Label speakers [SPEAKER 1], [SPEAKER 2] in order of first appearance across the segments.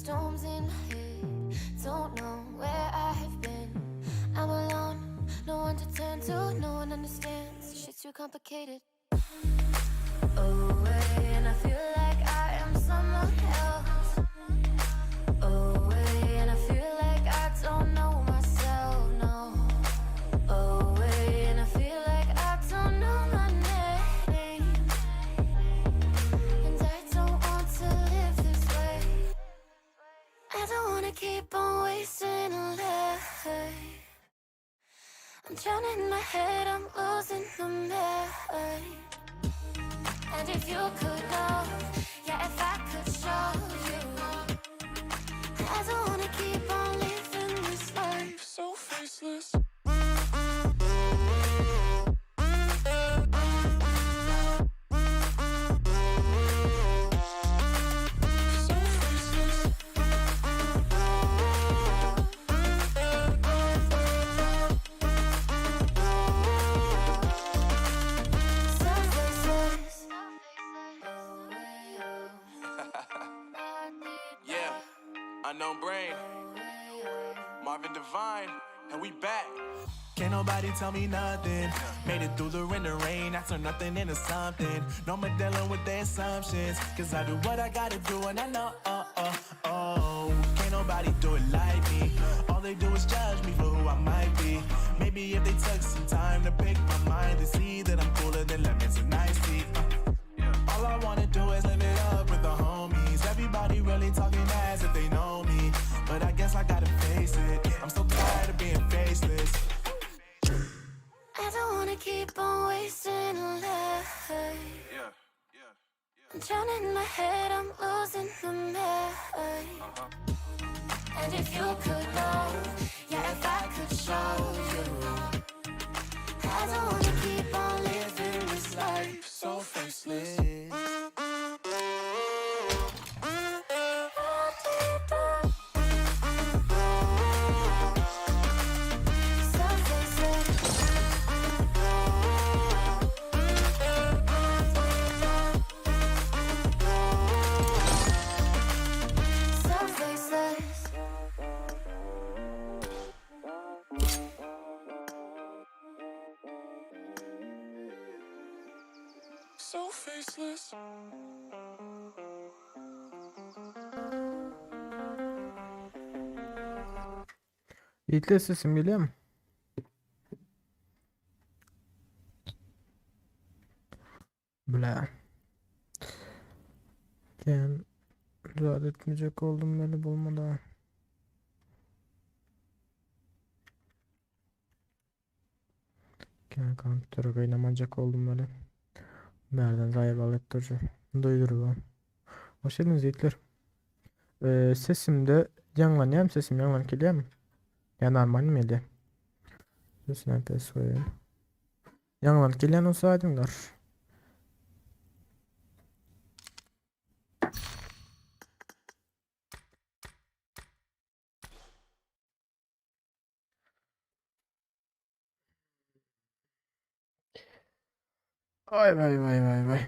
[SPEAKER 1] Storms in my head, don't know where I have been. I'm alone, no one to turn to, no one understands. Shit's too complicated. Away, and I feel like I am someone else. Away, and I feel like I don't know myself, no. Away, and I feel like I don't know my name. And I don't want to live this way. I don't wanna keep on wasting a life. I'm drowning in my head, I'm losing the mind. And if you could know, yeah, if I could show you, I don't wanna keep on living this life so faceless. So faceless. So faceless.
[SPEAKER 2] Yeah, Unknown Brain, Marvin Devine, and we back.
[SPEAKER 3] Can't nobody tell me nothing. Made it through the rain, the rain. I turn nothing into something. No more dealing with the assumptions. Cause I do what I gotta do and I know, oh, oh, oh. Can't nobody do it like me. All they do is judge me for who I might be. Maybe if they took some time to pick my mind, they see that I'm cooler than lemons and iced tea. All I wanna do is live it up with the homies. Everybody really talking as if they know me. But I guess I gotta face it. I'm so tired of being faceless.
[SPEAKER 1] I don't wanna keep on wasting a life.
[SPEAKER 2] Yeah, yeah,
[SPEAKER 1] I'm drowning in my head, I'm losing the mind. And if you could know, yeah, if I could show you, I don't wanna keep on living this life
[SPEAKER 2] so faceless.
[SPEAKER 1] So faceless. So faceless.
[SPEAKER 2] So faceless.
[SPEAKER 4] Ýitli sesim gelýärmi? Bile. Kän zat etmejek oldum beli bolmady. Kän kompýutere gynamajak oldum beli. Bärden zaýabal etdirji. Duýduryp. Hoş geldiniz ýigitler. Ee, sesimde ýaňlanýarmy sesim ýaňlanyp gelýärmi? Ýa normalmy gelýär? Sesini pes goýaýyn. Ýaňlanyp gelýän bolsa aýdyňlar. Ay vay vay vay vay.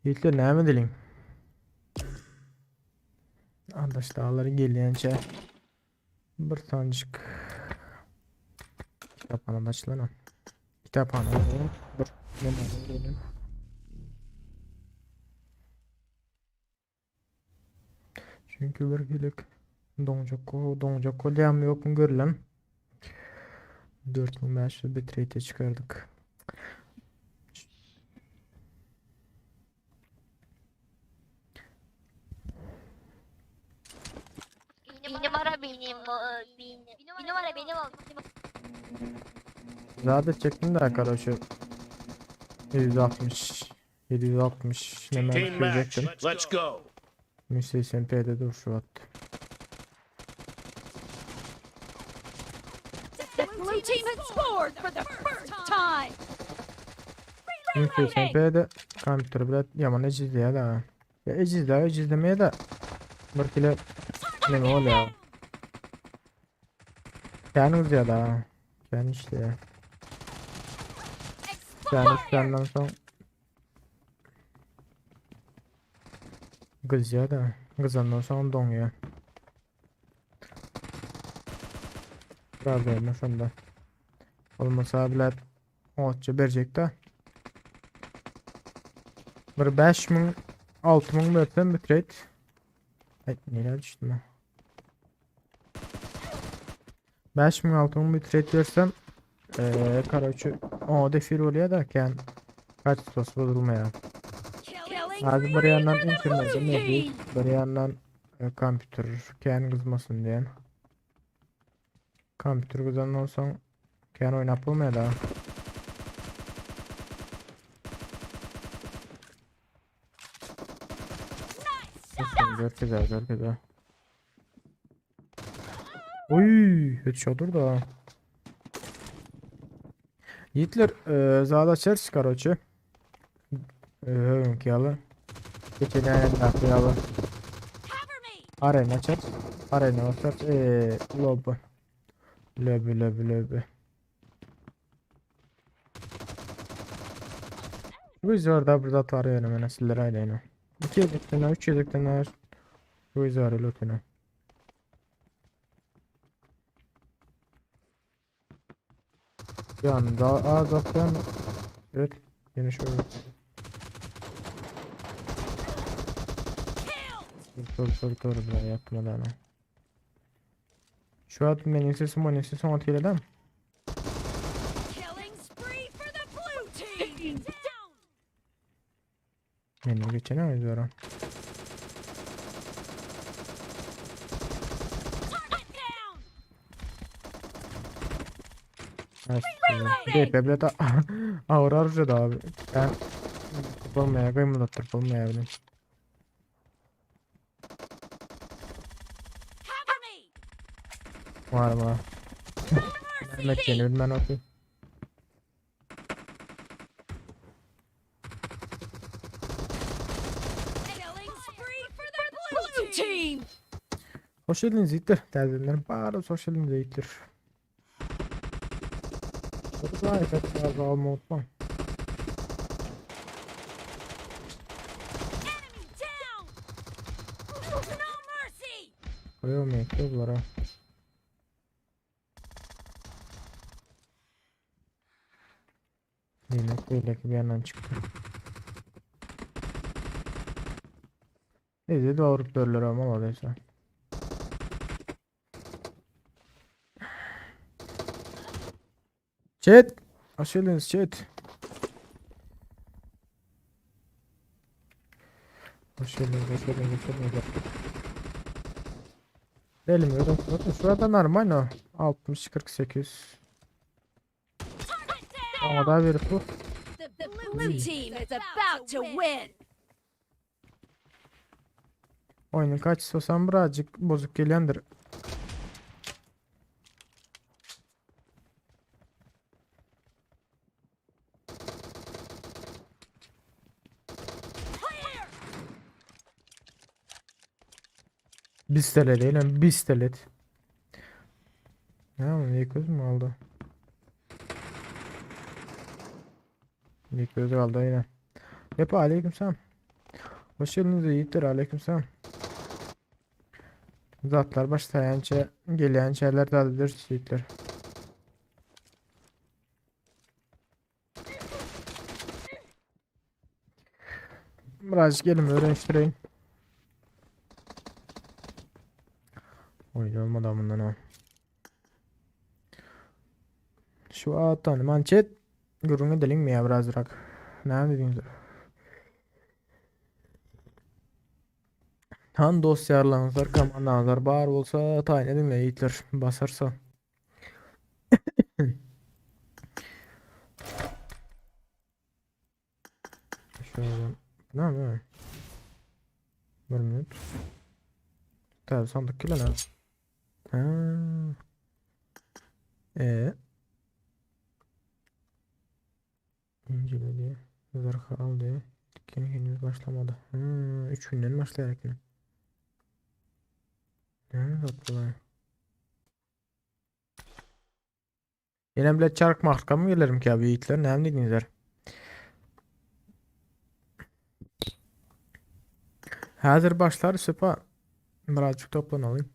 [SPEAKER 4] Ýigitler näme edeliň? Adaş dağlary gelýänçä bir tanjyk kitaphana açylana. Kitaphana bir neme görelim. Çünki bir hilik doňjak doňjak bolýarmy ýokmy görülen. 4500 bitrate çykardyk.
[SPEAKER 5] Bir numara benim, benim. Bir numara benim olsun.
[SPEAKER 4] Zade çektim de arkadaşı. 760 760 hemen
[SPEAKER 6] Team match.
[SPEAKER 4] düşürecektim.
[SPEAKER 6] Let's go.
[SPEAKER 4] 1080p'de dur şu at.
[SPEAKER 7] The blue team has scored for the first time.
[SPEAKER 4] 1080p de kompýuter bilen ýaman ejizleýär da. Ya ejizler ejizlemeye de bir kilo neme bolýar. Kän uzýar da. Kän işleýär. Kän işländen soň gyzýar da. Gyzandan soň doňýar. Problema şonda. Olmasa bilen Otça berjek da. Bir 5000 6000 bersem bitrate. Ay neler düştüm ha. 5000 6000 bitrate bersem eee karoçi o defir bolýar da kän kaçtosy bozulmaýar. Hadi bir yandan internetim bir yandan e, kompýuter kän gyzmasyn diýen. Kompýuter gyzandan soň kän oýnap bolmaýar da. Görkezär, görkezär. Oy, headshot da. Yiğitler, e, zada çers karoçe. Öňki ýaly. Geçen ýaly ýaly. Arena çek. Arena basar. Eee lobby. Lobby lobby lobby. Bu izorda bir zat var ýöne men sizlere aýdaýyn. 2 ýedekden, 3 ýedekden bu izor lütfen. Yani daha az atlayan Evet yine şöyle Dur dur dur dur yapma lan. Şu an benim sesim o sesim o değil mi? Benim geçene mi diyorum? DP bilet awrar da abi. Ben bolmaýar, gymylatdyryp bolmaýar bilen. Var var. Mehmet yeni bilmem okey. Hoş geldiniz Yiğitler. Değerli bari hoş geldiniz Yiğitler. Çok alma unutma. Koyuyorum bunlara. Yine böyle bir yandan çıktı. Neyse doğru dörler ama oradaysa. Chat. Hoş geldiniz chat. Hoş geldiniz, hoş geldiniz, hoş geldiniz. Bilmiyorum. Zaten şurada normal o. 60 48. Ama da bir bu.
[SPEAKER 1] The blue team is about to win.
[SPEAKER 4] Oyunun kaç olsam birazcık bozuk gelendir. Bistelet değil bistelet. Ya ne göz mü aldı? Ne göz aldı yine. Yap aleykümselam. Hoş geldiniz yiğitler aleykümselam. Zatlar başlayança gelen şeyler de yiğitler. Birazcık elimi öğreniştireyim. Oy olmadı bundan ha. Şu atan mançet gürrüňe edelim mi ya birazrak? Ne dediniz? Han dost yarlanızlar, komandanızlar bar bolsa tayin edin de yiğitler basarsa. Şöyle. Ne ne? Bir minut. Tabi sandık kilo ne? Ha. E. İncele diye. Zırhı al diýýär. Dükkan henüz başlamady. Hmm, 3 günden başlaýar eken. Näme zat bular? Ýene bile çark marka mı gelerim ki abi yiğitler? Näme diýdiňizler? Häzir başlar süpa. Birazcık toplanalyň.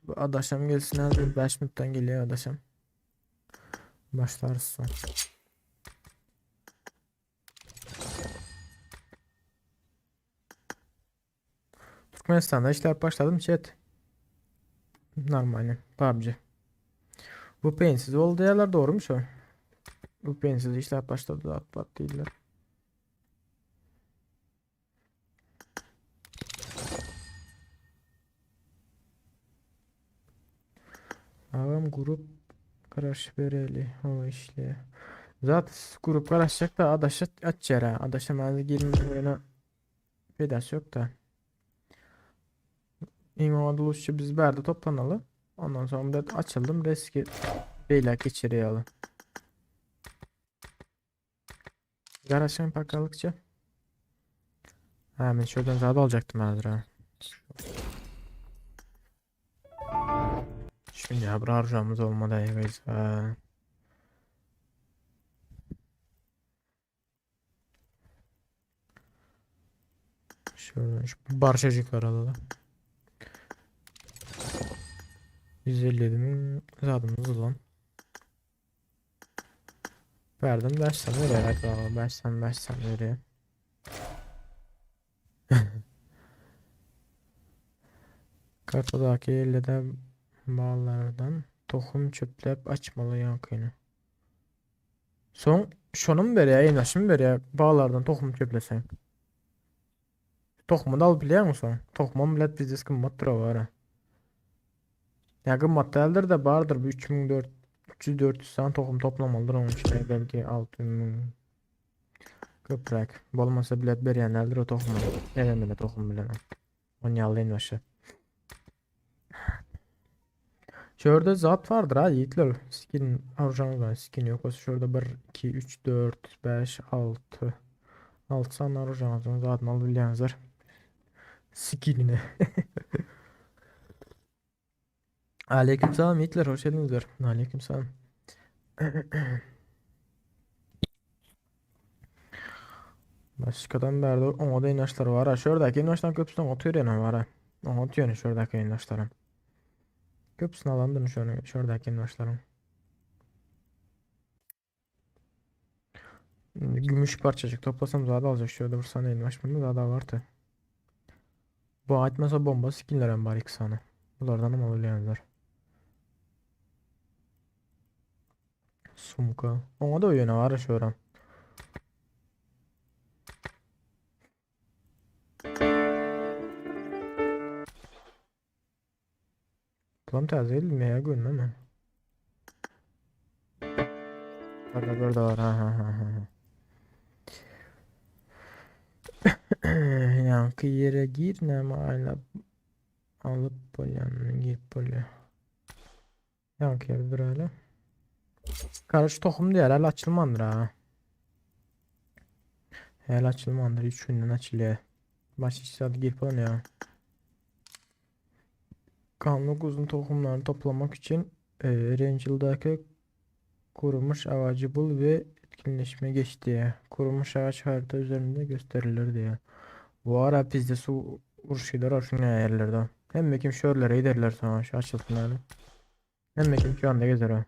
[SPEAKER 4] Bu adaşam gelsin häzir 5 minutdan gelýär adaşam. Başlarız soň. Türkmenistanda işläp başladym chat. Normalny PUBG. VPN'siz oldu diýerler dogrymy şo? VPN'siz işläp başlady zat bat diýdiler. Agam grup garaş bereli o işle. Zat grup garaşacak da adaşa açar ha. Adaşa mazi girmeyene peýdasy yok da. Iň oňat luşçy biz bärde toplanaly. Ondan soň da açyldym reski beýläk geçirýäli. Garaşan pakalykça. Ha men şuradan zat alacaktım hazır ha. Şimdi ya bir harcamız olmadı eyvah. Ha. Şuradan şu parçacıklar alalım. 157 bin zadımız lan. Verdim 5 tane veriyor. Hadi 5 tane 5 tane veriyor. Kartadaki ellede bağlardan tohum çöplep açmalı yankını. Son şonu mu berýär, eýnaşy mı berýär bağlardan tohum çöplesen? Tohumu da alyp bilýärmi soň? Tohumam bilet bizdes gymmatdyr o ara. Ya gymmat däldir de bardyr bu 3400 300-400 tane tohum toplamalydyr onuň içinde belki 6000 köpräk. Bolmasa bilet berýänlerdir o tohumy. Eden bile tohum bilen. Onýaly başy. Şurada zat vardır ha yiğitler. Skin harcanız var. Skin yok. Olsa şurada 1, 2, 3, 4, 5, 6. 6 tane harcanız var. Zaten alabilýäňizler. Skinine. Aleykümselam yiğitler. Hoş geldinizler. Aleykümselam. Başkadan beri ona da inaçlar var ha. Şuradaki inaçtan köpüsüne atıyor yani var ha. Ona atıyor yani şuradaki inaçların. Köpüsünü alandırın şöyle şuradaki inaçların. Gümüş parçacık toplasam zaten alacak. Şurada bir saniye inaç bunu daha da vardı. Bu atmasa bomba skinler bari iki saniye. Bunlardan ama alıyorlar. Sumka. Ona da oyunu var şuran. Bulam täze geldi ya görmem ben. Burada burada var ha ha ha ha. Yankı yere gir ne alıp alıp bolýan girip bolýar. Yankı yer dur öyle. Karış tohum diýer hele açılmandır ha. Hele açılmandır 3 günden açılıyor. Baş hiç saat girip ya. Kanlı uzun tohumlarını toplamak için e, Rangel'daki kurumuş ağacı bul ve etkinleşme geç diye. Kurumuş ağaç harita üzerinde gösterilir diye. Bu ara bizde su urşuylar var şu yerlerde. Hem kim şörlere giderler sonra şu açılsın öyle. Hem kim şu anda gezer o.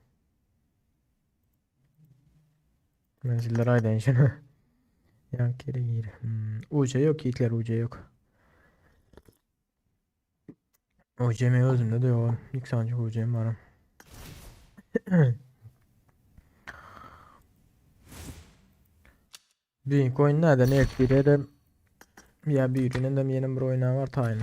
[SPEAKER 4] Menziller aydan şunu. Yan kere gir. UC yok yiğitler UC yok. UC mi özümde de yok. İlk sancı UC'm var. Bir coin nereden ilk bir de ya bir ürünün de yeni bir oyuna var tayin.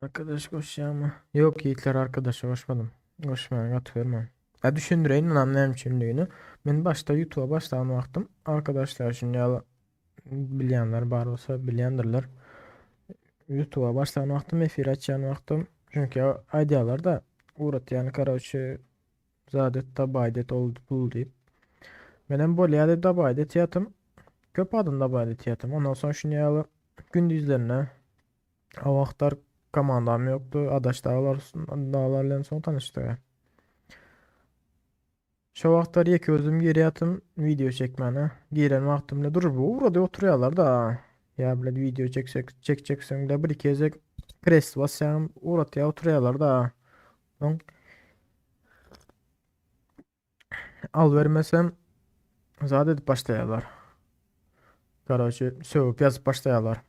[SPEAKER 4] Arkadaş koş ya ama. Yok yiğitler arkadaşa koşmadım. Koşmayan atıyorum ben. Ýa düşündireýin munam näme üçindigini. Men başda YouTube'a başlan wagtym arkadaşlar üçin ýaly bilýänler bar bolsa bilýändirler. YouTube'a başlan wagtym efir açýan wagtym çünki aýdýarlar da ugratýan karoçe zat et dabaýt et ol bul diýip. Menem bolýar diýip dabaýt etýärdim. Köp adam dabaýt etýärdim. Ondan soň şuny ýaly gündizlerine O wagtlar komandam ýokdy. Adaş daglar daglar bilen soň tanyşdyk. Şo wagtlar ýeke özüm girýärdim wideo çekmäne. Giren wagtym bile dur bu ugrady oturýarlar da. Ýa bile wideo çeksek çekjekseň bile bir iki gezek press basýaň ugratýar oturýarlar da. Soň al bermesem zat edip başlaýarlar. Karoçe sögüp ýazyp başlaýarlar.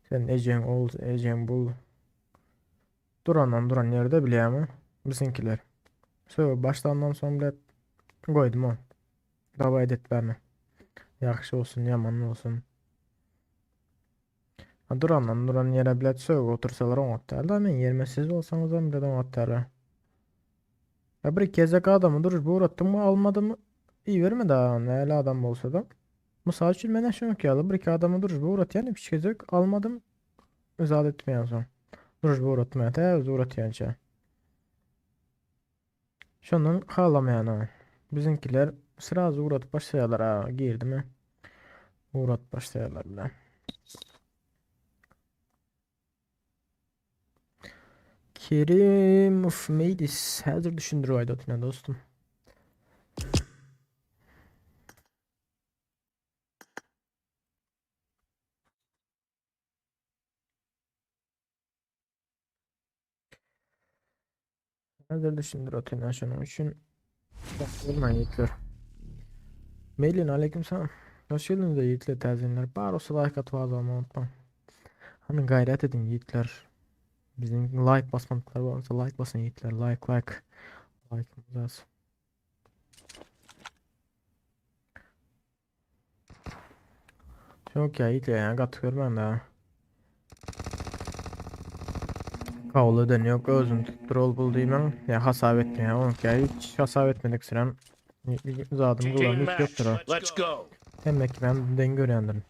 [SPEAKER 4] Sen ejeň ol, ejeň bul. Durandan duran ýerde bilýärmi? Biziňkiler. Sögüp başlandan soň bile goýdum ol. Dawa edetmämi. Ýagşy bolsun, ýaman bolsun. Durandan duran ýere bile sögüp otursalar oňat däl da, men ýerime siz bolsaňyzam bile oňat däl. Ya bir gezek adamy duruş uğratdym almadym iberme da näle adam bolsa da. Mysal üçin men şoňky ýaly bir iki adamy duruş uğratýan üç gezek almadym. Özat etmeýän soň. Duruş uğratmaýan tä öz uğratýança. Şondan halamaýan ha. Biziňkiler srazu uğratyp başlaýarlar ha girdimi. Uğratyp başlaýarlar bile. Kerimov Meýlis häzir düşündirip aýda otyna dostum. Häzir düşündir otyna şonuň üçin. Bolmaýyn ýigitler. Meýlin aleyküm salam. Hoş geldiňiz ýigitler täzelenler. Bar olsa like atyp azalmagy unutmaň. Hany gaýrat ediň ýigitler. Biziň like basmadyklar bolsa like basyn ýigitler. Like like. Like'ımız az. Yok ya ýigitler yani gaty görmän daha. Kabul eden yok özün tutdur ol bul diýmäň. Ya hasap etmeýär. Onki ya hiç hasap etmedik sürem. Zadym
[SPEAKER 6] Team
[SPEAKER 4] gylan hiç
[SPEAKER 6] match.
[SPEAKER 4] ýokdur o.
[SPEAKER 6] Let's go.
[SPEAKER 4] Hemme ben deň görýändirin.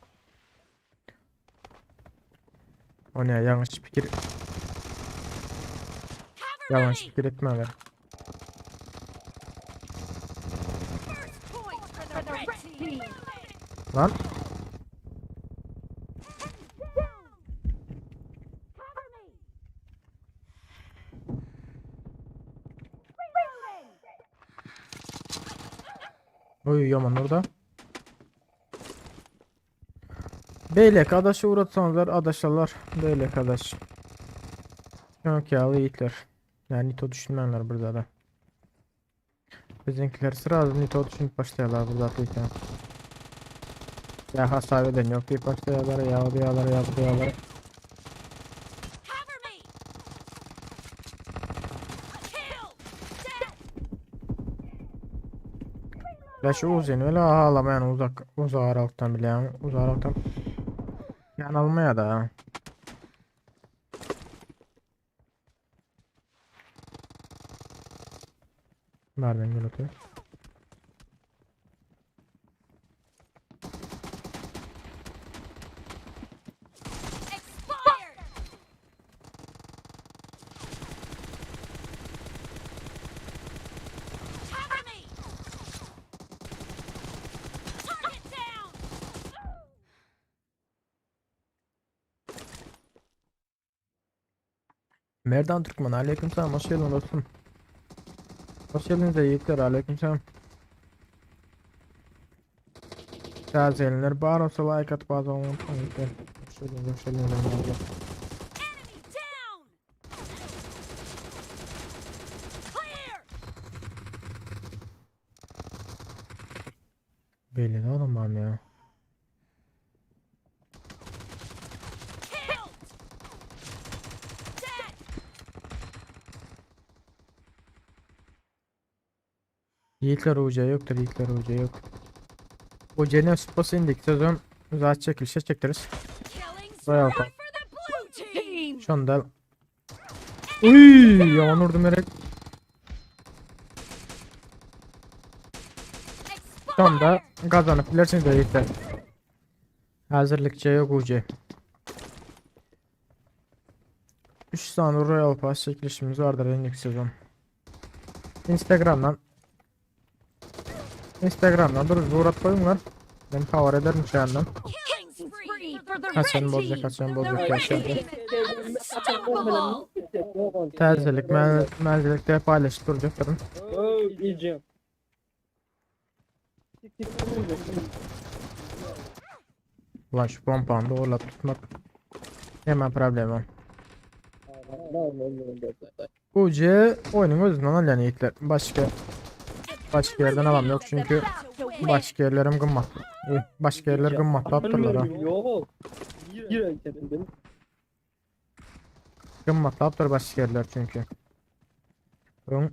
[SPEAKER 4] O ne yanlış fikir. Yanlış fikir etme ver. Lan. Oy yaman orada. Beýleki adaşa uğratsaňyzlar adaşalar. Beýleki adaş. Yok ýaly ýigitler. Yani nito düşünmänler bir zada. Bizimkiler sırada nito düşünüp başlaýarlar bir zat diýseň. Ya hasap eden yok diýip başlaýarlar ya o diýarlar ya bu diýarlar. Ya şu uzun öyle ağlamayan uzak uzak aralıktan bile yani uzak aralıktan yani almaya da. Nereden gel atıyor? Merdan Türkmen aleyküm selam hoş geldin dostum. Hoş geldiniz de yiğitler aleyküm selam. Tazelenler bar olsa like atıp abone olmayı unutmayın yiğitler. Hoş geldiniz hoş geldiniz. eyvallah. Belli de adam var mı ya? Yiğitler UC yoktur, Yiğitler UC yok. UC'nin spası indik sezon zaten çekilişe çektiririz. Bayağı kaldı.
[SPEAKER 1] Team.
[SPEAKER 4] Şu anda Uy, yaman vurdum yere. Şonda gazanyp bilersiňiz öýüte. Häzirlikçe ýok uji. 3 sany Royal Pass çekilişimiz bardyr indiki sezon. Instagramdan Instagramdan bir surat goýuňlar. Men habar ederim şu ýandan. Haçan boljak, haçan boljak ýaşaýan. Täzelik, mäzelikde paýlaşyp durjakdyryn. Ulan şu pompany dogurlap tutmak hemen problema. UC oyunun özünden alýan ýigitler. Başga başga ýerden alam ýok çünki başga ýerlerim gymmat. Başga ýerler gymmatlapdyrlar ha. Gymmatlapdyr başga ýerler çünki. Öň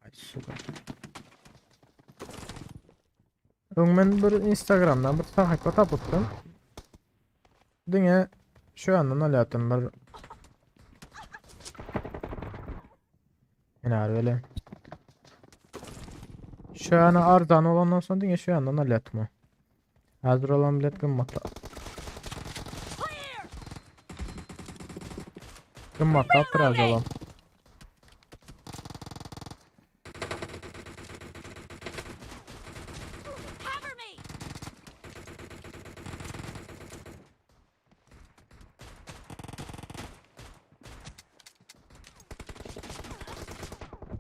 [SPEAKER 4] Ay süper. Öň men bir Instagramdan bir sahypa tapypdym. Diňe şu ýandan alýatym bir Iner böyle. Şu ýana arzan olandan soň diňe şu ýandan alýatym. Hazır olan bilet gymmatla. Gymmatlap biraz olan.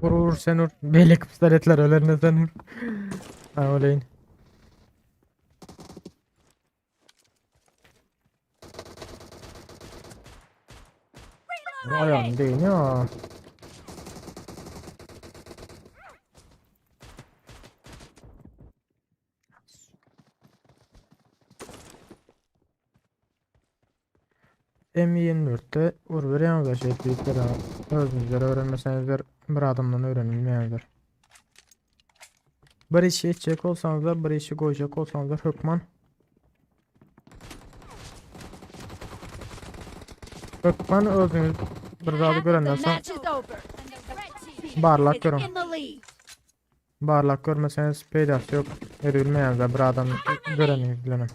[SPEAKER 4] Vur vur sen vur. Beýleki pistoletler ölerine sen vur. Ha öleýin. Aýagyny deýin ya. M24-de urberýäňiz şeýdip diýipdir. Özüňizler öwrenmeseňizler bir adamdan öwrenilmeýändir. Bir işi etjek bolsaňyzlar, bir işi goýjak bolsaňyzlar hökman Hökman özüňiz bir zady görenden soň barlap görüň. Barlap görmeseňiz peýdasy ýok. Edibilmeýäňiz bir adam göreniňiz bilenem.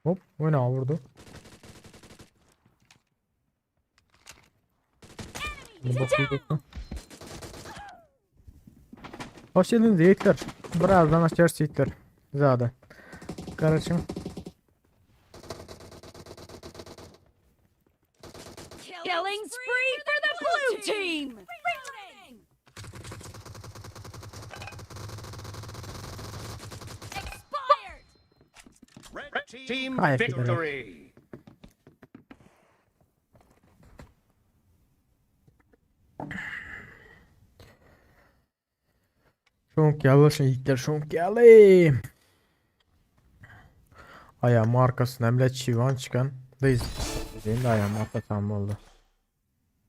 [SPEAKER 4] Hop, oyna vurdu. Hoş geldiniz yiğitler. Birazdan açarız yiğitler. Zada. Kardeşim.
[SPEAKER 1] Killing spree for the blue team. Expired.
[SPEAKER 6] Red team
[SPEAKER 4] Hayır,
[SPEAKER 6] victory.
[SPEAKER 4] Şoňk ýaly şo ýigitler şoňk ýaly. Aýam arkasyna bile çiwan çykan dyz. Endi aýam arkasam boldy.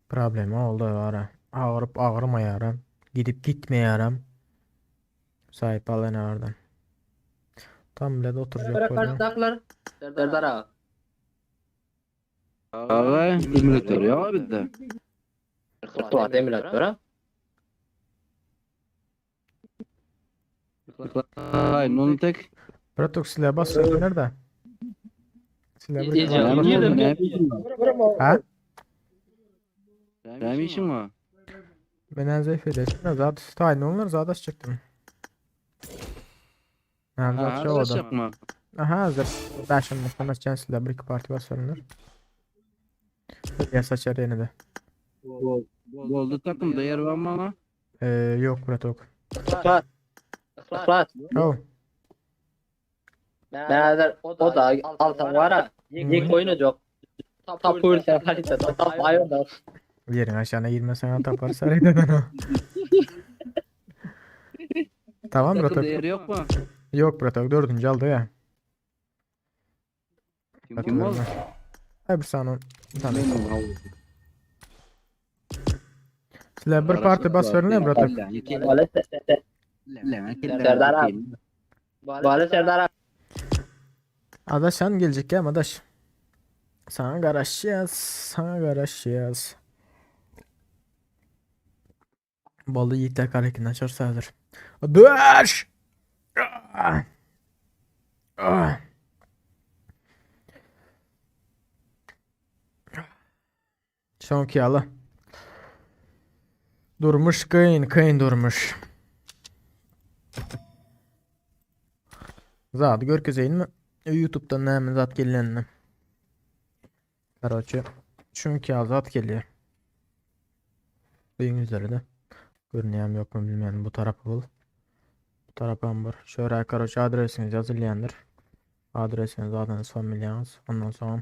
[SPEAKER 4] Problema oldy ara. Agyryp agyrmaýaram. Gidip gitmeýärem. Saýyp al ene ardan. Tam bile de oturjak bolýan.
[SPEAKER 7] Karşıdakiler. Serdar ağa.
[SPEAKER 8] Aga, emulator ýok bizde.
[SPEAKER 7] Tuat emulator ha.
[SPEAKER 8] Hay, non tek.
[SPEAKER 4] Bratok silah basıyor nerede? Silah bir
[SPEAKER 7] Niye
[SPEAKER 4] Ha?
[SPEAKER 8] Näme işiň bar?
[SPEAKER 4] Menen zayıf edersin. Zat tayin olunur zat açacaktım. Ha, zat şey oldu.
[SPEAKER 8] Yapma.
[SPEAKER 4] Aha hazır. Ben şimdi sana açacağım silah bir iki parti basarlar. Ya saçar yine de.
[SPEAKER 8] Boldy takymda ýer bar maňa.
[SPEAKER 4] Ee, yok Bratok.
[SPEAKER 7] Ihlas. Ihlas.
[SPEAKER 4] Oh.
[SPEAKER 7] Beraber o da alsan var ha. Yek oyunu yok. Tapur sen harita tap ayonda.
[SPEAKER 4] Yerin aşağına girmesen tapar saraydan o. Tamam
[SPEAKER 8] Takymda
[SPEAKER 4] Bratok.
[SPEAKER 8] ýer ýok mu?
[SPEAKER 4] Yok Bratok dördüncü aldı ya.
[SPEAKER 8] Kim ol?
[SPEAKER 4] Ay bir saniye. Bir tane. Silah bir parti bas verin ya Bratok.
[SPEAKER 7] Serdar abi. Bala Serdar abi.
[SPEAKER 4] Adaş sen gelecek ya Adaş. Saňa garaşýas, saňa garaşýas. Boldy ýigitler karekini açarys häzir. Döş! Ah! Ah! Soňky ýaly. Durmuş kyn, kyn durmuş. Zady görkezeýinmi? YouTube'dan näme zat gelýänini. Karoçe, şuňky ýaly zat gelýär. Öýüň üzerinde. Görünýärmi ýokmy bilmeýän bu tarapy bul. Bu tarapam bir. Şöyle karoçe adresiňiz ýazylýandyr. Adresiňiz, adyňyz, familiýaňyz. Ondan soň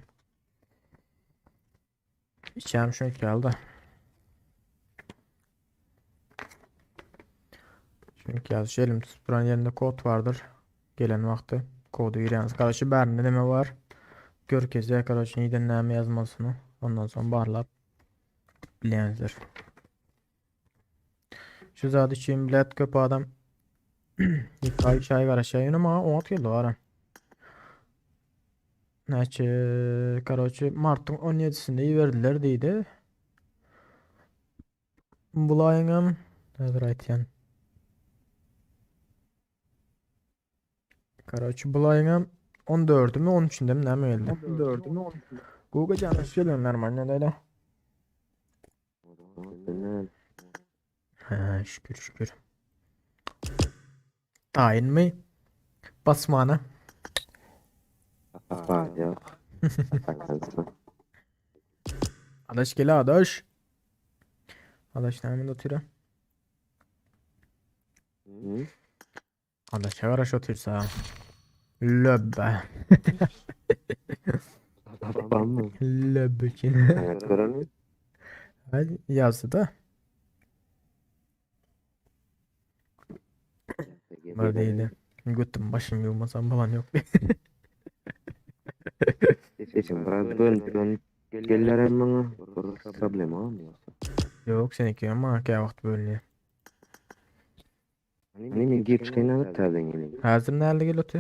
[SPEAKER 4] İçem şuňky ýaly da. Şuňky ýaly şu elim tutup duran ýerinde kod bardyr. Gelen wagty kody girýäňiz. Karoçe bärinde neme bar? Görkezýär karoçe nirden näme ýazmalysyny. Ondan soň barlap bilýäňizdir. Şu zat üçin bilet köp adam 2 aý 3 aý garaşýar. Ýöne maňa oňat geldi gara. Näçe, karoçe, martyň 17-sinde iberdiler diýdi. Bulaýyňam häzir aýtýan. Karoçe, bulaýyňam 14-ümi, 13-ünde mi näme geldi? 14-ümi, 13-ünde. Google jan hoş geldiň normalny öyle. Ha, şükür şükür. Taýynmy? Basmana. Adaş gel adaş. Adaş näme otyr? Adaşa garaş otyrsa. Löbbe. Löbbe üçin. Hadi yazdı da. Var değildi. Götüm başım yummasam falan yok. Yok seninki ama ki vakt bölünüyor. Häzir näle gel oty?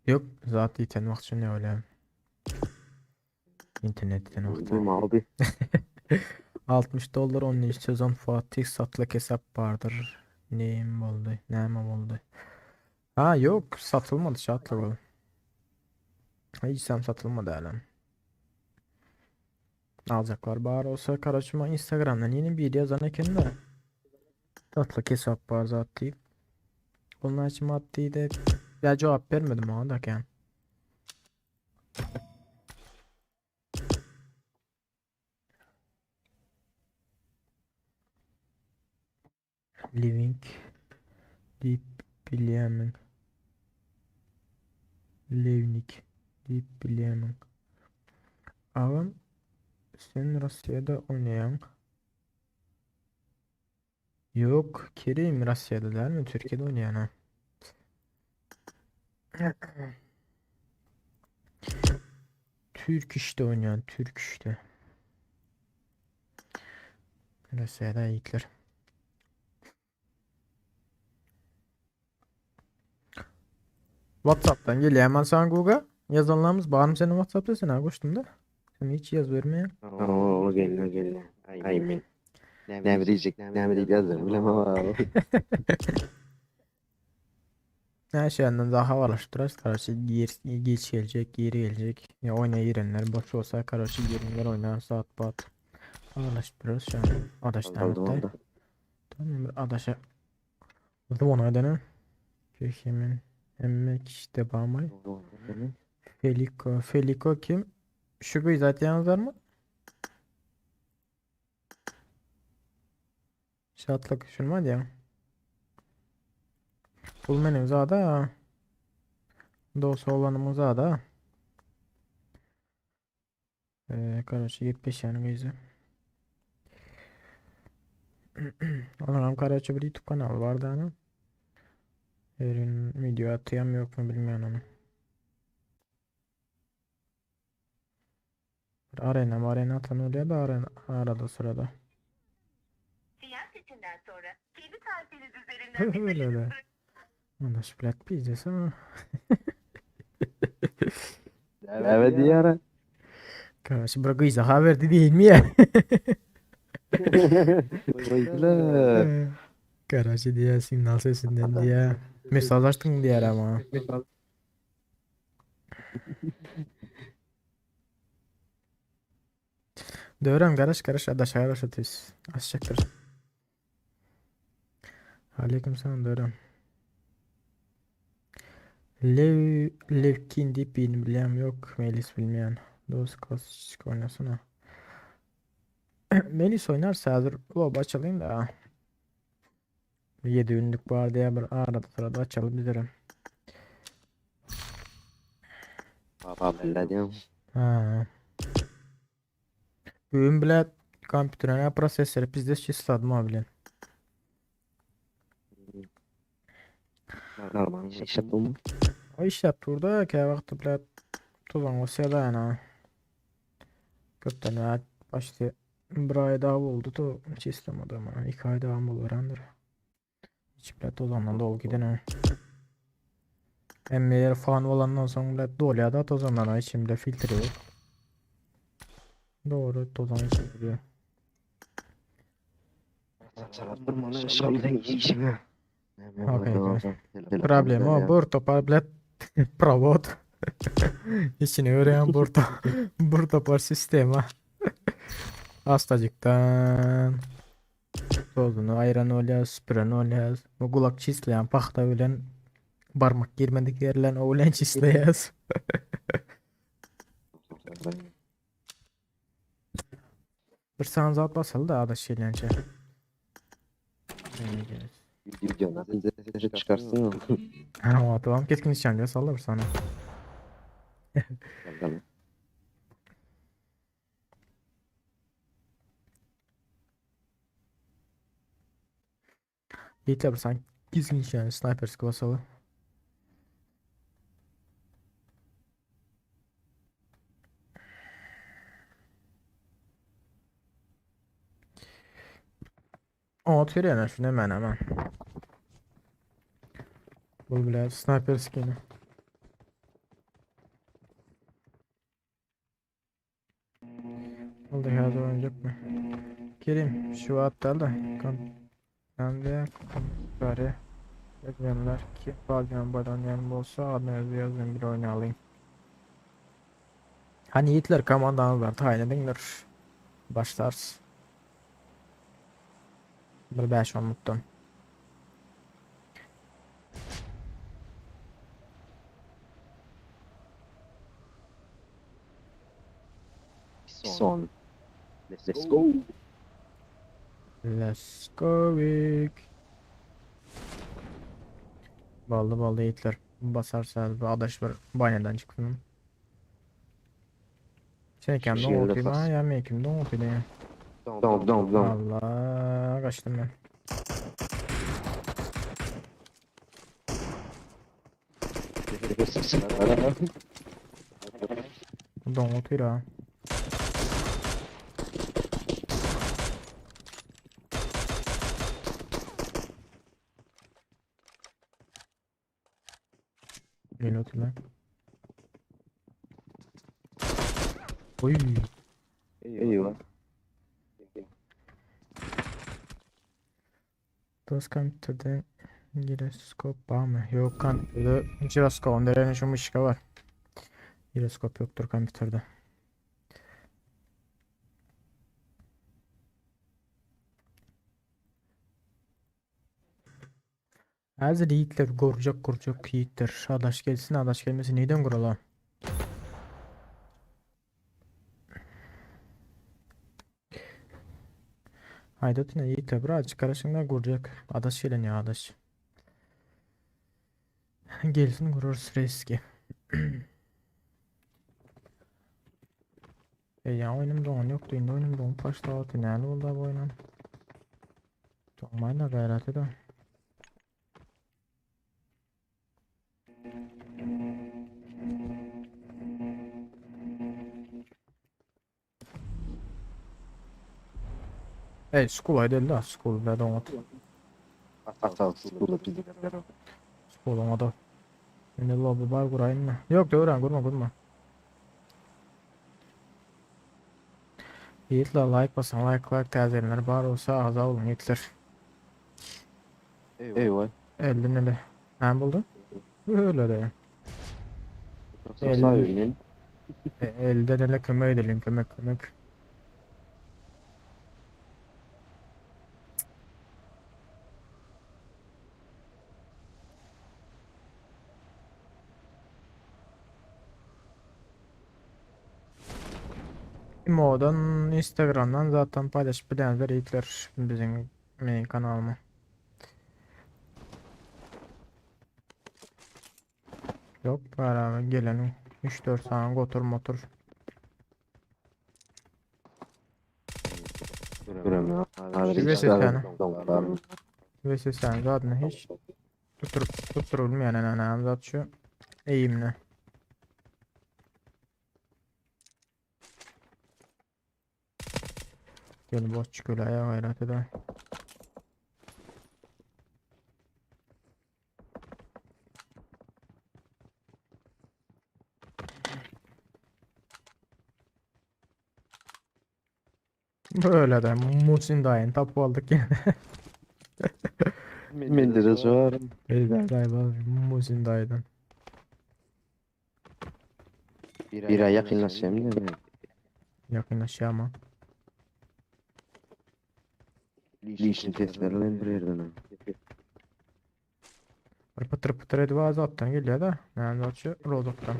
[SPEAKER 4] Yok zat ýiten wagt şunda bolýar. Internet ýiten wagty. 60 dollar 13 sezon Fatih satlyk hesap bardyr. Neyim boldy? Näme boldy? Ha yok satylmady şatlyk ol. Hiç hem satylmady hälem. Aljaklar bar olsa karoçe maňa Instagramdan ýene biri ýazan eken de. Satlyk hesap bar zat diýip. Ol näçe mat diýdi. Ya jogap bermedim oňa da kän. Living diýip bilýärmiň? Lewnik diýip bilýärmiň? Agam sen Rossiýada oýnaýaň. Ýok, Kerim Rossiýada dälmi? Türkiýede oýnaýan ha. Türk işte oýnaýan, Türk işte. Rossiýada ýigitler. WhatsApp'tan gelýär man sana Google. Ýazanlarymyz barmy seniň WhatsApp'da sen ha goşdum da. Sen hiç ýaz bermeýän.
[SPEAKER 9] Oo geldi geldi. Ay men. Näme diýjek, näme diýip ýazdyryny bilemok.
[SPEAKER 4] Näçe ýandan daha habarlaşdyras, karoçe gir geç geljek, ir geljek. Ya oýna girenler boş bolsa, karoçe girenler oýnar saat bat. Habarlaşyp durarys şu an. Adaş
[SPEAKER 9] Oldu oldu.
[SPEAKER 4] Tamam bir adaşa Zvona edene. Hemen hemme kişi de bağımay. Feliko, Feliko kim? Şu gyz aýtýaňyzlar mı? Şatlyk şuny aýdýaň? Bul meniň zada. Dos oglanymyň zada. Ee, karoçe gepleşýän gyzy. Onuň karoçe bir YouTube kanaly bardy ana. Her gün video atýam ýokmy bilmeýän onu. Bir arena marena atan bolýar da arena arada sırada. Öyle öyle. Ona şplet pizdes ama.
[SPEAKER 9] Näme diýýär?
[SPEAKER 4] Kardeşim bir gyza haber diýilmi ya?
[SPEAKER 9] Goýdular.
[SPEAKER 4] Karaşı diýýär signal sesinden diýýär. Mesaj açdyň diýýär ama. Döwran garaş garaş adaşa garaş otyrys. Açjakdyr. Aleyküm selam Döwran. Lev Levkin diýip birini bilýän ýok. Melis bilmeýän. Dost klasik oýnasana. Melis oýnarsa häzir lob açalyň da. 7 günlük bar diýä bir arada syrada açaly bizlerem.
[SPEAKER 9] Baba bella diýen.
[SPEAKER 4] Ha. Bugün bile kompýuterine prosessory pizdes çysladım ha bilen.
[SPEAKER 9] Normal işläp durmy?
[SPEAKER 4] O işläp durda kä wagty bile tuzan bolsa da ana. Köpden bäri başda bir aý daha boldy to çyslamadı ama 2 aý daha boluberendir. Hiç bile tozandan dolu giden ha. Hem ýer fan bolandan soň bile dolýar da tozandan ha içinde filtre yok. Doğru tozan içine giriyor. Okey, Problem o bir topar bile провод. İçine öreyen bir topar sistema. Astacıktan tozunu ayran olýar, süpüren olýar. Bu gulak çisleýän pahta bilen barmak girmedik ýerlerini o bilen çisleýäs. Bir san zat basaly da adaş gelýänçä.
[SPEAKER 9] Videodan çıkarsın.
[SPEAKER 4] Ha, tamam keskin nişancı salla bir sana. Ýitler bir san keskin nişancı sniper basaly. O tüyürýän şu näme näme. Bu bile sniper skin'i. Oldu hazır oynayacak mı? Kerim şu aptal da ben de bari Yazanlar ki bazen badan bolsa adını yazın bir oynayalayım. Hani yiğitler komandanız var tayin edinler. Başlar. Bir 5 unuttum.
[SPEAKER 9] Son. Let's go.
[SPEAKER 4] Let's go Vic. Ballı ballı yiğitler. Basarsa bu adaş bir banyodan çıktım. Sen kimde
[SPEAKER 9] Şişirdi
[SPEAKER 4] oturuyor
[SPEAKER 9] fas.
[SPEAKER 4] ha ya men kimde oturuyor ya.
[SPEAKER 9] Dom dom dom.
[SPEAKER 4] Allah kaçtım ben. Don oturuyor ha. Gel otur lan. Oy.
[SPEAKER 9] Eyvah.
[SPEAKER 4] Dost kompüterde giroskop var mı? Yok kompüterde giroskop. Onda şu mışka var. Giroskop yoktur kompüterde. Hazır yiğitler gorcak gorcak yiğitler. Adaş gelsin adaş gelmesin neyden kurala? Haydi tine yiğitler birazcık karışımlar kuracak. Adaş gelen ya adaş. Gelsin gurur riski. E ya oyunum doğan yoktu. Indi oyunum doğan başta altı nerede oldu bu oyunum? Doğmayın da gayret edin. Ey school aýdaly da school bilen oňat.
[SPEAKER 9] Asal school'da biz.
[SPEAKER 4] School oňada. Mende lobby bar guraýynmy? Ýok Döwran gurma gurma. Ýigitler laýk basyň laýk laýk täzelenler bar bolsa agza boluň ýigitler.
[SPEAKER 9] Eýwa.
[SPEAKER 4] Elden ele. Näme boldy? Öyle de.
[SPEAKER 9] El.
[SPEAKER 4] Elden ele kömek edelim kömek kömek. Imo'dan, Instagram'dan zaten paylaşıp bilenler ýigitler biziň meniň kanalyma. Yok beraber gelenin 3-4 tane gotur motor. VSS'nin zaten hiç tutturup tutturulmayan en önemli zat şu eğimli. Gel boş çıkıyor ayağa gayret eder. Böyle de Muhsin dayın tapu aldık yine.
[SPEAKER 9] Mendere var.
[SPEAKER 4] Beyler dayı var Muhsin dayıdan.
[SPEAKER 9] Bir ay yakınlaşayım değil mi?
[SPEAKER 4] Yakınlaşıyor ama.
[SPEAKER 9] Lişni testlerle bir yerden.
[SPEAKER 4] Bir pıtır pıtır edip azattan geliyor da. Yani açıyor Rozok'tan.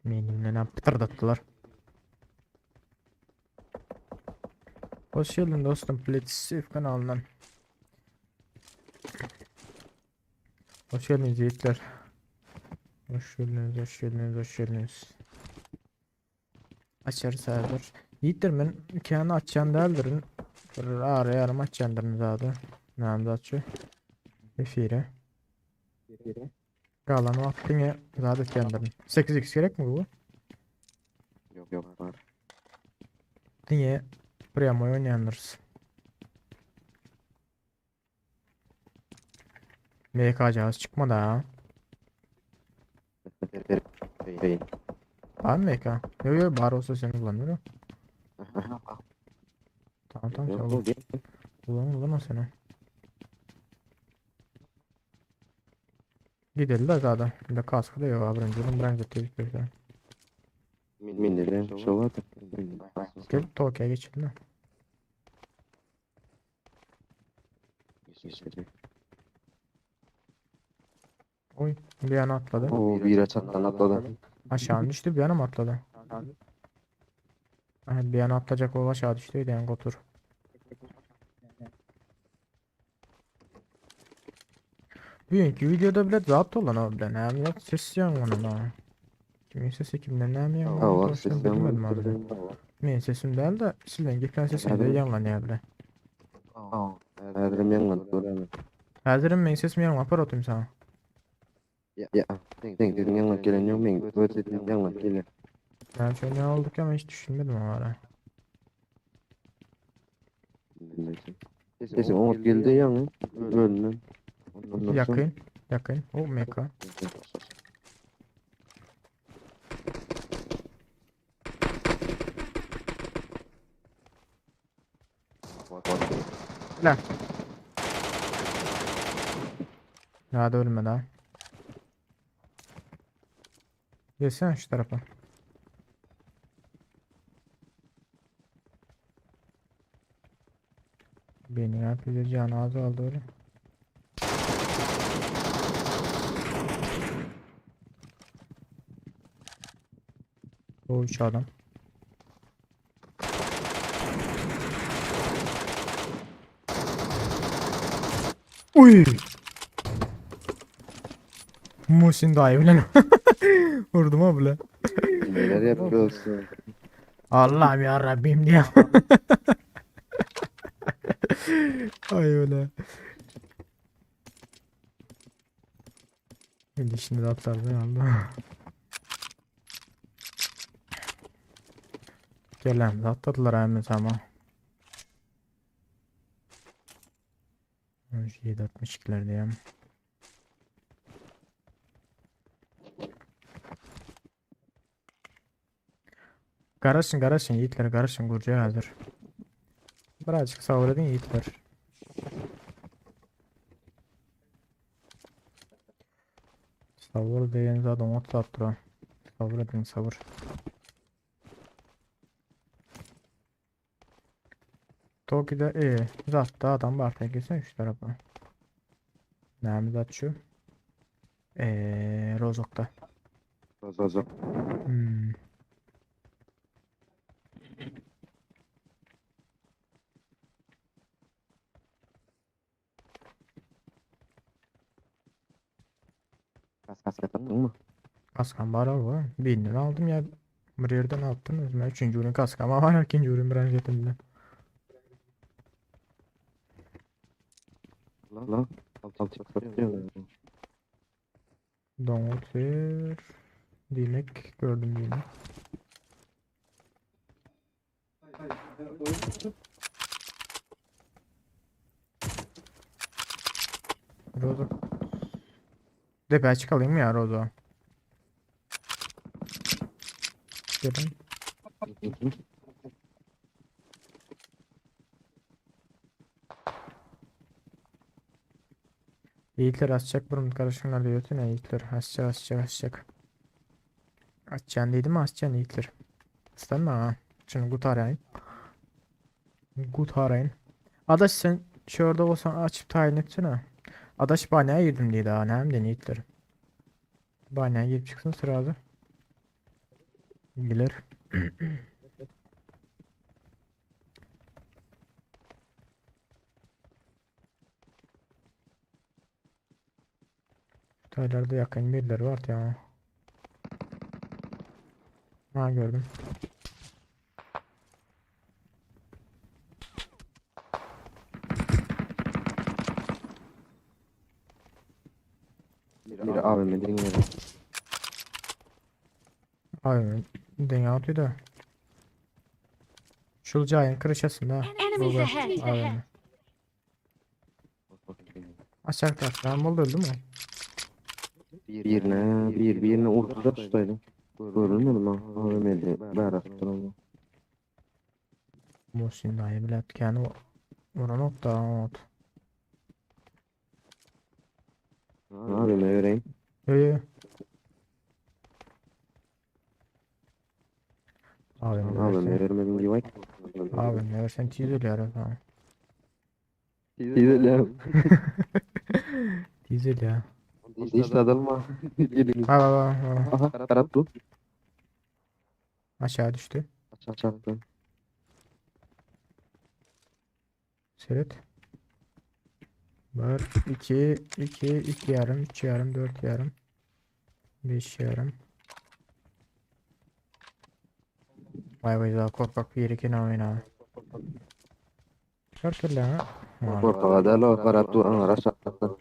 [SPEAKER 4] Benimle pıtırdattılar. Hoş geldin dostum Pletsif kanalından. Hoş geldiniz yiğitler. Hoş geldiniz, hoş geldiniz, hoş geldiniz. Açarız hazır. Yiğitler ben kendi açan değildirin. Bir ara yarım açandırın zaten. Nämde açıyor? Efire. Kalan vaktini zaten kendirin. 8x gerek mi bu?
[SPEAKER 9] Yok yok var.
[SPEAKER 4] Diňe prýamoý oýnaýandyrys. MK çykmady ha. Var mı MK? Yok yok bar olsa seni kullanıyorum. Tamam tamam sen kullan. Kullan kullan o seni. Gidelim de zaten. Bir de kaskı da yok abi. Birinci birinci tebrik ederim.
[SPEAKER 9] Mindere şova.
[SPEAKER 4] Gel Tokyo'ya geçelim de. Oy bir yana atladı.
[SPEAKER 9] O bir çattan atladı.
[SPEAKER 4] Aşağı düştü bir yana mı atladı? Aha, bir yana atlayacak o aşağı düştü yani gotur. Bugünkü videoda bile rahat olan abi ben hem yok ses yanmadı ha. Kimin sesi kimden ne mi yanmadı?
[SPEAKER 9] Allah ses
[SPEAKER 4] bilmedim abi. Benim sesim değil de sizden geçen sesim de yanlanıyor bile.
[SPEAKER 9] Hazırım yanmadı.
[SPEAKER 4] Hazırım benim sesim yanma apar atayım sana.
[SPEAKER 9] Ya ya. Sen dedin yanmak gelen yok men. Öz dedin yanmak gelen.
[SPEAKER 4] Ben şöyle ne olduk ama hiç düşünmedim o ara.
[SPEAKER 9] Sesim oňat geldi ýaňy. Bölünen.
[SPEAKER 4] Yakın. Yakın. O meka. Lan. Daha da ölme daha. Gelsene şu tarafa. Beni yapıyor canı azaldı öyle. O üç adam. Uy! Muhsin dayı bilen. Vurdum ha bile.
[SPEAKER 9] Neler yapıyorsun?
[SPEAKER 4] Allah'ım ya Rabbim diye. Ay öyle. Şimdi şimdi de atlardı Allah. Gelen de atladılar hemen tamam. 762'ler diýem. Garaşyň, garaşyň ýigitler, garaşyň gurjak hazir. Birazjyk sabyr ediň ýigitler. Sabyr diýen zat oňat zatdyr. Sabyr ediň, sabyr. Toki'de e, zatda adam bar tekilsen şu tarafa. Näme zat şu? E, Rozok'ta.
[SPEAKER 9] Rozok.
[SPEAKER 4] Hmm.
[SPEAKER 9] Kask atdyňmy?
[SPEAKER 4] Kaskam bar abi. Birinden aldım ya. Bir yerden attım. Özüme üçüncü ürün kaskam var. İkinci ürün bir hareketimde.
[SPEAKER 9] La. Alt çıkartıyor.
[SPEAKER 4] Donutur. Diýmek gördüm diýmek. Rozo. Depä çıkalayım ya Rozo. Gelin. Yiğitler açacak burun karışımlar diyorsun ya yiğitler. Açacak açacak açacak. Açacaksın dedim açacaksın yiğitler. İstenme ha. Şunu kurtarayım. Kurtarayım. Adaş sen şurada olsan açıp tayin etsene. Adaş banyoya girdim diye daha ne de yiğitler. Banyoya girip çıksın sırada. Gelir. Taylarda yakın birileri var ya. Ha gördüm.
[SPEAKER 9] Bir AVM'den yere.
[SPEAKER 4] Abi denge atıyor da. Şu cayın kırışasın da.
[SPEAKER 1] Enemies ahead.
[SPEAKER 4] Abi. Aşağı taraftan oldu öldü mü?
[SPEAKER 9] Birine, bir birine urduda tutaydım. Görünmedi mi? AVM'de. Bära tutdum.
[SPEAKER 4] Muhsin dayı bilet kendi vuran ot da ot.
[SPEAKER 9] AVM vereyim.
[SPEAKER 4] Yo yo. Abi
[SPEAKER 9] AVM vermedim diye.
[SPEAKER 4] Abi ne versen tiz ölüyor ha.
[SPEAKER 9] Güzel
[SPEAKER 4] Tiz ölüyor.
[SPEAKER 9] Hiç adamma.
[SPEAKER 4] Ha ha ha.
[SPEAKER 9] Aha taraf bu.
[SPEAKER 4] Aşağı düştü.
[SPEAKER 9] Çarptım.
[SPEAKER 4] Seyret. 1, 2, 2, 2 yarım, 3 yarım, 4 yarım, 5 yarım. Vay vay daha korkak bir yeri kenar oyna. Her türlü ha. Ha.
[SPEAKER 9] Korkağa da lo karatu anara şarttan.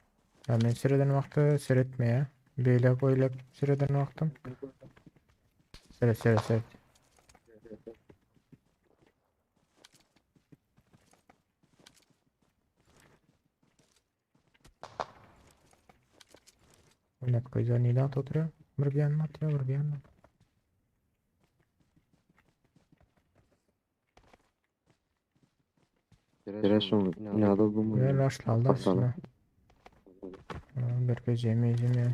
[SPEAKER 4] Ya men süreden wagty seyretmeye. Beyle boýlap süreden wagtym. Seyret seyret seyret. Oynat koyza neden oturuyor? Bir bir yanına atıyor, bir bir yanına.
[SPEAKER 9] Reşon inada bu mu?
[SPEAKER 4] Ve raşlaldı aslında. Bir göz yemeği yemeği.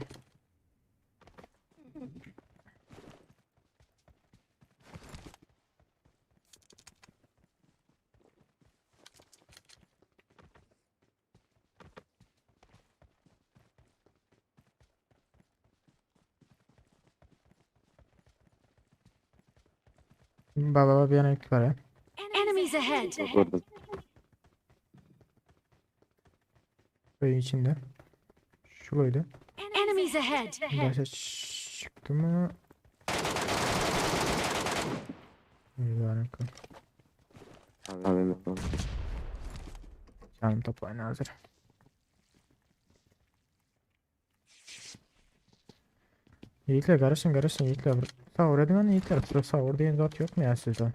[SPEAKER 4] Baba baba bir yana var ya.
[SPEAKER 1] Enemies ahead.
[SPEAKER 9] Gördüm.
[SPEAKER 4] Köyün içinde. Şuraydı.
[SPEAKER 1] Enemies ahead.
[SPEAKER 4] Başa çıktı mı? Mübarek.
[SPEAKER 9] AVM.
[SPEAKER 4] Canım toplayın hazır. Yiğitler karışın karışın yiğitler. Sağ oraya lan yiğitler. Sıra sağ orada diyen zat yok mu ya sizde?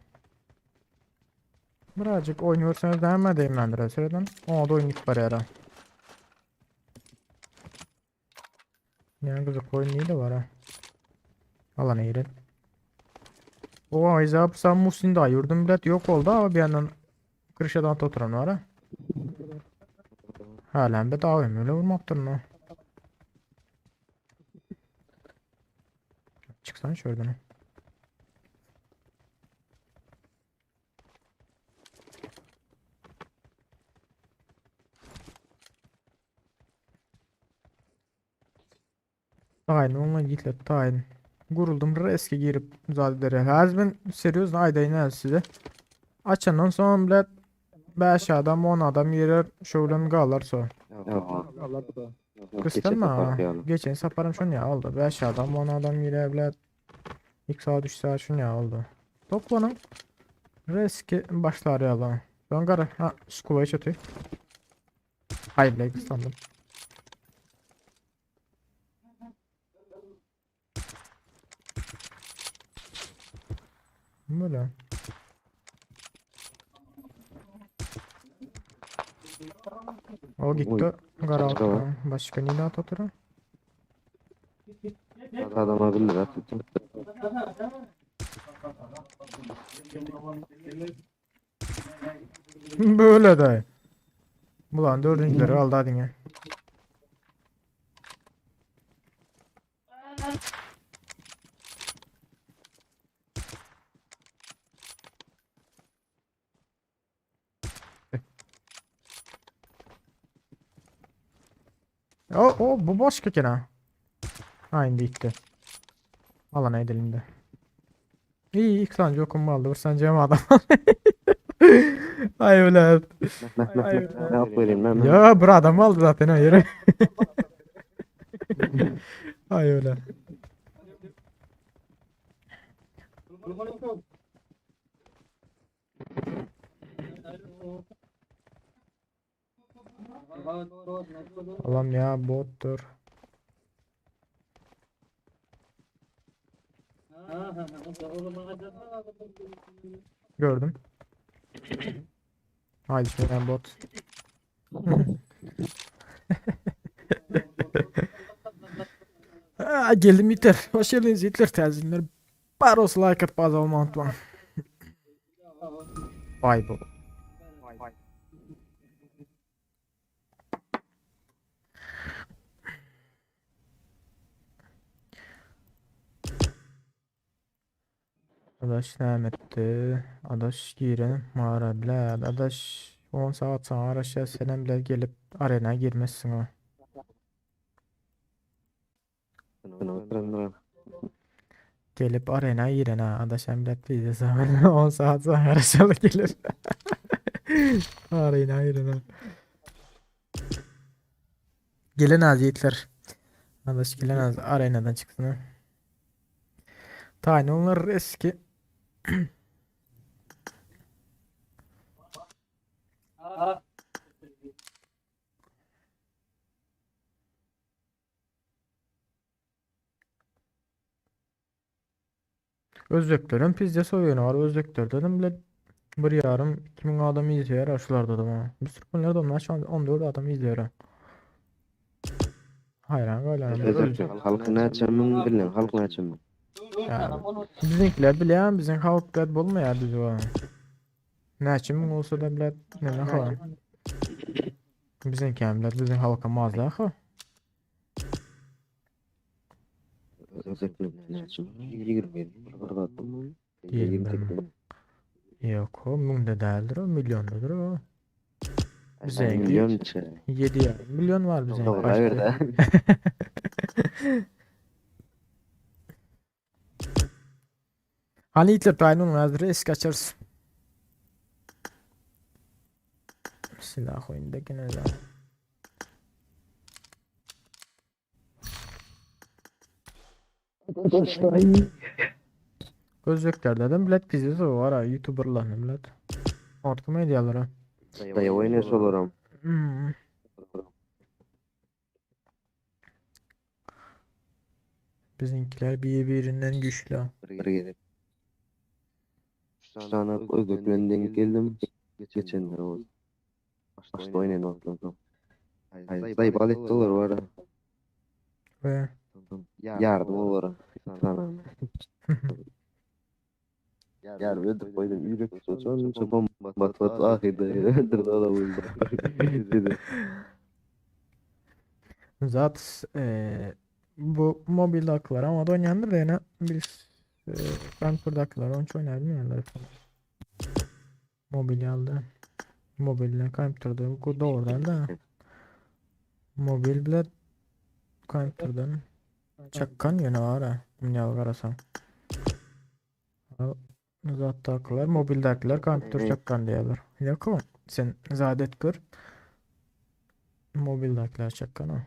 [SPEAKER 4] Birazcık oynuyorsanız da hemen değmlendirir sıradan. Ona da oyun git var yara. Ne gyzyk oyun neydi var ha? Alana girin. O Ayza sen Muhsin daha yurdum bilet yok oldu ama bir yandan Kırşadan oturan var ha. Halen be daha öyle vurmaktır mı? Çıksana şuradan. Tayin onunla gitle tayin. Guruldum reske girip zadelere. Her ben seriöz aydayın size. Açandan sonra bile 5 adam 10 adam girer şöyle galar so. Kıskanma. Geçen saparım şunu ya oldu. 5 adam 10 adam girer bile. 2 saat 3 saat şunu ya oldu. Toplanın. Reski başlar ya lan. Ben gara ha skuvayı çatıyor. Hayır bile kıskandım. Böyle. O gitti. Gara
[SPEAKER 9] Başka var.
[SPEAKER 4] Başka ne at otura?
[SPEAKER 9] Adam bilir artık.
[SPEAKER 4] Böyle de. Ulan dördüncüleri aldı hadi ya. O, o bu başka gene. Aynı gitti. Alana edelim de. İyi ilk sancı okum aldı. Bu sancı adam. Ay ulan. Ay ulan.
[SPEAKER 9] Ne yapayım ben?
[SPEAKER 4] Ya bir adam aldı zaten hayır. Ay öyle. Allah'ım ya bottur. Gördüm. Haydi şimdi bot. Aa, geldim Yiğitler. Hoş geldiniz Yiğitler. Terzinler. Baros like at bazı olma unutma. Vay bu. Adaş devam etti. Adaş girelim mağara bile. Adaş 10 saat sonra araşa senem bile gelip arena girmezsin o. Gelip arena giren ha. Adaş emret bize zaman 10 saat sonra araşalı gelir. Arena giren ha. Gelen az yiğitler. Adaş gelen az arenadan çıksın ha. Tane onlar eski. Özbeklerin pizza oyunu var. Özbeklerden bile bir yarım 2000 adam izliyor aşılarda da ha. Biz Türkmenler de onlar şu an 14 adam izliyor. ha. Hayran galan.
[SPEAKER 9] Özbek halkı näçe bilen, halk näçe müň?
[SPEAKER 4] Ya, bizimkiler bilen bizim halk bilen bolmaýar biz o. Näçe müň olsa da bilen ne ha. Bizimki bilen bizim halka mazla ha.
[SPEAKER 9] Özbekler näçe müň? 27 bir zat mı?
[SPEAKER 4] 20 Yok o müň de däldir o milyondadyr o. Bize
[SPEAKER 9] Milyon çe.
[SPEAKER 4] 7 milyon var bizim
[SPEAKER 9] Doğru
[SPEAKER 4] başka.
[SPEAKER 9] öyle.
[SPEAKER 4] Hani Hitler tayin olmaz risk açarız. Silah oyunda gene de. Özbeklerden bilet bizi var ha YouTuber'lar millet. Orta medyalara.
[SPEAKER 9] Dayı oynasa olurum.
[SPEAKER 4] Hmm. Bizimkiler birbirinden güçlü.
[SPEAKER 9] Bir gelip. Şu sana Özbeklerden geldim. Geçenler oldu. Başta oynayan oldu. Dayı balet dolar var ha.
[SPEAKER 4] Ve
[SPEAKER 9] Ýardym olara. Salam. Ýar öldürip goýdum. Ýürek şonça bomba batyp atyp ahyrda öldürdi olam.
[SPEAKER 4] Zat eee, bu mobildakiler ama da oynayandır da yine biz eee kompüterdakiler onça oynayabilirler. Mobil aldı. Mobilden kompüterde bu doğrudan da. Mobil bile kompüterden çakkan ýöne ara. Munýaly garasaň. Zatdakylar, mobildakiler kompüter çakkan diýýärler. Ýok, sen zat et gör. Mobildakiler çakkan o.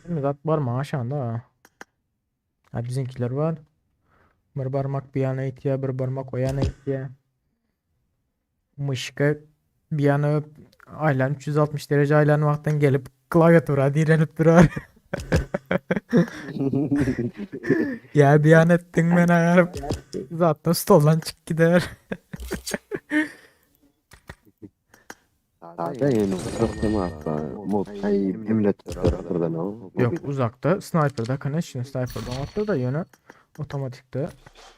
[SPEAKER 4] Hemme zat barmagyň aşagynda. Ha biziňkiler bar. Bir barmak bir ýana itýär, bir barmak o ýana itýär. Myşka bir ýana aýlanyp 360 dereje aýlan wagtdan gelip klawiatura direnip durar. Ya bir an ettin men aýaryp zatdan stoldan çyk gider.
[SPEAKER 9] Zaten yani sistema mod ay emülatörlerden o.
[SPEAKER 4] Yok uzakta sniper'da connection sniper'da atlı da yöne otomatikte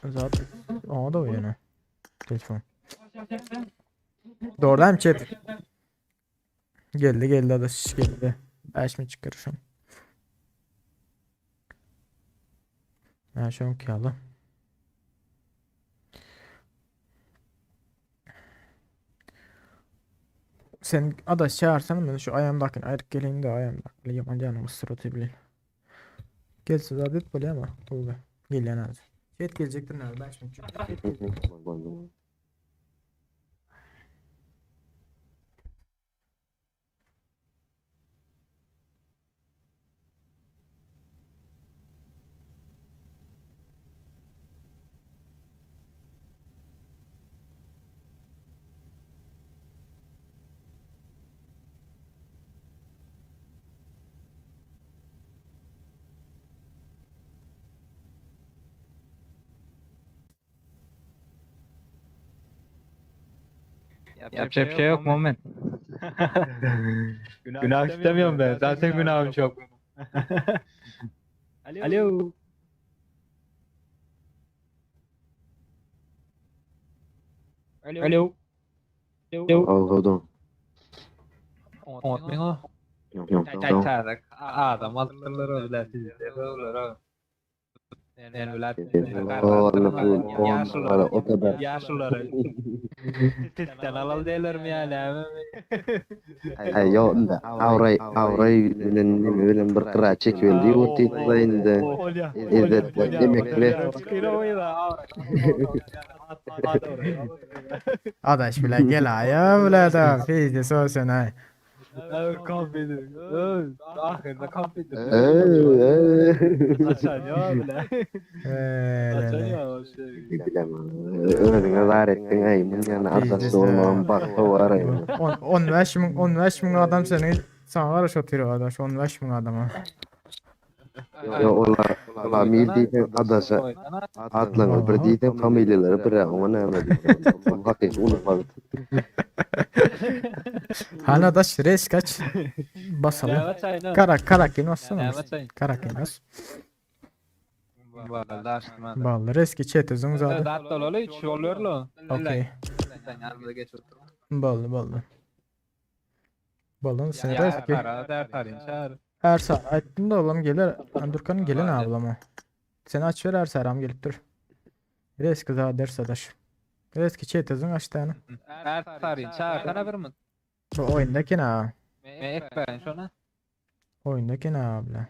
[SPEAKER 4] zaten o da o yöne telefon. Doğru değil mi chat? Geldi geldi adaş geldi. 5 mi çıkar şu an? Ha şu an okuyalım. Sen adaş çağırsana beni şu ayağımdakini ayrık geleyim de ayağımdakini yaman canım ısır bile. Gelse zaten böyle ama oldu. Gelen az. Chat gelecektir nerede? Ben şimdi
[SPEAKER 10] Yapacak bir şey yok Muhammed. Günah istemiyorum ben. Zaten günahım çok. Alo. Alo. Alo.
[SPEAKER 9] Algodon.
[SPEAKER 10] Unutmayın o.
[SPEAKER 9] Yok yok.
[SPEAKER 10] Çay Adam alırlar öyle sizi. Öyle Yani öyle.
[SPEAKER 9] O o kadar.
[SPEAKER 10] Yaşlıları. Sizden alal değiller mi yani?
[SPEAKER 9] Ay yo avray avray bilen neme bilen bir gyra çekip diýip otyrdy indi. Ezzet emekli.
[SPEAKER 4] Adaş bile gel aya bile de feyzi sosyal ay.
[SPEAKER 10] Ahirde kamp edin.
[SPEAKER 4] Öyle.
[SPEAKER 9] Özüňe zar etdiň ay mundan adaş olmagyň bagty bar ay.
[SPEAKER 4] 15 müň 15 müň adam seni sana garaş oturuyor adaş 15 müň adama.
[SPEAKER 9] Yo olar olar mil diýseň adaşa atlaňy bir diýseň familiýalary bir oňa näme diýseň. Hakyky uly bagt.
[SPEAKER 4] Hani adaş res kaç basalım. Kara karakin bassana. Karakin bas. Ballı reski chat uzun zaten. Okey. Ballı ballı. Balın sen reski. Ersa aytdım da oğlum gelir. Andurkan'ın gelin ablama. Sen aç ver Ersa aram gelip dur. Reski daha ders adaş. Reski chat uzun aç tane. Bu oyundaki ne? Oyundaki ne abla?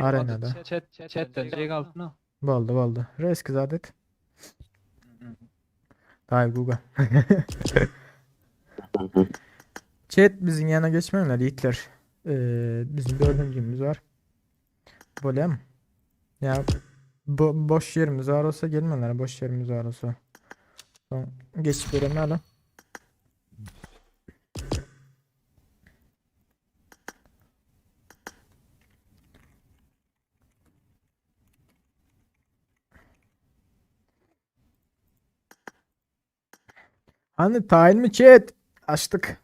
[SPEAKER 4] Arenada. Boldy boldy. Reski zat et. Daý Google. Chat bizim yana geçmeyenler yiğitler. Ee, bizim dördüncümüz var. Bolýa mı? Ya bo boş yerimiz var olsa gelmeler boş yerimiz var olsa. Tamam. Geçip verelim hala. Hani tayin mi chat? Açtık.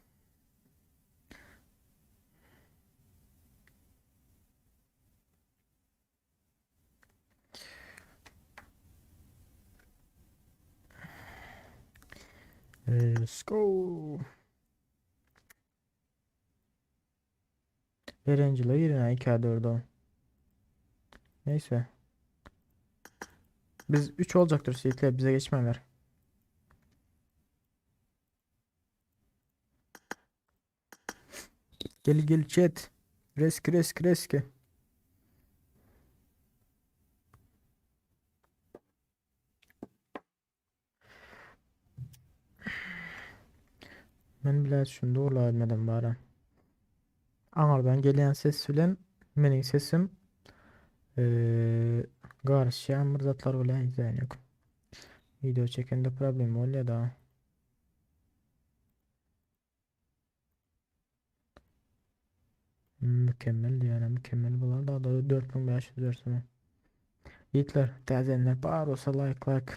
[SPEAKER 4] Let's go. Birinjilige girýän 2 4 o. Neyse. Biz 3 olacaktır Yiğitler bize geçmeler. Gel gel chat. Reski reski reski. Men bile şunu doğru bilmedim bari. Aňardan gelýän ses bilen meniň sesim eee garyşýan bir zatlar bilen izleýän ýok. Video çekende problem bolýar da. Mükemmel diýýär, mükemmel bolar da da 4500 bersene. Yiğitler, täzelenler bar bolsa like like.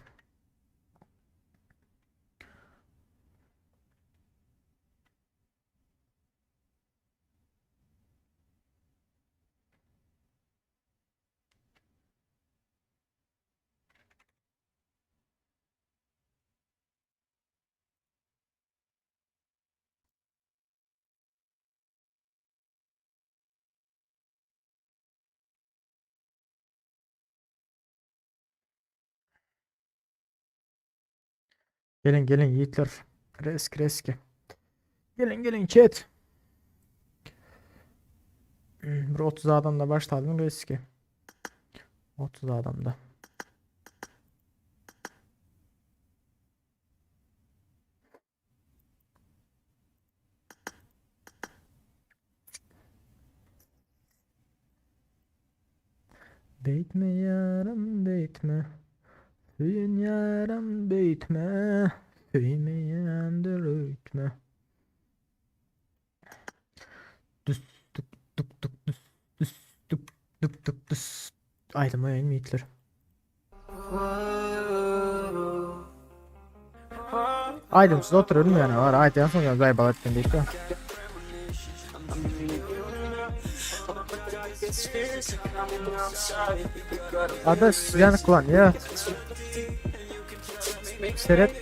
[SPEAKER 4] Gelin gelin yiğitler. Reski reski. Gelin gelin chat. Bir 30 adamda başladım riski. 30 adamda. Beytme yarım beytme. Söyün yarım beytme. Söymeyendir öğütme. Düs tuk tuk tuk düs düs tuk tuk tuk düs. Aýdyma ýaýyn Yiğitler. Aýdymsyz otur ölmeýän var. Aýdýan soň ýa zaýbal etdim diýip. Adaş ýanyk lan ya. Seret.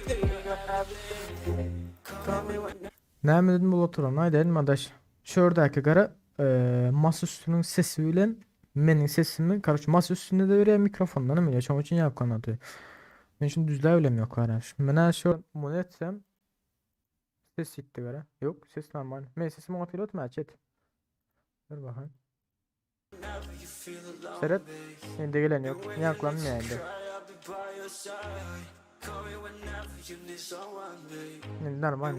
[SPEAKER 4] Näme dedim bul oturan aýdaýyn adaş. Şördäki gara masa üstüniň sesi bilen meniň sesimi karoç masa üstünde de berýär mikrofondan hem şoň üçin ýapkan aty. Men şunu düzläp bilem ýok gara. Menä şu muny etsem ses ýitdi gara. Ýok, ses normal. Men sesim oňa pilot mu chat? Dur bakayım. Seret. Indi gelen ýok. Ýanklanmaýar indi. Indi normal.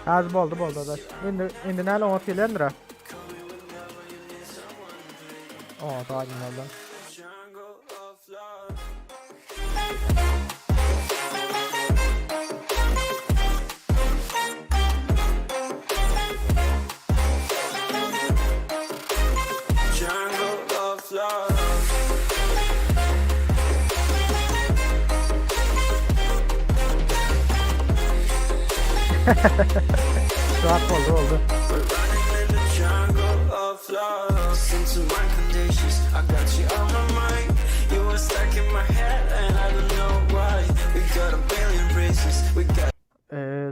[SPEAKER 4] Az boldy boldy adaş. Indi indi näle oňa gelendir? O, daha oldu. Rahat oldu oldu.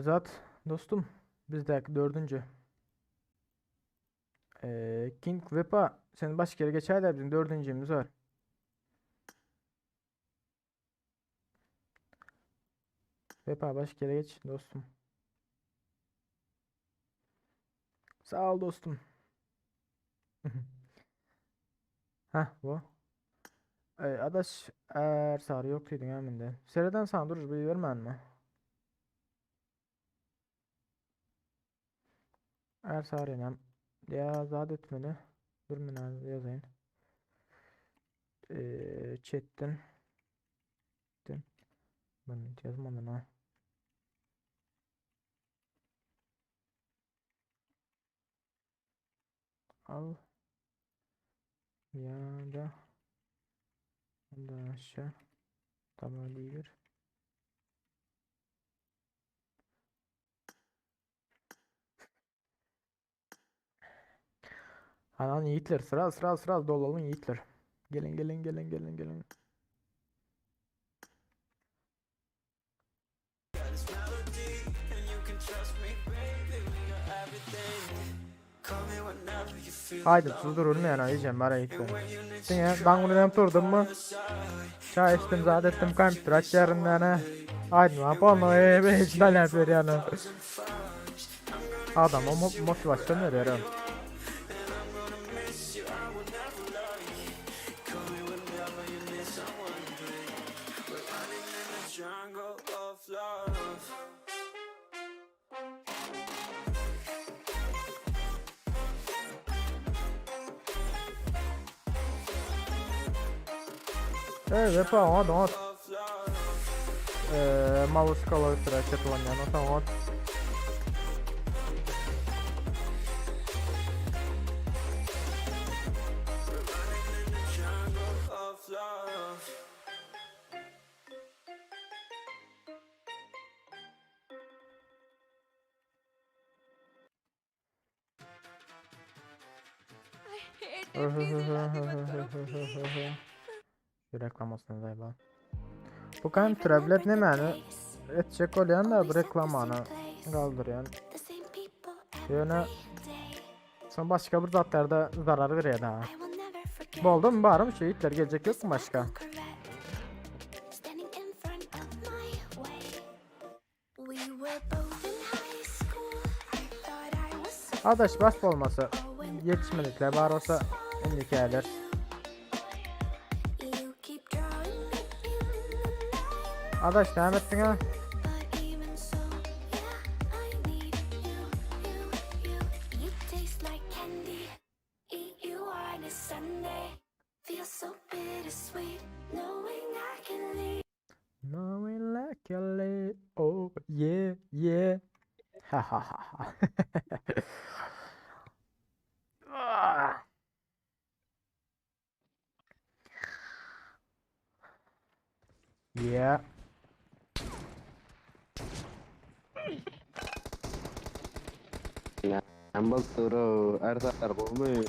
[SPEAKER 4] Zat dostum bizdeki dördüncü. King Vepa sen başka yere geçerler bizim dördüncümüz var. Vepa başka yere geç dostum. Sağ ol dostum. Heh bu. Adaş er sarı yok dedin hemen Sereden sana durur bir vermen mi? Er sarı ya zat etmeli. Dur men yazayım. Chat'ten. Ben yazmadım ha. Al. Ya da ondan aşağı. Tamam değil. Anan yiğitler sıra sıra sıra dolalım yiğitler. Geliň geliň geliň geliň geliň. Aýdymsyz durulmaýan aýyjam bar eýse. Diňe daň bilen turdummy? Çaý içdim, zat etdim, kompýuter açýaryn näne. Aýdyma polno eee hiç dalýap berýän. Adama motiwasiýa berýär. Ey vefa oňat oňat. Eee maluskalar raket oýnaýan oňat oňat. Reklamasyny zaýba. Bu kompýuter bilet nämäni etjek bolýan da bu reklamany galdyrýan. Ýöne soň başga bir zatlarda zarar berýär da. Boldumy barym şu itler geljek ýokmy başga? Adaş bas bolmasa ýetişmedikler bar bolsa indi käler. Adaş näme etdiň ha? Knowing like a lady, oh yeah yeah. Ha ha ha ha. Ah. Yeah.
[SPEAKER 9] Näme bolup dur o? Ersar gowmy?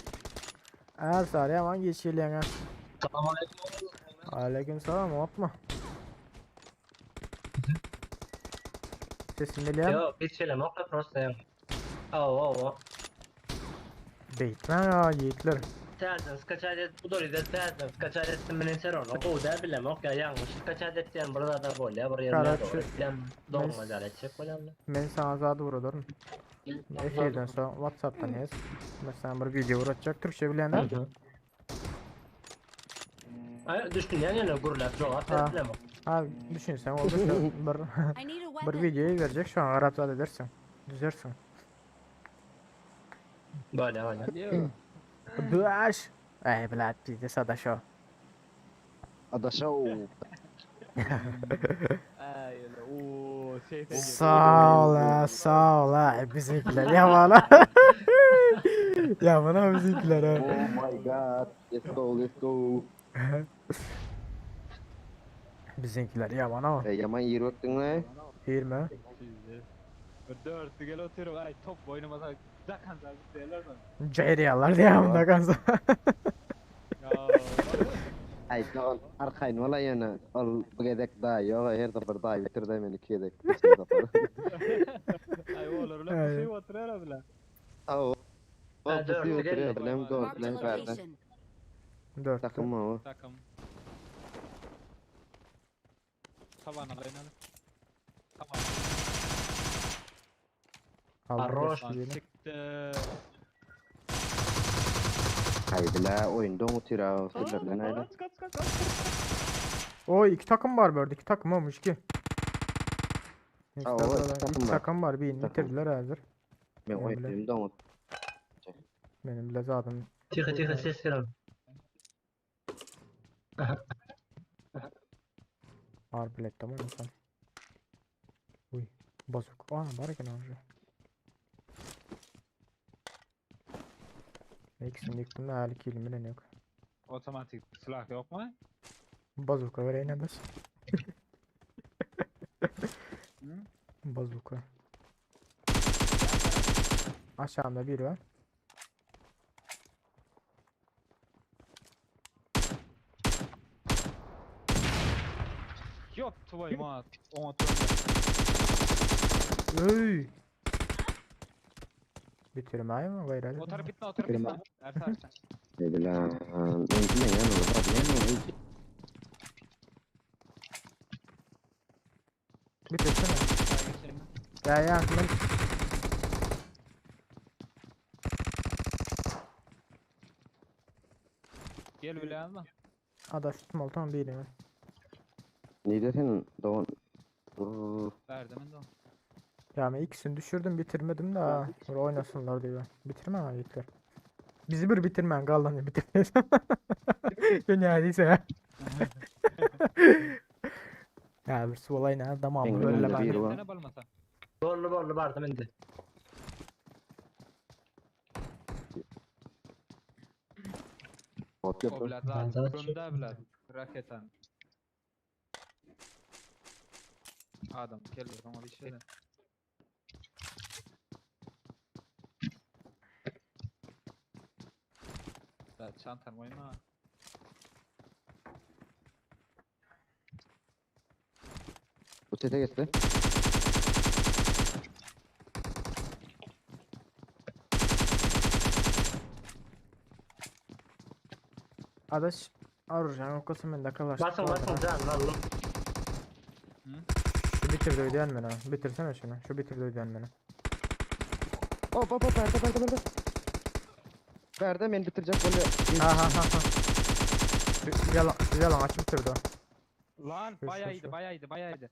[SPEAKER 4] Ersar ýaman geç gelýäň ha. Aleyküm salam, otma. Sesim gelýär.
[SPEAKER 7] Ýok, hiç gelemok da prosta ýa. Hawa, hawa.
[SPEAKER 4] Beýtmäň ha ýigitler.
[SPEAKER 7] Täzeden skaçat et, bu doly täzeden skaçat etdim bilen ser onu. Gowy däl bilemok ýa ýalňyş skaçat etýän bir zada bolýa bir ýerine
[SPEAKER 4] Karaçi,
[SPEAKER 7] dogry etýän
[SPEAKER 4] men
[SPEAKER 7] dogry däl etjek bolýan.
[SPEAKER 4] Men saňa zat ugradaryn. Efirden soň WhatsApp'dan ýaz. Men saňa bir video ugratjak. Türkçe bilýän däl.
[SPEAKER 7] Aý düşünýän ýöne gürläp jogap berip bilemok.
[SPEAKER 4] Ha düşünseň oldu bir bir video berjek şoňa garap zat edersiň. Düzersiň.
[SPEAKER 7] Bolýa bolýa.
[SPEAKER 4] Duaş. Ey blat bizde sadaşo.
[SPEAKER 9] Adaşo.
[SPEAKER 4] Sağ ol ha, sağ ol ha. Bizimkiler ýamana. Ýamana bizimkiler ha.
[SPEAKER 9] Oh my god. Let's go, let's go.
[SPEAKER 4] Bizimkiler ýamana.
[SPEAKER 9] E, ýaman ýer ötdüň le.
[SPEAKER 4] Girme.
[SPEAKER 10] Bir dörtlü gel oturup ay top oynamasa dakansa diýerler mi?
[SPEAKER 4] Jaýraýarlar diýýär dakansa.
[SPEAKER 9] Ay dogan arkaýyn bola ýöne ol bu gezek daýy ýok her sapar daýy bitirdi meni iki gezek. Geçen sapar.
[SPEAKER 10] Ay olar bilen
[SPEAKER 4] Ay.
[SPEAKER 10] bir şey oturar bilen.
[SPEAKER 9] Aw.
[SPEAKER 7] Ha,
[SPEAKER 9] O
[SPEAKER 7] dörtlü
[SPEAKER 9] pusu oturuyor
[SPEAKER 7] geldi.
[SPEAKER 9] bilen gol bilen bärde.
[SPEAKER 4] Dörtlü.
[SPEAKER 9] Takım o.
[SPEAKER 10] Takım. Taban alayın hadi. Tamam.
[SPEAKER 4] Aldı
[SPEAKER 7] Arroş.
[SPEAKER 10] Lan
[SPEAKER 4] geçti
[SPEAKER 10] Çıktı.
[SPEAKER 9] Ay bile oyunda oturuyor. Sırlar bilen ayrı.
[SPEAKER 10] Kaç kaç kaç kaç.
[SPEAKER 4] Oy iki takım var böyle iki takım olmuş ki. İki
[SPEAKER 9] Aa, o
[SPEAKER 4] takım,
[SPEAKER 9] iki
[SPEAKER 4] iki
[SPEAKER 9] takım var.
[SPEAKER 4] takım var birini
[SPEAKER 9] Takım.
[SPEAKER 4] bitirdiler hazır.
[SPEAKER 9] Men
[SPEAKER 4] Men bile.
[SPEAKER 9] oyunda otur.
[SPEAKER 4] Benim bile zaten
[SPEAKER 7] Тихо, тихо, ses gelen.
[SPEAKER 4] Var bilet tamam insan. Uy bazuk. Aa var eken orada. İkisini yıktım da hali kilim bilen yok.
[SPEAKER 10] Otomatik silah yok mu?
[SPEAKER 4] Bazuka vereyim bas.
[SPEAKER 10] Hı?
[SPEAKER 4] Bazuka. Aşağımda bir var.
[SPEAKER 10] Ýok, twoý mat. Oňa dönme.
[SPEAKER 4] Öý. Bitirmäými gaýrat
[SPEAKER 10] O
[SPEAKER 4] edin.
[SPEAKER 10] tarap gitme, o tarap gitme. Erse erse.
[SPEAKER 9] Bilen. Öňküne ýan olur. Näme ol?
[SPEAKER 4] Bitirsene.
[SPEAKER 10] Sağa geçelim.
[SPEAKER 4] Ya ya men
[SPEAKER 10] Gel bile alma.
[SPEAKER 4] adaş tutmaly tam birini.
[SPEAKER 9] Neydi senin doğan? Dur.
[SPEAKER 10] Verdim ben de onu.
[SPEAKER 4] Ya ben ikisini düşürdüm bitirmedim de ha. Sonra oynasınlar diye. Bitirme ha yiğitler. Bizi bir bitirmen kaldı lan bitirmeyiz. Ya neredeyse ya. Ya bir su olay ne tamam
[SPEAKER 9] Engel
[SPEAKER 4] böyle
[SPEAKER 9] önünde
[SPEAKER 4] ben.
[SPEAKER 9] bir var.
[SPEAKER 10] Sene balmasa.
[SPEAKER 7] Bolly bolly bardym indi.
[SPEAKER 9] Bot
[SPEAKER 10] O
[SPEAKER 9] yapar.
[SPEAKER 10] bilet
[SPEAKER 7] Ben
[SPEAKER 10] zaten.
[SPEAKER 7] sana
[SPEAKER 10] Gömde bilet. Raketan. Adam gel ona bir şey de. Da çantam koyma.
[SPEAKER 9] Bu sete geçti.
[SPEAKER 4] Adaş Arurcan o kısım ben de kalaştı.
[SPEAKER 7] Basın basın can lan.
[SPEAKER 4] Şu bitirdi ödeyen beni ha. Bitirsene şunu. Şu bitirdi ödeyen beni.
[SPEAKER 9] Hop hop hop perde perde perde. Perde beni bitirecek böyle.
[SPEAKER 4] Ha ha ha ha. Şu yalan, şu yalan aç bitirdi o.
[SPEAKER 10] Lan
[SPEAKER 4] Şu, şu,
[SPEAKER 10] bayağı iyiydi
[SPEAKER 4] şu.
[SPEAKER 10] bayağı iyiydi bayağı iyiydi.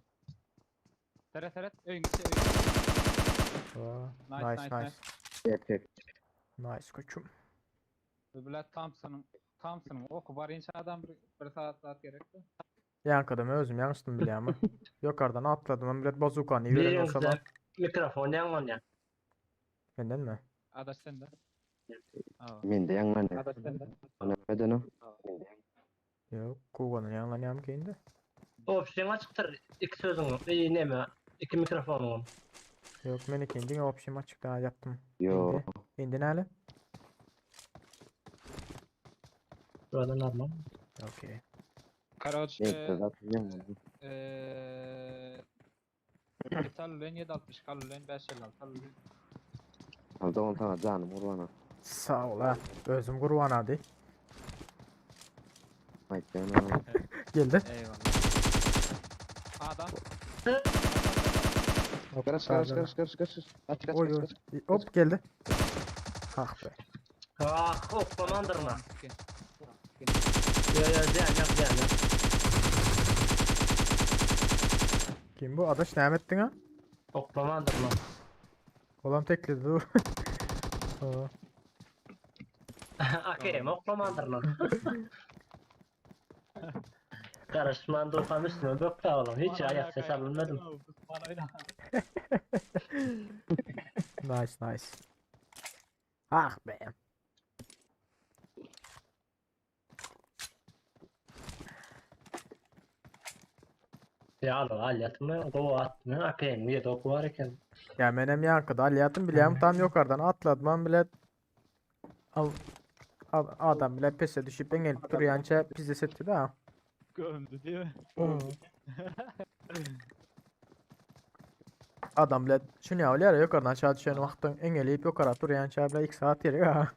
[SPEAKER 10] Seret seret ön gitse ön.
[SPEAKER 4] Aa,
[SPEAKER 10] Nice,
[SPEAKER 4] Nice
[SPEAKER 10] nice,
[SPEAKER 4] nice.
[SPEAKER 10] nice.
[SPEAKER 9] Tek tek.
[SPEAKER 4] Nice koçum.
[SPEAKER 10] Bilet Thompson'ın Thompson'ın oku var inşaattan bir, bir saat saat gerekti.
[SPEAKER 4] Yankıdım özüm yanlıştım bile ama. Yukarıdan atladım. Ben bilet bazukanı yürüyen olsam.
[SPEAKER 7] Biriňizde mikrofon ýaňlanýar.
[SPEAKER 4] Benden mi?
[SPEAKER 10] Adaş sen de. Aa.
[SPEAKER 9] Men de yangan.
[SPEAKER 10] Adaş sen de.
[SPEAKER 9] Neden o?
[SPEAKER 4] Yok. Kuganın yanlanayım ki indi.
[SPEAKER 7] Opsiýa açykdyr iki sözüň, iyi näme, iki mikrofonyň.
[SPEAKER 4] Yok men ikinci option açık daha yaptım.
[SPEAKER 9] Yo.
[SPEAKER 4] İndi. İndi ne
[SPEAKER 7] Burada normal.
[SPEAKER 4] Okey.
[SPEAKER 10] Karaoke
[SPEAKER 9] Neyse zaten yangan.
[SPEAKER 10] eee Metal 760 Kallen 556 Kallen
[SPEAKER 9] Tamam tamam canım urbana.
[SPEAKER 4] Sağ ol ha. Özüm kurban hadi.
[SPEAKER 9] Haydi canım.
[SPEAKER 4] Geldi.
[SPEAKER 10] Eyvallah. Adam
[SPEAKER 4] Hop,
[SPEAKER 9] Karış karış karış karış karış. Kaç kaç
[SPEAKER 4] Oy
[SPEAKER 9] kaç
[SPEAKER 4] oy.
[SPEAKER 9] kaç.
[SPEAKER 4] Hop geldi. Ah be.
[SPEAKER 7] Ah, oklamandyrma.
[SPEAKER 10] Gel.
[SPEAKER 7] Yo yo can yok can yok.
[SPEAKER 4] Kim bu? Adaş ne ettin ha?
[SPEAKER 7] Oklamandyrma.
[SPEAKER 4] Olan tekledi dur. Aa,
[SPEAKER 7] Akeyim oklamandyrma. Karışman durfam üstüme bökte oğlum. Hiç ayak ses alınmadım.
[SPEAKER 4] nice nice. Ah be.
[SPEAKER 7] Ya al al yatma, go atma. Akeyim niye doku var eken.
[SPEAKER 4] Ya menem yankıda aliyatım bileyim tam yukarıdan atladım ben bile al, al adam bile pese düşüp engelip duruyanca pizze setti de ha.
[SPEAKER 10] Gömdü değil mi?
[SPEAKER 4] Adam bile şunu ya öyle yukarıdan aşağı düşen vaktin engeleyip yukarı duruyanca bile 2 saat yeri ha.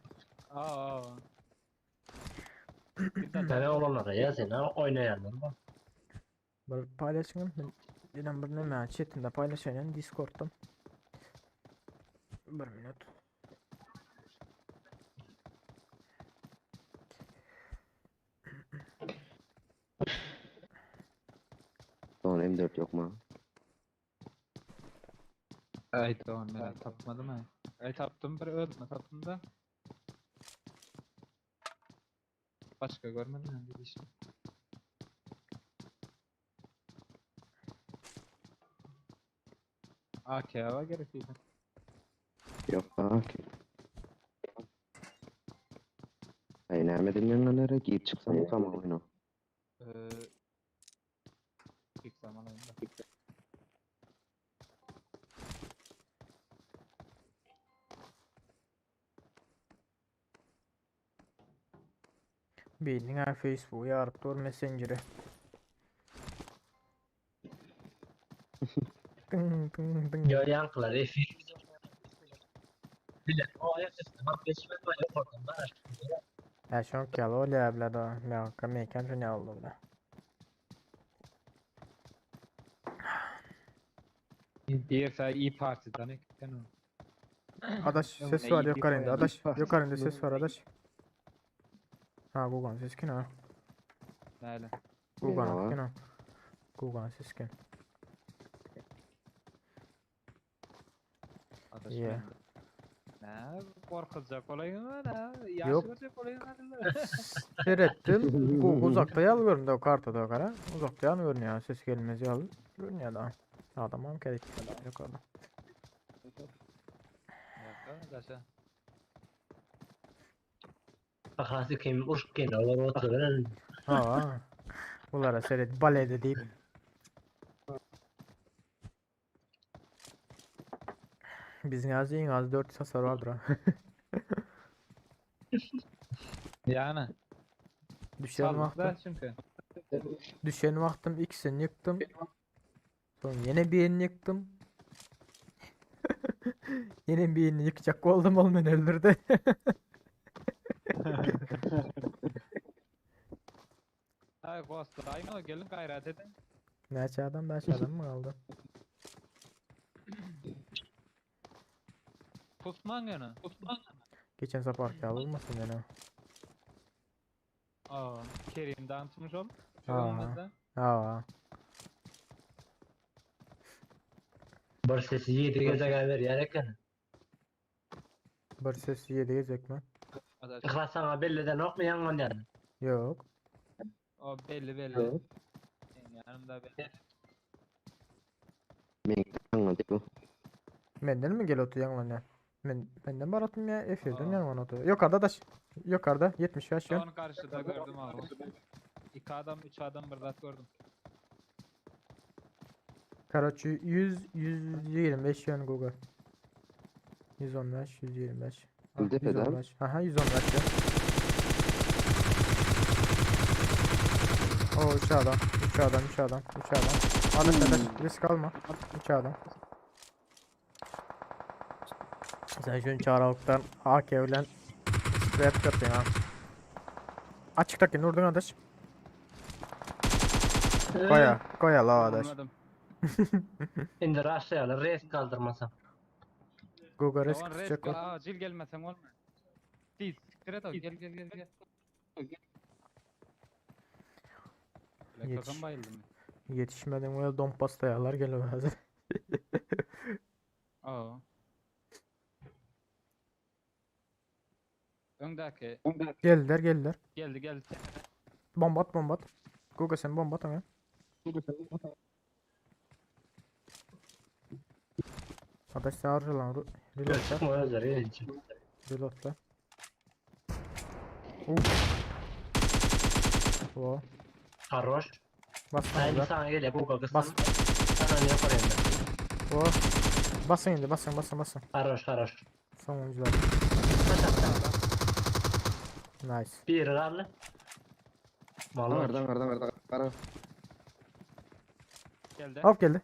[SPEAKER 10] Aa.
[SPEAKER 7] Tane olanlara yazın ha oynayanlar var.
[SPEAKER 4] Bir paylaşın. Ben bir neme chatinde paylaşayım Discord'dan. Bir minut.
[SPEAKER 9] Son M4 yok mu?
[SPEAKER 10] Ay tamam ben tapmadım ha. Ay taptım bir öldüm taptım da. Başka görmedim ben bir şey. AK var gerekliydi.
[SPEAKER 9] Yok ah ki. Ay näme dinleyenlere giyip çıksam tamam oyunu.
[SPEAKER 10] Ee, ilk zaman ayında.
[SPEAKER 4] Bildiğin her Facebook'u yarıp dur Messenger'ı. tyň tyň.
[SPEAKER 7] Ýa ýaňkylar efir. Bile, o aýak sesine bak geçmez mi ýokardan bar.
[SPEAKER 4] Hä şoňky ýaly bolýar bile da. Meňka meňkem şoň ýaly boldy bile.
[SPEAKER 10] Diýerse iyi partiden eken o.
[SPEAKER 4] Adaş ses
[SPEAKER 10] Öňüne
[SPEAKER 4] var
[SPEAKER 10] iyi
[SPEAKER 4] yukarı indi.
[SPEAKER 10] koyalım.
[SPEAKER 4] Adaş yukarı indi ses var adaş. Ha Gugan ses kin ha.
[SPEAKER 10] Näle?
[SPEAKER 4] Gugan
[SPEAKER 9] Merhaba.
[SPEAKER 4] kin ha. Gugan ses kin.
[SPEAKER 10] Adaş
[SPEAKER 4] Yeah.
[SPEAKER 10] men- Nä gorkuzjak bolaýyn nä?
[SPEAKER 4] Yok.
[SPEAKER 10] Ýaş görjek bolaýyn.
[SPEAKER 4] Seyrettim. Bu uzakta ýaly göründü o kartada kara. Uzakta ýaly görünýär. Ses gelmez ýaly görünýär da. Adamam gerek yukarıda.
[SPEAKER 10] Ýa, adaşa.
[SPEAKER 7] Bahasy kim uruş gene olar oturan.
[SPEAKER 4] Ha. Bulara seyret balede deyip. Bizim az en az 4 hasar vardır ha.
[SPEAKER 10] Ýa-ni.
[SPEAKER 4] Düşen
[SPEAKER 10] Sallyk
[SPEAKER 4] wagtym,
[SPEAKER 10] da çünki.
[SPEAKER 4] düşen wagtym ikisini ýykdym. Soň ýene birini ýykdym. Ýene birini ýykjak boldum, ol meni öldürdi.
[SPEAKER 10] Ay goslaýyn o gelin gaýrat edin.
[SPEAKER 4] Näçe adam, 5 adam mı kaldı?
[SPEAKER 10] Pusman ýöne. Pusman.
[SPEAKER 4] Geçen sefer olmasın ýene.
[SPEAKER 10] Aa, Kerim danışmış ol.
[SPEAKER 4] Aa.
[SPEAKER 10] Olmazda.
[SPEAKER 4] Ha.
[SPEAKER 7] Bir sesi 7 gece berýär eken.
[SPEAKER 4] Bir ses 7 gezek mi?
[SPEAKER 10] Adaş.
[SPEAKER 7] Ihlas sana belliden okmy ýaňman ýa.
[SPEAKER 4] Yok.
[SPEAKER 10] O belli belli. Benim yanımda belli.
[SPEAKER 9] Men anladık bu.
[SPEAKER 4] Menden mi gel otu ýaňlanýar? Men menden baratym ya F1'den
[SPEAKER 10] Aa.
[SPEAKER 4] ýaňlan otu. Yukarıda da yukarıda 75 yön.
[SPEAKER 10] Son karşıda gördüm abi. İki adam, üç adam bir zat gördüm.
[SPEAKER 4] Karaçı 100 125 yön Google. 115 125. Ha,
[SPEAKER 9] Tepeden.
[SPEAKER 4] 115. Aha 115 yön. O 3 adam, 3 adam, 3 adam, 3 adam. Adaş adaş risk alma. 3 adam. Sen şunu çağrılıktan AK bilen sprey atıyorsun ha. Açıktaki nurdun adaş. Koya, koya la adaş.
[SPEAKER 10] Anladım.
[SPEAKER 7] Indi raşlaýarlar res kaldırmasa.
[SPEAKER 4] Google risk
[SPEAKER 10] Tamam,
[SPEAKER 4] tutacak
[SPEAKER 10] risk
[SPEAKER 4] o.
[SPEAKER 10] acil gelmesen olmaz. Siz, siktir et o. Gel gel gel gel.
[SPEAKER 4] Yetiş.
[SPEAKER 10] Kazan bayıldım.
[SPEAKER 4] Yetişmeden böyle don pastayarlar gelemez.
[SPEAKER 10] Aa. Öndeki
[SPEAKER 4] Geldiler geldiler.
[SPEAKER 10] geldi geldi.
[SPEAKER 4] Bomba at bomba at. Google sen bomba at hemen. Adaş sen harca lan. Ru- Reloadla.
[SPEAKER 7] Çıkma özleri gelince.
[SPEAKER 4] Reloadla. Uf. O.
[SPEAKER 7] Haroş.
[SPEAKER 4] Bas
[SPEAKER 7] Aynı
[SPEAKER 4] lan.
[SPEAKER 7] sana geliyor bu kakasın.
[SPEAKER 4] Bas.
[SPEAKER 7] Sana ne yapayım ben?
[SPEAKER 4] O. Basın indi basın basın basın.
[SPEAKER 7] Haroş haroş.
[SPEAKER 4] Son oyuncular. Nice.
[SPEAKER 7] Bir garlı. Vallahi.
[SPEAKER 9] Ardan ardan ardan ardan.
[SPEAKER 10] Geldi.
[SPEAKER 4] Hop geldi.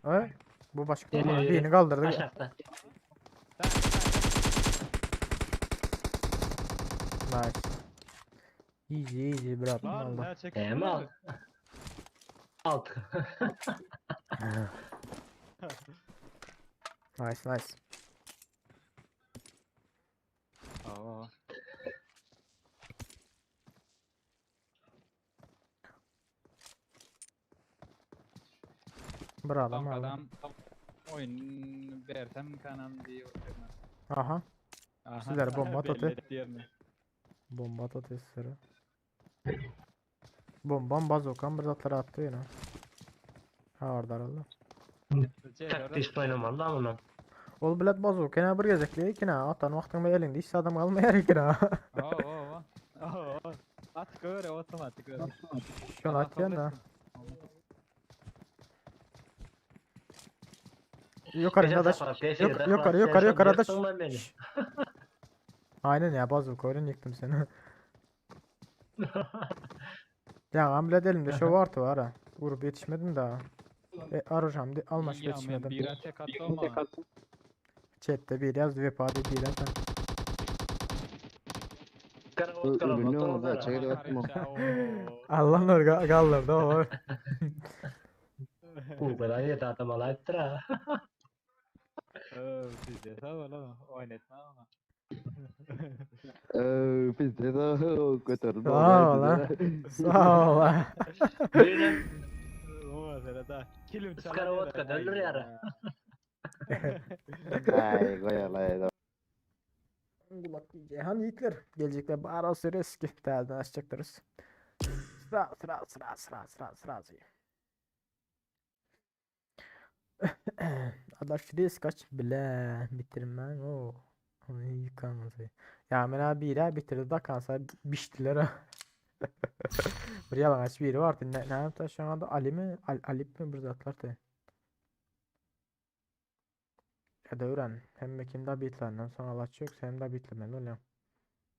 [SPEAKER 4] E, bu başka.
[SPEAKER 7] Yeni, yeni.
[SPEAKER 4] Birini kaldırdı.
[SPEAKER 7] Aşağıda.
[SPEAKER 4] Nice. Easy easy bırak.
[SPEAKER 10] Lan
[SPEAKER 4] Aldı.
[SPEAKER 10] ne çekti?
[SPEAKER 7] Hem al. Alt.
[SPEAKER 4] Nice nice.
[SPEAKER 10] Aa.
[SPEAKER 4] Bir adam aldı.
[SPEAKER 10] Adam oyun versem kanam diye oturma.
[SPEAKER 4] Aha.
[SPEAKER 10] Aha.
[SPEAKER 4] Sizler bomba at
[SPEAKER 10] Belli
[SPEAKER 4] atı.
[SPEAKER 10] etti yerini.
[SPEAKER 4] Bomba at testleri. Bombam bazokan bir zatları attı yine. Ha orada herhalde.
[SPEAKER 7] Taktik oynamalı lan bunu.
[SPEAKER 4] Ol bilet bazok ýene bir gezekli ikine atan wagtyň elinde hiç adam galmaýar ikine.
[SPEAKER 10] Oo oo oo. Oo. At göre otomatik öyle.
[SPEAKER 4] Şunu atýan da. Yukarı
[SPEAKER 7] Geçen
[SPEAKER 4] adaş.
[SPEAKER 7] sefer geçen
[SPEAKER 4] Yok,
[SPEAKER 7] defa
[SPEAKER 4] yukarı
[SPEAKER 7] sen
[SPEAKER 4] yukarı
[SPEAKER 7] şunu
[SPEAKER 4] yukarı adaş.
[SPEAKER 7] yıktın lan beni.
[SPEAKER 4] Şşş. Aynen ya bazok öyle yıktım seni. Ya amlet elimde şu vardı var ha. Urup ýetişmedim daha. E, arujam de almaşyp
[SPEAKER 10] Ya men
[SPEAKER 4] ýetişmedim.
[SPEAKER 10] bira tek atdym ama.
[SPEAKER 4] Chatde bir ýazdy Wepa diýip bir ýazdy.
[SPEAKER 9] Ürünü oldu, çekil atma.
[SPEAKER 4] Allah nur galdyrdy o.
[SPEAKER 7] Google'a yedi adam alayıptır ha.
[SPEAKER 10] Bizde sağ ol ama oynatma ama.
[SPEAKER 9] Bizde de götürdüm.
[SPEAKER 4] Sağ ol ha. Sağ ol ha.
[SPEAKER 7] Birine
[SPEAKER 10] O mesele da. Kilim çalar.
[SPEAKER 7] Skarabotka döndür yara.
[SPEAKER 9] Ay goýalay.
[SPEAKER 4] Kulak Ceyhan yiğitler. Gelecekler bari o eski. Täzeden açacaktırız. Sıra sıra sıra sıra sıra sıra sıra. Adaş risk kaç bile bitirmen o. Onu yıkanması. Ya men abi biri bitirdi da kansa biçtiler ha. Bir yalan biri vardı. Ne ne yaptı şu anda Ali mi? Al, Alip mi bir zatlar da. Ya da öğren. Hem kim daha bitlerinden sonra Allah yok hem de bitlemeli öyle.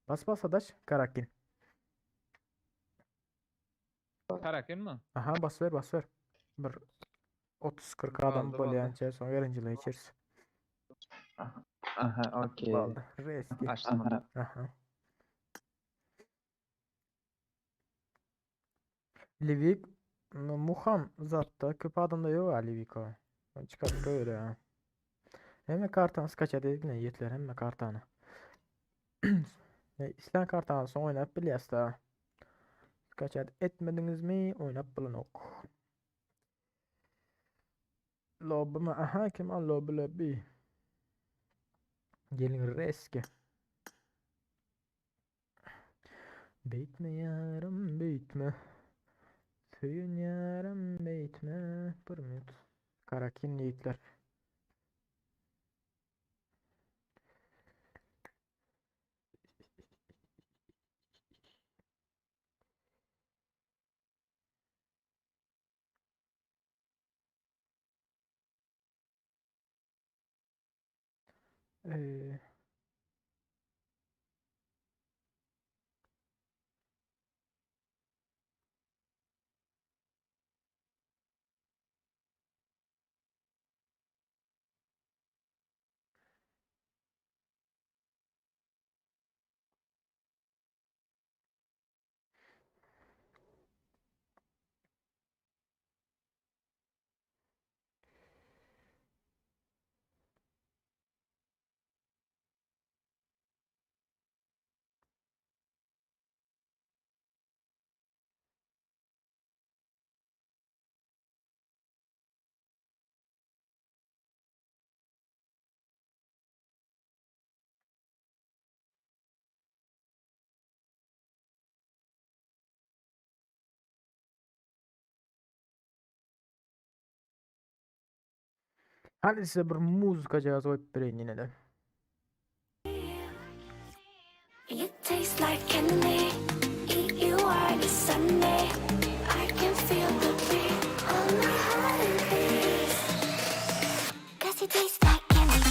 [SPEAKER 4] Bas bas adaş Karakin.
[SPEAKER 10] Karakin mi?
[SPEAKER 4] Aha bas ver bas ver. Bir 30-40 adam
[SPEAKER 10] Aldı,
[SPEAKER 4] böyle
[SPEAKER 10] aldı.
[SPEAKER 4] yani sonra verinciliği içeriz.
[SPEAKER 10] Aha okey.
[SPEAKER 4] Aldı. Reski.
[SPEAKER 10] Açtım onu.
[SPEAKER 4] Aha. Livik Muham zatta köp adamda yok ha Livik o. Çıkarttık öyle ha. Hem kartan skaça dedik ne yetler hem kartanı. E, İslam kartanı son oynap bilyas da. Skaça etmediniz mi oynap bulun ok. Lobby mı? Aha kim al lobby lobby. Gelin reski. Beytme yarım beytme. Söyün yarım beytme. Bir minut. Karakin yiğitler. Ee, Hadi size bir muzika cihazı koyup bereyim yine de.
[SPEAKER 1] You taste like candy. Eat you on a Sunday. I can feel the beat on my heart increase. Cause you taste like candy.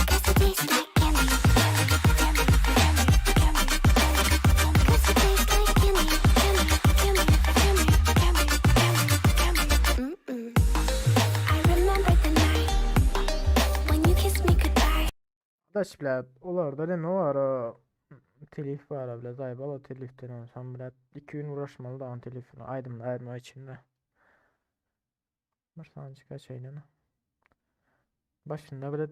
[SPEAKER 1] Cause you taste like candy. Candy, candy, candy, candy, candy. Cause you taste like candy, candy, candy, candy, candy, candy, candy. Mm-mm. I remember the night when you kissed me goodbye.
[SPEAKER 4] Adaş bile olarda neme var o telif var bile zayıf o teliften olsam bile iki gün uğraşmalı da an telifini aydın ayırma içinde. Bir tane kaç şeyle. Başında bile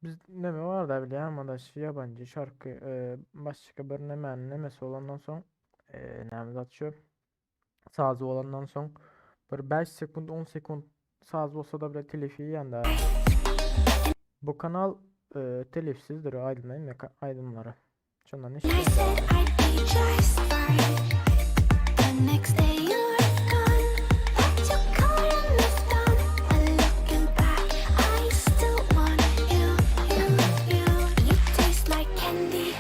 [SPEAKER 4] biz neme var da bile ama da şu yabancı şarkı e, başka bir neme nemesi olandan son e, neme zat şu sazı olandan son bir 5 sekund 10 sekund saz olsa da bile telifi yiyen de. Bu kanal e, telifsizdir aydınlayın ve aydınları. Şundan
[SPEAKER 1] And
[SPEAKER 4] işte.
[SPEAKER 1] I said I'd be just fine. The next day you were gone. Left your car and moved on. But looking back, I still want you, you, you. You taste like candy.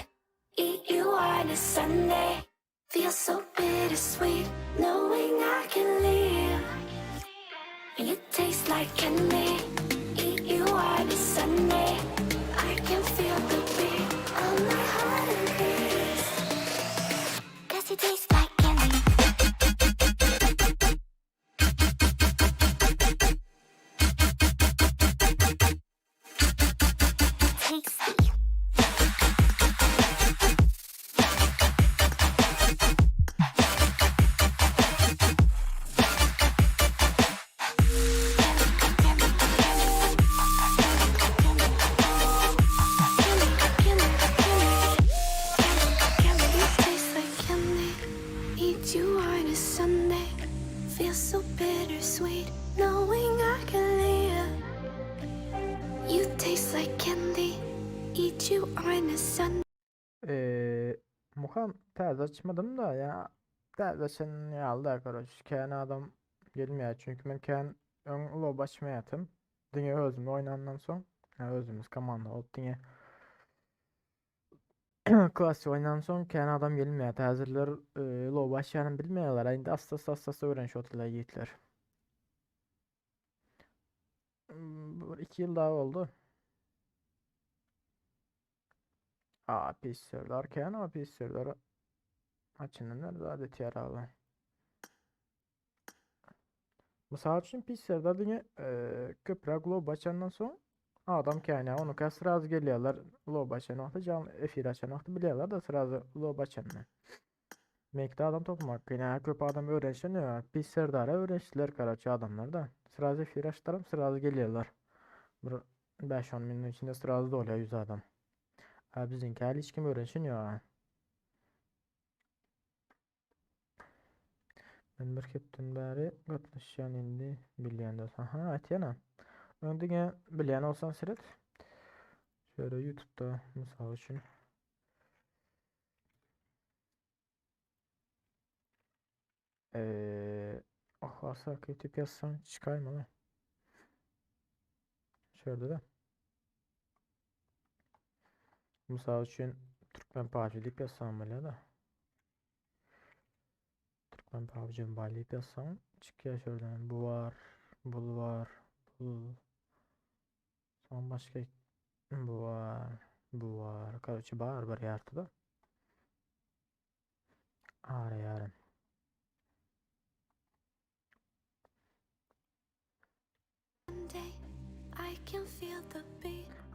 [SPEAKER 1] Eat you on a Sunday. Feel so bittersweet knowing I can leave. You taste like candy. Eat you on a Sunday. I can feel the beat. Cause you taste like candy. Tasty. Candy, tastes like candy. Eat you on a Sunday. Feel so bittersweet knowing I can live. You taste like candy. Eat you on a Sunday.
[SPEAKER 4] Eee Muham täze açmadym da ya täze açan ýaly da karoç kän adam gelmeýär çünki men kän öň lob açmaýatym diňe özüm oýnandan soň ýa özümiz komanda bolup diňe Klasik oýnan soň kän adam gelmeýär. Häzirler loba açýanyny bilmeýärler. Indi asta-asta asta-asta öwrenişip otyrlar ýigitler. Bir 2 ýyl daha boldy. A pis sözler kän a pis sözler. Açyndan zat etýär abi. Mysal üçin pisserde diňe köpräk loba açandan soň adam kän ýa onuka srazu gelýärler loba açan wagty jan efir açan wagty bilýärler da srazu loba açanyny. Meňkide adam topmak kyn ýa köp adam öwrenişen ýa pis serdara öwrenişdiler karaçe adamlar da srazu efir açdyram srazu gelýärler. Bir 5-10 minutyň içinde srazu dolýar 100 adam. A biziňki häli hiç kim öwrenişen ýok. Men bir hepden bäri gatnaşýan indi bilýän dostum. Aha, aýtýana. Öň diňe bilýän bolsaň seret. Şöyle YouTube'da mysal üçin. Eee, oh, asak YouTube yazsan çıkar mı lan? Şöyle de. Mysal üçin Türkmen PUBG diýip ýazsaň bolýar da. Türkmen PUBG Mobile diýip ýazsaň çykýar şöyle. Bu bar, bu bar, bu. Soň başga bu bar, bu bar. Karoçe bar bir ýarty da. Ara ýarym.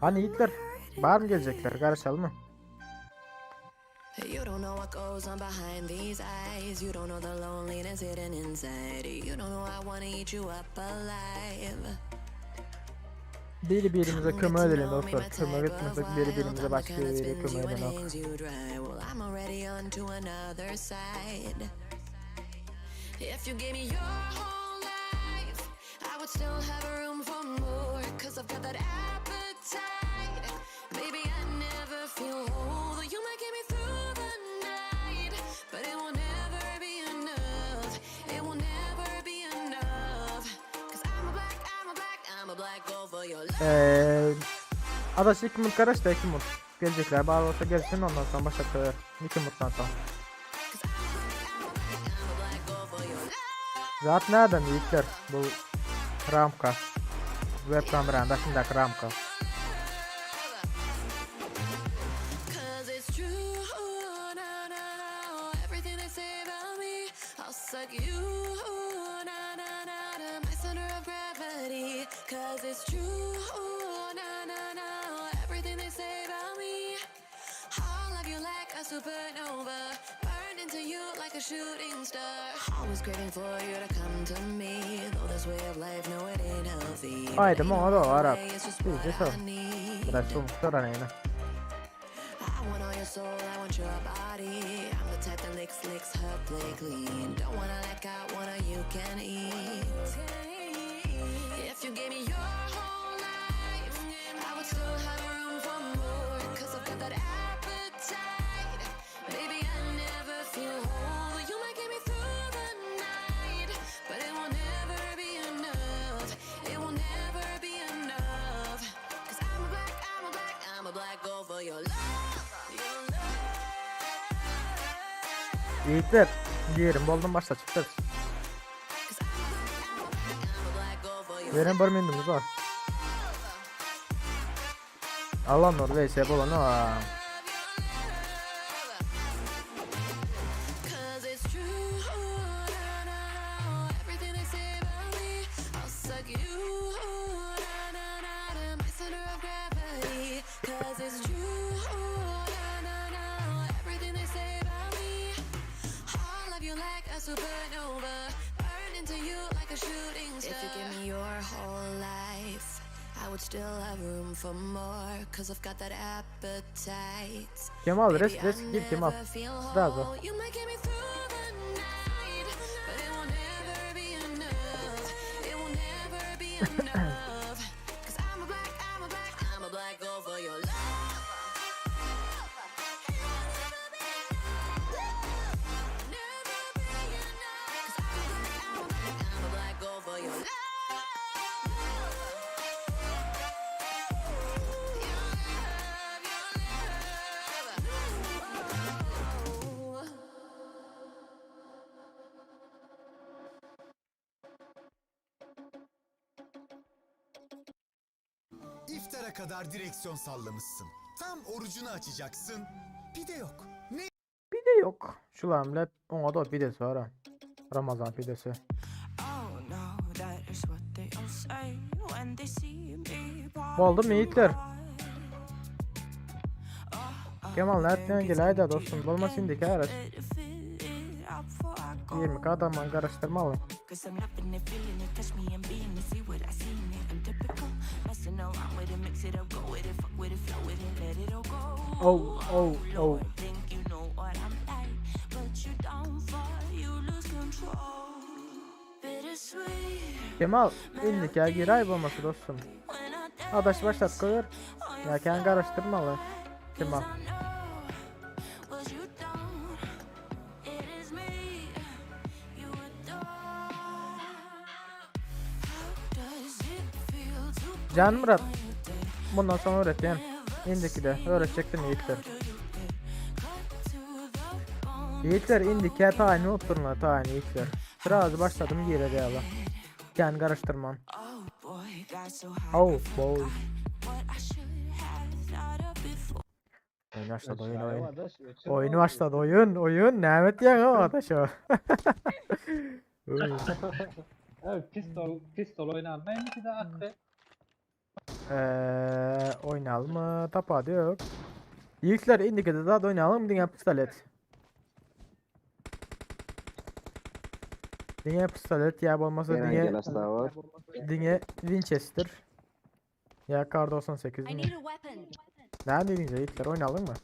[SPEAKER 4] Hany ýigitler, barmy geljekler, garaşalymy?
[SPEAKER 11] You don't know what goes on behind these eyes. You don't know the loneliness hidden inside. You don't know I wanna eat you up alive.
[SPEAKER 4] Biri birimize kömek edelim dostlar. Kömek etmesek biri birimize başga biri kömek edenok.
[SPEAKER 11] Well, I'm already on to another side. If you gave me your whole life, I would still have room for more. Cause I've got that appetite. Baby, I never feel whole. You might get me through the night, but it will never be enough. It will never be enough. Cause I'm a black, I'm a black, I'm a black gold for your love.
[SPEAKER 4] Eee Adaş iki mut garaş da iki mut. Gelecekler bağlı olsa gelsin ondan sonra başlatılır. İki muttan sonra. Zat nereden yiğitler bu ramka. Web kameranın daşındaki ramka.
[SPEAKER 11] Cause it's true, na na na. Everything they say about me, I'll suck you, na na na to my center of gravity. Cause it's true, na na na. Everything they say about me, I'll love you like a supernova, burn into you like a shooting star. Always craving for you to come to me, though this way of life, no, it ain't healthy. But
[SPEAKER 4] Haydi
[SPEAKER 11] ain't no
[SPEAKER 4] moňa da
[SPEAKER 11] other
[SPEAKER 4] Arap.
[SPEAKER 11] way, it's just
[SPEAKER 4] Bizce
[SPEAKER 11] what
[SPEAKER 4] so.
[SPEAKER 11] I need.
[SPEAKER 4] Biraz soňuklar anayna.
[SPEAKER 11] I want all your soul, I want your body. I'm the type that licks, licks her plate clean. Don't wanna let out, wanna you can eat. If you gave me your whole life, I would still have room for more. Cause I've got that appetite. Baby, I never feel whole. You might get me through the night, but it will never be enough. It will never be enough. Cause I'm a black, I'm a black, I'm a black gold for your love. Your love.
[SPEAKER 4] Yiğitler diýerim boldum başla çykdyr.
[SPEAKER 11] Cause I'm a black, I'm a black, I'm a black gold for your
[SPEAKER 4] Veren bir minutimiz var. Allah nur vs bolany.
[SPEAKER 11] Cause like a supernova. Burn into you like a shooting star. If you give me your whole life, I would still have room for more. Cause I've got that appetite.
[SPEAKER 4] Kemal
[SPEAKER 11] Baby,
[SPEAKER 4] res
[SPEAKER 11] I
[SPEAKER 4] res gir Kemal.
[SPEAKER 11] never feel
[SPEAKER 4] Srazu.
[SPEAKER 11] whole. You might get me through the night, but it will never be enough. It will never be enough. Cause I'm a black, I'm a black, I'm a black hole for your love. Never be enough. Cause I'm a black, I'm a black, I'm a black hole for your love. Your love, your love.
[SPEAKER 3] İftara kadar direksiyon sallamışsın. Tam orucunu açacaksın. Pide yok. Ne
[SPEAKER 4] Pide yok. Şular bile ona da pidesi var ha. Ramazan pidesi.
[SPEAKER 11] Oh no, that is what they all say when they see me
[SPEAKER 4] Oldu mu yiğitler? Kemal nereden gel haydi dostum. Bolmaz indiki araç. 20 adamı karıştırmalı.
[SPEAKER 11] Cause I'm loving it, feeling it, touch me and being it, see what I see in it. I'm typical, messing around with it, mix it up, go with it, fuck with it, flow with it, let it all go.
[SPEAKER 4] Oh, oh, oh.
[SPEAKER 11] Lord, think you know what I'm like, but you don't fall, you lose control. Bittersweet
[SPEAKER 4] Kemal indiki gir ayıp olması dostum.
[SPEAKER 11] when I
[SPEAKER 4] Adaş başlat koyur. Ya kendi karıştırmalı. Kemal.
[SPEAKER 11] I know what you don't. It is me you adore. How does it feel to
[SPEAKER 4] Can Murat. Bundan sonra öğreteyim. İndiki de öğretecektim yiğitler. Yiğitler indiki tane oturma tane yiğitler. Biraz başladım gire de Kendi karıştırmam.
[SPEAKER 11] Oh boy, got so high.
[SPEAKER 4] Oh boy.
[SPEAKER 11] What I should have thought of before.
[SPEAKER 4] Oyun başladı oyun
[SPEAKER 10] Öçüraýa
[SPEAKER 4] oyun.
[SPEAKER 10] adaş, öçür
[SPEAKER 4] Oyunu
[SPEAKER 10] boldy.
[SPEAKER 4] başladı oyun oyun. Nehmet diyen o adaş o. Uy.
[SPEAKER 10] Evet, pistol pistol oynanma indiki de akly.
[SPEAKER 4] Oynayalım mı? Tapa diyor. Yiğitler indiki de daha da oynayalım. Diňe pistolet. Diňe pistolet ya bolmasa
[SPEAKER 9] Gelen
[SPEAKER 4] diňe
[SPEAKER 9] gelen var.
[SPEAKER 4] diňe Winchester. Ya Kar 98
[SPEAKER 1] I
[SPEAKER 4] mi?
[SPEAKER 1] need a weapon.
[SPEAKER 4] Ne dediniz yiğitler oynayalım mı?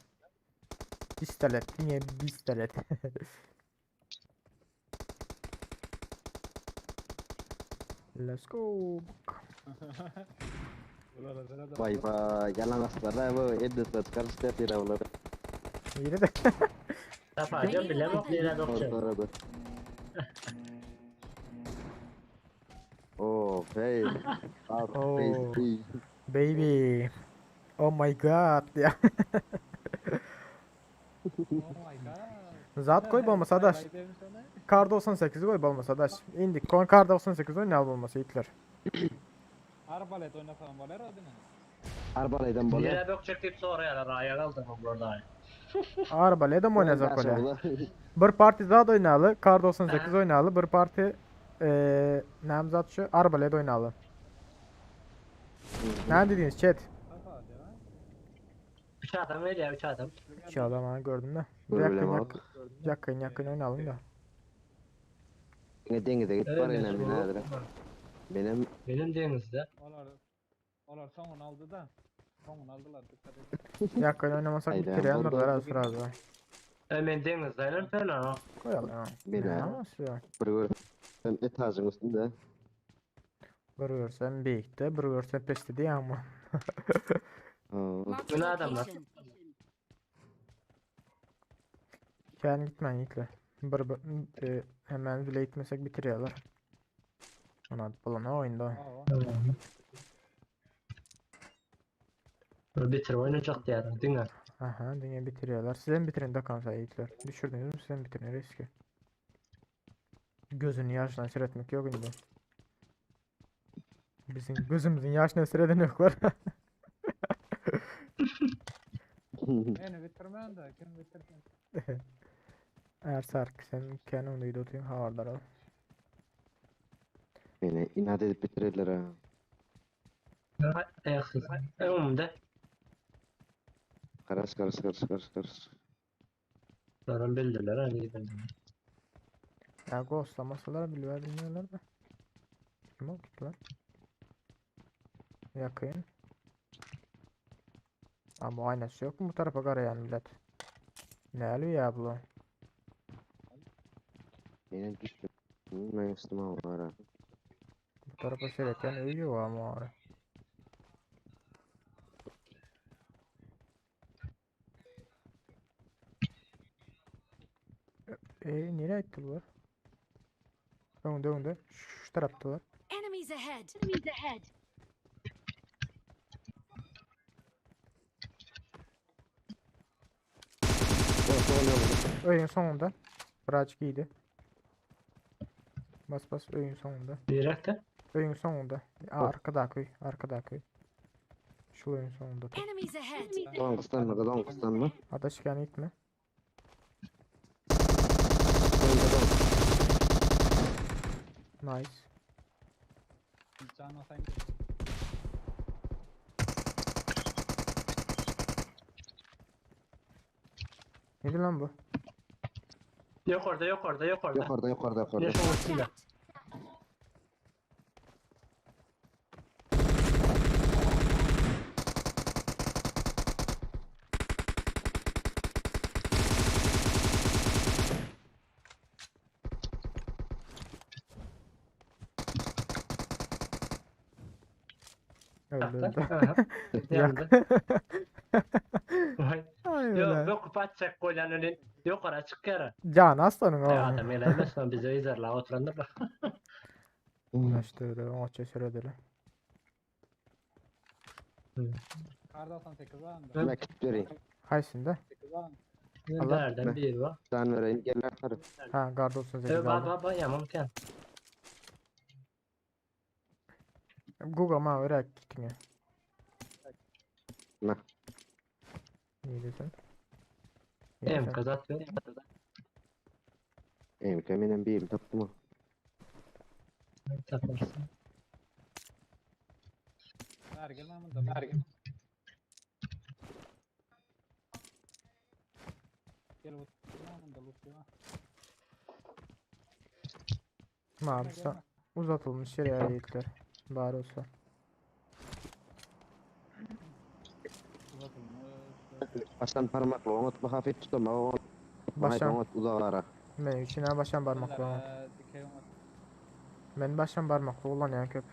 [SPEAKER 4] Pistolet diňe pistolet. Let's go.
[SPEAKER 9] Vay vay yalan aslara bu editler çıkarıştı bir avlar.
[SPEAKER 4] İyi de.
[SPEAKER 7] Tapacağım bilemok nere dokçu.
[SPEAKER 9] Orada. Oh hey. Ah,
[SPEAKER 4] Oh.
[SPEAKER 9] Baby.
[SPEAKER 4] Baby. Oh my god ya.
[SPEAKER 10] Oh my god.
[SPEAKER 4] Zat koy bolmasa adaş.
[SPEAKER 10] Vay demiş ona.
[SPEAKER 4] Kar 98 koy bolmasa adaş. İndik. Kon kar 98 oynayalım bolmasa Hitler.
[SPEAKER 10] Arbalet oynasam bolar o diňe.
[SPEAKER 9] Arbalaydan bolar.
[SPEAKER 7] Nere bökçek deyip sorayalar ayağa aldım burada.
[SPEAKER 4] Arbaleda mi oynayacak öyle? Bir parti daha da oynalı. Kar 98 oynalı. Bir parti eee Nemzat şu Arbaled oynalı. Ne dediniz chat?
[SPEAKER 10] Tapa diýä.
[SPEAKER 7] Üç adam ver ya üç adam.
[SPEAKER 4] Şu adamı gördüm de.
[SPEAKER 9] Dur
[SPEAKER 4] Yakın
[SPEAKER 9] bilem
[SPEAKER 4] yakın yakın yakın oynayalım da.
[SPEAKER 9] Ne denize git var yine binadır. Benim
[SPEAKER 7] Benim denizde.
[SPEAKER 10] Olar olar soňuny aldy da. Soňuny aldylar dikkat et.
[SPEAKER 4] Yakın oynamasak
[SPEAKER 9] Hayda,
[SPEAKER 4] bitirelim
[SPEAKER 9] oldu.
[SPEAKER 4] biraz biraz da.
[SPEAKER 7] Hemen denizdeyim fena.
[SPEAKER 4] Koyalım ya.
[SPEAKER 9] Bir
[SPEAKER 4] Ne
[SPEAKER 9] ha.
[SPEAKER 4] nasıl ya?
[SPEAKER 9] bir gör. Sen et ağacın üstünde.
[SPEAKER 4] Bir görsen büyükte, bir görsen peste diye ama.
[SPEAKER 9] Ha.
[SPEAKER 1] Marked a
[SPEAKER 7] Bu ne adamlar?
[SPEAKER 1] location.
[SPEAKER 4] Kendi gitmen yiğitler. Bir, bir, e, hemen bile gitmesek bitiriyorlar. Ona bulan oyunda.
[SPEAKER 10] Awa.
[SPEAKER 7] Bitir oynayacak diğer. Dinle.
[SPEAKER 4] Aha dünya bitiriyorlar. Sizin bitirin de kanka yiğitler. Düşürdünüz mü sizin bitirin riski. Gözünü yaşla seyretmek yok indi. Bizim gözümüzün yaşına seyreden yoklar.
[SPEAKER 10] Meni bitirmän de kim bitirsin?
[SPEAKER 4] Eğer sen kendin duydu oturuyorsun havardar ol.
[SPEAKER 9] Beni inat edip bitirdiler ha.
[SPEAKER 7] Ayaksız. Önümde.
[SPEAKER 9] Karas karas karas karas karas.
[SPEAKER 7] Zaten bildiler hani gidelim.
[SPEAKER 4] Ya ghostlamasalar bilmez bilmiyorlar da. Kim oldu lan? Yakın. Ama aynası yok mu bu tarafa garayan millet? Ne alıyor ya bu?
[SPEAKER 9] Meni düştüm. Men üstüme var.
[SPEAKER 4] Bu tarafa seyretken uyuyor ama ara. E, nereye gitti bu? Önde önde. Şu taraftalar.
[SPEAKER 1] Enemies ahead. Enemies ahead.
[SPEAKER 4] Öyün sonunda. Birazcık iyiydi. Bas bas öyün sonunda.
[SPEAKER 7] Direkte.
[SPEAKER 4] Öyün sonunda. Aa, arkada köy. Arkada köy. Şu öyün sonunda.
[SPEAKER 1] Enemies ahead.
[SPEAKER 9] Don kıstanma, don kıstanma.
[SPEAKER 4] Adaş yani gitme. Nice.
[SPEAKER 10] Can sen
[SPEAKER 4] Neydi lan bu?
[SPEAKER 7] Yok orada yok orada yok orada.
[SPEAKER 9] Yukarıda, yukarıda, yukarıda.
[SPEAKER 7] Ne şu
[SPEAKER 1] Watch
[SPEAKER 7] üstünde.
[SPEAKER 1] out.
[SPEAKER 4] Öldü öldü.
[SPEAKER 7] Aha.
[SPEAKER 4] Yak.
[SPEAKER 7] Yandı. Vay.
[SPEAKER 4] Ay
[SPEAKER 7] Yok
[SPEAKER 4] öyle.
[SPEAKER 7] yok patçak koylan önün. Yok oraya çık yara.
[SPEAKER 4] Can aslanın
[SPEAKER 7] Ya
[SPEAKER 4] oğlum.
[SPEAKER 7] adam eğlenmesin bize izlerler oturandır bak.
[SPEAKER 4] İşte öyle. O çeşit öyle.
[SPEAKER 10] Kar 98 alın.
[SPEAKER 9] Mektup vereyim.
[SPEAKER 4] Haysinde.
[SPEAKER 10] 8 alın.
[SPEAKER 4] Allah.
[SPEAKER 7] Nereden bir var.
[SPEAKER 9] Can vereyim, gel atarım.
[SPEAKER 4] Ha gard olsun 8
[SPEAKER 7] Ba
[SPEAKER 4] aldım.
[SPEAKER 7] ba ba yamam ken.
[SPEAKER 4] Google ma öyle gittin ya.
[SPEAKER 9] Ne?
[SPEAKER 4] İyi dedin. İyi
[SPEAKER 7] Em
[SPEAKER 4] sen.
[SPEAKER 7] kazat yok.
[SPEAKER 9] Em keminen bir taptım.
[SPEAKER 7] Taparsın.
[SPEAKER 10] Ver gel lan bunda. Ver gel. Gel bu. Lan bunda loot ya.
[SPEAKER 4] Maalesef uzatılmış yere yiğitler. Bari olsa.
[SPEAKER 10] Uzatılmış.
[SPEAKER 9] Baştan parmakla unutma hafif tutma.
[SPEAKER 4] Başan.
[SPEAKER 9] Unut uzak ara.
[SPEAKER 4] Men için ha başan parmakla.
[SPEAKER 10] Ee, Dikey olmaz.
[SPEAKER 4] Men başan parmakla olan yani köp.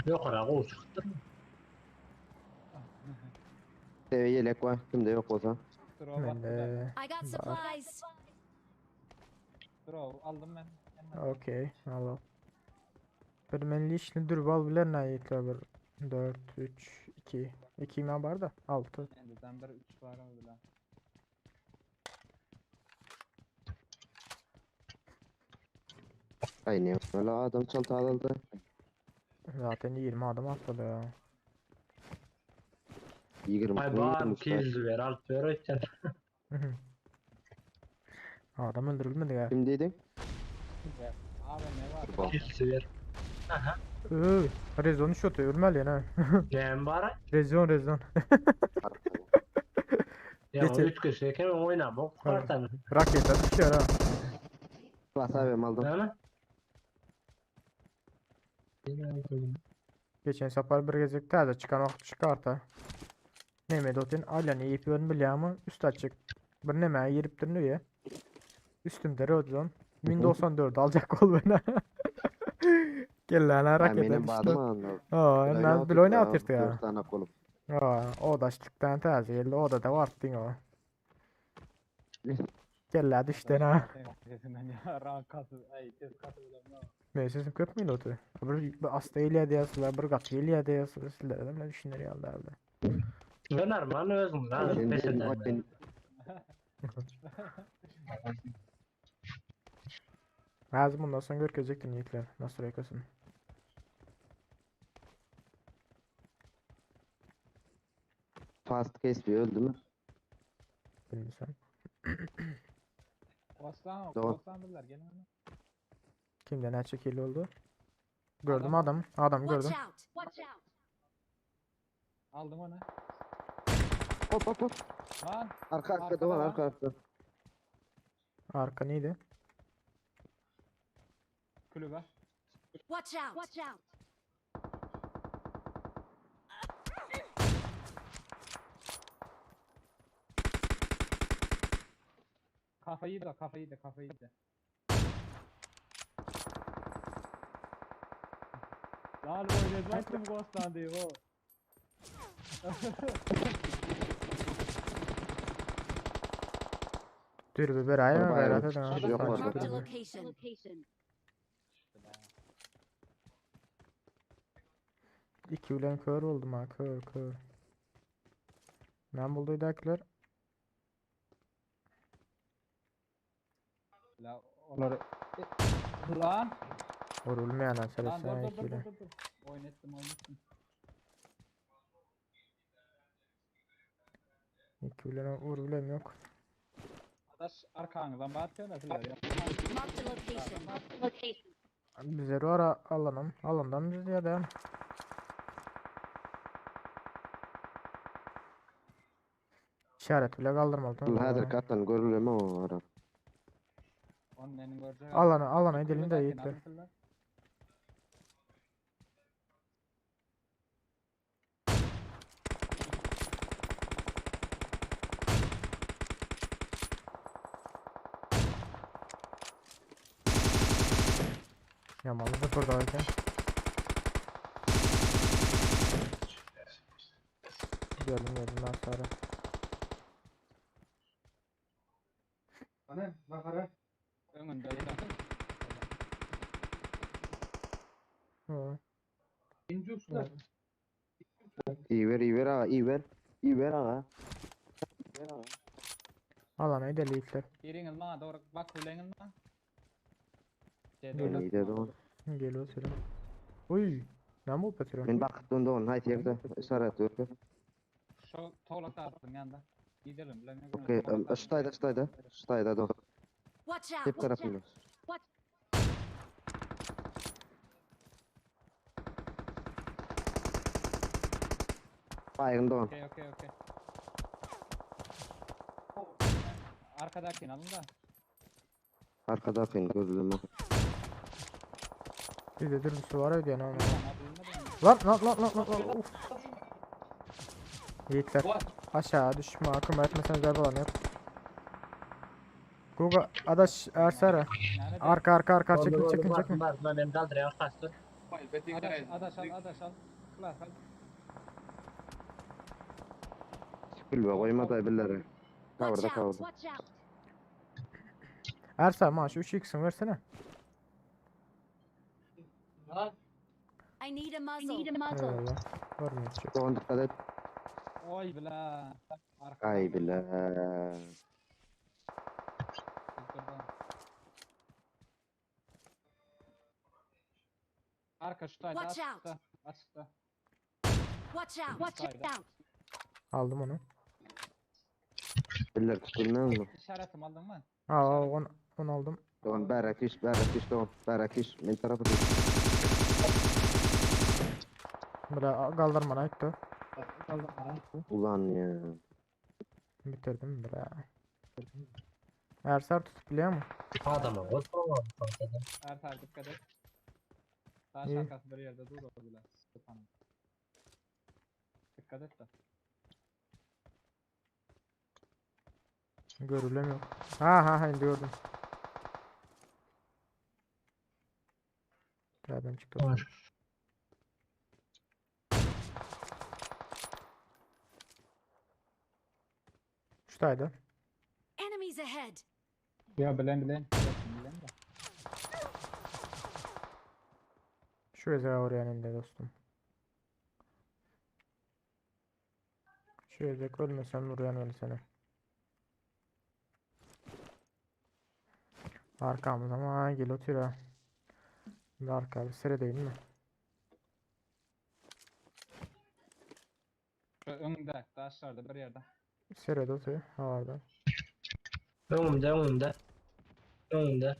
[SPEAKER 7] Yok oraya kov çıktı.
[SPEAKER 9] Seviye yelek var. Kimde yok olsa.
[SPEAKER 10] Draw
[SPEAKER 4] Men
[SPEAKER 10] attı da.
[SPEAKER 4] de.
[SPEAKER 1] I got
[SPEAKER 4] Var.
[SPEAKER 1] supplies.
[SPEAKER 10] Draw aldım ben. Hemen.
[SPEAKER 4] Okey. Al al. Bir men lişli dürbal bilen ne yiğitler bir. 4, 3, 2. 2 mi var da? 6.
[SPEAKER 10] Endiden bir 3 var oldu lan.
[SPEAKER 9] Aynı öyle adam çaltı aldı.
[SPEAKER 4] Zaten 20 adım atladı ya.
[SPEAKER 9] 20
[SPEAKER 7] Ay bar kill ver alt ver öten.
[SPEAKER 4] Adam öldürülmedi ya.
[SPEAKER 9] Kim dedin?
[SPEAKER 10] Abi ne var?
[SPEAKER 7] Kill ver.
[SPEAKER 4] Iıı, Rezon'u şotu ölmeli yani.
[SPEAKER 7] Nem var?
[SPEAKER 4] Rezon rezon.
[SPEAKER 7] Ya
[SPEAKER 4] Geçen-
[SPEAKER 7] üç kişiyken oynamak kartan.
[SPEAKER 4] Rakete düşüyor ha.
[SPEAKER 9] Bas abi aldım.
[SPEAKER 7] Ne?
[SPEAKER 4] Geçen sefer bir gezek täze çıkan wagt çıkarta. Neme dotin alyan iyip ýörün bilýärmi? Üst açık. Bir neme girip ya. Üstümde Rodzon. 1094 alacak ol beni. Gel lan
[SPEAKER 9] Ha,
[SPEAKER 4] rakete
[SPEAKER 9] benim
[SPEAKER 4] düştü.
[SPEAKER 9] barım anladım.
[SPEAKER 4] Ha, ben bil oynatırdı ya.
[SPEAKER 9] 4 tane kolum.
[SPEAKER 4] Ha, o da açlıktan täze geldi. O da da vartdın o. Gel la düştü ha.
[SPEAKER 10] Sesinden ya rank kası. Ay tez kası bilen ne?
[SPEAKER 4] Men sesim köp müydü otu? Bir asta elýä diýäsler, bir gaty elýä diýäsler, sizler ne düşünür ýaly abi.
[SPEAKER 7] Normal özüm lan.
[SPEAKER 9] Sen
[SPEAKER 7] Pes
[SPEAKER 9] dedin,
[SPEAKER 7] ederim.
[SPEAKER 9] ben
[SPEAKER 4] Lazım bundan sonra görkezecektin yiğitler. Nasıl rekasın?
[SPEAKER 9] fast case bir öldü mü?
[SPEAKER 4] Bilmiyorum.
[SPEAKER 10] Kostan,
[SPEAKER 9] Doğru.
[SPEAKER 10] kostan birler gelin lan.
[SPEAKER 4] Kimden ne çekili oldu? Gördüm adam. Adam
[SPEAKER 1] Watch
[SPEAKER 4] gördüm.
[SPEAKER 1] out. Watch out.
[SPEAKER 10] Aldım onu.
[SPEAKER 9] Hop hop hop.
[SPEAKER 10] Lan
[SPEAKER 9] Arka arka
[SPEAKER 10] Arkada
[SPEAKER 9] da var
[SPEAKER 10] var.
[SPEAKER 9] arka arka.
[SPEAKER 4] Arka neydi?
[SPEAKER 10] Kulübe.
[SPEAKER 1] Watch out! Watch out!
[SPEAKER 10] Kafayı da kafayı da kafayı da. Lan oynatacaktım Ghostland'ı o.
[SPEAKER 4] Dürbü bir ay mı
[SPEAKER 9] Bayağı
[SPEAKER 4] gayret
[SPEAKER 9] bir
[SPEAKER 4] edin
[SPEAKER 9] kişi yok
[SPEAKER 4] ha.
[SPEAKER 9] orada.
[SPEAKER 1] Marked a location.
[SPEAKER 4] İki bilen kör oldum ha kör kör. Ben bulduydakiler.
[SPEAKER 10] La onları... E, Lan.
[SPEAKER 4] Vurulmayan
[SPEAKER 10] Lan
[SPEAKER 4] seretsene
[SPEAKER 10] dur dur
[SPEAKER 4] iki
[SPEAKER 10] dur
[SPEAKER 4] bilen.
[SPEAKER 10] dur dur. Oynattum oynattum.
[SPEAKER 4] İki bilen vurulem yok.
[SPEAKER 10] Adaş arkanızdan batıyorlar. Ya.
[SPEAKER 1] Marked a location. Location.
[SPEAKER 4] Bize ara alanım. Alandan biz ya da. İşaret bile kaldırmadı.
[SPEAKER 9] Ul häzir katlan görüleme o ara.
[SPEAKER 10] Onu benim görecek.
[SPEAKER 4] Alana alana edelim de
[SPEAKER 10] Kulübedeki
[SPEAKER 4] yiğitler.
[SPEAKER 10] nasıllar?
[SPEAKER 4] Yamalı sıfır da varken. Gördüm gördüm ben sonra.
[SPEAKER 10] Önünde yine.
[SPEAKER 4] Hı.
[SPEAKER 9] İyi ver, iyi ver ağa, iyi ver. İyi ver ağa. İyi ver ağa.
[SPEAKER 4] Alana edelim yiğitler.
[SPEAKER 10] Biriniz bana doğru bak kuleniz bana.
[SPEAKER 4] Geliyor.
[SPEAKER 9] İyi dedi on.
[SPEAKER 4] Geliyor sürüm. Uy. Ne bu petrol?
[SPEAKER 9] Men bakyp döndü on. Haýsy ýerde işaret berdi.
[SPEAKER 10] Şu tolak tarafın yanında. Gidelim. Bilen
[SPEAKER 9] Okey, ştaýda, ştaýda. Ştaýda do.
[SPEAKER 1] Watch out!
[SPEAKER 9] Hep tarafynda. Baýgyn don.
[SPEAKER 10] Okey okey okey. Arkadakini alın da.
[SPEAKER 9] Arkadakyny görüleme.
[SPEAKER 4] Bir de dürbüsü var öyle yani.
[SPEAKER 10] Ulan adını
[SPEAKER 4] Lan lan lan lan lan lan. Uf. Yiğitler. Aşağı düşme akım etmesen zerbe alan yok. Google adaş Ersara.
[SPEAKER 10] Nerede?
[SPEAKER 4] Arka arka arka çekin
[SPEAKER 7] Oldu,
[SPEAKER 4] çekin
[SPEAKER 7] oldu,
[SPEAKER 4] çekin.
[SPEAKER 7] Var, var, benim kaldırıyor, kaçtır.
[SPEAKER 10] Adaş, adaş al adaş al. Klas al.
[SPEAKER 9] Kulübe goýmady billere.
[SPEAKER 1] Watch
[SPEAKER 9] Kawurda
[SPEAKER 1] out!
[SPEAKER 9] kawurda.
[SPEAKER 1] Watch out!
[SPEAKER 4] Ersar maaş 3x'in versene.
[SPEAKER 1] I need a muzzle. I need a muzzle.
[SPEAKER 4] Eyvallah. Var mı hiç?
[SPEAKER 9] Don dikkat et.
[SPEAKER 10] Oy bile. Arka.
[SPEAKER 9] Ay bile.
[SPEAKER 10] Arka şu tayda
[SPEAKER 1] Watch out.
[SPEAKER 10] açıkta. Açıkta.
[SPEAKER 1] Watch out! Watch out!
[SPEAKER 4] Aldım onu.
[SPEAKER 9] Biller tutulmayan mı?
[SPEAKER 10] İşaretim aldın mı?
[SPEAKER 4] Aa onu aldım.
[SPEAKER 9] Don barakiş, barakiş don. Barakiş. Men tarafı düş.
[SPEAKER 4] Bura kaldırma lan gitti.
[SPEAKER 9] Ulan ya.
[SPEAKER 4] Bitirdim bura. Ersar tutup biliyor musun?
[SPEAKER 7] Adamı oldu.
[SPEAKER 10] Ertar dikkat et. Taş
[SPEAKER 4] İyi.
[SPEAKER 10] arkası bir yerde dur o bile. Sıpanın. Dikkat et de.
[SPEAKER 4] Görülemiyor. Ha ha ha indi gördüm. Nereden çıktı? o?
[SPEAKER 7] Var.
[SPEAKER 4] Şuradaydı.
[SPEAKER 1] Enemies ahead!
[SPEAKER 10] Ya bilen bilen. Bilen de.
[SPEAKER 4] Şu ezeye oraya indi dostum. Şu ezek ölmesen vuruyan öyle seni. Arkamız ama gel otur ha. Bir arka bir sere değil mi?
[SPEAKER 10] Şu önde, taşlarda bir yerde.
[SPEAKER 4] Sere de oturuyor. Ha orada.
[SPEAKER 7] Önümde, önümde. Önümde.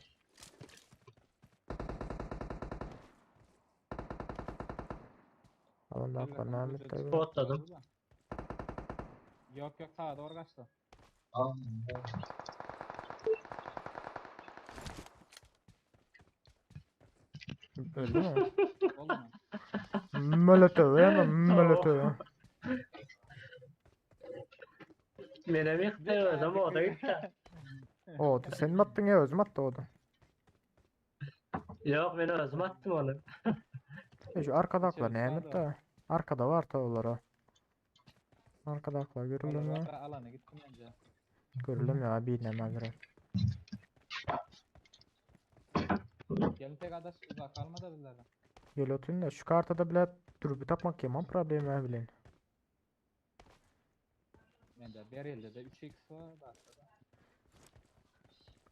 [SPEAKER 4] Alın da
[SPEAKER 10] Gel
[SPEAKER 4] aklar
[SPEAKER 10] bakalım,
[SPEAKER 4] Mehmet
[SPEAKER 10] ucu-
[SPEAKER 4] tabi.
[SPEAKER 7] Spotladım.
[SPEAKER 10] Yok yok sağa doğru kaçtı.
[SPEAKER 4] Öldü mü?
[SPEAKER 10] Boldumy?
[SPEAKER 4] Molotow ýa molotow.
[SPEAKER 7] Menem ýykdy özüm oda gitdi.
[SPEAKER 4] Ody sen mi atdyň ýa özüm atdy ody?
[SPEAKER 7] Ýok men özüm atdym ony.
[SPEAKER 4] E şu arkadaklar näme etdi? Arkada var ta olara. Arkadaklar görülür mü?
[SPEAKER 10] Olar alana gitdim bence.
[SPEAKER 4] Görülür mü ya bir näme göre.
[SPEAKER 10] Gelin tek adaş uzak kalmadı bizlerden.
[SPEAKER 4] Gel oturun da şu kartada bile dürbü tapmak yaman problem ya bilen.
[SPEAKER 10] Mende bir elde de 3x var da.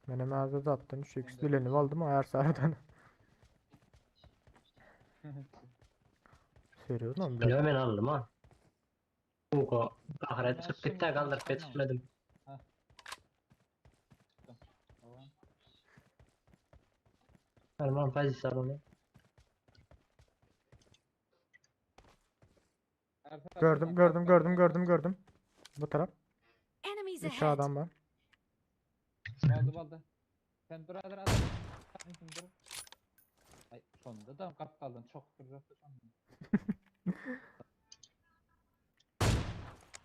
[SPEAKER 4] Menem ağzı da attın. Şu x dileni aldım ayar sarıdan. Seriyor lan bile.
[SPEAKER 7] Ýok men aldym ha. Ugo ahyret çykyp gitdi galdyryp geçmedim.
[SPEAKER 10] Tamam.
[SPEAKER 7] Tamam pozisiýa alalım.
[SPEAKER 4] Gördüm gördüm gördüm gördüm gördüm. Bu taraf.
[SPEAKER 1] Enemies
[SPEAKER 4] 3
[SPEAKER 1] ahead.
[SPEAKER 4] adam var.
[SPEAKER 10] Boldy boldy. Sen dur adır adır. Sen dur. Ay sonunda da kapkaldan çok duracaktı sonunda.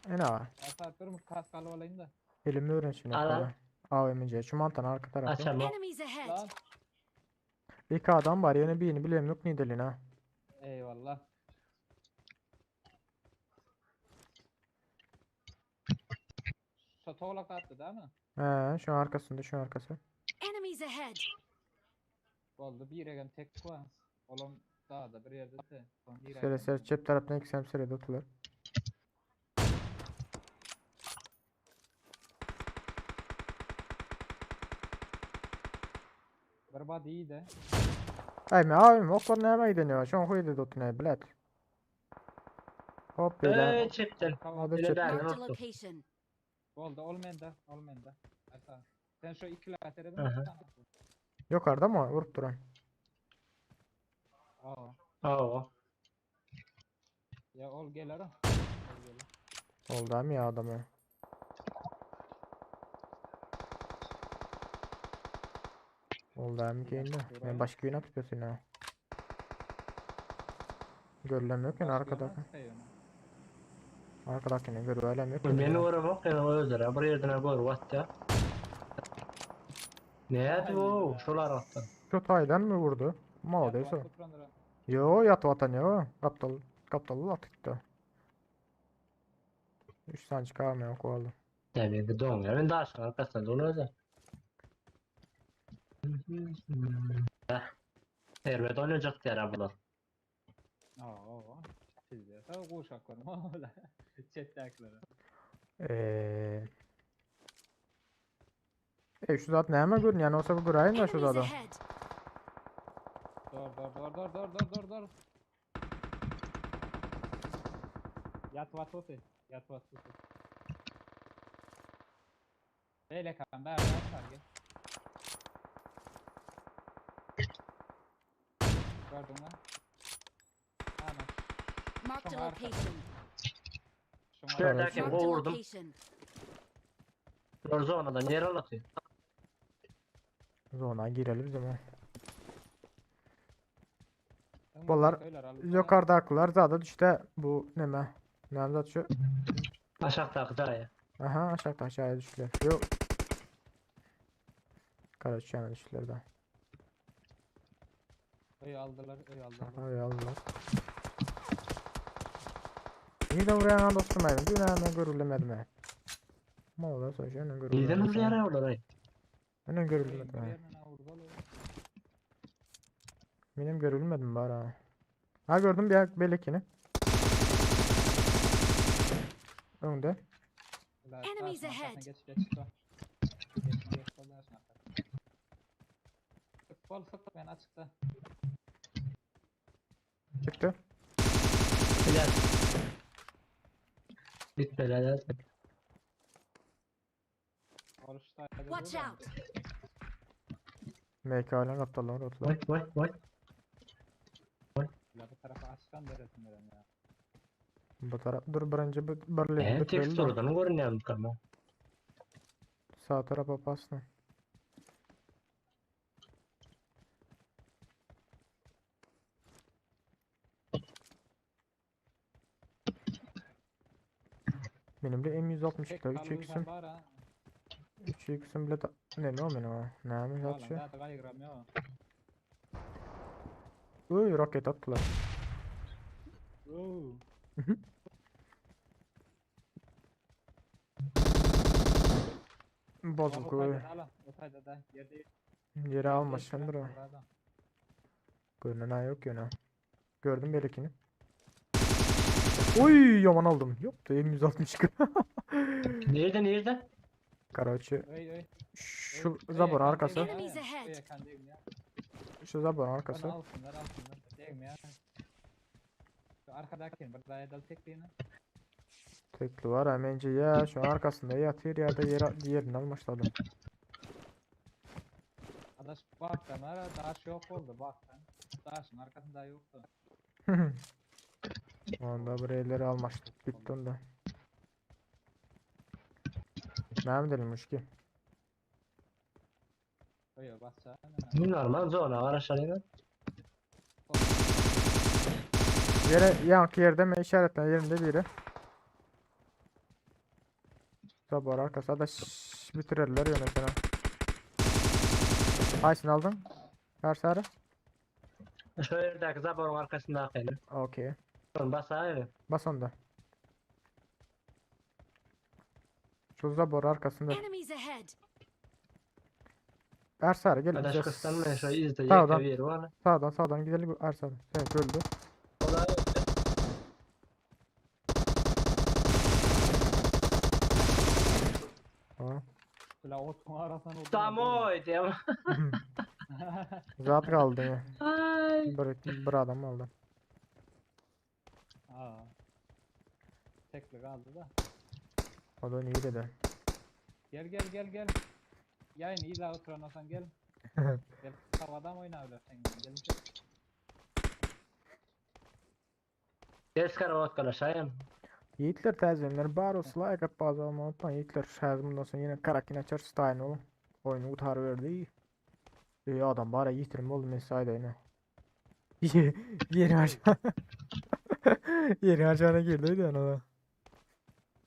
[SPEAKER 4] E ne var?
[SPEAKER 10] Asa durmuş kaskalı olayım da.
[SPEAKER 4] Elimi öğren şimdi.
[SPEAKER 7] Al, al.
[SPEAKER 4] AVMC. Şu mantanın arka tarafı.
[SPEAKER 7] Açalım.
[SPEAKER 1] Enemies ahead.
[SPEAKER 10] Lan.
[SPEAKER 4] İki adam var. Yine birini bileyim yok nidelin ha.
[SPEAKER 10] Eyvallah. Sotolak attı değil mi?
[SPEAKER 4] He şu arkasında şu arkası.
[SPEAKER 1] Enemies ahead.
[SPEAKER 10] Oldu bir egem tek var. Oğlum daha da bir yerde de. Son bir
[SPEAKER 4] Sere sere çep taraftan ikisi hem sere tutular.
[SPEAKER 10] Berbat iyi de.
[SPEAKER 4] Ay me abim oklar näme gideniyor? Şu an huyda dotun bilet. Hop böyle.
[SPEAKER 7] Eee çektin.
[SPEAKER 4] Hadi
[SPEAKER 7] Bile
[SPEAKER 4] çep.
[SPEAKER 7] ben
[SPEAKER 1] Marked a
[SPEAKER 7] unuttum.
[SPEAKER 1] location.
[SPEAKER 10] Oldu ol mende, ol mende. Asa. Sen şu iki latere
[SPEAKER 7] Aha.
[SPEAKER 10] mi?
[SPEAKER 4] Yukarıda mı? Vurup duran.
[SPEAKER 10] Aa.
[SPEAKER 7] Oo.
[SPEAKER 10] Ya ol gelir o. Ol gelir.
[SPEAKER 4] Oldu mi ya adamı? Oldu hem ki indi. Ben başka yöne tutuyorsun ha. Görülem yok yani
[SPEAKER 10] Başka
[SPEAKER 4] arkada.
[SPEAKER 10] yana çıkıyor.
[SPEAKER 4] Arkadakini görülem yok.
[SPEAKER 7] Beni
[SPEAKER 4] yani.
[SPEAKER 7] vuramok yani özür. Bir yerden gör what ya. Ne bu? Şular attı.
[SPEAKER 4] Şu taydan mı vurdu? Mal
[SPEAKER 10] Yat,
[SPEAKER 4] değilse.
[SPEAKER 10] bak, oturan
[SPEAKER 4] Yo yat vatan yo. Kaptal kaptalı attık 3 tane çıkarmıyor kovalım.
[SPEAKER 7] Ya ben de don ya. Ben daha sonra arkasından don özür. Erbet oynayacak diğer bular.
[SPEAKER 10] Aa. Siz de sağ kuşak var mı? Chat'tekiler.
[SPEAKER 4] Eee. E şu zat näme görün yani olsa bu göreyim da şu
[SPEAKER 1] Enemies
[SPEAKER 4] zat.
[SPEAKER 1] ahead.
[SPEAKER 10] Dur dur dur dur dur dur dur dur. Yat vat otu. Yat vat otu. Beyle kan ver ver ver gel. Gördün mü? Ana.
[SPEAKER 1] Marked a
[SPEAKER 10] Şuna arka.
[SPEAKER 1] location.
[SPEAKER 10] Şuna
[SPEAKER 7] Şöyle derken
[SPEAKER 1] Marked a
[SPEAKER 7] vurdum.
[SPEAKER 1] location.
[SPEAKER 7] Zonadan yer alatıyor.
[SPEAKER 4] Zona girelim zaman.
[SPEAKER 10] Bunlar
[SPEAKER 4] Bunlar Yukarıdakiler zaten işte bu neme. Neme zat şu.
[SPEAKER 7] Aşağıdaki daya.
[SPEAKER 4] Aha aşağı aşağıya düştüler. Yok. Karaçayana düştüler da.
[SPEAKER 10] Öy aldılar, öy aldılar.
[SPEAKER 4] Ay Allah. İyi de vuran dostum benim. Dün hemen görülemedim he. Ma ola sonuç hemen
[SPEAKER 7] Neden
[SPEAKER 4] görülemedim.
[SPEAKER 7] vuruyor ya oralar?
[SPEAKER 4] Hemen görülemedim
[SPEAKER 10] Bir
[SPEAKER 4] he.
[SPEAKER 10] yerine vurdu oğlum.
[SPEAKER 4] Benim görülmedim bari ha. Ha gördüm bir belekini. Önde.
[SPEAKER 10] La-
[SPEAKER 1] Enemies
[SPEAKER 10] daşın arkasına
[SPEAKER 1] ahead.
[SPEAKER 10] Geç geç geç. Geç geç sol daşın arkasına. Sık bol sık ben açıkta.
[SPEAKER 4] Çıktı.
[SPEAKER 7] Bilal. Gitme lan.
[SPEAKER 10] Oruçtaydı.
[SPEAKER 1] Watch out.
[SPEAKER 4] MK ile kaptalar otlar.
[SPEAKER 7] Vay vay vay.
[SPEAKER 10] La bu tarafa açıktan veresim veren ya.
[SPEAKER 4] Bu taraf dur birinci bir birliğini
[SPEAKER 7] E,
[SPEAKER 4] bitirelim de.
[SPEAKER 7] tekstürden görünüyor mu?
[SPEAKER 4] Sağ tarafa pasla. Benim de M162
[SPEAKER 10] Tek
[SPEAKER 4] 3
[SPEAKER 10] kalbim
[SPEAKER 4] x'im.
[SPEAKER 10] bar ha.
[SPEAKER 4] 3 x'im bile da... Ne ne o benim o? Ne mi
[SPEAKER 10] Galan
[SPEAKER 4] şu?
[SPEAKER 10] zaten gaýgram ýok.
[SPEAKER 4] Uy roket attılar.
[SPEAKER 10] Oo.
[SPEAKER 4] Bozuk uy.
[SPEAKER 10] O taýda da ýerde
[SPEAKER 4] Yere almaşındır o. Görünen ha yok yöne. Gördüm belekini. Oy yaman aldım. Yoktu M162.
[SPEAKER 7] Nirde nirde?
[SPEAKER 4] Karaçı.
[SPEAKER 10] Öý öý.
[SPEAKER 4] Şu zaborun arkası.
[SPEAKER 1] Enemies ahead.
[SPEAKER 4] Şu zaborun arkası.
[SPEAKER 10] Onu alsınlar alsınlar. Degme ya. Şu arkadaki bir daha dal tekliğini.
[SPEAKER 4] Tekli var hemen ya şu arkasında yatıyor ya da yere yerini almışladım.
[SPEAKER 10] Adaş baktan ara daş yok oldu baktan. Daşın arkasında yoktu.
[SPEAKER 4] Onda buraya almıştık. Bitti onda. Ne mi dedim ki?
[SPEAKER 10] Öyle basacağım.
[SPEAKER 7] Normal zona garaşalyň.
[SPEAKER 4] Yere yankı yerde mi işaretlen yerinde biri. Zabor arkası da şşş bitirirler yönetene. Haysın aldın? Versene.
[SPEAKER 7] Şu ýerdäki zaborun arkasyndaky.
[SPEAKER 4] Okey.
[SPEAKER 7] Basaýyn.
[SPEAKER 4] Bas onda. Şu zabor arkasında.
[SPEAKER 1] Enemies ahead.
[SPEAKER 4] Ersar gel.
[SPEAKER 7] Adaş
[SPEAKER 4] bize
[SPEAKER 7] kıssanma şu izde
[SPEAKER 4] Sağdan.
[SPEAKER 7] ýeke bir var.
[SPEAKER 4] Sağdan sağdan gidelim Ersar. Evet öldü.
[SPEAKER 7] Ola
[SPEAKER 4] Tamam.
[SPEAKER 10] La otun arasından oldu.
[SPEAKER 7] Tamoy diýem.
[SPEAKER 4] Zat kaldı ya.
[SPEAKER 7] Ay.
[SPEAKER 4] Bir adam aldı.
[SPEAKER 10] Aa. Tekli kaldı da.
[SPEAKER 4] O da iyi dedi.
[SPEAKER 10] Gel gel gel gel. Yayın iyi la oturan olsan gel. Gel havadan oyna öyle sen gel.
[SPEAKER 7] Gel skaravat galaşaýyn.
[SPEAKER 4] Yiğitler təzimler bar olsa like at bazı olmayı unutmayın. Yiğitler şahit bundan sonra yine karakin açar style oğlum. Oyunu utar verdi. İyi adam bari yitirim oldu mesai yine. Yeri aşağı. Yeri aşağına girdi yani o da.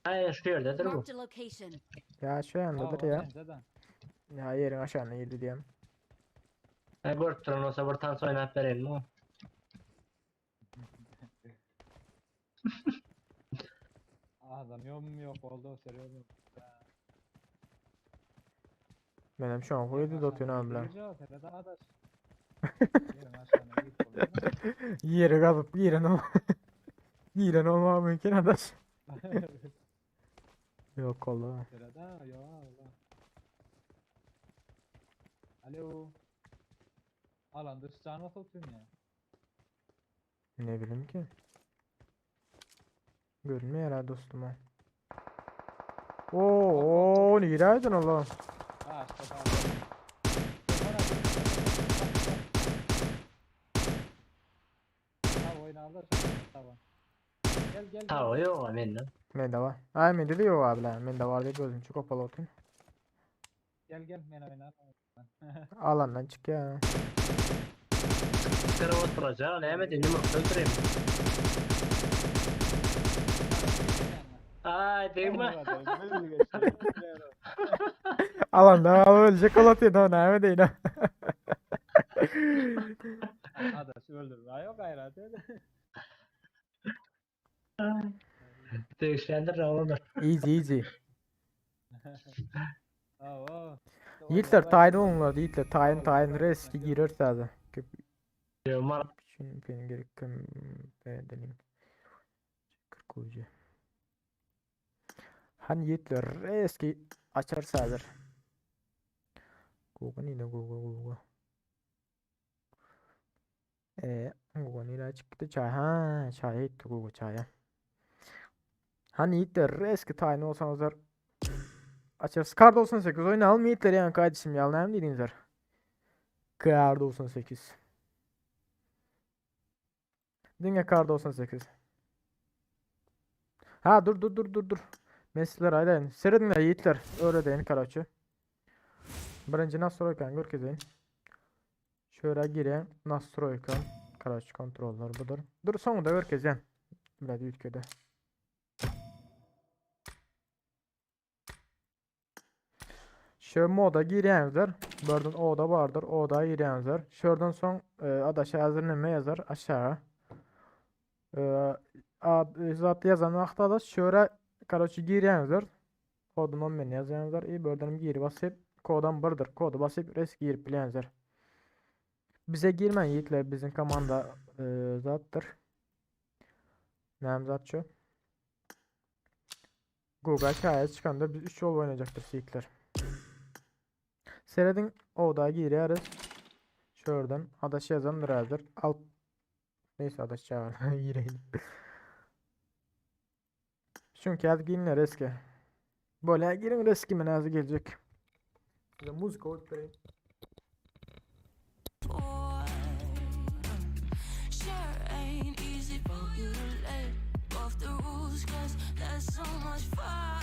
[SPEAKER 7] Ay şu ýerdedir bu.
[SPEAKER 1] Marked a location.
[SPEAKER 4] Ya şu yandadır ya. Ya yerin aşağına girdi diyeyim.
[SPEAKER 7] Ay görüp duran olsa bir tans oynap berelim o.
[SPEAKER 10] Adam yok yok oldu seriyor.
[SPEAKER 4] Benim şu an koydu da tüne bile. Yere kalıp giren olma. Giren olma mümkün adaş. Yok oldu.
[SPEAKER 10] Alo. Alan dışı nasıl oturuyorsun ya?
[SPEAKER 4] Ne bileyim ki. Görünmüyor herhalde dostum o. Oo, oo ne girdin Allah.
[SPEAKER 10] Ha işte tamam. Tamam. Gel gel.
[SPEAKER 7] Tawa ýok mende.
[SPEAKER 4] Mende var. Ay mende de yok abi lan. Mende var diye gözüm çok kapalı oturayım.
[SPEAKER 10] Gel gel men oyna.
[SPEAKER 4] Alandan çık ya.
[SPEAKER 7] Skaravat duracak. Näme diýdim, öldüreyim. Ay diýme.
[SPEAKER 4] Alanda ölecek olatıyor da ne değil ha.
[SPEAKER 10] Adaş öldür. Ay yok gayret.
[SPEAKER 7] Degişendir oğlum.
[SPEAKER 4] Easy easy.
[SPEAKER 10] Oo.
[SPEAKER 4] Yiğitler tayin olunlar yiğitler tayin tayin riski girer sadece. Köp
[SPEAKER 7] Mar
[SPEAKER 4] için benim gerek kim bedelim. Kırk Han yiğitler riski açar sadece. Google neydi Google Google. Google neydi çıktı çay ha çay etti Google çaya. Hani yiğitler riski tayin olsanızlar Açar. Kar 98 oynayalım yiğitler yani kardeşim ya ne dediniz Kar 98. Dinle Kar 98. Ha dur dur dur dur dur. Mesler aydayın. Seyredin yiğitler. Öyle deyin karaçı. Birinci nastroykan görkezeyim. Şöyle gireyim. Nastroykan. Karaçı kontroller budur. Dur sonunda görkezeyim. Biraz ülkede. Şu moda girýäňizler. Bu ýerden oda bardyr. Oda girýäňizler. Şu ýerden soň e, adaşa hazır neme ýazar aşağı. E, ad, zat ýazan wagtda da şu ýere karoçi girýäňizler. Kodun 10 ýazýaňyzlar. I bu ýerden giri basyp kodam birdir. Kodu basyp res girip bilýäňizler. Bize girmän ýigitler bizim komanda e, zatdyr. Näme zat şu? Google hikaye çıkanda biz 3 yol oynayacaktır yiğitler. Seyredin oda gireriz. Şuradan adaş yazan hazır. Alt neyse adaş çağır gireyim. Çünkü az girinler eski. Böyle girin eski mi nazı gelecek. Size müzik koyup vereyim.
[SPEAKER 1] Sure ain't easy for you to let go of the rules, cause that's so much fun.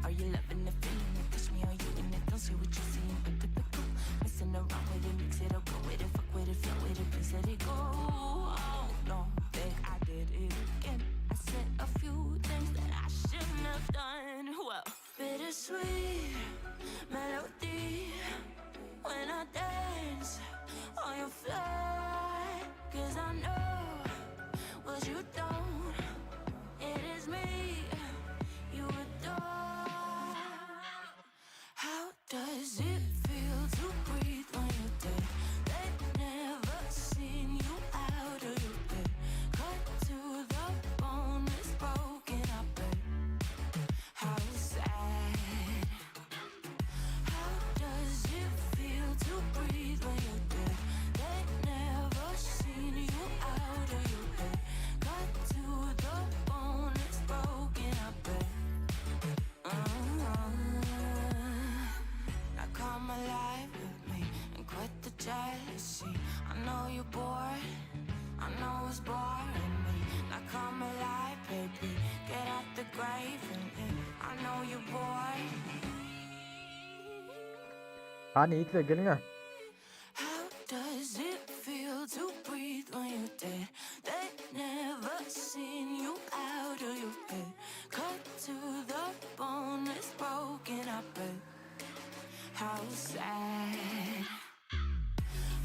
[SPEAKER 1] Are you loving the feeling? It touch me, are you in it? Don't say what you seeing, but typical. Messing around with it, mix it up, go with it, fuck with it, flow with it, please let it go. Oh, no, think I did it again. I said a few things that I shouldn't have done. Well, bittersweet melody when I dance on your floor. Cause I know what you don't. It is me you adore. How does it feel to breathe when you're dead? They've never seen you out of your bed. Cut to the bone, it's broken up. How sad. How does it feel to breathe when you're dead? They never seen you out of your bed. Cut to the bone, it's broken up. Now come alive with me and quit the jealousy. I know you're bored. I know it's boring me. Now come alive, baby. Get out the grave with me. I know you're bored.
[SPEAKER 4] Hani yiğitler gelin ha.
[SPEAKER 1] How does it feel to breathe when you're dead? They never seen you out of your bed. Cut to the bone, it's broken up. How sad.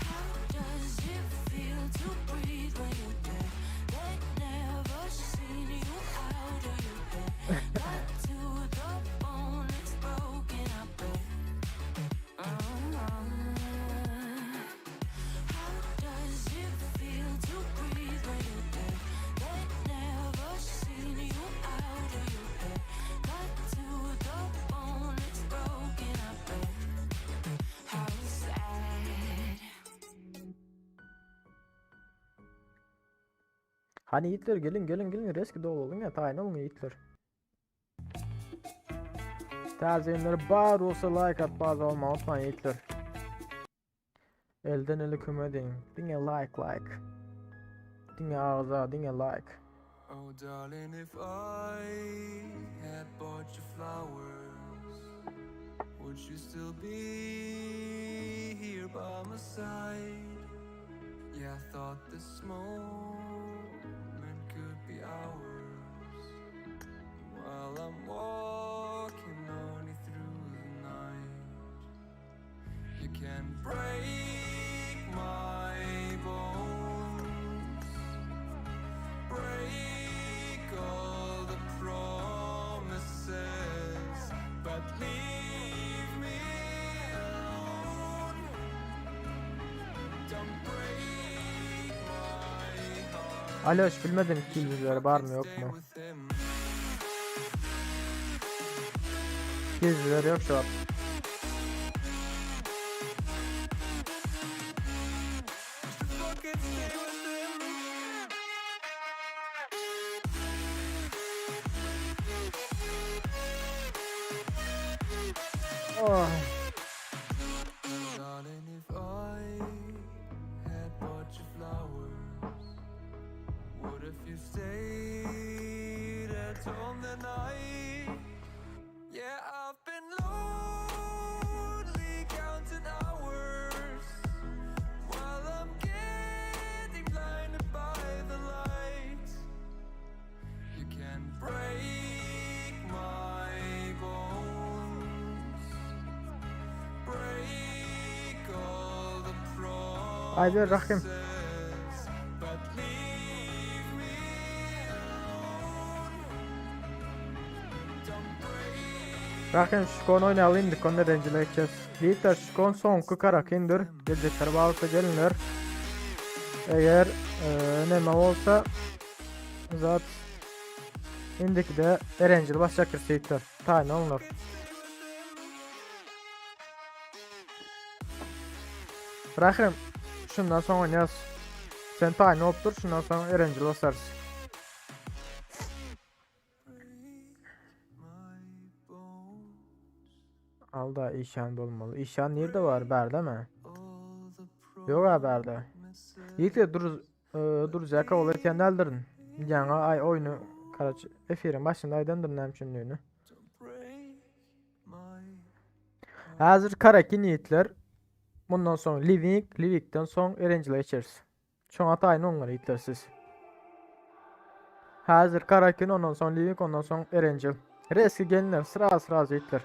[SPEAKER 1] How does it feel to breathe when you're dead? They never seen you out of your bed. Cut to the bone, it's broken up. How does it feel to breathe when you're dead? They never seen you out of your bed. Cut to the bone, it's broken up. How sad.
[SPEAKER 4] Hani yiğitler gelin gelin gelin reski dolu olun ya tayin olun yiğitler. Taze bar olsa like at bazı olma unutmayın yiğitler. Elden ele köme deyin. Dinge like like. Dinge ağza dinge like.
[SPEAKER 2] Oh, darling, if I had bought you flowers, would you still be here by my side? Yeah, I thought this moment could be ours. While I'm walking lonely through the night, you can break my bones. Break all the promises, but leave me alone. Don't break my heart.
[SPEAKER 4] Alo bilmedim kilciler var mı yok
[SPEAKER 2] Stay
[SPEAKER 4] mu?
[SPEAKER 2] with him.
[SPEAKER 4] Kilciler yok şu an.
[SPEAKER 2] Fucking stay with him.
[SPEAKER 4] Oh.
[SPEAKER 2] Darling, if I had bought you flowers, what if you stayed at home the night? Yeah, I've been lonely counting hours while I'm getting blinded by the light. You can break my bones.
[SPEAKER 4] Aýder Rahim. Rahim şikon oýnaly indi kon nedenjile geçeceğiz. Yiğitler şikon soňky karakindir. Geljekler bolsa gelinler. Eger e, neme bolsa zat indiki de erencil başjakdyr yiğitler. Taýyn olunlar. Rahim şundan soň oýnaýas. Sen taýyn bolup dur, şundan soň Erencil basarys. Alda işan bolmaly. Işan nirde var? Bärde mi? Yok ha bärde. Yiğitler dur e, dur zeka ol etýän däldirin. Ýaňy aý oýny karaç efiriň başynda aýdandyr näme üçindigini. Häzir Karakin ýigitler. Mundan soň Livik, Livikden soň Erenjile geçeris. Şoňa taýyn bolmaly ýigitler siz. Häzir Karakin, ondan soň Livik, ondan soň Erenjil. Reski gelinler, sıra sıra ýigitler.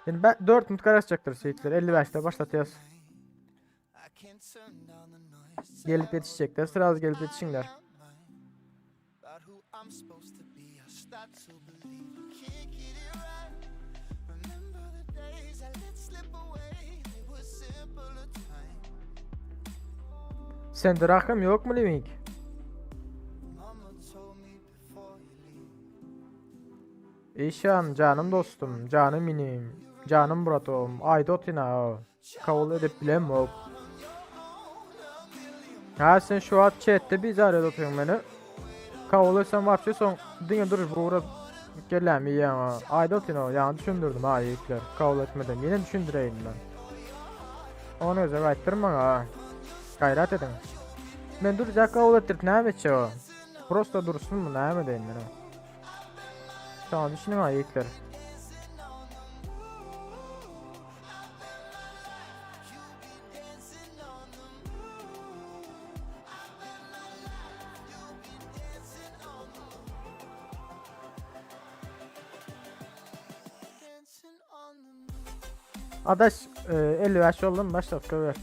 [SPEAKER 4] Indi 4 minut garaşjakdyr ýigitler. 55-de başlatýas. Gelip ýetişjekler, sıra gelip ýetişiňler. Sende rakam ýokmy Living? Işan janym dostum, janym inim, janym bratom, aýda otyna. Kabul edip bilemok. Ha sen şu wagt chatde bizar edip oturyň meni. Kabul etsem wapşe soň diňe duruş bugra kellämi iýýäň ha. Aýda otyryn o, ýaňy düşündirdim ha ýigitler. Kabul etmeden ýene düşündireýin men. Ony özüňe aýtdyrmaň ha. Gaýrat ediň. Men durjak kabul etdirip näme etjek o? Prosta dursunmy näme edeýin men o? Şoňa düşüniň ha ýigitler. Adaş 55 oldum başlat köber.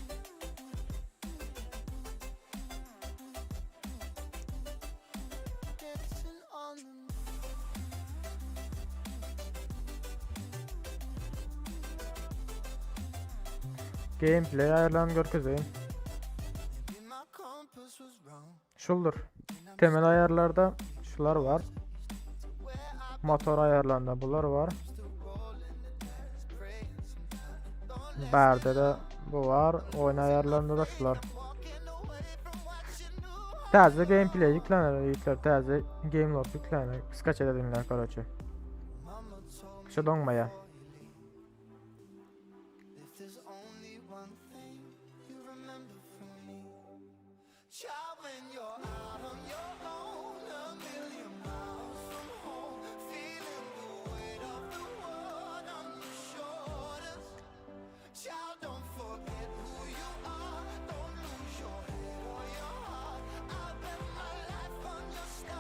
[SPEAKER 4] Gameplay ayarlarını görkezeyim. Şuldur. Temel ayarlarda şular var. Motor ayarlarında bular var. Bärde de bu var. Oyun ayarlarında da şular. Täze gameplay ýüklener ýigitler täze game log ýüklener. Skaç edinler koroçe. Şu doňmaýa.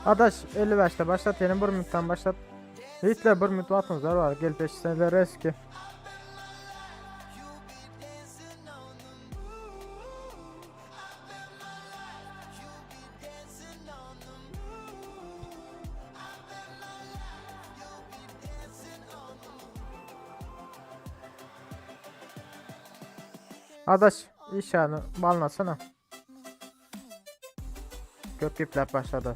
[SPEAKER 4] Adaş 55'te başlat yeni bir minuttan başlat. Hitler bir minut wagtyňyzlar bar. Gelip eşitseňizler eski. Adaş işany balnasana. Köp gepläp başlady.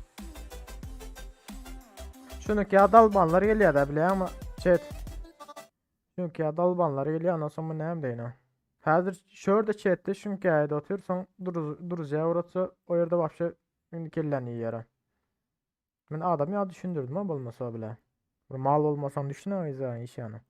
[SPEAKER 4] Şununki ya dalbanlar gelýär da bilýäňmi? Chat. Şununki ya dalbanlar gelýär ondan soň bu näme deýin o. Häzir şu ýerde chatde şununki aýda otyr soň duruzýa uratsa o ýerde wapşe indi kelläni iýýär. Men adam ýa düşündirdim ha bolmasa bile. Bir mal bolmasaň düşüneňiz işany.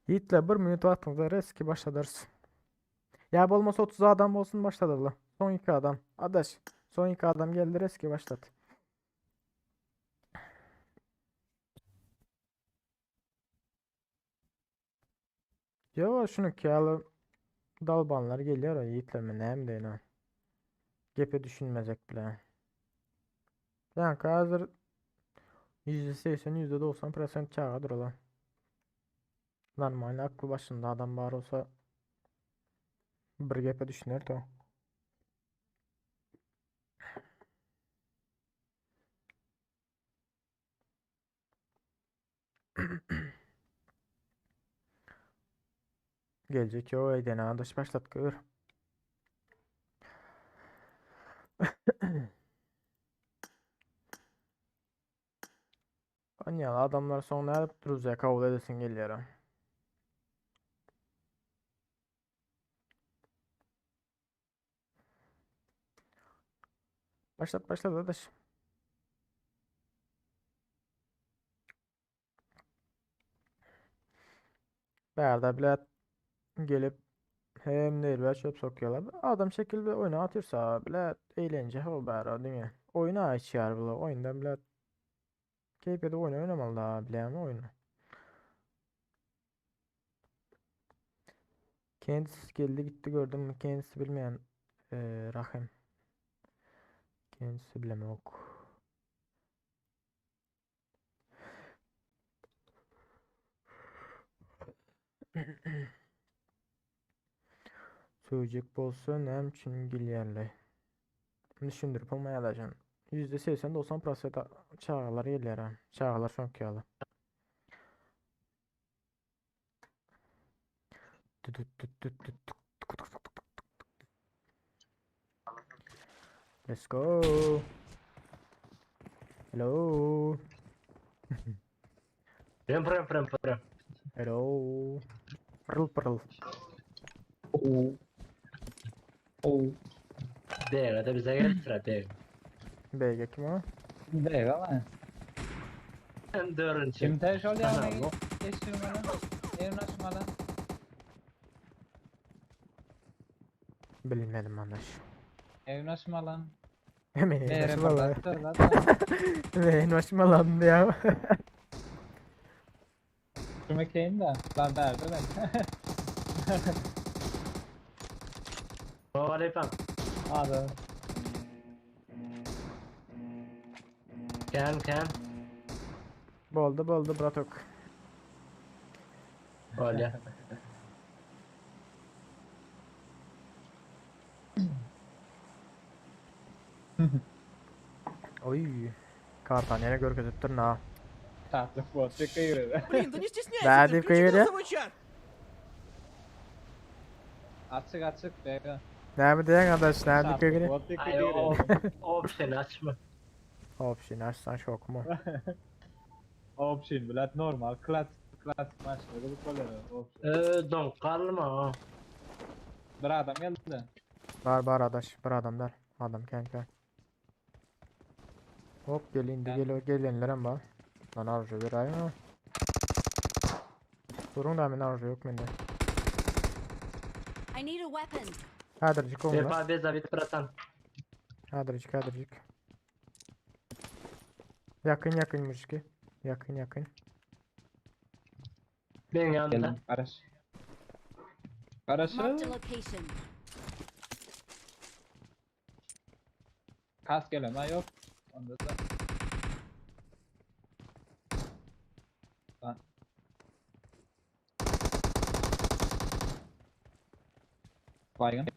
[SPEAKER 4] Yiğitler bir minut wagtyňyzda reski başladarys. Ya bolmasa 30 adam bolsun başladarlar. Son 2 adam. Adaş. Son 2 adam geldi reski başlat. Yo şunu ýaly dalbanlar gelýär o ýigitler men näme deýin o. Gepe düşünmezek bile. Ýaňky hazir. %80, %90 prosent çagadyr olar. Normal akly başynda adam bar bolsa bir gepe düşüner to. Geljek ýok eýdene adaş başlat gör. Anýaly adamlar soň nädip druzýa kabul edesin gelýär. Başlat başlat adaş. Bärde bile gelip hem nerwe çöp sokýarlar. Adam şekilde oyuna atyrsa bile eğlence o bäri diňe. Oyuna içýär bular. Oyunda bile keyif edip oyun oynamaly da bilýärmi oyunu. Kendisi geldi gitti gördüm mü? Kendisi bilmeyen eee Rahim. Kendisi bilemok. Söýjek bolsa näme üçin gelýärler? Düşündirip bolmaýar daşan. %80-90 prosent çagalar gelýär. ha. Çagalar şoňky ýaly. Let's go. Hello.
[SPEAKER 7] Prem prem prem prem.
[SPEAKER 4] Hello. Pırıl pırıl.
[SPEAKER 7] Değer de bize gel sıra değer.
[SPEAKER 4] BG kim o?
[SPEAKER 10] Beg ama.
[SPEAKER 7] Hem dördüncü.
[SPEAKER 10] Kim teş ol
[SPEAKER 7] Aha,
[SPEAKER 10] yani? Geçirmeli. Evin açmalı.
[SPEAKER 4] Bilmedim arkadaş.
[SPEAKER 10] Evin açmalı.
[SPEAKER 4] Hemen
[SPEAKER 10] Bere
[SPEAKER 4] başıma
[SPEAKER 10] baktı
[SPEAKER 4] Hemen başıma lan ya.
[SPEAKER 10] Şuma keyin de. Lan berdi ben.
[SPEAKER 7] Aleyküm.
[SPEAKER 10] Hadi.
[SPEAKER 7] Ken ken.
[SPEAKER 4] Boldu boldu bratok.
[SPEAKER 7] Öyle.
[SPEAKER 4] Oy. Kartan ýene görkezipdir na.
[SPEAKER 10] Tatlı bot. Çıkıyor.
[SPEAKER 2] Блин, да не стесняйся,
[SPEAKER 4] Да,
[SPEAKER 2] ты
[SPEAKER 4] ты
[SPEAKER 2] включи
[SPEAKER 4] кайра.
[SPEAKER 2] голосовой чат.
[SPEAKER 10] Açık açık bege.
[SPEAKER 4] Näme diýen adaş, näme
[SPEAKER 10] Tatlı
[SPEAKER 4] kögüne?
[SPEAKER 10] bot
[SPEAKER 7] Ay o
[SPEAKER 10] çıkıyor.
[SPEAKER 7] option açma.
[SPEAKER 4] Option açsan şok mu?
[SPEAKER 10] Option bilet normal. Klasik klasik maç. Bu böyle option.
[SPEAKER 7] Don kalma.
[SPEAKER 10] Bir adam geldi.
[SPEAKER 4] Bar bar adaş, bir adamlar. Adam kanka. Hop gel indi
[SPEAKER 10] Gel.
[SPEAKER 4] gel gelenler var. Lan arju bir ay mı? Durun da men arju yok mende.
[SPEAKER 1] I need a weapon.
[SPEAKER 4] Hädirjik oňla.
[SPEAKER 7] Vefa bez abit bratan.
[SPEAKER 4] Hädirjik hädirjik. Yakın yakın müşki. Yakın yakın.
[SPEAKER 7] Ben yanında.
[SPEAKER 10] Geldim. Karış. Karış.
[SPEAKER 1] Marked a location.
[SPEAKER 10] Kas gelen ha yok. Onda da. Lan. Baygın.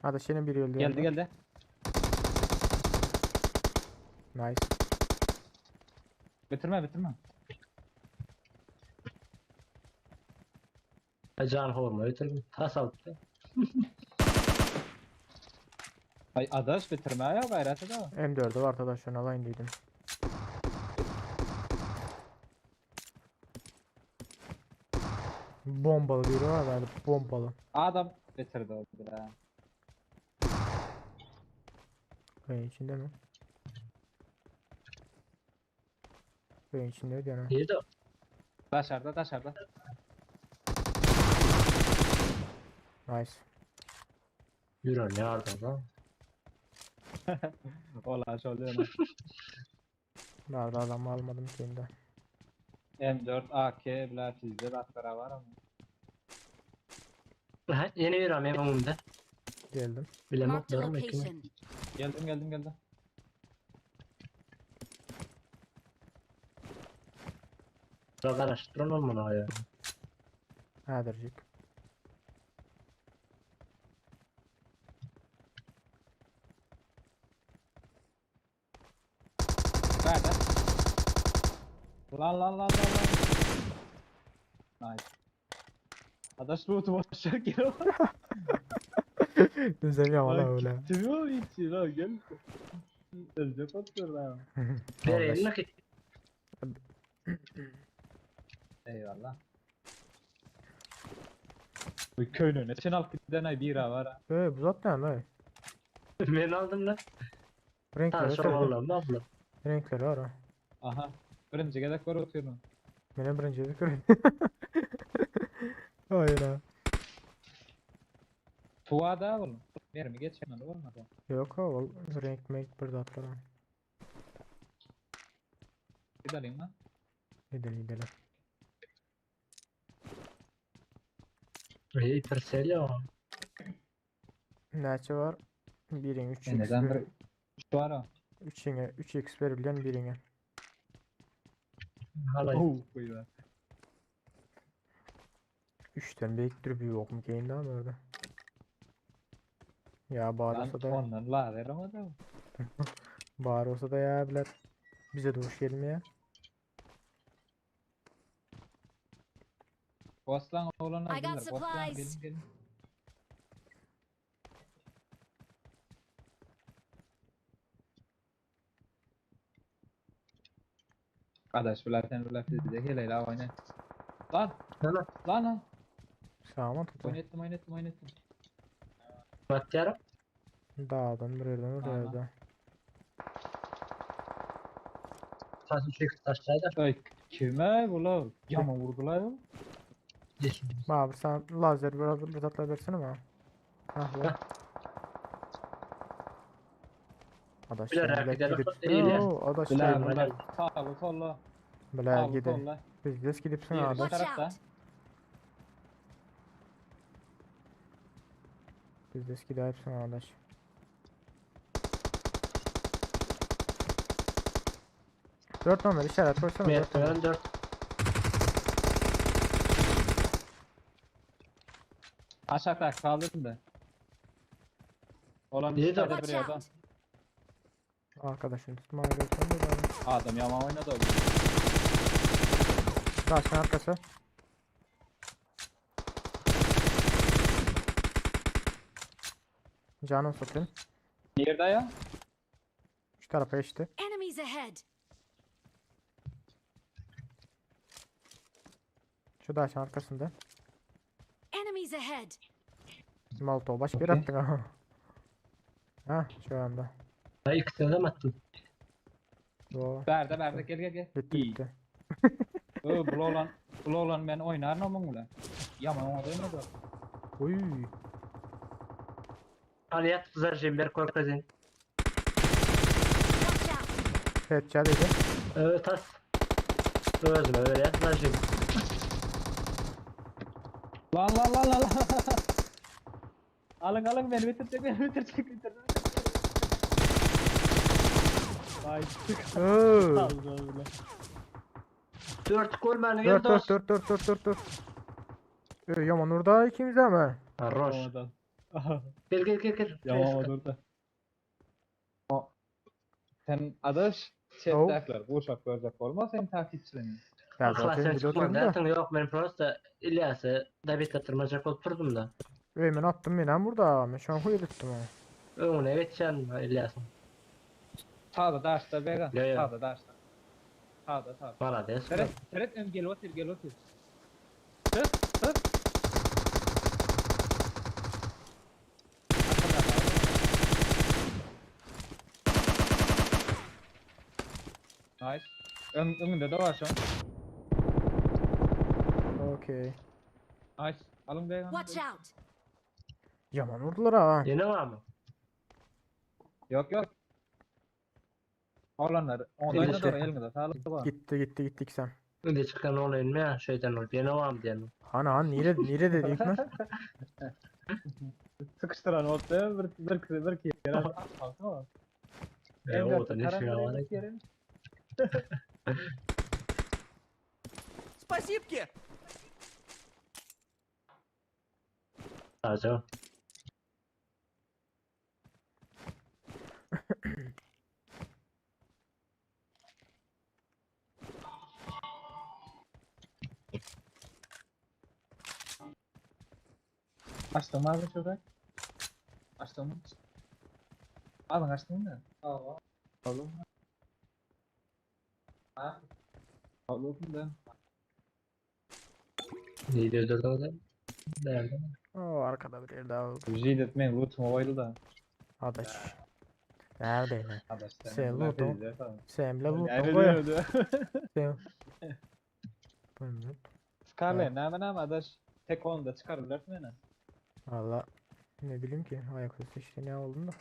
[SPEAKER 4] Adaş yine biri öldü.
[SPEAKER 10] Geldi
[SPEAKER 4] yanında.
[SPEAKER 10] geldi.
[SPEAKER 4] Nice.
[SPEAKER 10] Bitirme bitirme.
[SPEAKER 7] Can horma bitirdim. Tas aldı.
[SPEAKER 10] Ay adaş bitirme ya gayreti de.
[SPEAKER 4] M4'ü var arkadaş onu alayım dedim. Bombalı biri var herhalde bombalı.
[SPEAKER 10] Adam bitirdi o bir ha.
[SPEAKER 4] Köyün içinde mi? Köyün içinde gene.
[SPEAKER 7] İyi de
[SPEAKER 10] Dışarıda dışarıda.
[SPEAKER 4] Nice.
[SPEAKER 7] yürü ne yardım lan.
[SPEAKER 10] Ola şöyle.
[SPEAKER 4] Nerede adamı almadım ki indi.
[SPEAKER 10] M4 AK bilen sizde baklara var ama.
[SPEAKER 7] Ha, Yeni bir amem önümde.
[SPEAKER 4] Geldim.
[SPEAKER 7] Bilemem
[SPEAKER 1] Marked a
[SPEAKER 7] doğru mu?
[SPEAKER 1] location.
[SPEAKER 10] Geldim geldim geldim.
[SPEAKER 7] Garaşyp duran olmaly ya.
[SPEAKER 4] Häzirjik.
[SPEAKER 10] Bärde. Lan lan lan lan lan. Nice. Adaş loot'u boşak gel.
[SPEAKER 4] Güzel ya valla öyle.
[SPEAKER 10] Kimi o içi lan gel. Ölecek otur lan.
[SPEAKER 7] Vereyim mi ki?
[SPEAKER 10] Eyvallah. Bu köyün önüne çen alt giden ay bira var ha.
[SPEAKER 4] Ee, bu zaten ne?
[SPEAKER 7] Ben aldım lan.
[SPEAKER 4] Renkleri
[SPEAKER 7] Tanış
[SPEAKER 4] var.
[SPEAKER 7] olanlar abla.
[SPEAKER 4] Renkleri var ha.
[SPEAKER 10] Aha. Birinci gezek var oturuyorum.
[SPEAKER 4] Benim birinci yedik öyle. Hayır ha.
[SPEAKER 10] Tuva da oğlum. Mermi geçmedi olmadı.
[SPEAKER 4] Yok ha ol renk menk bir zatlar ha.
[SPEAKER 10] Gidelim lan.
[SPEAKER 4] Gidelim gidelim.
[SPEAKER 7] İyi perseli o.
[SPEAKER 4] Näçe var? Birin 3
[SPEAKER 10] E
[SPEAKER 4] x
[SPEAKER 10] neden bir şu var ha.
[SPEAKER 4] 3'ine 3x verilen birine.
[SPEAKER 7] Halay.
[SPEAKER 10] Oh, buyur.
[SPEAKER 4] 3'ten büyük bir yok mu keyin daha mı orada? Ya bari
[SPEAKER 10] Lan
[SPEAKER 4] olsa da
[SPEAKER 10] ondan la veremedim.
[SPEAKER 4] bari olsa da ya biler. Bize doğuş gelmeye.
[SPEAKER 10] Boslan oğlanlar
[SPEAKER 1] I got
[SPEAKER 10] bilir. Boslan
[SPEAKER 1] supplies.
[SPEAKER 10] gelin gelin. Kardeş bilersen biler sizi hele la oyna. Lan
[SPEAKER 7] Lan lan.
[SPEAKER 10] lan lan.
[SPEAKER 4] Sağman tutu.
[SPEAKER 10] Oynattum oynattum oynattum.
[SPEAKER 7] Batyarım.
[SPEAKER 4] Dağdan bir yerden
[SPEAKER 10] Aha.
[SPEAKER 4] oraya da.
[SPEAKER 7] Taşı çek taşlaydı.
[SPEAKER 10] Ay kime bu la? Yama vurdular ya.
[SPEAKER 4] Abi sen lazer biraz bir zatlar versene bana. Hah lan. Adaş
[SPEAKER 7] Biler
[SPEAKER 4] sen
[SPEAKER 7] gidelim.
[SPEAKER 4] gidip.
[SPEAKER 7] İyiler.
[SPEAKER 4] Oo, adaş
[SPEAKER 10] Biler
[SPEAKER 4] sen
[SPEAKER 10] bunlar sağlı sollu.
[SPEAKER 4] biler
[SPEAKER 10] Sağlı
[SPEAKER 4] gidip.
[SPEAKER 10] sollu.
[SPEAKER 4] Biz des gidipsin
[SPEAKER 10] Diğeri
[SPEAKER 4] adaş.
[SPEAKER 10] bu
[SPEAKER 1] Watch
[SPEAKER 10] tarafta.
[SPEAKER 1] out!
[SPEAKER 4] Biz des gidipsin adaş. Dört numara işaret koysana dört numara.
[SPEAKER 7] Mert'ten 4.
[SPEAKER 10] Aşağıda kaldırın da. Olan
[SPEAKER 7] İyi de-
[SPEAKER 10] bir
[SPEAKER 1] Watch
[SPEAKER 10] bir yerden.
[SPEAKER 1] out!
[SPEAKER 4] Arkadaşın tutmaya götürdü de.
[SPEAKER 10] Adam yama oynadı oğlum.
[SPEAKER 4] Taşın arkası. Canım satayım.
[SPEAKER 10] Nerede ya?
[SPEAKER 4] Şu tarafa geçti.
[SPEAKER 1] Enemies ahead!
[SPEAKER 4] Şu taşın arkasında.
[SPEAKER 1] Enemies ahead!
[SPEAKER 4] Molotov başka yere
[SPEAKER 10] Okey.
[SPEAKER 4] attın ha. Ha şu anda.
[SPEAKER 7] Ben ikisini de mi attım?
[SPEAKER 4] Bu
[SPEAKER 10] Berde berde gel gel gel.
[SPEAKER 4] bitti
[SPEAKER 10] İyi.
[SPEAKER 4] bitti.
[SPEAKER 10] Ö bu olan bu olan ben oynar mı bununla? Yama oynadı oynadı.
[SPEAKER 4] Uy.
[SPEAKER 7] Aliyat zajim ber korkazin.
[SPEAKER 1] Watch out!
[SPEAKER 4] Headshot dedi.
[SPEAKER 7] Evet tas. Özüme öyle yat zajim.
[SPEAKER 10] Lan lan lan lan lan. Alın alın beni bitirecek beni bitirecek bitirdi. Vay çık
[SPEAKER 4] Oo.
[SPEAKER 10] aldı öyle.
[SPEAKER 7] 4 gol beni gel
[SPEAKER 4] 4 4
[SPEAKER 7] dost.
[SPEAKER 4] 4 4 4 4 4. Ee, Yaman orada ikimiz ama.
[SPEAKER 7] Roş.
[SPEAKER 10] Yamadan.
[SPEAKER 7] Gel gel gel gel.
[SPEAKER 10] Yamadan orada. O. Sen adaş
[SPEAKER 4] Oh.
[SPEAKER 10] chat'takiler guşak görecek olma sen takipçilerin.
[SPEAKER 4] Ya
[SPEAKER 7] Akla
[SPEAKER 4] zaten
[SPEAKER 7] sen
[SPEAKER 4] video
[SPEAKER 7] çıkma
[SPEAKER 4] atıyorum da.
[SPEAKER 7] dersin yok ben prosta İlyas'ı da bitlettirmeyecek oturdum da.
[SPEAKER 4] Ey ben attım yine burada. Ben şu an huyur ettim ha.
[SPEAKER 7] Önüne geçeceksin İlyas'ın.
[SPEAKER 10] Sağda daşta bega.
[SPEAKER 7] Ya, ya.
[SPEAKER 10] Sağda daşta. Sağda sağda.
[SPEAKER 7] Bana des.
[SPEAKER 10] Seret, seret ön gel otur gel otur. Tık tık. Nice. Ön, önünde de var şu an.
[SPEAKER 4] Okey.
[SPEAKER 10] Nice. Alın beyefendi.
[SPEAKER 1] Watch out!
[SPEAKER 4] Yaman vurdular ha.
[SPEAKER 7] Yine var mı?
[SPEAKER 10] Yok yok. Olanlar. Onu
[SPEAKER 7] Gitti.
[SPEAKER 10] da elinde sağlık var.
[SPEAKER 4] Gitti gitti gittik sen.
[SPEAKER 7] Önde çıkan olayım ya şeyden olup yine var mı diyelim.
[SPEAKER 4] Ana han nire nire dedik mi?
[SPEAKER 10] Sıkıştıran oldu. Bir bir bir bir ki yere atmaz
[SPEAKER 7] E, o da ne şey var.
[SPEAKER 2] Спасибки!
[SPEAKER 7] Aja.
[SPEAKER 10] Açtın mı abi şurada? Açtın mı? Alın açtın mı? Al. Alın. Ha? Alın da.
[SPEAKER 7] Neydi öldürdün o da? Nerede?
[SPEAKER 4] O arkada bir yer daha oldu.
[SPEAKER 10] Jidit men lootuma goýdy da.
[SPEAKER 4] Adaş. Neredeydi?
[SPEAKER 10] Adaş
[SPEAKER 4] Sen loot'u. Sen bile loot'u
[SPEAKER 10] Nerede
[SPEAKER 4] koy.
[SPEAKER 10] diyordu?
[SPEAKER 4] Sen. Buyurun.
[SPEAKER 10] Scarlet näme näme adaş tek onu da çıkarırlar meni.
[SPEAKER 4] Valla ne bileyim ki ayak üstü işte ne oldu da.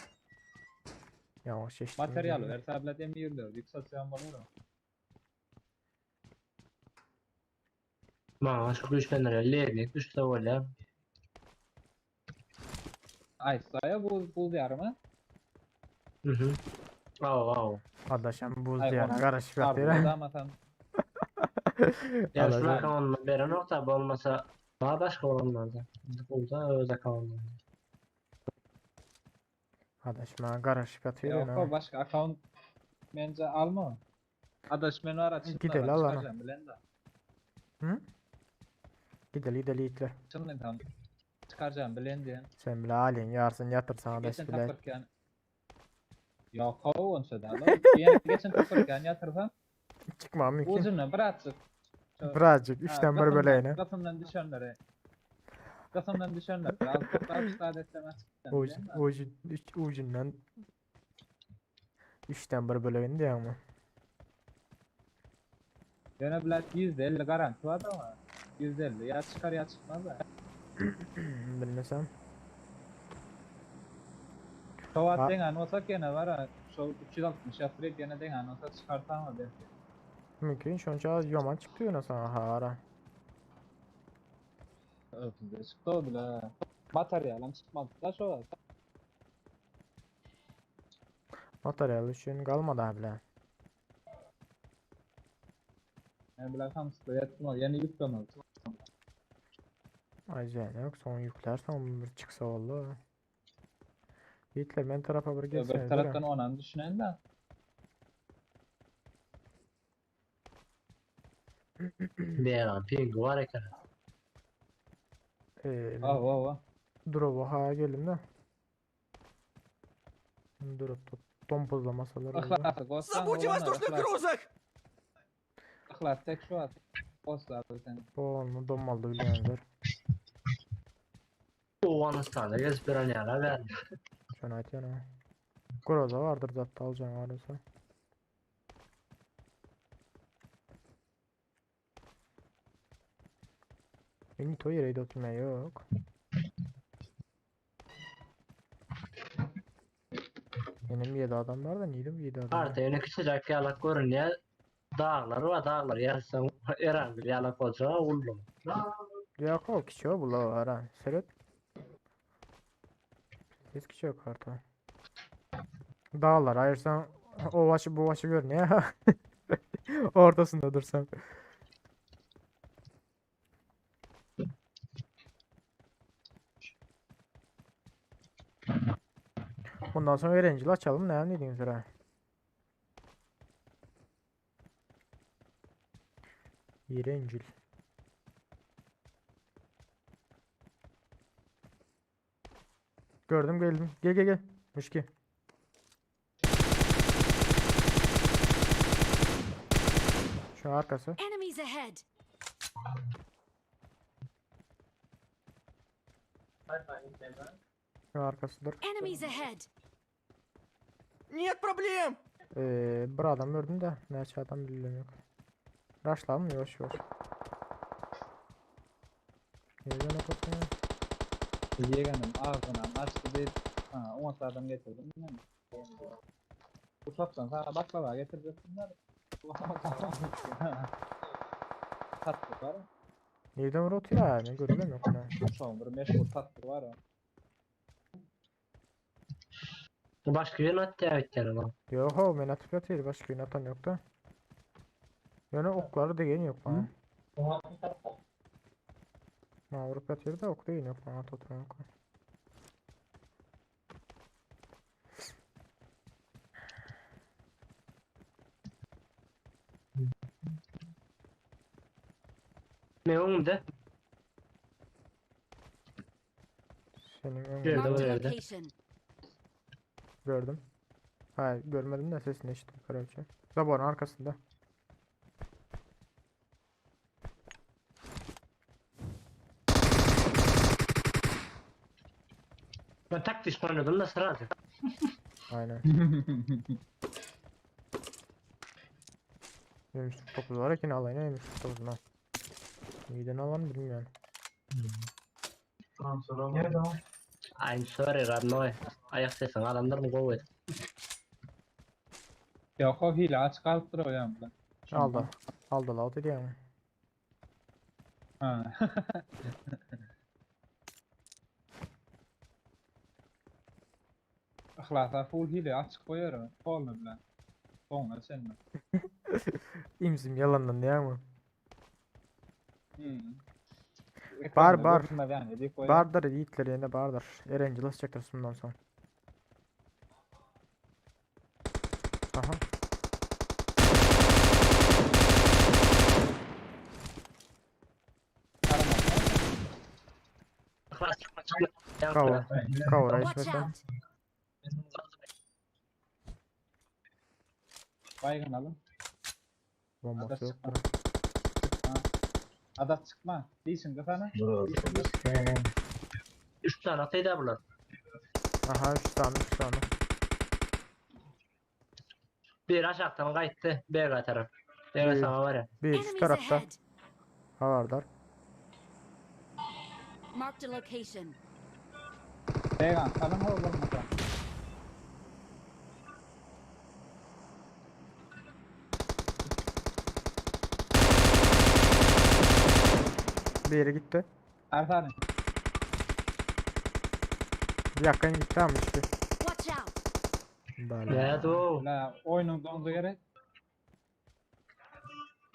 [SPEAKER 4] Yavaş işte.
[SPEAKER 10] Materialy ver tablet M24 yükseltsen bolur.
[SPEAKER 7] Maňa şu güçlendirýär. Lernik düşse bolýar.
[SPEAKER 10] Ay saya bu bul diýarmy?
[SPEAKER 7] Mhm. Aw aw.
[SPEAKER 4] Adaşam buz
[SPEAKER 10] Ay,
[SPEAKER 4] diyana
[SPEAKER 10] onu
[SPEAKER 4] karışıp
[SPEAKER 10] Çıkardı
[SPEAKER 4] yatıyor.
[SPEAKER 10] da ama sen
[SPEAKER 7] Ya
[SPEAKER 4] Adaş-
[SPEAKER 7] şu account'unu beren nokta bolmasa daha başka olanlarda. Burada öz account'unda.
[SPEAKER 4] Adaş bana karışıp yatıyor.
[SPEAKER 10] Yok o başka account bence alma. Adaş men var açın.
[SPEAKER 4] Gidelim al ana.
[SPEAKER 10] Çıkaracağım bilen de.
[SPEAKER 4] Gidelim gidelim yiğitler.
[SPEAKER 10] Çınlın tam. Çıkaracağım bilen diyen.
[SPEAKER 4] Sen bile halin yarsın yatırsan adaş
[SPEAKER 10] Geçen
[SPEAKER 4] bile.
[SPEAKER 10] tapırken. Yok o onsa da. Diyen geçen tapırken yatırsam
[SPEAKER 4] Çıkmam mümkün.
[SPEAKER 10] ucundan birazcık.
[SPEAKER 4] Birazcık üçten bir böleyine.
[SPEAKER 10] Kasımdan düşenleri. Kasımdan düşenleri. Az toplar müsaade etmez.
[SPEAKER 4] Ucun, ucun, üç, ucundan üçten bir böleyini diyor ama.
[SPEAKER 10] Yöne bilet %50 garanti var ama. %50 ya çıkar ya çıkmaz da.
[SPEAKER 4] Bilmesem.
[SPEAKER 10] Şovat
[SPEAKER 4] Ha.
[SPEAKER 10] deňän olsak ýene var ha. Şol 360 ýatyryp ýene deňän olsa çıkartama belki.
[SPEAKER 4] Mümkün şonça yoman çıktı yine sana hara.
[SPEAKER 10] Öpünde çıktı o bile. Materyalam çıkmadı da şovat.
[SPEAKER 4] Materyal üçün kalmadı ha bile.
[SPEAKER 10] Yani bile tam sıkı yetmez. Yeni yüklemez.
[SPEAKER 4] Acayip yok. Son yükler son bir çıksa oldu. Yiğitler ben tarafa bir
[SPEAKER 10] Öbür
[SPEAKER 4] gelsene.
[SPEAKER 10] taraftan onan düşünen de.
[SPEAKER 7] Beýan ping var eken.
[SPEAKER 4] Ee,
[SPEAKER 10] Ah vah vah.
[SPEAKER 4] Drop'a ha geldim de. Drop tompuzlamasalar oldu.
[SPEAKER 10] Ihlası goslan
[SPEAKER 2] Забудь о
[SPEAKER 10] olanlar,
[SPEAKER 2] воздушных
[SPEAKER 10] ihlası-
[SPEAKER 2] грузах!
[SPEAKER 10] Ihlas tek şu at. Goslar sen.
[SPEAKER 4] Bu onu donmaldı biliyorlar.
[SPEAKER 7] Owganystanda gezip beren ýara ber.
[SPEAKER 4] Şunu atıyor ha. Groza vardır zaten alacağım varsa. Benim to yere oturmaya yok. Benim 7 adam var da neydi bu 7 adam?
[SPEAKER 7] Arta ýene kiçijek ýalak görünýär. Dağlar var, dağlar ýalsan Eran bir ýalak bolsa ullum.
[SPEAKER 4] Yok o kişi o bula var ha. Seret. Hiç kişi yok karta. Dağlar ayırsan o başı bu başı görünüyor. Ortasında dursam. Bundan sonra öğrenciler açalım. Ne dediğin üzere. İrencil. Gördüm geldim. Gel gel gel. Müşki. Şu arkası.
[SPEAKER 1] Enemies ahead!
[SPEAKER 4] Şu arkasıdır.
[SPEAKER 1] Enemies ahead!
[SPEAKER 2] Нет проблем!
[SPEAKER 4] Ee, bir adam gördüm de ne adam bilmiyorum yok. Rushlayalım yavaş yavaş. Nereden atıyorsun ya?
[SPEAKER 10] Yeğenim ağzına açtı bir. Ha, 10 adam getirdim. değil mi? Ufaktan sana baklava getireceksinler. Tatlı var.
[SPEAKER 4] Nereden vuruyor ya? Ne görüyorum yok ne.
[SPEAKER 10] Şoň bir meşhur tatlı var.
[SPEAKER 7] Başka ýerine atýar etýär ola.
[SPEAKER 4] Yok o men atıp yatıyor. Başka gün atan yok da. Yani okları degen yok bana. Ma vurup ýatyr da ok değil yok bana oturan ok.
[SPEAKER 7] Ne öňümde?
[SPEAKER 4] Senin
[SPEAKER 7] Gördüm.
[SPEAKER 4] önünde
[SPEAKER 1] Marked a
[SPEAKER 7] yerde.
[SPEAKER 1] location.
[SPEAKER 4] gördüm. Hayır görmedim de sesini işittim karaoke. Zaborun arkasında.
[SPEAKER 7] Ben taktik oynadım da sırası.
[SPEAKER 4] Aynen. M49 var ki alayına M49 lan. Neden alan bilmiyorum.
[SPEAKER 7] I'm sorry Radnoy. Ayak sesini alandırma go et.
[SPEAKER 10] Yok o hile aç kalıp o yanında.
[SPEAKER 4] Aldı. Aldı la o dedi ama.
[SPEAKER 10] Ha. Ihlasa full hile açık koyarım. Polny bilen. Soňuna çenli.
[SPEAKER 4] İmzim yalandan ne ama.
[SPEAKER 10] Hmm.
[SPEAKER 4] Bar, bar.
[SPEAKER 10] Görünmez yani, deyip koyarım.
[SPEAKER 4] Bardır yiğitler yerine bardır. Erencil açacaktır bundan sonra. Aha.
[SPEAKER 7] Klas çıkma çıkma.
[SPEAKER 4] Kavra. Kavra
[SPEAKER 1] Watch
[SPEAKER 4] içmesen.
[SPEAKER 1] out!
[SPEAKER 10] Baygın alın.
[SPEAKER 4] Bombası
[SPEAKER 10] Ada
[SPEAKER 4] yok.
[SPEAKER 10] çıkma. Çıkma. Ada çıkma. Değilsin kafana.
[SPEAKER 7] 3 tane ataydı bunlar.
[SPEAKER 4] Aha 3 tane 3 tane.
[SPEAKER 7] Bir aşağıdan kayıttı. BG taraf. BG
[SPEAKER 4] Bir.
[SPEAKER 7] sana var ya.
[SPEAKER 4] Bir şu
[SPEAKER 1] Enemies
[SPEAKER 4] tarafta.
[SPEAKER 1] ahead!
[SPEAKER 4] Havardar.
[SPEAKER 1] Marked a location.
[SPEAKER 10] Beygan salın o olmasa.
[SPEAKER 4] Bir yere gitti.
[SPEAKER 10] Ertan'ın.
[SPEAKER 4] Bir yakın gitti ama işte.
[SPEAKER 1] Watch out!
[SPEAKER 4] Bala.
[SPEAKER 7] Ya do.
[SPEAKER 10] La oyunun dondu gerek.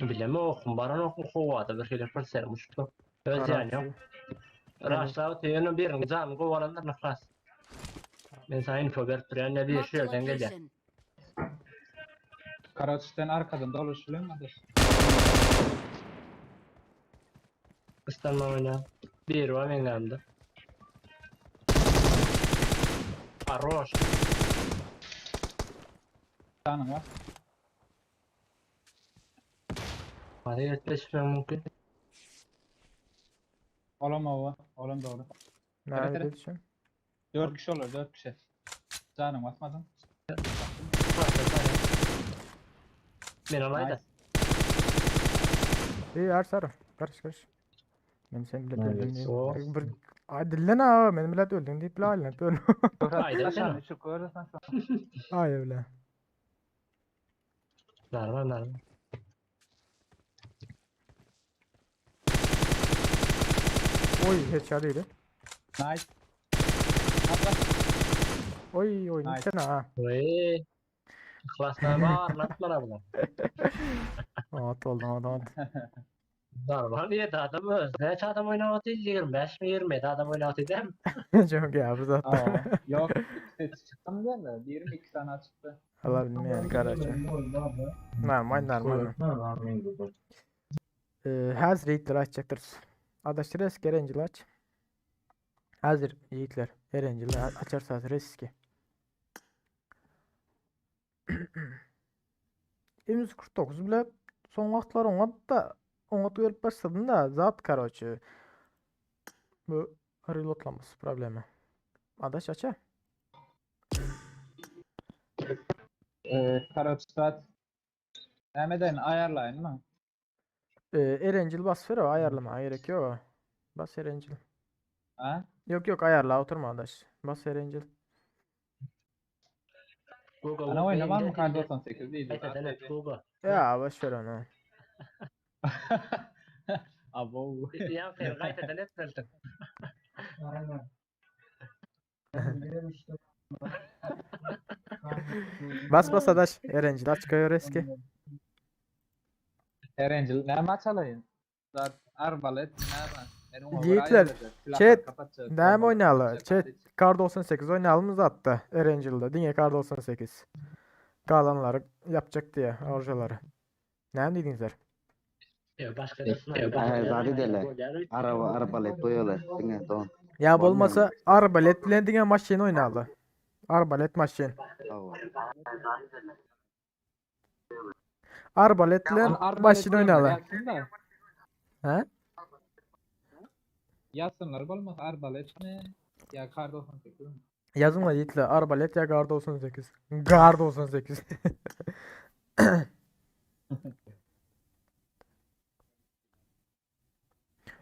[SPEAKER 7] Bileme okum. Baran okum kovada bir şeyler fırsat uçtu. Öz yani yok. Raşla ötüyor birin canı kovalandır klas. Ben sana info berip duruyorum ne bir
[SPEAKER 1] Marked
[SPEAKER 7] şu
[SPEAKER 1] a
[SPEAKER 7] yerden geliyor.
[SPEAKER 1] location.
[SPEAKER 10] Karaç'tan arkadan dolaşılıyor mu?
[SPEAKER 7] İstanbul oyna. Bir var benim yanımda. Aroş.
[SPEAKER 10] Canın var.
[SPEAKER 7] Hadi yetleşmem mümkün.
[SPEAKER 10] Oğlum o. Oğlum doğru.
[SPEAKER 4] Nerede
[SPEAKER 10] evet.
[SPEAKER 4] diyeceğim?
[SPEAKER 10] 4 kişi olur 4 kişi. Canın basmadın.
[SPEAKER 7] Ben alaydı.
[SPEAKER 4] İyi Ersar. Karış karış. Men sen bilet öldün deyip.
[SPEAKER 7] O.
[SPEAKER 4] Bir Ay dillen ha men bilet öldün deyip la aylanıp öl.
[SPEAKER 7] Haydi sen.
[SPEAKER 10] Şu koyarsan şu an.
[SPEAKER 4] Ay öyle.
[SPEAKER 7] Normal normal.
[SPEAKER 4] Oy headshot idi.
[SPEAKER 10] Nice. Atla.
[SPEAKER 4] Oy oy
[SPEAKER 10] Nice.
[SPEAKER 4] nitsene ha.
[SPEAKER 7] Oy. Klaslar var lan bana bunu.
[SPEAKER 4] At oldu at at.
[SPEAKER 7] Normal niye de adam öz. Ne adam oynamak değil 25 mi 27 adam oynamak değil mi?
[SPEAKER 4] Çok ya bu zaten.
[SPEAKER 10] Aa, yok. İkisi çıktı mı değil mi? Bir mi iki tane çıktı.
[SPEAKER 4] Allah bilmeyen karaca. Normal normal. Ee, hazır yiğitler açacaktır. Adaş risk Erencil aç. Hazır yiğitler Erencil açarsa riski. M149 bile son vaqtlar oňa da oňa görüp başladım da zat karoçi. Bu reloadlaması problemi. Adaş aça.
[SPEAKER 10] Karaç'ta Mehmet'in ayarlayın mı?
[SPEAKER 4] Ee, Erencil bas ver o ayarlama gerek yok. Bas Erencil.
[SPEAKER 10] Ha?
[SPEAKER 4] Yok yok ayarla oturma adaş. Bas Erencil.
[SPEAKER 7] Google.
[SPEAKER 10] Ana oynamam mı kar 98 değil.
[SPEAKER 7] Evet evet Google.
[SPEAKER 4] Ya boş ver onu.
[SPEAKER 10] Abo.
[SPEAKER 7] Ya sen gayet net verdin.
[SPEAKER 4] Bas bas adaş. Erencil aç koyuyor eski.
[SPEAKER 10] Erencil ne maç alayım? Zat arbalet näme? Men oňa
[SPEAKER 4] Yiğitler,
[SPEAKER 10] bir aýdacak, silahlar
[SPEAKER 4] chat,
[SPEAKER 10] kapatjak,
[SPEAKER 4] Näme
[SPEAKER 10] bombalar
[SPEAKER 4] oýnaly?
[SPEAKER 10] kapatjak,
[SPEAKER 4] Chat,
[SPEAKER 10] ateş.
[SPEAKER 4] Kar 98 oýnalymy zatda? Erangel'da diňe Kar 98. Galanlary ýapjak diýe, orjalary. Näme diýdiňizler?
[SPEAKER 7] Ýa başga da
[SPEAKER 9] He, zady dele. Araba arbalet boýaly. Diňe don.
[SPEAKER 4] Ýa bolmasa arbalet bilen diňe maşyn oýnaly. Arbalet maşyn.
[SPEAKER 9] Hawa.
[SPEAKER 4] Arbalet bilen
[SPEAKER 10] Ony arbalet
[SPEAKER 4] maşyn
[SPEAKER 10] diýenler
[SPEAKER 4] oýnaly.
[SPEAKER 10] ýazsyn-da.
[SPEAKER 4] Hä?
[SPEAKER 10] Ýazsynlar bolmasa arbaletmi ýa kar 98 mi?
[SPEAKER 4] Ýazyňlar ýigitler, arbalet ýa gar 98. Gar 98.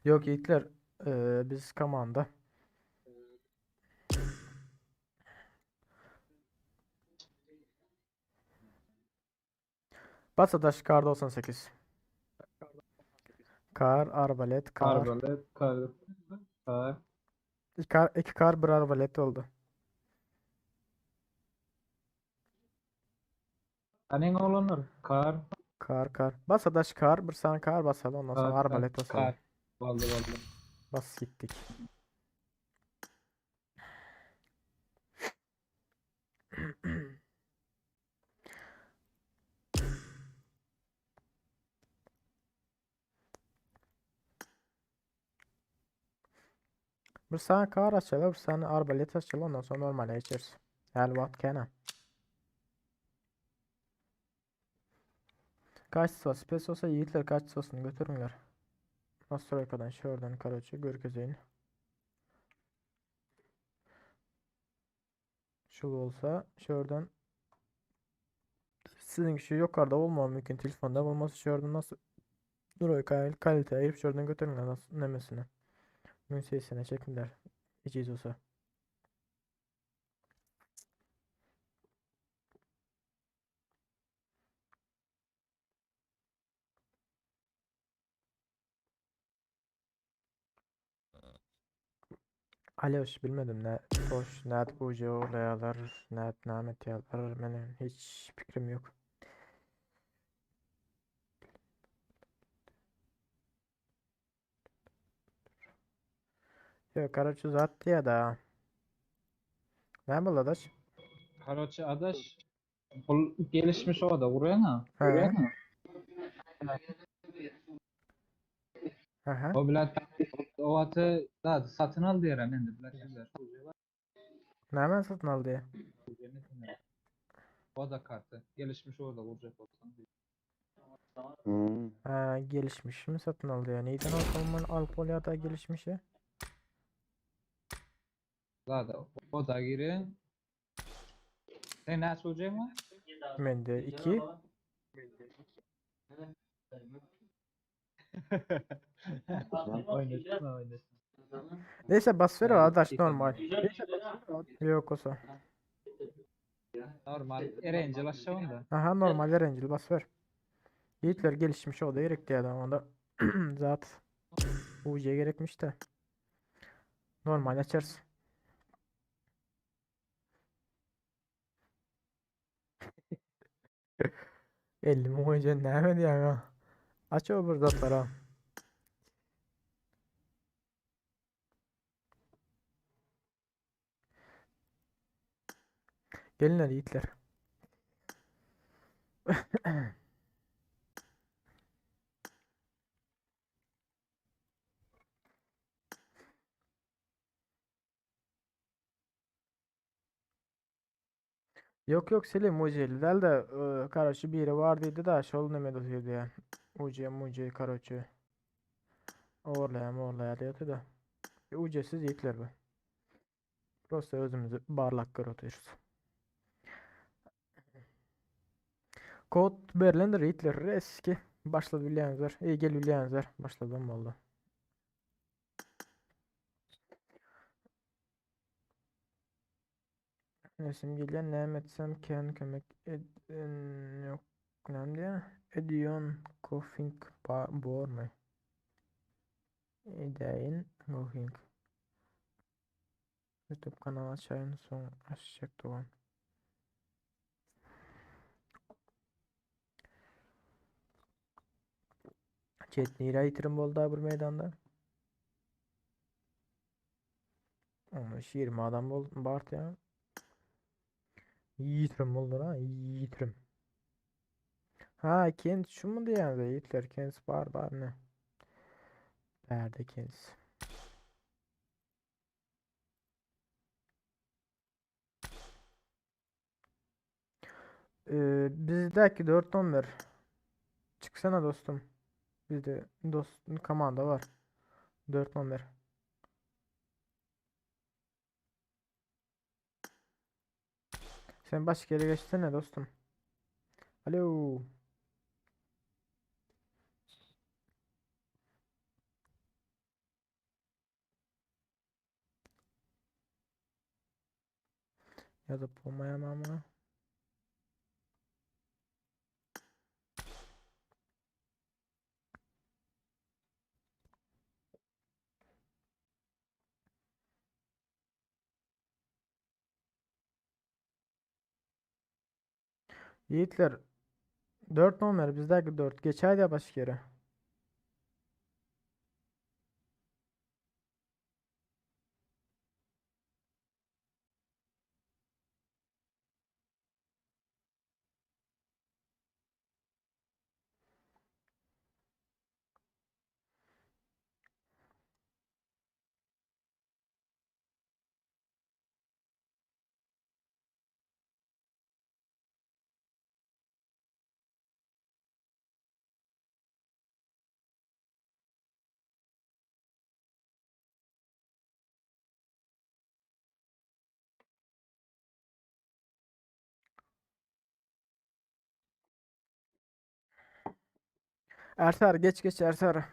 [SPEAKER 4] Ýok ýigitler, eee, biz komanda. Basadaş kar 98. Kar, arbalet, kar.
[SPEAKER 10] Arbalet, kar, kar.
[SPEAKER 4] İki kar, iki kar bir arbalet oldu.
[SPEAKER 10] Hanyň oglanlar? Kar,
[SPEAKER 4] Kar kar. Basadaş kar, bir sany kar basaly ondan
[SPEAKER 10] kar,
[SPEAKER 4] sonra
[SPEAKER 10] kar,
[SPEAKER 4] arbalet basalım.
[SPEAKER 10] kar. Boldy, boldy.
[SPEAKER 4] Bas gittik. Bir sany kar açaly, bir sany arbalet açaly, ondan sonra normale geçeriz. Hal wagt kena. Kaç sos, pes olsa yiğitler kaç sosunu götürünler. Nastroykadan şuradan karoçi görkezeyim. Şu bolsa şuradan Siziň şu ýokarda bolmagy mümkin telefonda bolmasa şuradan nasıl Duroy kalite ayırıp şuradan götürünler nasıl nemesine. Münsesine çekinler. Hiç olsa. Aloş bilmedim ne boş ne bucu olayalar ne namet yalar benim hiç fikrim yok. Yok karaçı uzattı ya da. Ne bu adaş?
[SPEAKER 10] Karoçi adaş, bul gelişmiş oda gurýaňa.
[SPEAKER 4] He.
[SPEAKER 10] Gurýaňa.
[SPEAKER 4] Aha.
[SPEAKER 10] O bilen o atı da satyn al diýerem endi bilen.
[SPEAKER 4] Nereden satın aldı ya?
[SPEAKER 10] O da kartı. Gelişmiş oda gurjak bolsaň.
[SPEAKER 9] Hmm.
[SPEAKER 4] Ha, gelişmiş mi satın aldı ya? Neyden alkalman alkol ya da gelişmişi?
[SPEAKER 10] Zada o da girin. Sen näçe ujaýmy?
[SPEAKER 4] Ben de 2.
[SPEAKER 10] Oýnatma, oýnatma.
[SPEAKER 4] Neyse bas ver
[SPEAKER 10] Yani
[SPEAKER 4] adaş
[SPEAKER 10] iki
[SPEAKER 4] normal. Yok olsa.
[SPEAKER 10] Normal Erencil aşağı onda.
[SPEAKER 4] Aha normal Erencil bas ver. Yiğitler gelişmiş o da gerek diye adam onda zat UC gerekmiş de. Normal açarız. Elimi koyacaksın ne hemen ya. Aç o burada para. Gelin hadi yiğitler. Yok yok Selim UC'li del de e, karaçı biri vardıydı da şol neme diyordu ya. UC muce karaçı. Orlaya morlaya diyordu da. E, UC'siz yiğitler bu. Prosta özümüzü barlak görüyoruz. Kod Berlin'dir yiğitler eski. Başladı bilýänizler. İyi gel bilýänizler. Başladım oldu. Nesim gelýär näme etsem kän kömek eden yok näme diýýär? Edion Coffing bormy? Edeýin Coffing. YouTube kanal açaýyn soň açjak dogan. Chat nirä ýitirim boldy bir meýdanda? 15-20 adam bol bart ya. Ýitirim boldy ha, ýitirim. Ha, Kent şu mu diýýäňiz ýigitler? Kent bar, bar ne? Bärde Kent. Ee, bizdeki 4-11. Çıksana dostum. Bizde dost komanda var. 4-11. Sen başka yere geçsene dostum. Alo. Ýazyp bolmaýar maňa. Yiğitler 4 nomer bizdeki 4 geçer ya başka yere. Ersar geç geç Ersar.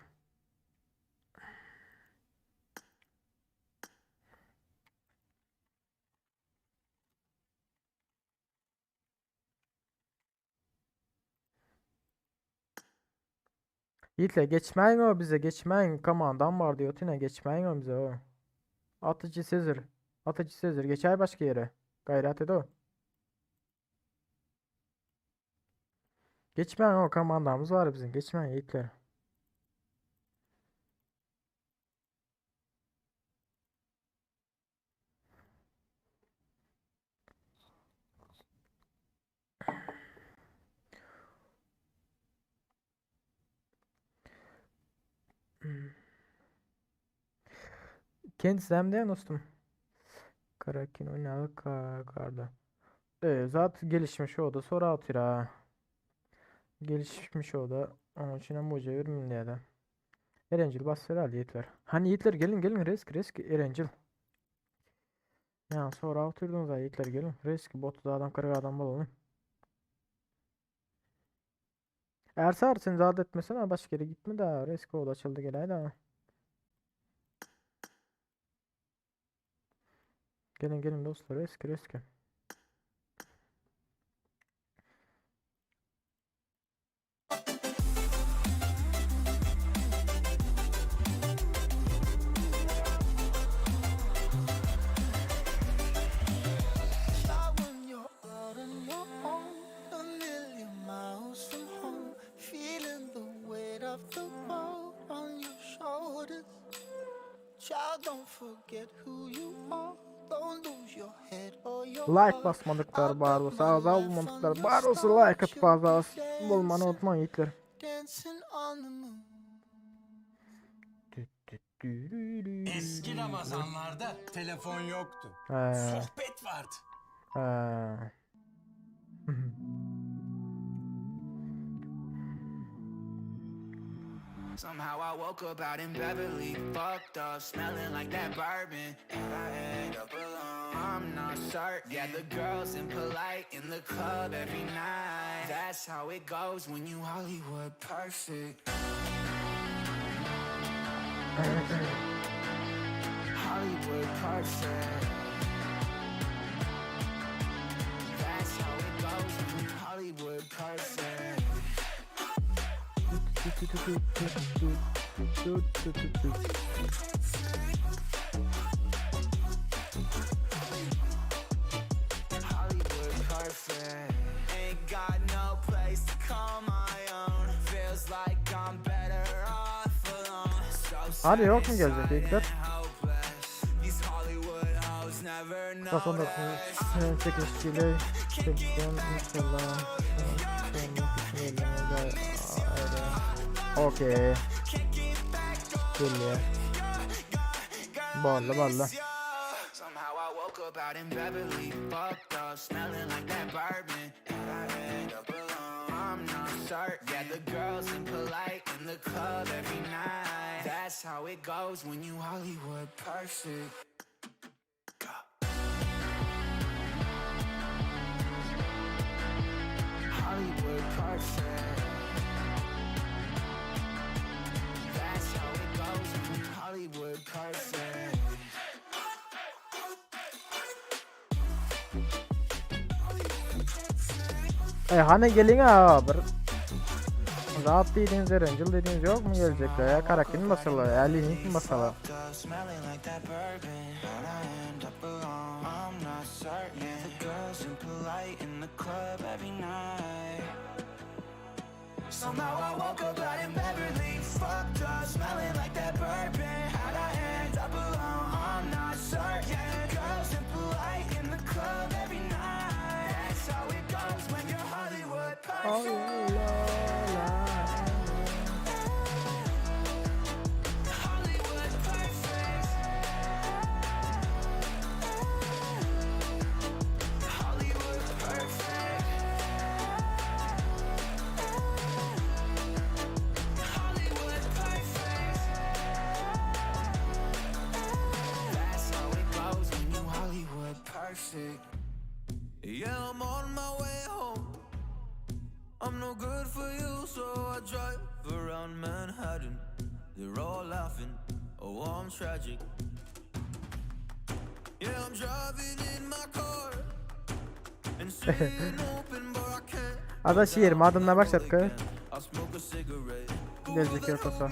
[SPEAKER 4] Yiğitler geçmeyin o bize geçmeyin. Komandan var diyor. Tine geçmeyin o bize o. Atıcı Sezir. Atıcı Sezir. Geçer başka yere. Gayret et o. Geçmeyin o komandamız var bizim. Geçmeyin yiğitler. Kendisi hem de dostum. Karakin oynadı karda. Evet, zaten gelişmiş oldu. Sonra atıyor ha. Gelişmiş oldu. Onun için hem hoca diye de. Erencil bas herhalde yiğitler. Hani yiğitler gelin gelin risk risk Erencil. Ya sonra oturdunuz ha yiğitler gelin. Risk botu da adam 40 adam bulalım. Ersar sen zat etmesene başka yere gitme de risk oldu açıldı gel de. Gelin gelin dostlar risk risk.
[SPEAKER 3] Child, when you're out on your own, a million miles from home, feeling the weight of the world on your shoulders. Child, don't forget who you are. Don't lose your head or your
[SPEAKER 4] Like
[SPEAKER 3] heart.
[SPEAKER 4] basmadıklar bar olsa, ağza olmadıklar bar olsa like atıp ağza olmanı unutmayın yiğitler.
[SPEAKER 3] Dancing on the moon.
[SPEAKER 2] Eski Ramazanlarda telefon yoktu.
[SPEAKER 4] He.
[SPEAKER 2] Sohbet vardı.
[SPEAKER 4] He.
[SPEAKER 2] Somehow I woke up out in Beverly, fucked up, smelling like that bourbon. And I end up alone. I'm not certain. Yeah, the girls impolite in the club every night. That's how it goes when you Hollywood perfect. Hollywood perfect. That's how it goes when you Hollywood perfect. Hollywood perfect. Ain't got no place to call my own. Feels like I'm better
[SPEAKER 4] Hany ýokmy geljek ýigitler? Kysasy onda sen çekişçili çekeceğim inşallah. Okey. Gelýär. Bally bally. E hany geliň a bir Zat diýdiňiz Erenjil diýdiňiz ýokmy geljekler ýa Karakin basalar ýa Linikin basalar. Adaş 20 adımla başlatky. Geljek ýok bolsa.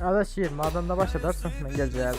[SPEAKER 4] Adaş 20 adamda başladarsın men geljek.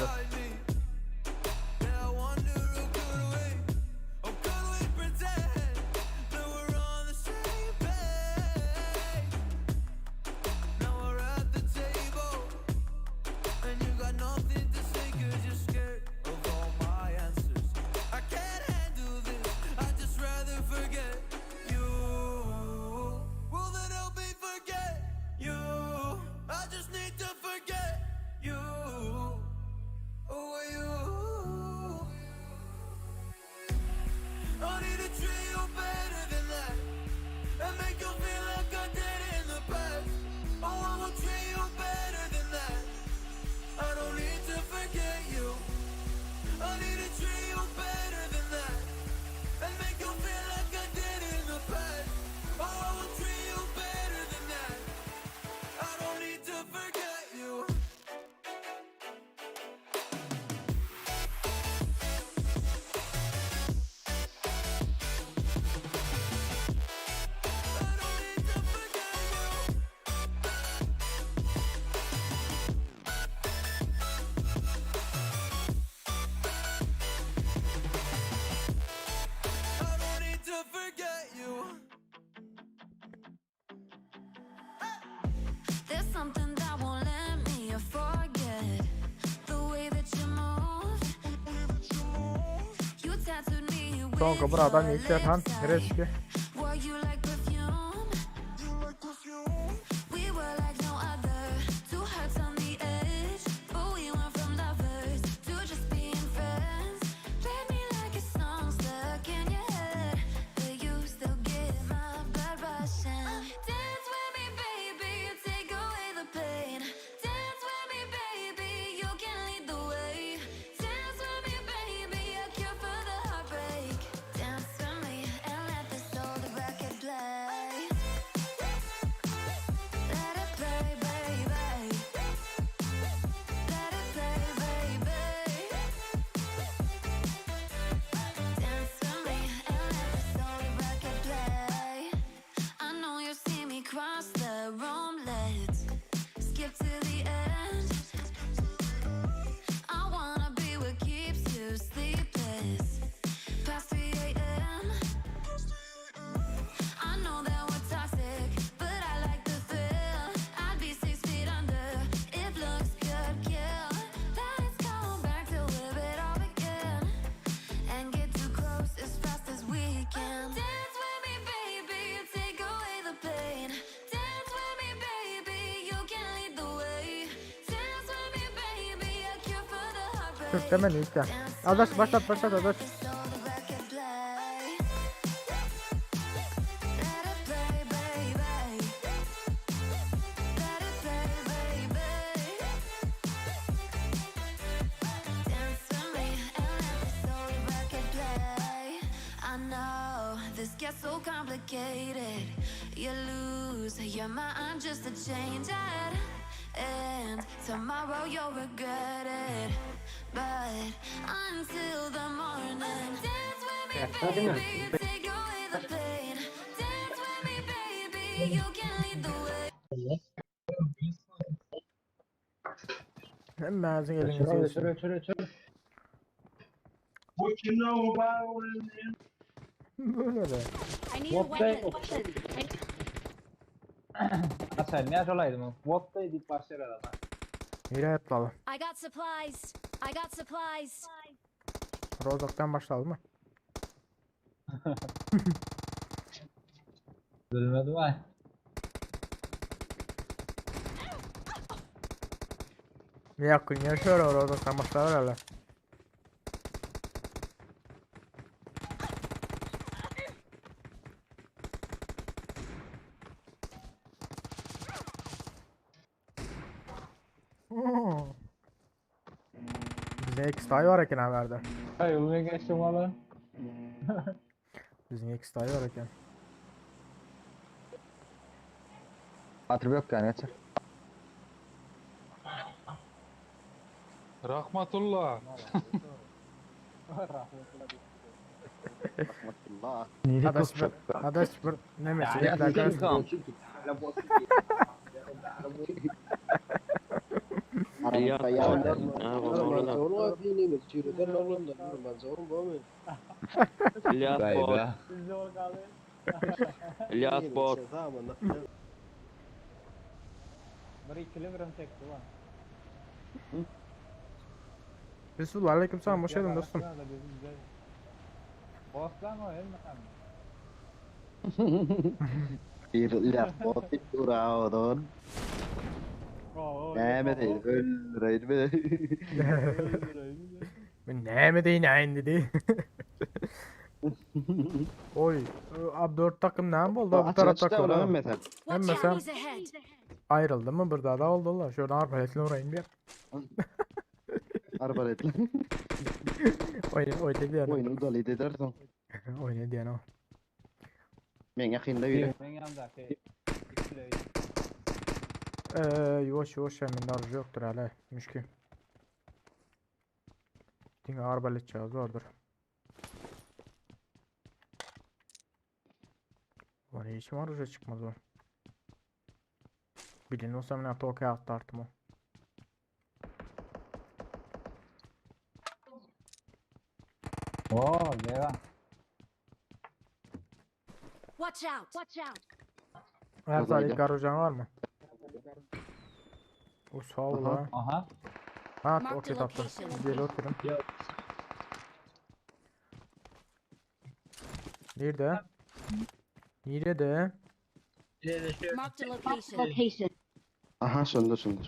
[SPEAKER 1] There's something that won't let me forget the way that you move. You tattooed me with
[SPEAKER 4] Soňky bir adam
[SPEAKER 1] your
[SPEAKER 4] ýetýär han.
[SPEAKER 1] lips.
[SPEAKER 4] Reşki.
[SPEAKER 1] Were you like perfume? We were like no other. Two hearts on the edge.
[SPEAKER 4] Türkmen ýitýär. Adaş başlat başlat adaş.
[SPEAKER 1] Tomorrow you'll regret it But until the morning Dance with me baby Take away the pain Dance with me baby You can lead the way
[SPEAKER 4] Hemmäňiziň eliňizi
[SPEAKER 10] Öçür,
[SPEAKER 4] geçsin.
[SPEAKER 10] öçür, öçür.
[SPEAKER 4] Böyle de.
[SPEAKER 1] I need a weapon
[SPEAKER 10] Açayım ya şol aýdymy. Wop diýip başlar adam.
[SPEAKER 4] Nireye atlalı?
[SPEAKER 1] I got supplies I got supplies
[SPEAKER 4] Rozok'tan başladı mı?
[SPEAKER 10] Bilmedim ay.
[SPEAKER 4] Yakın yaşıyor Rozok'tan başladı herhalde. Oo. Bizim X dayı var eken haberde.
[SPEAKER 10] Ay men geçdim wala.
[SPEAKER 4] Bizim X dayı var eken.
[SPEAKER 12] Atyp yok yani geçer.
[SPEAKER 2] Rahmatullah.
[SPEAKER 9] Rahmetullah.
[SPEAKER 4] Adaş bir, adaş bir ne mesele?
[SPEAKER 8] İlyas bot. İlyas bot.
[SPEAKER 10] Bir ikili birim çekti lan.
[SPEAKER 4] Resulullah aleyküm selam hoş geldin dostum.
[SPEAKER 10] Boslan o elmi?
[SPEAKER 9] Bir İlyas bot diýip ura odan. Näme diýdi? Öldüreýdi.
[SPEAKER 4] Ben näme deýin aýyn dedi. Oy, ab dört takım näme boldy? Bu taraf
[SPEAKER 9] Açyk
[SPEAKER 4] takım.
[SPEAKER 9] mesela.
[SPEAKER 1] Watch
[SPEAKER 4] Hem
[SPEAKER 1] enemies ahead
[SPEAKER 4] ayrıldı mı? Bir daha da oldular. Şuradan arbaletle vurayım bir.
[SPEAKER 9] Arbaletle.
[SPEAKER 4] Oy, oy dedi yani.
[SPEAKER 9] Oýunu udaly edersin.
[SPEAKER 4] Oy ne diýen o.
[SPEAKER 9] Men ýakynda biri.
[SPEAKER 10] Men yanındaki. İkili.
[SPEAKER 4] Eee, yuvaş yuvaş hemen arıcı yoktur hala. Müşki. Diňe arbalet çağız vardır. Ulan hiç mi arıcı çıkmaz o? Bilin olsa men atı attı artım o.
[SPEAKER 10] Oo, Leva.
[SPEAKER 1] Watch out Watch out
[SPEAKER 4] Her
[SPEAKER 9] Uzayda.
[SPEAKER 4] tarih garojan var mı? O sağ ol
[SPEAKER 9] Aha.
[SPEAKER 4] ha.
[SPEAKER 10] Aha.
[SPEAKER 4] Ha
[SPEAKER 1] Marked
[SPEAKER 4] okey
[SPEAKER 1] a
[SPEAKER 4] taptım.
[SPEAKER 1] location.
[SPEAKER 4] Gel oturun.
[SPEAKER 7] Yok.
[SPEAKER 4] Nerede? Nerede?
[SPEAKER 1] Marked a location
[SPEAKER 9] Aha şonda şonda.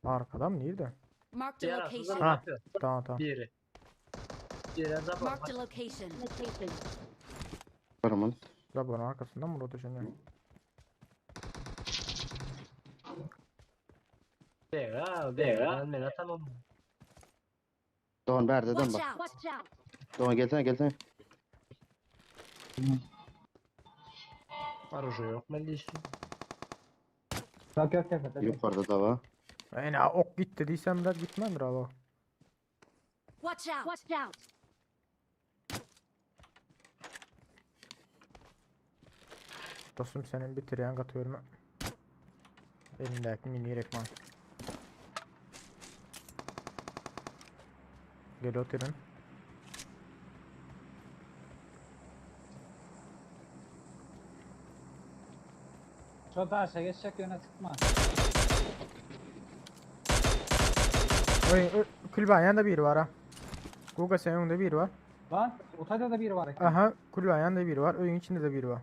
[SPEAKER 4] Arkada mı? Nerede?
[SPEAKER 1] Marked a location
[SPEAKER 4] Ha. Tamam tamam.
[SPEAKER 7] Biri. Biri zapor.
[SPEAKER 1] Marked a location
[SPEAKER 9] Barman.
[SPEAKER 4] Zaborun arkasında mı rotasyonu?
[SPEAKER 7] Bega, bega. Men atamam.
[SPEAKER 9] Doğan berdeden
[SPEAKER 1] Watch
[SPEAKER 9] bak.
[SPEAKER 1] out Watch out
[SPEAKER 9] Doğan gelsene gelsene.
[SPEAKER 7] Arıcı yok men diýsin.
[SPEAKER 10] Yok yok yok. yok.
[SPEAKER 9] Yukarıda da var.
[SPEAKER 4] Yani ok gitti diysem biraz gitmemdir abi.
[SPEAKER 1] Watch out Watch out
[SPEAKER 4] Dostum senin bitirýän gaty görme. Elindäki mini rekman. Gel oturun.
[SPEAKER 10] Şu taşa geçecek yöne çıkma.
[SPEAKER 4] Oy, oy kulübenin yanında biri var ha. Google senin önünde biri var.
[SPEAKER 10] Lan Utayda da biri var. eken.
[SPEAKER 4] Aha kulübenin yanında biri var. Öyün içinde de biri var.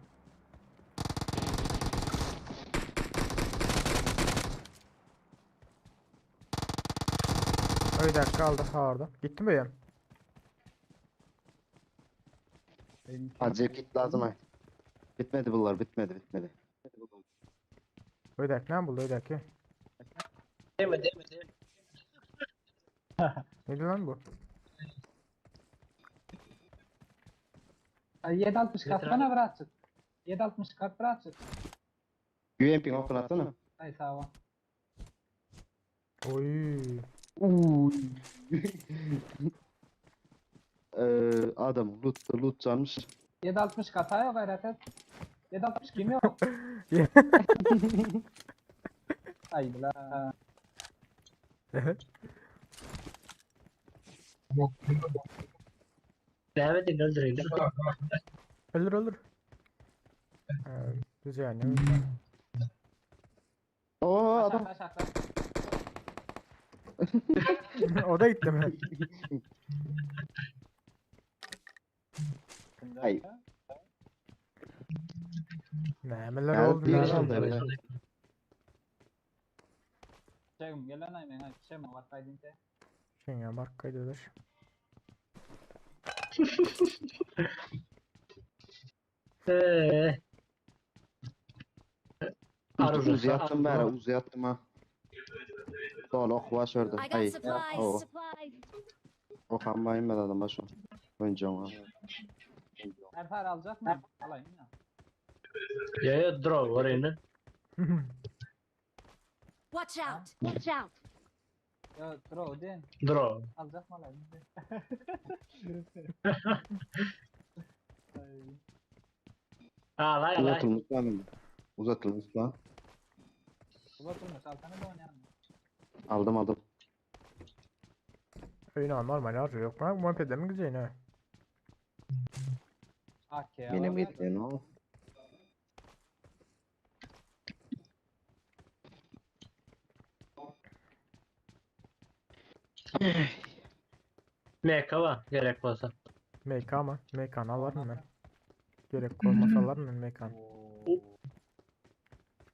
[SPEAKER 4] Öýdäki galdy ha orada. Gitdim öýe.
[SPEAKER 9] Acil git lazım ay. Bitmedi bunlar bitmedi bitmedi.
[SPEAKER 4] Öýdäki näme buldy öýdäki?
[SPEAKER 7] Deme deme deme.
[SPEAKER 4] Neydi lan bu?
[SPEAKER 10] Ay 7.60 katsana birazcık. 7.60 kat birazcık.
[SPEAKER 9] UMP'ni okun atsana.
[SPEAKER 10] Ay sağ ol.
[SPEAKER 4] Oy.
[SPEAKER 9] Uy. Eee adam loot loot çalmış.
[SPEAKER 10] 7.60 kata yok gayret et. 7.60 kim yok? Ay la.
[SPEAKER 7] Deme din öldüreyim.
[SPEAKER 4] Öldür öldür. Ee, Biz yani.
[SPEAKER 9] Oo adam.
[SPEAKER 10] Aşağı aşağı.
[SPEAKER 4] O da gitti mi?
[SPEAKER 9] Ay.
[SPEAKER 4] Nämeler
[SPEAKER 9] Yani
[SPEAKER 4] oldu
[SPEAKER 9] bir
[SPEAKER 4] neler
[SPEAKER 9] aldı
[SPEAKER 4] oldu.
[SPEAKER 9] öyle.
[SPEAKER 10] Çekim gelen ay men ay şey var kaydın te.
[SPEAKER 4] Şeňe bak gaýdadyr.
[SPEAKER 7] Eee.
[SPEAKER 9] Uzi attım beri uzi attım ha. Dolu ok baş orada.
[SPEAKER 1] I got
[SPEAKER 9] Ay.
[SPEAKER 1] supplies.
[SPEAKER 9] O.
[SPEAKER 1] Supplies.
[SPEAKER 9] Ok amma inmedi adam baş o. Önce ona.
[SPEAKER 10] Erfer alacak mı? Alayım ya.
[SPEAKER 7] Ya ya draw var yine.
[SPEAKER 1] Watch out. Watch out.
[SPEAKER 10] Ya draw den.
[SPEAKER 7] Draw.
[SPEAKER 10] Alacak mı alayım? Ay.
[SPEAKER 7] Alay alay.
[SPEAKER 9] Uzatılmış lan. Uzatılmış lan.
[SPEAKER 10] Uzatılmış altına da oynayalım.
[SPEAKER 9] Aldım aldım.
[SPEAKER 4] Öýüne normal arıyor yok. Ben muhabbet mi gideceğin ha?
[SPEAKER 10] AK
[SPEAKER 9] Benim gittiğin o.
[SPEAKER 7] MK var gerek olsa.
[SPEAKER 4] MK mı? MK'nı alarım ben. Gerek olmasa alarım ben MK'nı.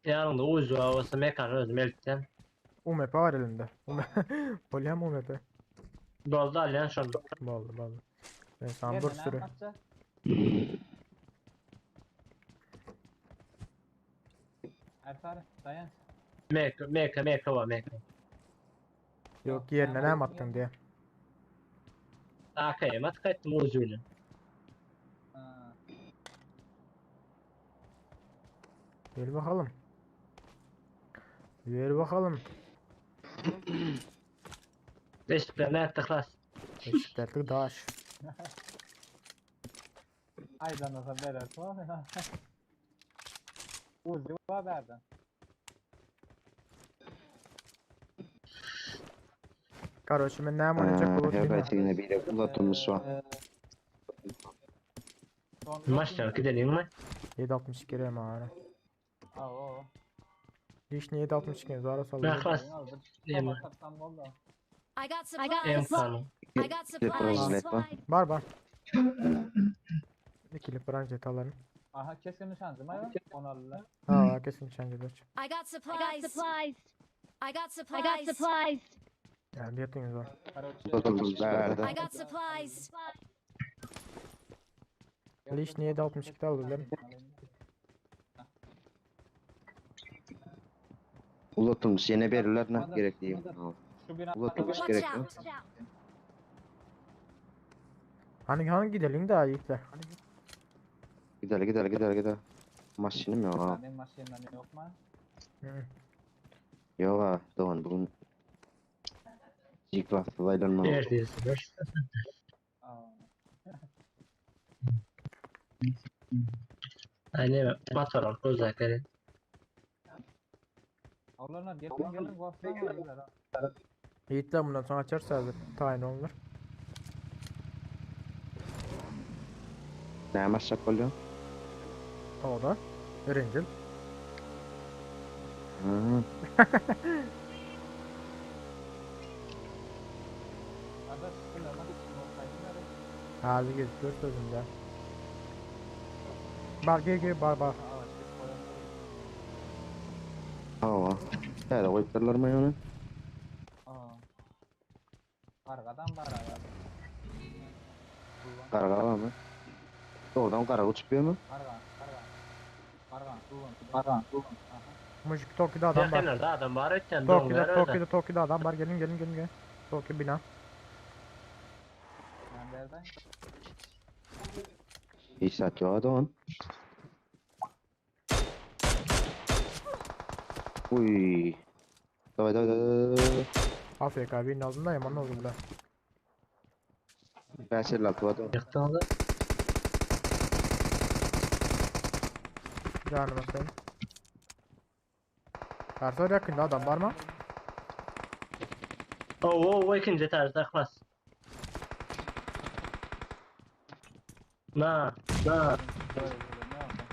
[SPEAKER 7] Yanında uzu olsa MK'nı özüm elitten.
[SPEAKER 4] UMP var elinde. UMP. Polem UMP.
[SPEAKER 7] Doldu alyan şunu.
[SPEAKER 4] Boldy boldy. Ben sana bir sürü.
[SPEAKER 10] Erfer dayan.
[SPEAKER 7] MK MK MK var MK.
[SPEAKER 4] Yok yerine ne attın diye.
[SPEAKER 7] AK'ye mat kaçtım uzuyla.
[SPEAKER 10] Ha.
[SPEAKER 4] Gel bakalım. Gel bakalım.
[SPEAKER 7] Beşikler ne yaptık las?
[SPEAKER 4] Eşitlerlik daş.
[SPEAKER 10] Aydan olsa berer var. Uzi var berden.
[SPEAKER 4] Karoçi men näme oynayacak bolup
[SPEAKER 9] Her
[SPEAKER 4] bilmem.
[SPEAKER 9] yine bir uzatılmış var.
[SPEAKER 7] Maçlar gidelim mi?
[SPEAKER 4] 7.62 gerek ara.
[SPEAKER 10] Aa o.
[SPEAKER 4] Lişni 7.62 zara saldı.
[SPEAKER 7] Ben klas. Değil mi?
[SPEAKER 1] I got supplies.
[SPEAKER 7] MK'nı.
[SPEAKER 1] I got supplies.
[SPEAKER 9] Branžlet var.
[SPEAKER 4] Bar bar. İkili branžlet alalım.
[SPEAKER 10] Aha keskin nişancı mı? Onu alırlar.
[SPEAKER 4] Ha kesin nişancılar.
[SPEAKER 1] I got supplies. I got supplies. I got supplies. I got supplies.
[SPEAKER 4] Yani bir yaptınız var.
[SPEAKER 9] Uzatılmış nerede?
[SPEAKER 1] I got supplies.
[SPEAKER 4] Lişni 7.62 aldılar.
[SPEAKER 9] Uzatılmış yine verirler ne gerek değil.
[SPEAKER 10] Şu bina
[SPEAKER 9] Uzatılmış
[SPEAKER 1] Watch
[SPEAKER 9] gerek
[SPEAKER 1] out.
[SPEAKER 4] Hani hangi gidelim daha yiğitler.
[SPEAKER 9] Gidelim gidelim gidelim gidelim. Maşinim yok ha.
[SPEAKER 10] Benim maşinimden yok mu?
[SPEAKER 4] Hı.
[SPEAKER 9] Yok ha. Doğan bugün G-Class'da aylanmam.
[SPEAKER 7] Neredeyse.
[SPEAKER 10] Aa.
[SPEAKER 7] Hani motor gözler
[SPEAKER 10] Oğlanlar gelin gelin korksan var.
[SPEAKER 4] Yiğitler bundan sonra açarsa hazır. Tayin olunur.
[SPEAKER 9] Ne maşak oluyor?
[SPEAKER 4] O da. Öğrencil.
[SPEAKER 9] Ha.
[SPEAKER 10] Arkadaş şöyle bak.
[SPEAKER 4] Hadi gözüküyor sözümde. Bar gel gel bar bar.
[SPEAKER 9] Hava. Nerede koyup mı onu?
[SPEAKER 10] Aa. Gargadam bar aga.
[SPEAKER 9] Garga barmy? Dogrudan garga uçup ýörmi?
[SPEAKER 10] Garga, garga. Garga, garga, garga. Aha.
[SPEAKER 4] Mujik Toki'de adam var.
[SPEAKER 7] Yakınlarda adam var ötken
[SPEAKER 4] Toki'de
[SPEAKER 7] dongar öyle.
[SPEAKER 4] Toki'de Toki'de adam var. Gelin gelin gelin gelin. Toki bina.
[SPEAKER 10] Ben nereden?
[SPEAKER 9] Hiç zat ýok adam. Uy. Daway daway daway. daway.
[SPEAKER 4] AFK birinin ağzında yaman oldu bu da.
[SPEAKER 9] 556 adam.
[SPEAKER 7] Yıktığında
[SPEAKER 4] Canım sen. Ersor yakında adam var mı?
[SPEAKER 7] Oo, o ikinci etajda klas. Na, na.
[SPEAKER 10] Böyle böyle ne oldu?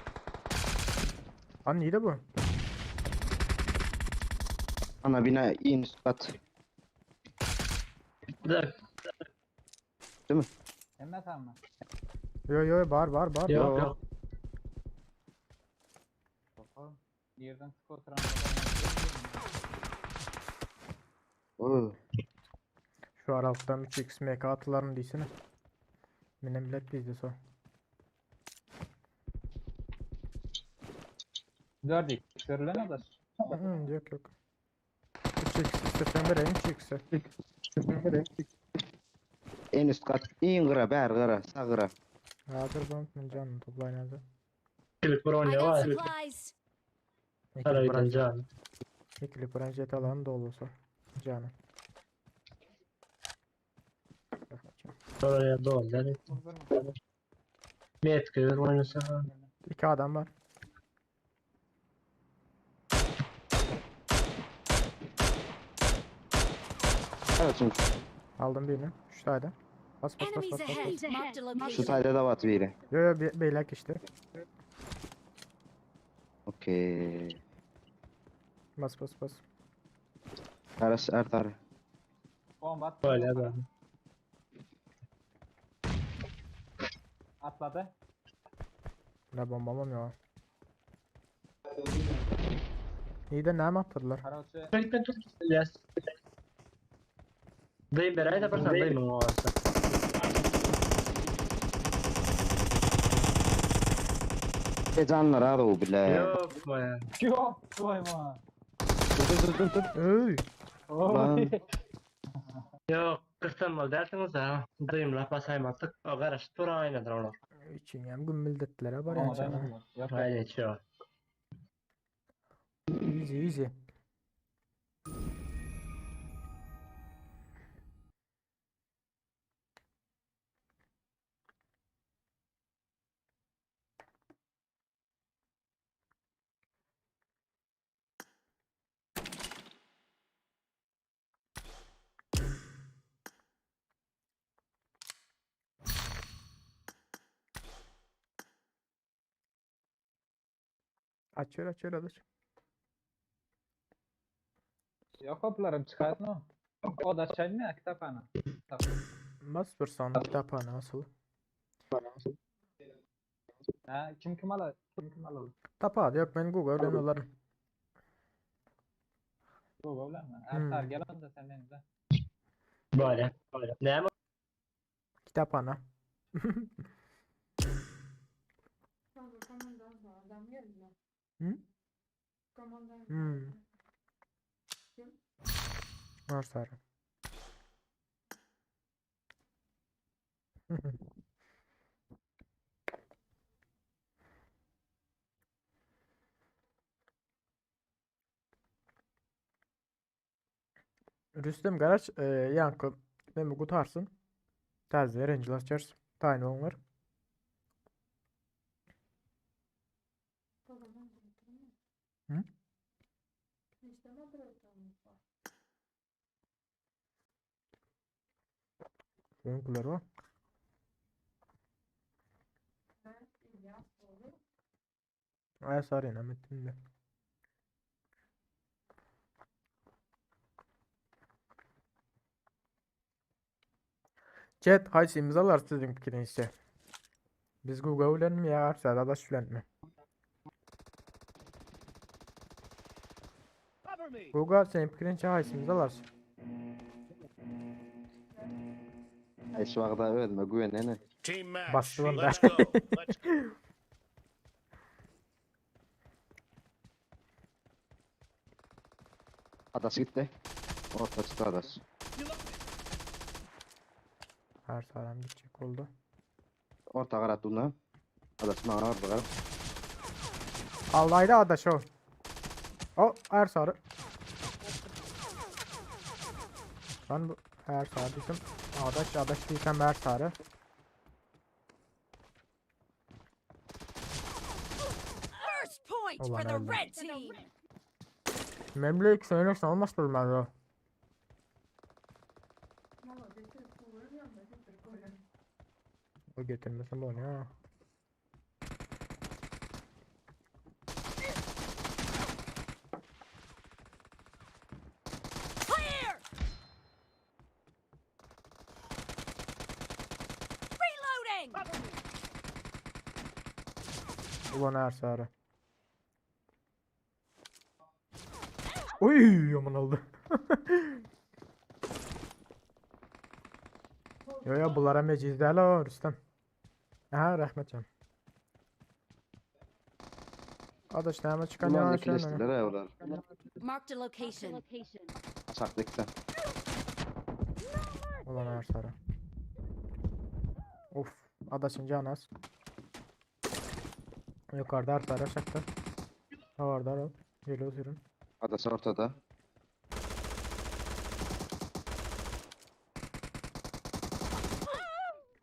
[SPEAKER 4] Lan iyi de bu.
[SPEAKER 9] Ana bina in üst kat.
[SPEAKER 7] Bir dakika.
[SPEAKER 9] Değil mi?
[SPEAKER 10] Emme tamam.
[SPEAKER 4] Yo yo bağır bağır bağır.
[SPEAKER 7] Yok yok.
[SPEAKER 10] Bakalım. Yerden sıkı oturan adam.
[SPEAKER 9] Oo.
[SPEAKER 4] Şu aralıktan 3x MK atılar mı deysene. Mine millet bizde so.
[SPEAKER 10] 4 x Görülen adaş.
[SPEAKER 4] Hı, yok yok. 3x istesen vereyim 3x'e.
[SPEAKER 9] En üst kat. In gyra, bär gyra, sağ gyra.
[SPEAKER 4] Hazır ben canım toplayın hazır.
[SPEAKER 7] Kilik bir
[SPEAKER 1] I
[SPEAKER 7] oynuyor
[SPEAKER 1] got
[SPEAKER 7] var.
[SPEAKER 1] supplies.
[SPEAKER 4] İkili
[SPEAKER 7] Haraydın
[SPEAKER 4] branş,
[SPEAKER 7] can.
[SPEAKER 4] ikili branş et alanı dolu olsa. Canım.
[SPEAKER 7] Oraya doğru. Yani. Metki bir oynasa.
[SPEAKER 4] İki adam var.
[SPEAKER 9] Evet çünkü
[SPEAKER 4] Aldım birini. Şu tane. Bas bas bas
[SPEAKER 1] Enemies
[SPEAKER 4] bas bas. bas.
[SPEAKER 1] ahead. Marked a
[SPEAKER 9] şu
[SPEAKER 1] location.
[SPEAKER 9] sayda da bat biri.
[SPEAKER 4] Yo yo be beylek işte.
[SPEAKER 9] Okey.
[SPEAKER 4] Bas bas bas.
[SPEAKER 9] Araç artar.
[SPEAKER 10] Bomba attı.
[SPEAKER 7] Böyle böyle.
[SPEAKER 10] Atladı.
[SPEAKER 4] Ne bombamam ya. İyi de ne mi atladılar?
[SPEAKER 10] Karaoke.
[SPEAKER 7] Bekle dur. Yes. Dayım berayda da barsan dayım o varsa.
[SPEAKER 9] E canlar ha o bile.
[SPEAKER 7] Yok be.
[SPEAKER 10] Yok. Koyma.
[SPEAKER 9] Dur dur dur dur.
[SPEAKER 4] Öy.
[SPEAKER 9] Lan.
[SPEAKER 7] Yok. Kıstanmalı dersiniz ha. Dayımla basayım artık. O karıştı dur aynadır onu.
[SPEAKER 4] İçin gümbüldetlere var ya.
[SPEAKER 10] Bomba
[SPEAKER 4] canım.
[SPEAKER 10] dayanamadı. Yok.
[SPEAKER 7] Haydi içiyor.
[SPEAKER 4] Easy easy. Açıyor açıyor açıyor.
[SPEAKER 10] Yok hoplarım çıkartma. O da şey mi? Kitaphane.
[SPEAKER 4] Bas bir son kitaphane asıl.
[SPEAKER 10] Ha, kim kim alır? Kim kim alır?
[SPEAKER 4] Tapa yok ben Google ben olarım.
[SPEAKER 10] Bu böyle mi?
[SPEAKER 4] Hmm.
[SPEAKER 10] Ertar gel onda sen benim de.
[SPEAKER 7] Böyle. Böyle. Ne mi?
[SPEAKER 4] Kitaphane. Hı? Hmm. Var sarı. Rüstem Garaç e, yankı demi gutarsın. Täze rencil açarız. Tayin onlar. Hı? Öňküler o. Ay sarı inamettim de. Chat haýsy imzalar siziň pikiriňizçe? Biz Google bilenmi ýa Arsada adaş bilenmi?
[SPEAKER 6] Cover me.
[SPEAKER 4] Google senin pikiriňçe haýsy imzalar?
[SPEAKER 9] Ay şu wagta özüme güvenene.
[SPEAKER 6] Team match.
[SPEAKER 4] Basdy onda.
[SPEAKER 6] Let's go. Let's go.
[SPEAKER 9] Adaş gitti. Orta çıktı adaş.
[SPEAKER 4] Her saram gitjek boldy.
[SPEAKER 9] Orta garatdy bundan. Adaş maňa orta garap.
[SPEAKER 4] Aldaýdy adaş o. O her sary. Lan bu her sary diýsem adaş adaş diýsem her sary.
[SPEAKER 11] First point
[SPEAKER 4] Ulan
[SPEAKER 11] for the
[SPEAKER 4] öldüm.
[SPEAKER 11] red team.
[SPEAKER 4] Memlük söylesen olmaz bilmez o. O getirmesin bu ne ya?
[SPEAKER 11] Clear. Reloading.
[SPEAKER 4] Ulan her sarı. Oy aman oldu. Yo yo bulara mecizlerle o Rüstem. Aha rahmet can. Adaş näme çıkan
[SPEAKER 9] Ulan
[SPEAKER 4] ya
[SPEAKER 9] ikileştiler ha olar.
[SPEAKER 11] Marked a location.
[SPEAKER 9] Aşakda ikisi.
[SPEAKER 4] Ulan her sarı. Of adaşın canı az. Yukarıda her sarı aşağıda. Orada al. Geliyor sürün.
[SPEAKER 9] Adaş ortada.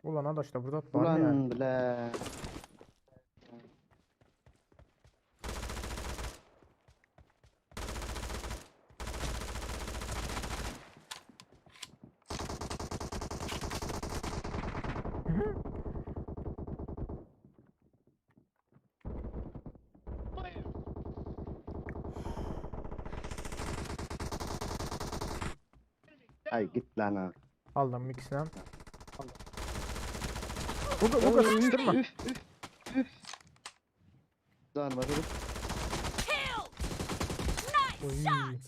[SPEAKER 4] Ulan adaş da burada var mı ya?
[SPEAKER 9] Ulan bile. Ay git lan ha.
[SPEAKER 4] Aldım ikisini. Buga buga sıkıştırma.
[SPEAKER 9] Üf üf üf. Canıma dedim.
[SPEAKER 11] Kill. Nice
[SPEAKER 4] Oy.
[SPEAKER 11] shot.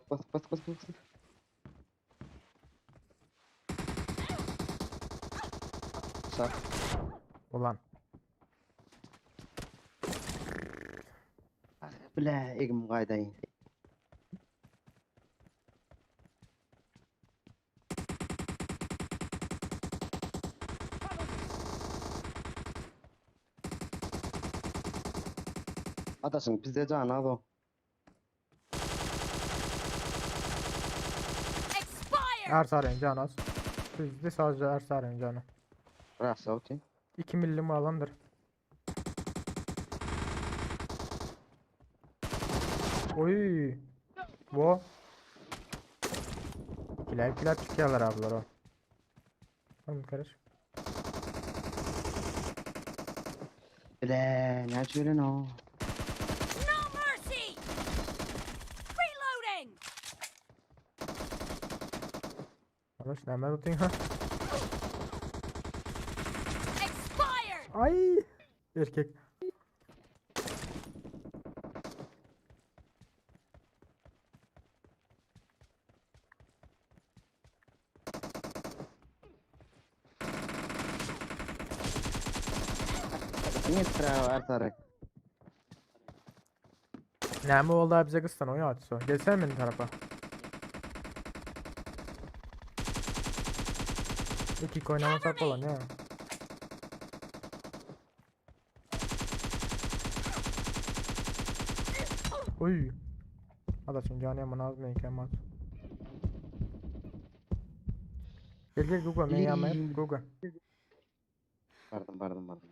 [SPEAKER 9] Bas bas bas bas. Sağ.
[SPEAKER 4] Ulan.
[SPEAKER 9] Bile egim gaýdaýyn. Adaşyň bizde jany az o.
[SPEAKER 11] Expired.
[SPEAKER 4] Her sarı canı az. Bizde sadece her sarı canı.
[SPEAKER 9] Rasa oty.
[SPEAKER 4] 2 millim alandır. Oy. Bu. İkiler ikiler çıkıyorlar abiler o. Tamam karış.
[SPEAKER 9] Bile näçe ölen o?
[SPEAKER 11] No mercy. Reloading.
[SPEAKER 4] Arkadaş nereden tutayım ha?
[SPEAKER 11] Expired.
[SPEAKER 4] Ay. Erkek.
[SPEAKER 9] Niye tra var sarı?
[SPEAKER 4] Näme oldu abi bize kızsan oyu atso. Gelsene benim tarafa. İki oynamasak olan ya. Oy. Adaşım canı yaman az mı ekrem az. Gel gel Google men yanma Google.
[SPEAKER 9] Pardon pardon pardon.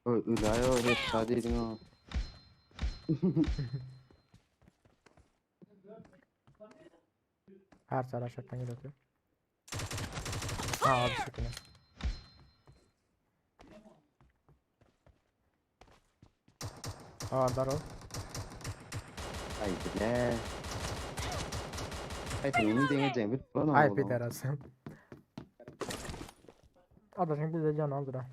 [SPEAKER 9] Oy ülay o hep sadeydin o.
[SPEAKER 4] Her sar aşağıdan gel atıyor. Ha abi şekilde. Aa dar ol.
[SPEAKER 9] Ay bile. Ay senin dengeceğin bir plan
[SPEAKER 4] Ay bir derası. Adaşım bize can aldı da.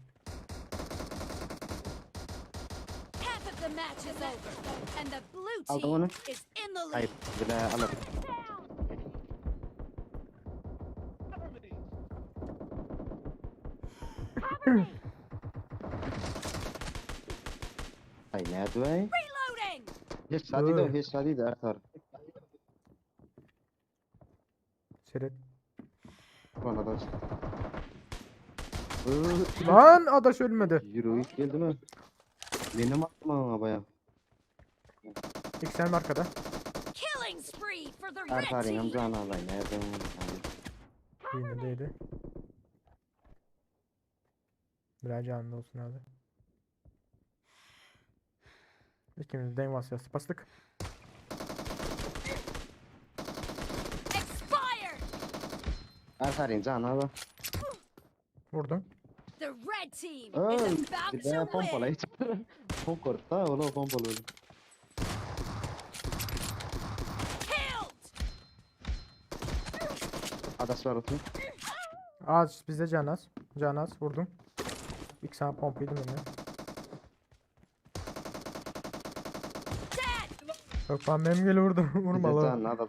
[SPEAKER 11] over, and the blue
[SPEAKER 9] Aldım
[SPEAKER 11] team
[SPEAKER 9] onu.
[SPEAKER 11] is in the
[SPEAKER 9] Ay
[SPEAKER 11] lead.
[SPEAKER 9] bile alıp. Ay ne be?
[SPEAKER 11] Reloading.
[SPEAKER 9] Hiç sadi de
[SPEAKER 4] Oy.
[SPEAKER 9] hiç sadi de Ertar.
[SPEAKER 4] Seret.
[SPEAKER 9] Bana da çıktı.
[SPEAKER 4] Lan adaş ölmedi.
[SPEAKER 9] Yürü geldi mi? Benim aklıma baya.
[SPEAKER 4] XM arkada.
[SPEAKER 11] Killing spree for the red
[SPEAKER 9] Ertar'ın
[SPEAKER 11] team.
[SPEAKER 9] amcanı alay nereden?
[SPEAKER 4] Yine Biraz canlı olsun abi. İkimiz de envasiyası bastık.
[SPEAKER 11] Expired.
[SPEAKER 9] Ertar'ın canı ala.
[SPEAKER 4] Vurdum.
[SPEAKER 11] The red team
[SPEAKER 9] Öl.
[SPEAKER 11] is about
[SPEAKER 9] Bir de
[SPEAKER 11] to
[SPEAKER 9] pompala
[SPEAKER 11] win.
[SPEAKER 9] hiç. Çok da ola pompalı.
[SPEAKER 11] Killed.
[SPEAKER 9] Adas var otur.
[SPEAKER 4] Az bizde can az. Can az vurdum. İlk sana pompaydım ben. Yok ben benim gel vurdum. Vurma
[SPEAKER 9] Bize
[SPEAKER 4] lan.
[SPEAKER 9] canı ala.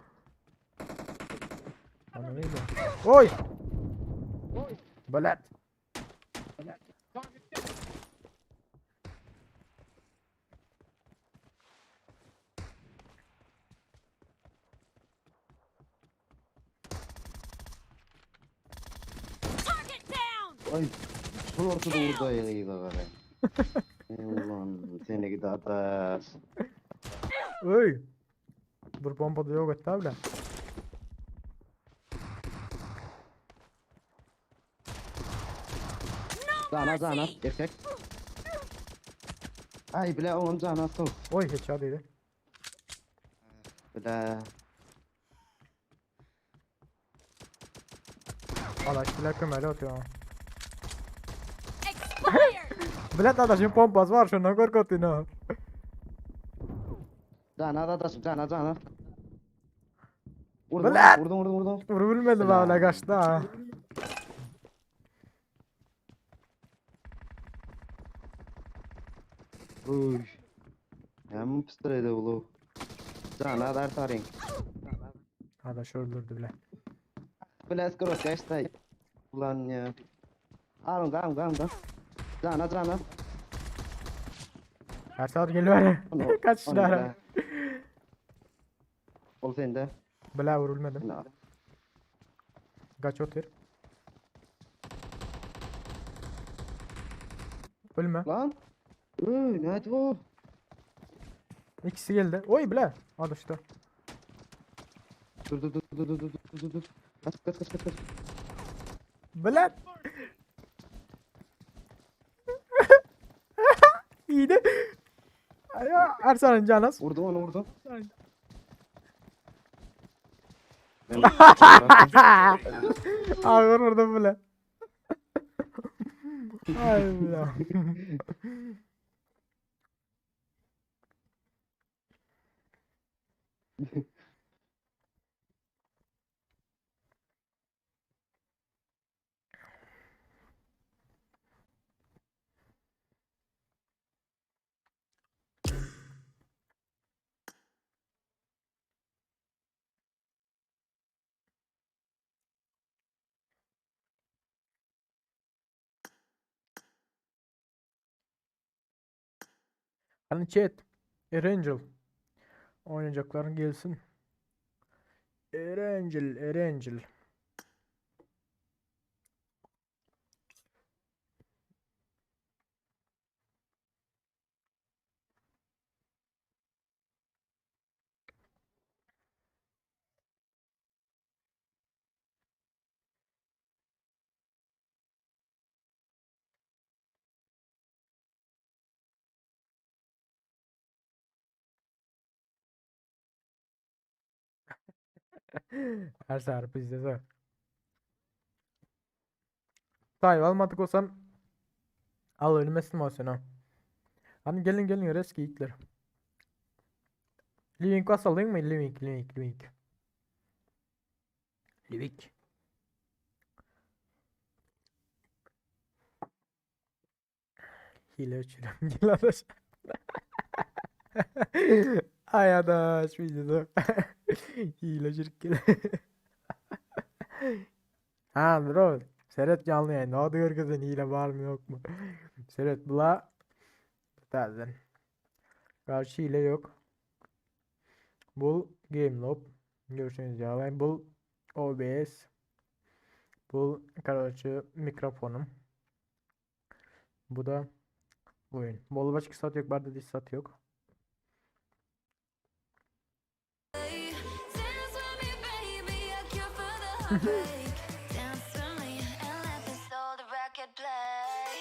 [SPEAKER 4] Bana neydi? Oy! Balat.
[SPEAKER 11] Target down.
[SPEAKER 9] Ay. Şu ortada orada yedi gari. Ulan seni gidi adas.
[SPEAKER 4] Oy! Dur pompa da yok etti abi.
[SPEAKER 9] Cana cana erkek. Ay bile oğlum cana sol.
[SPEAKER 4] Oy headshot yedi.
[SPEAKER 9] Bile.
[SPEAKER 4] Adaş bile kömeli atıyor ha.
[SPEAKER 11] Expired.
[SPEAKER 4] Bilet adaşın pompası var şundan korkuttun ha.
[SPEAKER 9] Cana da adaşım cana cana. Vurdum
[SPEAKER 4] Bile!
[SPEAKER 9] vurdum vurdum vurdum.
[SPEAKER 4] Vurabilmedim
[SPEAKER 9] Bile.
[SPEAKER 4] abi kaçtı ha.
[SPEAKER 9] Uy. Hem pıstıraydı ulu. Cana da Ertar'ın.
[SPEAKER 4] Adaş öldürdü bile.
[SPEAKER 9] Bile skor kaçtı. Ulan ya. Alın alın alın. Cana cana.
[SPEAKER 4] Her saat geliyor.
[SPEAKER 9] Onu-
[SPEAKER 4] Kaç
[SPEAKER 9] onu
[SPEAKER 4] tane?
[SPEAKER 9] bile. Ol sende.
[SPEAKER 4] Bile vurulmadım.
[SPEAKER 9] Ne?
[SPEAKER 4] Kaç otur. Ölme.
[SPEAKER 9] Lan. Uy ne bu?
[SPEAKER 4] İkisi geldi. Oy bile. Al işte.
[SPEAKER 9] Dur dur dur dur dur dur dur dur. Kaç kaç kaç kaç kaç.
[SPEAKER 4] Bile. İyiydi. Ya Ersan'ın canas.
[SPEAKER 9] Vurdu onu vurdu.
[SPEAKER 4] Ağır vurdum bile. Ay bile. Hani chat. Erangel. Oynayacakların gelsin. Erangel, Erangel. Her sefer bizde zor. Tayyip almadık olsam al ölmesin o sen Hani gelin gelin reski yiğitler. Living was alayım mı? Living, living, living. Living. Hile uçurum. Gel arkadaş. Ay adaş videoda. Hile şirkeli. Ha bro. Seret canlı yayında. O da görkezen hile var mı yok mu? Seret bula. Zaten. Karşı hile yok. Bul Gameloop. Görüşürüz ya. Ben bul OBS. Bul kardeşi mikrofonum. Bu da oyun. Bol başka sat yok. Barda diş sat yok.
[SPEAKER 1] Dance with me, baby, a cure for the heartbreak. Dance with me and let this old record play.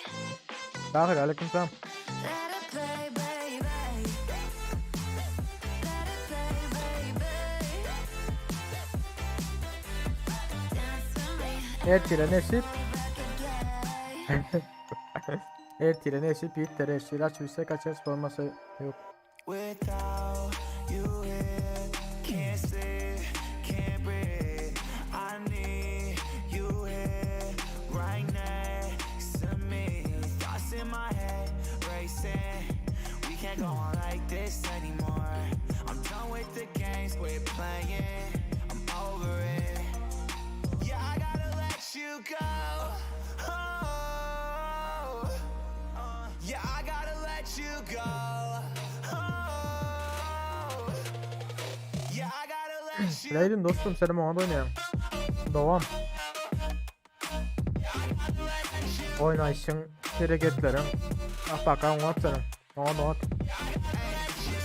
[SPEAKER 4] Tahir aleykümselam.
[SPEAKER 1] Let it play, baby. Let it play, baby. Dance with me
[SPEAKER 4] Ertire nesip.
[SPEAKER 1] record play.
[SPEAKER 4] Ertire nesip yiğitlere eşir aç bilse kaçar sorması yok.
[SPEAKER 3] Without you here, can't sleep, can't breathe. I need you here, right next to me. Thoughts in my head racing. We can't go on like this anymore. I'm done with the games we're playing. I'm over it. Yeah, I gotta let you go. Oh. Yeah, I gotta let you go. Oh. Yeah, I gotta let you
[SPEAKER 4] Leydin dostum selam ona da oynayalım. Devam. Oynayışın, hareketlerin. Ah bak ha onu at senin. Onu at.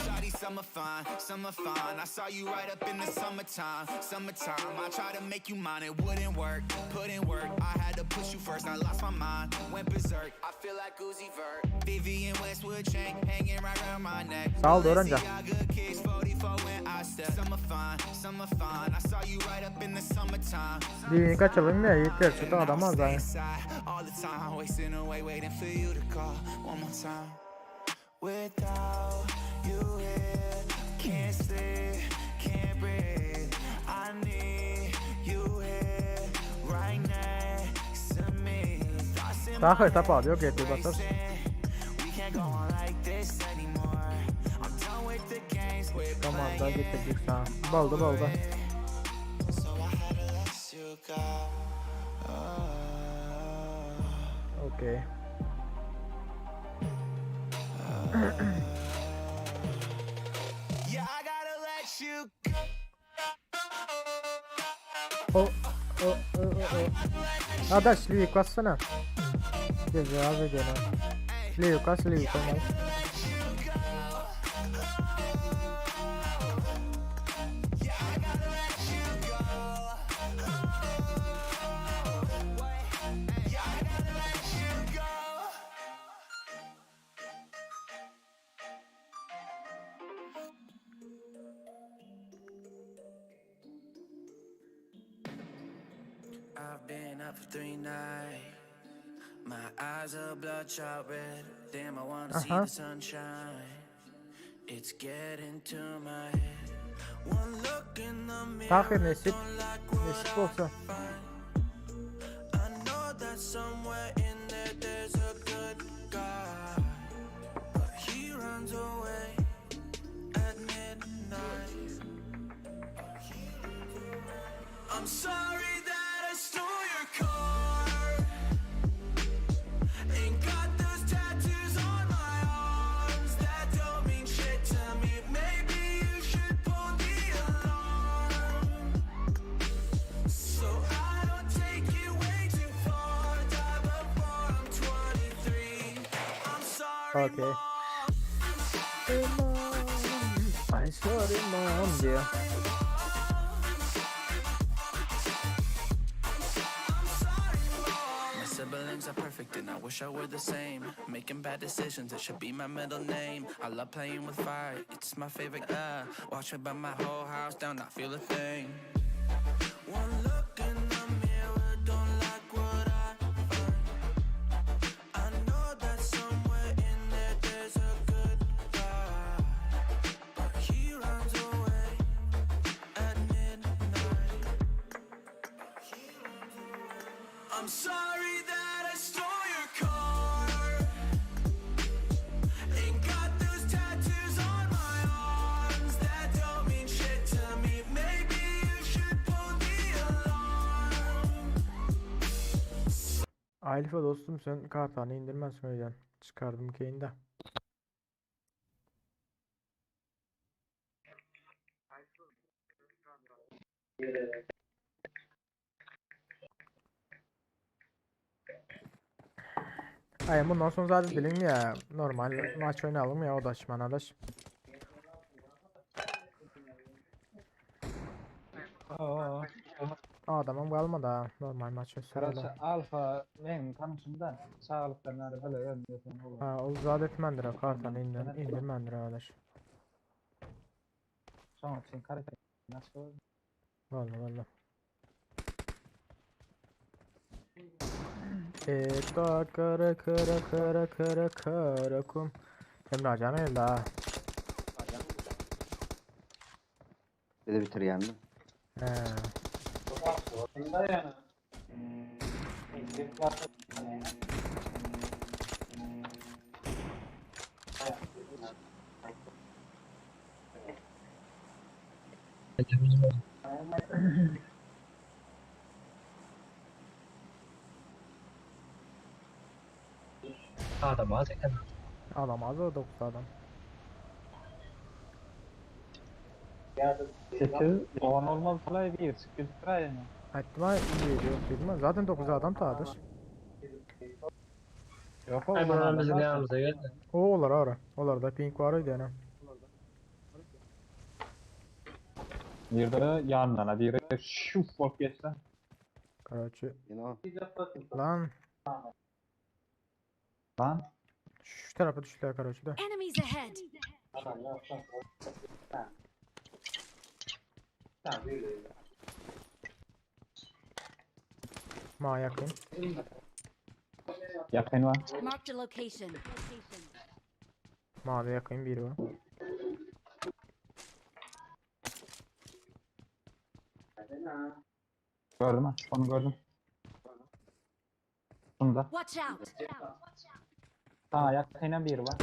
[SPEAKER 3] Shawty, summer fine, summer fine. I saw you right up in the summertime, summertime. I tried to make you mine, it wouldn't work. Put in work, I had to push you first. I lost my mind, went berserk. I feel like Uzi Vert, Vivian Westwood chain hanging right around my neck.
[SPEAKER 4] Sağ ol Doğranca.
[SPEAKER 3] Balenciaga kicks, 44 when I step. Summer fine, summer fine. I saw you right up in the summertime.
[SPEAKER 4] Divini kaçalım ya yiğitler şurada adam az daha.
[SPEAKER 3] Inside all the time, wasting away, waiting for you to call one more time. Without you here, can't sleep, can't breathe. I need you here, right next to me. Thoughts in my
[SPEAKER 4] Tahir tap abi yok yeter basar.
[SPEAKER 3] we can't go on like this anymore. I'm done with the games we're
[SPEAKER 4] Tamam daha
[SPEAKER 3] playing.
[SPEAKER 4] getirdik sana. Baldı baldı.
[SPEAKER 3] So I had to let you go. Oh.
[SPEAKER 4] Okey.
[SPEAKER 3] Yeah, I gotta let you go.
[SPEAKER 4] O o o o o. Adaş Livik bassana. Gece az gene. Livik bas Livik olmaz.
[SPEAKER 3] I've been up for three nights. My eyes are bloodshot red. Damn, I wanna see
[SPEAKER 4] Aha.
[SPEAKER 3] the sunshine. It's getting to my head. One look in the mirror.
[SPEAKER 4] Tahir nesip. Nesip olsa.
[SPEAKER 3] I know that somewhere in there there's a good guy. But he runs away at midnight. I'm sorry that I stole your car. And got those tattoos on my arms that don't mean shit to me. Maybe you should pull the alarm. So I don't take it way too far. Die before I'm 23. I'm sorry,
[SPEAKER 4] Okey. I'm sorry mom diyor.
[SPEAKER 3] My siblings are perfect and I wish I were the same. Making bad decisions, it should be my middle name. I love playing with fire, it's my favorite. Watch me burn my whole house down, not feel a thing. One look in the mirror, don't like what I find. I know that somewhere in there there's a good guy, but he runs away at midnight. I'm sorry that I stole your car and got those tattoos on my
[SPEAKER 4] Alfa dostum sen kartany indirmänsiň öýden. Çykardym keýin-de. Ay bundan soň zaten bilim ya normal maç oynayalım ya o da adaş.
[SPEAKER 10] Oo.
[SPEAKER 4] Adamım galmady ha normal maç
[SPEAKER 10] Karaça
[SPEAKER 4] oynayalım.
[SPEAKER 10] alfa benim tanışımdan çağlıktan beri böyle ölmüyorsun oğlum.
[SPEAKER 4] Ha o zat etmendir ha kartanı indir, indirmendir arkadaş.
[SPEAKER 10] Şoň üçin karaça nasıl olur?
[SPEAKER 4] Valla valla. Eta kara kara kara kara kara kum. Emre can geldi ha.
[SPEAKER 9] Bir de bitirýänmi?
[SPEAKER 4] He.
[SPEAKER 7] Adam az eken.
[SPEAKER 4] Alamaz o 9 adam.
[SPEAKER 10] 8 10 olmaz kolay bir çık yani.
[SPEAKER 4] Aytma iyi yok dedim. Zaten 9 adam tadır.
[SPEAKER 10] Yok o
[SPEAKER 7] Ay bunlar
[SPEAKER 10] adam
[SPEAKER 7] bizim
[SPEAKER 10] var.
[SPEAKER 7] yanımıza geldi.
[SPEAKER 4] O olar ara. Olarda pink var idi yani.
[SPEAKER 10] Bir de yanına biri şuf bok geçti.
[SPEAKER 4] Karaçı.
[SPEAKER 9] Yine o.
[SPEAKER 4] Lan
[SPEAKER 10] Lan
[SPEAKER 4] şu tarafa düştüler Karaçı da.
[SPEAKER 1] Enemies ahead.
[SPEAKER 4] Ma yakın.
[SPEAKER 10] yakın var.
[SPEAKER 1] Marked a location.
[SPEAKER 4] Mavi yakın biri var.
[SPEAKER 10] Gördüm ha. Onu gördüm. Şunda.
[SPEAKER 1] Watch out.
[SPEAKER 10] Ha yakın biri var.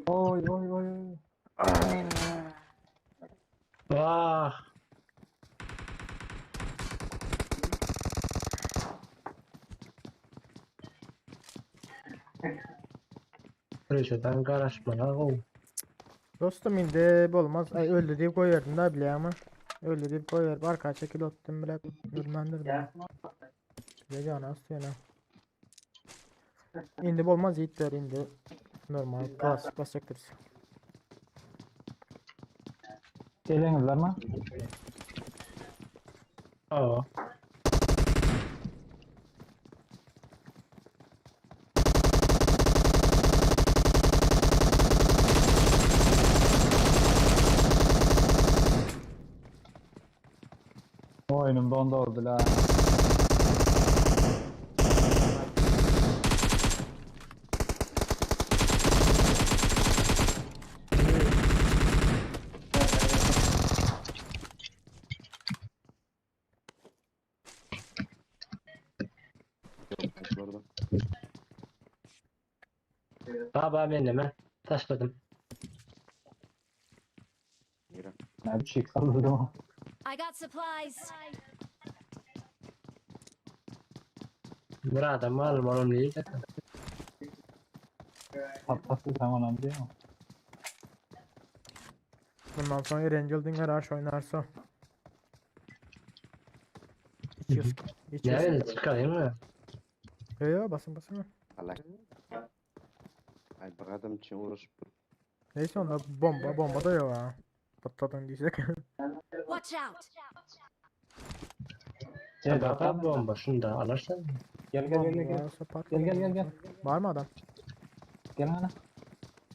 [SPEAKER 10] Oy oy oy oy.
[SPEAKER 7] Vah. Reşo'dan garaşmalar o.
[SPEAKER 4] Dostum indi bu olmaz. Ay öldü deyip koyuyordum da bile ama. Öldü deyip koyuyorum. Arka çekil ottum bile. Durmandır da. Bize canı az yani. İndi bu olmaz yiğitler indi. Normal klasik basacaktır.
[SPEAKER 10] Geliyorlar mı?
[SPEAKER 7] Aa.
[SPEAKER 10] Oyunum dondu oldu la.
[SPEAKER 9] Yok orada.
[SPEAKER 7] Baba ben de mi? Taşladım.
[SPEAKER 9] Yürü.
[SPEAKER 10] Ne bir şey kaldı o.
[SPEAKER 1] I got supplies.
[SPEAKER 7] Bir adam var mı oğlum değil zaten.
[SPEAKER 10] Patlattı tamam amca.
[SPEAKER 4] Bundan sonra Erangel Dinger Rush oynarsa. 200 200.
[SPEAKER 7] Nerede çıkarayım mı?
[SPEAKER 4] Yo yo basın basın.
[SPEAKER 9] Allah. Ay bir adam için uğraşıp
[SPEAKER 4] Neyse onda bomba bomba da yok ha. Patladın diyecek.
[SPEAKER 1] Watch out.
[SPEAKER 10] Gel
[SPEAKER 7] Baba bomba şunu da alırsan.
[SPEAKER 10] Gel gel gel gel.
[SPEAKER 4] Varsa patladı.
[SPEAKER 10] Gel gel gel gel.
[SPEAKER 4] Var mı adam?
[SPEAKER 10] Gel ana.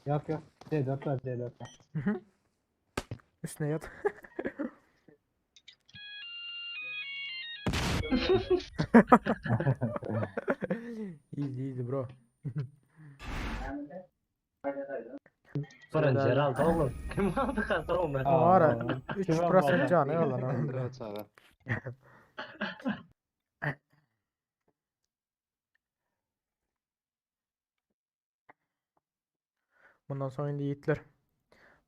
[SPEAKER 10] Yok yok. C4 var C4 var.
[SPEAKER 4] Üstüne yat. Easy easy bro.
[SPEAKER 7] Fırıncı herhalde oğlum. Kim aldı kazı oğlum?
[SPEAKER 4] O ara
[SPEAKER 10] Aa,
[SPEAKER 4] 3% canı yalan ha.
[SPEAKER 9] Çağa.
[SPEAKER 4] Bundan soň indi ýigitler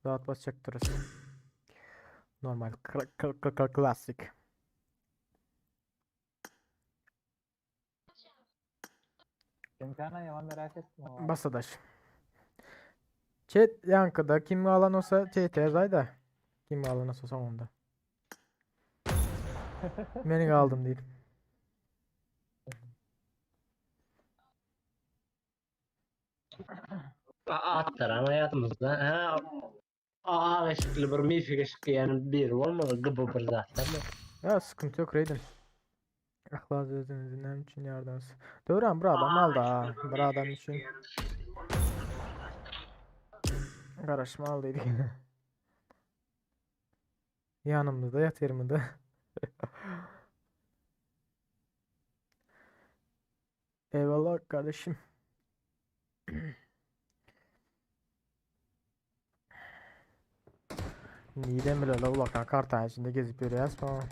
[SPEAKER 4] zat basjakdyrys. Normal klasik.
[SPEAKER 10] Imkana yaman merak ettim ama.
[SPEAKER 4] Basadaş. Chat yankıda kim galan olsa chat yazayda. Kim galan olsa sonunda. Beni kaldım deyip.
[SPEAKER 7] Atlar hayatımızda. Ha. Aa eşikli bir mifik eşikli yani bir olmadı gıbı bir zaten.
[SPEAKER 4] Ya sıkıntı yok Raiden. Ahlaz özünüzün hem için yardımcısı. Döwran bir adam aldı ha. Bir adam için. Garaşma aldıydık. Yanımızda yatırmada. Eyvallah kardeşim. Niden bile la ulakan kar içinde gezip yürüyäs falan.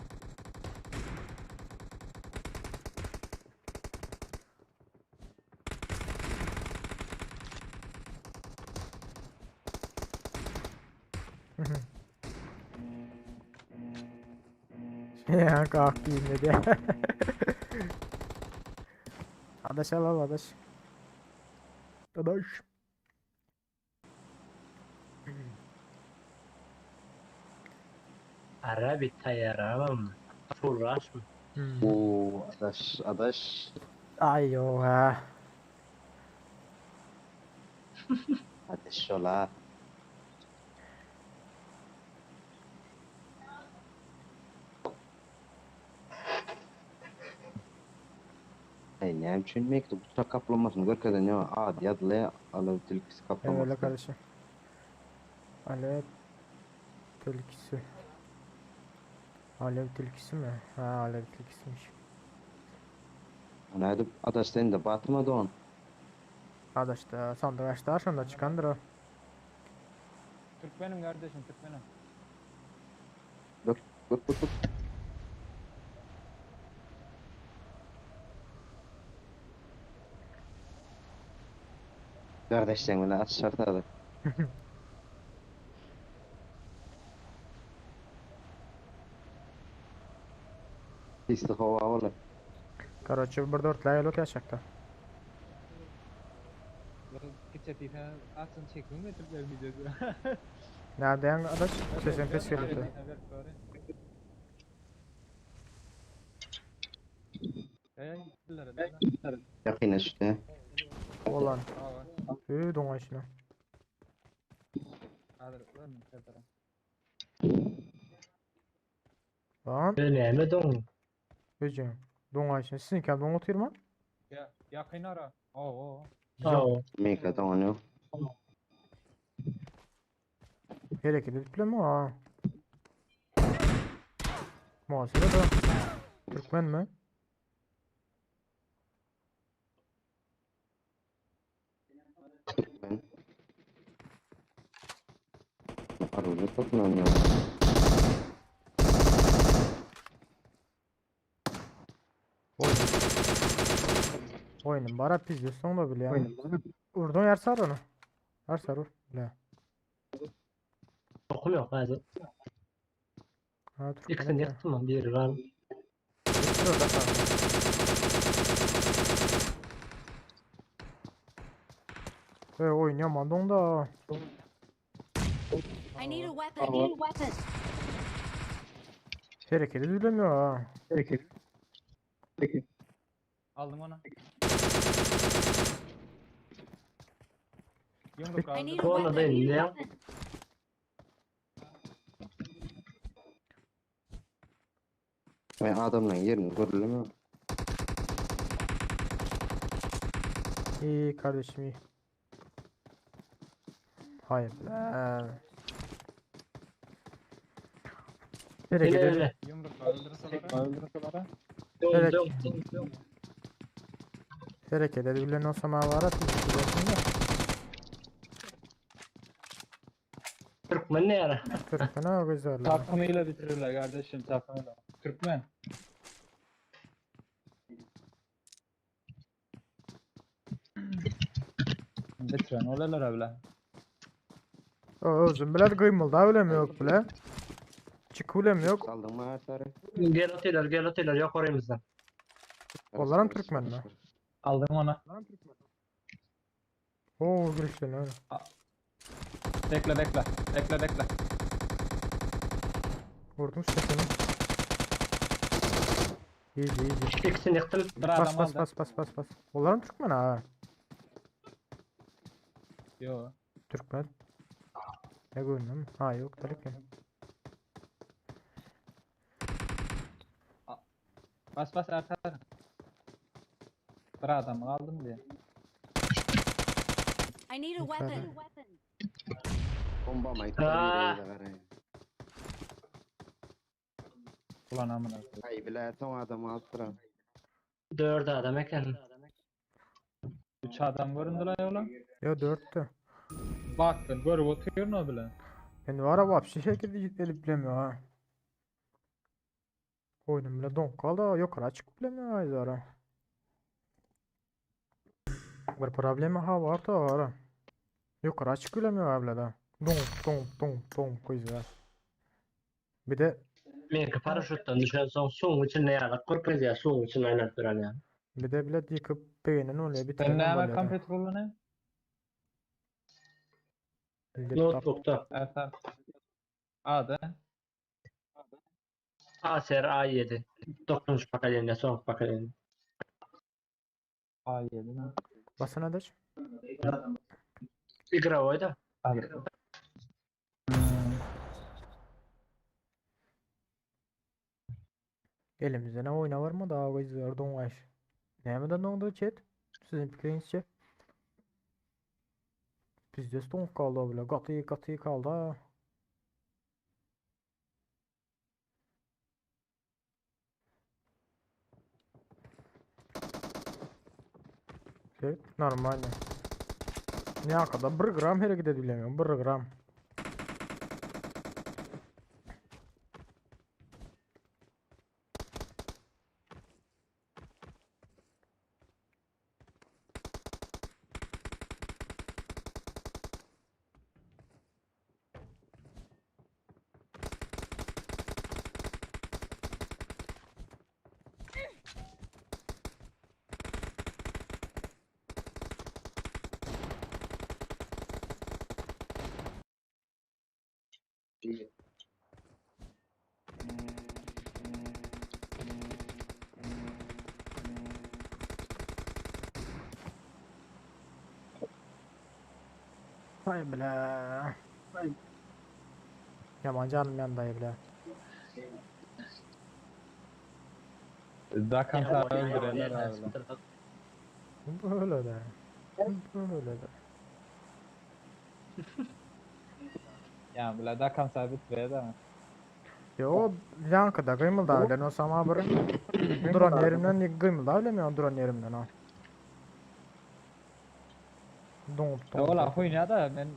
[SPEAKER 4] Ya kalk dedi. Adaş al al adaş. Adaş.
[SPEAKER 7] Ara bir tayyara mı? Full rush mı?
[SPEAKER 4] Hmm.
[SPEAKER 9] Oo adaş adaş.
[SPEAKER 4] Ay yo ha.
[SPEAKER 9] Adaş şola. Ey näme üçin mektup uçak kaplamasını görkezen ýa ad ýazly alew tilkisi
[SPEAKER 4] Eyvallah
[SPEAKER 9] kaplamasy.
[SPEAKER 4] kardeşim. Alev tilkisi. Alev tilkisi mi? Ha alev tilkisiymiş.
[SPEAKER 9] Ona edip adaş sen de batmady on.
[SPEAKER 4] Adaş da sandık açtı şonda çıkandır o.
[SPEAKER 10] Türkmenim kardeşim Türkmenim.
[SPEAKER 9] Bak bak bak. bak. Kardeş sen bile at şartadı. Pislik hava ola.
[SPEAKER 4] Короче, bir dörtlä ýol yaşakta.
[SPEAKER 10] Geçe FIFA atsın çekim mi Türkler videosu?
[SPEAKER 4] Nerede adaş? Sesin pes geldi.
[SPEAKER 9] Yakın işte.
[SPEAKER 4] Olan. Üü doňa içine. Lan.
[SPEAKER 7] Näme doň?
[SPEAKER 4] Öjüň. Doňa içine. Sizin kim doň otyrma?
[SPEAKER 10] Ya yakın ara. Oo.
[SPEAKER 7] Oo.
[SPEAKER 9] Meka doň yok.
[SPEAKER 4] Hereket edip bilemi ha. Muhasebe da. Türkmen mi?
[SPEAKER 9] Türkmen. Arada toplan ya.
[SPEAKER 4] Oyun. Oyunun bara pizde son da bile. Urdun yer sar onu. Yer sar ur. Bile.
[SPEAKER 7] Okum yok hadi.
[SPEAKER 4] Ha Türkmen.
[SPEAKER 7] İkisini yıktım mı? Bir var.
[SPEAKER 4] Bitir orada kanka. Hey oyun yaman da.
[SPEAKER 1] I need a weapon. I need a weapon.
[SPEAKER 4] Hareket edilemiyor ha.
[SPEAKER 10] Aldım onu. Yumruk
[SPEAKER 1] I
[SPEAKER 10] aldım.
[SPEAKER 1] need a
[SPEAKER 7] Kolla
[SPEAKER 1] weapon. I need a
[SPEAKER 7] da
[SPEAKER 1] weapon.
[SPEAKER 9] Ben adamla yerini görürüm mi?
[SPEAKER 4] İyi kardeşim iyi. Hayır be. Hareket
[SPEAKER 7] Öyle
[SPEAKER 4] edil.
[SPEAKER 7] öyle.
[SPEAKER 10] Yumruk öldürseler.
[SPEAKER 4] Evet.
[SPEAKER 7] Dön dön dön.
[SPEAKER 4] Hareket edilen o zaman var at.
[SPEAKER 7] Türkmen ne yara?
[SPEAKER 4] Türkmen ha güzel.
[SPEAKER 10] Takımıyla bitirirler kardeşim takımıyla. Türkmen. Bitiren olarlar abla.
[SPEAKER 4] Özüm bile gıymılda bilem yok bile. Çık bilem yok.
[SPEAKER 9] Saldyň mı Ersary?
[SPEAKER 7] Gel otylar, gel otylar ýokarymyzda.
[SPEAKER 4] Olaram türkmen mi?
[SPEAKER 10] Aldım onu.
[SPEAKER 4] Oo gülüşten öyle.
[SPEAKER 10] Bekle bekle. Bekle bekle.
[SPEAKER 4] Vurdum sesini. Easy easy.
[SPEAKER 7] İkisini ýykdym.
[SPEAKER 10] Bir
[SPEAKER 4] Bas
[SPEAKER 10] adam
[SPEAKER 4] bas
[SPEAKER 10] aldı.
[SPEAKER 4] bas bas bas bas. Olaram Türkmen ha.
[SPEAKER 10] Yo.
[SPEAKER 4] Türkmen. Ne görünüm? Ha yok tabii ki.
[SPEAKER 10] Bas bas artar. Bir adam aldım diye.
[SPEAKER 1] I need a weapon.
[SPEAKER 9] Bomba
[SPEAKER 7] Aa.
[SPEAKER 9] maýtdy.
[SPEAKER 10] Ulan amına. koyayım.
[SPEAKER 9] Ay bile son adam aldyra.
[SPEAKER 7] 4 adam eken.
[SPEAKER 10] Üç adam göründü lan oğlum.
[SPEAKER 4] Ya dörttü.
[SPEAKER 10] Baktın görüp oturuyor o bile.
[SPEAKER 4] Yani var abi vapşi şekilde edip bilemiyor ha. Oyunum bile don kaldı. Yok açık bilemiyor ayzara. Bir problemi ha var da var. Yok açık bilemiyor abla da. Don don don don koyuyor. Bir de
[SPEAKER 7] Menki paraşutdan düşen soň suwuň içinde ýalyk görkezýär, suwuň içinde aýlanyp duran ýaly.
[SPEAKER 4] bir de bile yıkıp beğenen oluyor. Bir
[SPEAKER 10] Sen
[SPEAKER 4] tane
[SPEAKER 10] ne hemen
[SPEAKER 4] oluyor da.
[SPEAKER 10] kompüter kullanıyorsun?
[SPEAKER 4] Laptop.
[SPEAKER 7] Notebookda
[SPEAKER 10] Ertan. Adı.
[SPEAKER 7] Acer A7. 9 pokoleniýa, soňky pokoleniýa.
[SPEAKER 10] A7 mi?
[SPEAKER 4] Basana da.
[SPEAKER 7] Igrowoý da.
[SPEAKER 10] Adı.
[SPEAKER 4] Elimizde ne oyna var mı daha koyuyor don var. Nämeden dondu chat? Sizin fikrinizce? Bizde stonk kaldı bile. Katı katı kaldı. ha. Şey, normal. Ne kadar 1 gram hareket edilemiyor. 1 gram. Vay bile. Yabancı almayan dayı bile.
[SPEAKER 10] Dakan sağ öldürürler abi.
[SPEAKER 4] Böyle de. Böyle de.
[SPEAKER 10] Ya bile Dakan sabit be de.
[SPEAKER 4] Yo, yankıda gıymılda o sama bir duran yerimden gıymılda bilemiyorum duran yerimden ha. Donp
[SPEAKER 10] Ya ola
[SPEAKER 4] donp.
[SPEAKER 10] huyna da ben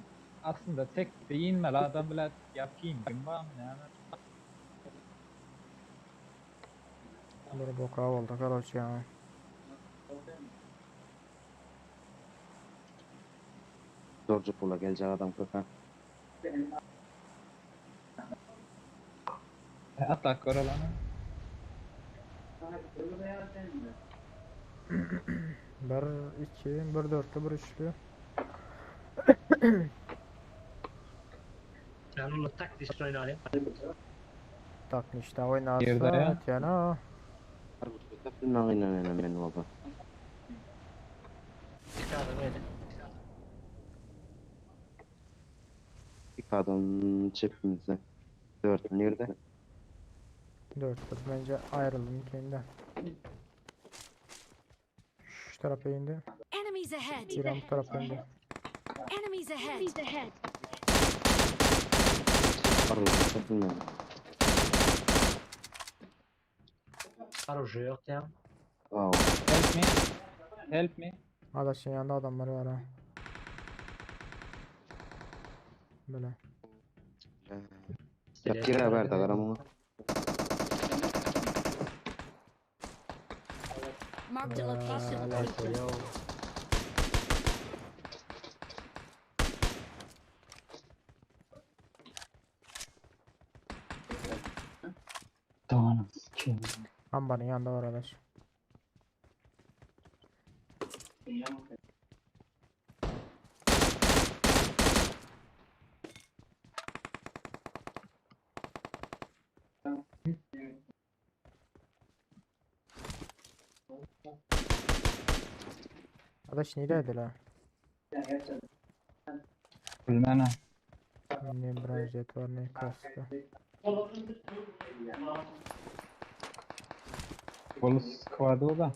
[SPEAKER 10] aslında tek değinmeli adam bile yapayım kim var mı yani.
[SPEAKER 4] Bir boka oldu karoç ya.
[SPEAKER 9] Zorcu pula geljek adam köpe.
[SPEAKER 10] Atak gör olanı.
[SPEAKER 4] Bir iki, bir dörtlü, bir üçlü.
[SPEAKER 7] Yani onu tak diş oynayalım.
[SPEAKER 4] Takmış da oynarsa
[SPEAKER 10] Girdi ya.
[SPEAKER 4] yana.
[SPEAKER 9] Aynen men baba.
[SPEAKER 7] İki adam öyle.
[SPEAKER 9] İki adam çepimizde. Dört nerede?
[SPEAKER 4] Dörtlü bence ayrıldım kendi. Şu tarafa indi.
[SPEAKER 1] Enemies ahead.
[SPEAKER 4] İrem bu tarafa indi.
[SPEAKER 1] Enemies ahead.
[SPEAKER 9] Arada bilmem.
[SPEAKER 7] Arujı yok ya.
[SPEAKER 9] Wow.
[SPEAKER 10] Help me. Help me.
[SPEAKER 4] Adaşın yanında adamlar var ha. Böyle.
[SPEAKER 9] Kira verdi adam ona.
[SPEAKER 1] Marked a location.
[SPEAKER 4] Ambaryň ýanynda bar adaş. Adaş nirede la?
[SPEAKER 10] Bilmem.
[SPEAKER 4] Ne bronzet var ne kaska.
[SPEAKER 10] Bolu squad o da.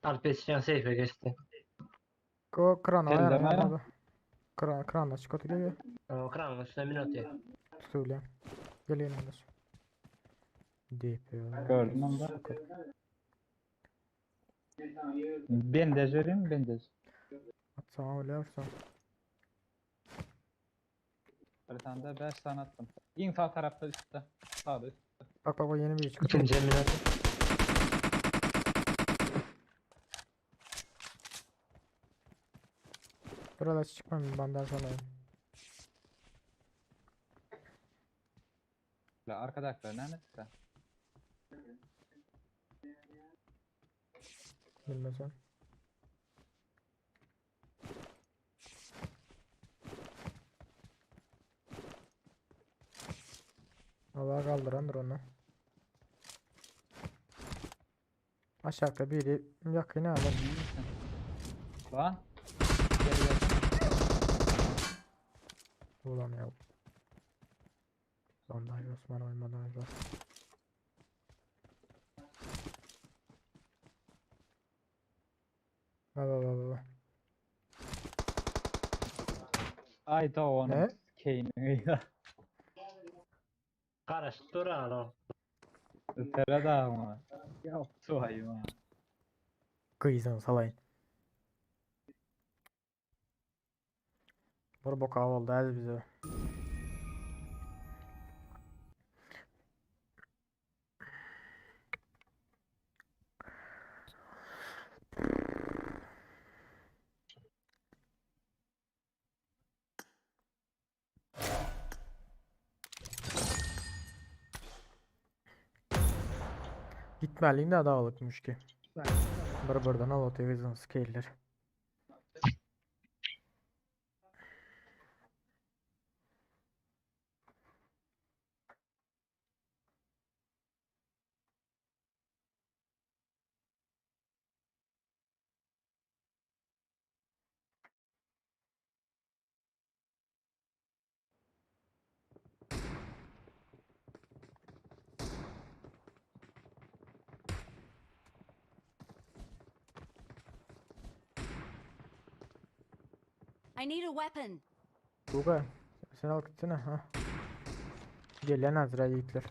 [SPEAKER 7] Alpesian seyfe geçti.
[SPEAKER 4] Ko kran
[SPEAKER 10] Geldi
[SPEAKER 4] ayar
[SPEAKER 10] mi?
[SPEAKER 4] abi. Kran kran da çıkıyor geliyor.
[SPEAKER 7] Kranın üstüne min atıyor.
[SPEAKER 4] Tutuyor. Geliyor adaş. DP.
[SPEAKER 10] Gördüm onu da. Bendaj vereyim mi bendaj?
[SPEAKER 4] Atsana öyle yapsam.
[SPEAKER 10] Bir tane de 5 tane attım. En sağ tarafta üstte. Sağda üstte.
[SPEAKER 4] Bak bak bak yeni biri çıktı.
[SPEAKER 7] İkinci min atıyor.
[SPEAKER 4] Dur adaş çıkmam bandaj alayım.
[SPEAKER 10] La arkadaşlar ne etsin?
[SPEAKER 4] Bilmesem. Allah kaldırandır onu. Aşağıda biri yakın alır.
[SPEAKER 10] Lan. Gel gel.
[SPEAKER 4] Ulan ya. Bandaj Osman oymadan var. Ba ba ba ba ba.
[SPEAKER 10] Ay da onun
[SPEAKER 4] Ne?
[SPEAKER 10] keyini ya.
[SPEAKER 7] Karıştı duran o.
[SPEAKER 10] Tere da ama. Ya tuayım ha.
[SPEAKER 4] Kıyızın salayın. Bir boka oldu az bize. Gitmeliyim de dağılıkmış ki. Bir birden al otevizin skeller.
[SPEAKER 1] I need a weapon.
[SPEAKER 4] Tuğba sen al gitsene ha. Gelen Azra yiğitler.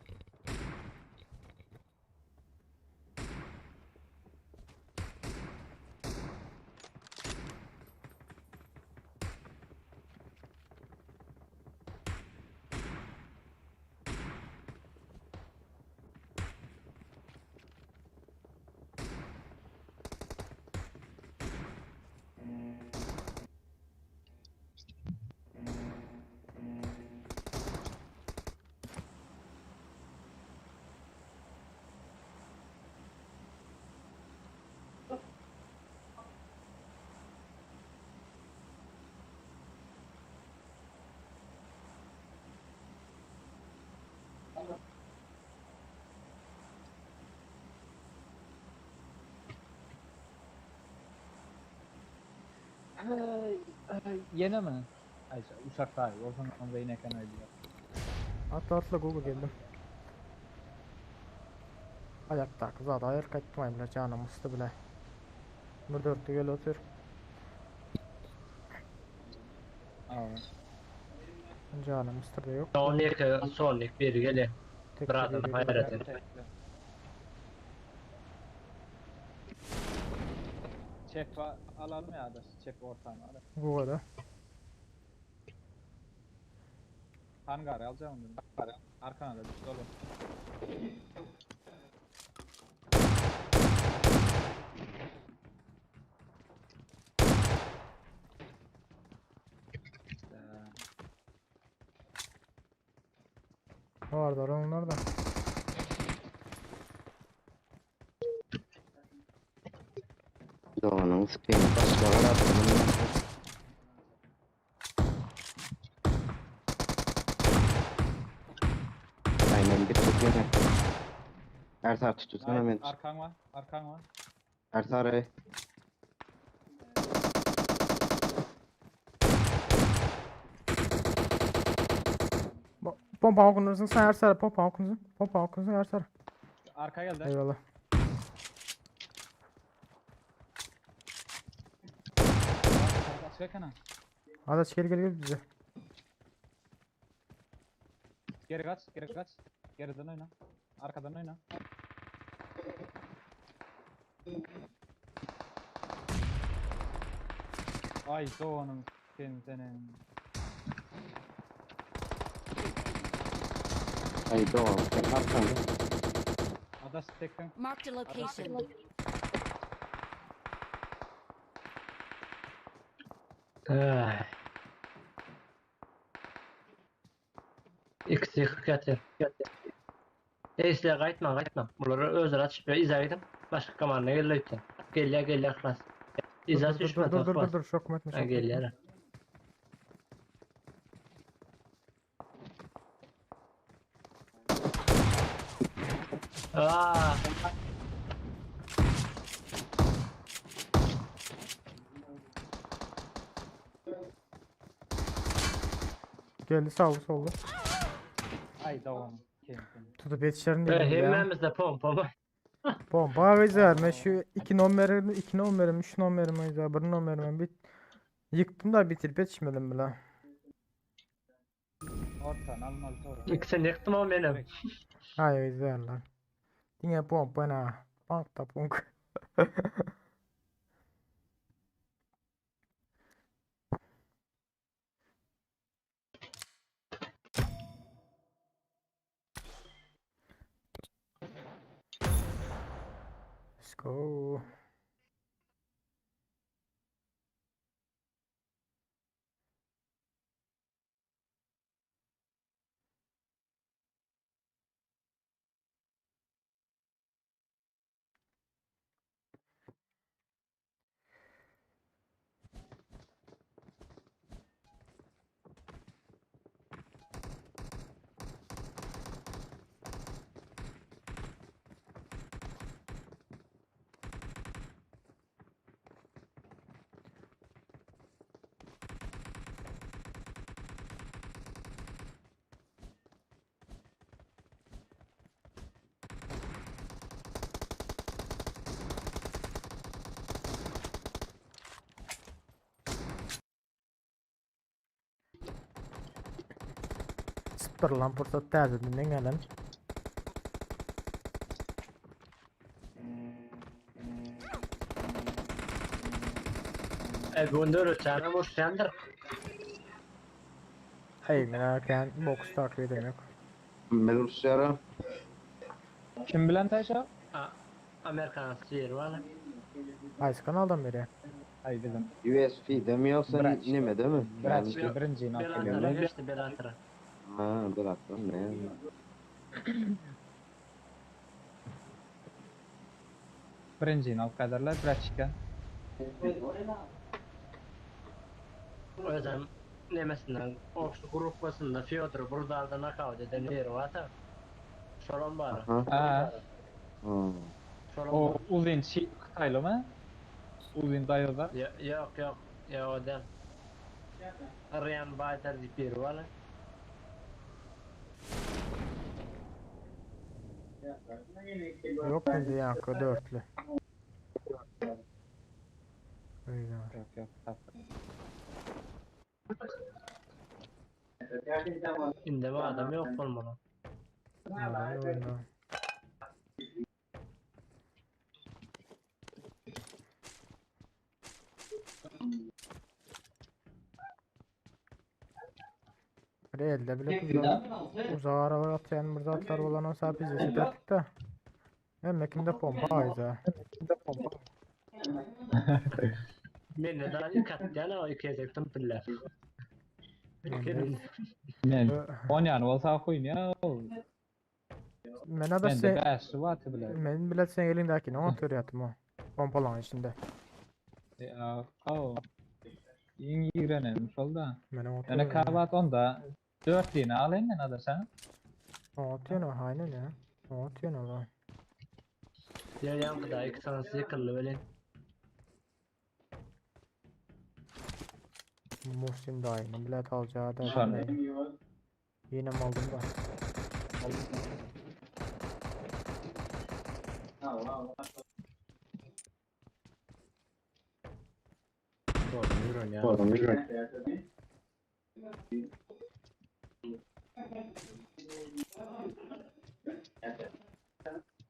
[SPEAKER 10] Ay, ay, yine mi? Ay uçak daha iyi. O zaman da yine kan öyle.
[SPEAKER 4] Atla atla Google geldim. Ayakta kıza dair kaçmayın bile canım usta bile. Bir dörtlü gel otur.
[SPEAKER 10] Abi.
[SPEAKER 4] Canım usta da yok.
[SPEAKER 7] Sonic, Sonic bir geliyor.
[SPEAKER 4] Tek
[SPEAKER 7] Brother,
[SPEAKER 4] biri
[SPEAKER 7] hayret
[SPEAKER 4] geliyor.
[SPEAKER 7] et.
[SPEAKER 10] Çep alalım ya da çep ortağını alalım.
[SPEAKER 4] Google'da.
[SPEAKER 10] Hangary alacağım dedim. Arkana da düştü oğlum.
[SPEAKER 4] Varlar onlar da.
[SPEAKER 9] Doğanın sıkayım. Başka var attım. Aynen bir tut yine. Ertar tutursana
[SPEAKER 10] Nice.
[SPEAKER 9] beni.
[SPEAKER 10] Arkan var. Arkan var.
[SPEAKER 9] Ertar ey.
[SPEAKER 4] Pompa okunursun sen Ersar. Pompa okunursun. Pompa okunursun Ersar.
[SPEAKER 10] Arka geldi.
[SPEAKER 4] Eyvallah.
[SPEAKER 10] Açık ekana.
[SPEAKER 4] Adaş gel gel gel bize.
[SPEAKER 10] Geri kaç, geri kaç. Geriden oyna. Arkadan oyna. Ay doğanın senin senin.
[SPEAKER 9] Ay Doğan sen arkanda.
[SPEAKER 10] Adaş tekten.
[SPEAKER 11] Marked a location.
[SPEAKER 7] Ay. İkisi yıkık yatıyor. Eysle gaýtma gaýtma. Bulary özleri açyp izah edin. Başka komanda geldi öýtden. Gelýär gelýär klas. İzah
[SPEAKER 4] Dur dur
[SPEAKER 7] düşme
[SPEAKER 4] dur dur dur dur şok etme
[SPEAKER 7] Ha
[SPEAKER 4] şok etme.
[SPEAKER 7] gelýär. Aa,
[SPEAKER 4] Geldi sağ soldu.
[SPEAKER 10] Ay doğanın senin senin.
[SPEAKER 4] Tutup yetişerim dedim ya.
[SPEAKER 7] hemmemiz de pompa.
[SPEAKER 4] Pompa ve ben şu 2 numaramı 2 numaramı 3 numaramı 1 numaramı bit yıktım da bitirip yetişmedim bile.
[SPEAKER 10] Ortan almaz doğru.
[SPEAKER 7] İkisini yıktım ama benim.
[SPEAKER 4] Hayır izler lan. Yine pompa na. Pank da punk. Let's go. Sıptır lan fırsat täzeden gelen.
[SPEAKER 7] E bundur uçağına vurşandır.
[SPEAKER 4] Hey men erken boks takip edemiyor.
[SPEAKER 9] Ben Rusyara.
[SPEAKER 10] Kim bilen Tayşa?
[SPEAKER 7] Amerikan sihir var.
[SPEAKER 4] Haýsy kanaldan beri?
[SPEAKER 10] Ay bizim.
[SPEAKER 9] USP demiyorsan
[SPEAKER 10] Bırak.
[SPEAKER 9] nime değil mi?
[SPEAKER 10] Bırak
[SPEAKER 9] Yani-
[SPEAKER 10] birinci inan.
[SPEAKER 7] Belatara geçti Belatara.
[SPEAKER 9] Ha bıraktım ne?
[SPEAKER 10] Birinci inan kadarlar bırak
[SPEAKER 7] Özem nemesinden, o grupasında Fyodor Burdar'da nakavt eden yeri var da. Şolan var.
[SPEAKER 9] Aha.
[SPEAKER 10] Ha.
[SPEAKER 9] Ha.
[SPEAKER 7] Şolan
[SPEAKER 10] O
[SPEAKER 7] var.
[SPEAKER 10] uzun Çi Xitaylı mı? Uzun dayı da.
[SPEAKER 7] Yok yok. Ya o değil. Ryan Baytar deyip biri var. lan.
[SPEAKER 4] Yok mu diýen dörtlü. Öyle var.
[SPEAKER 10] Yok yok. Taptı.
[SPEAKER 7] Şimdi bu adam yok olmalı.
[SPEAKER 4] Öyle öyle. Bir elde bile uzak, uzak aralar atýan bir zatlar bolan olsa biz ederdik de. Hemme kimde pompa ayza.
[SPEAKER 7] Men de daha ilk atýan o iki gezekdim bile.
[SPEAKER 10] Men on yani bolsa koyun ya.
[SPEAKER 4] Men ada
[SPEAKER 10] Ben de
[SPEAKER 4] sen
[SPEAKER 10] bäşi var bile.
[SPEAKER 4] men bile sen elindeki ne oturýatym o. Pompalaň içinde.
[SPEAKER 10] Ya o. Iň ýigrenem şol da.
[SPEAKER 4] Men
[SPEAKER 10] Ýöne
[SPEAKER 4] oturýan.
[SPEAKER 10] kabat onda dörtlüğini alayım ben ada sen.
[SPEAKER 4] Oturýan o haýna ne? Oturýan o.
[SPEAKER 7] Ya yankı iki tanesi yıkıldı böyle.
[SPEAKER 4] Muhsin dayını bile alacağı da.
[SPEAKER 10] Şarnı.
[SPEAKER 4] Yine aldım da.
[SPEAKER 7] Doğru yürüyün ya.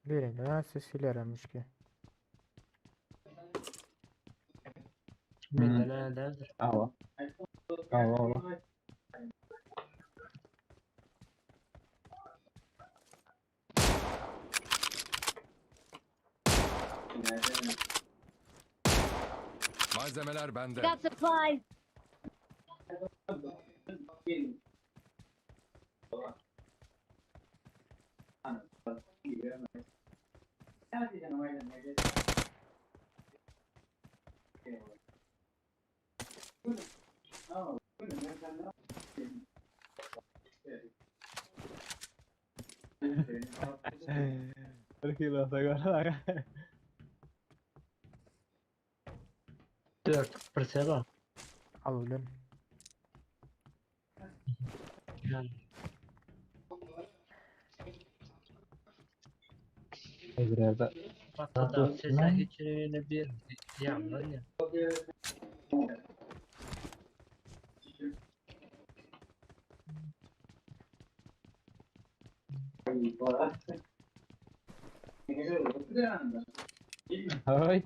[SPEAKER 4] Birinde ses ilerlemiş ki.
[SPEAKER 7] Ben de ne derdir?
[SPEAKER 10] Awa. Awa awa.
[SPEAKER 2] Malzemeler bende.
[SPEAKER 5] Got supplies.
[SPEAKER 10] Bir kilo da
[SPEAKER 7] Dört bir seba.
[SPEAKER 4] Al ulan.
[SPEAKER 7] Yani
[SPEAKER 10] Bir yerde.
[SPEAKER 7] hatta sese hiç yine bir yandan ya.
[SPEAKER 10] Evet.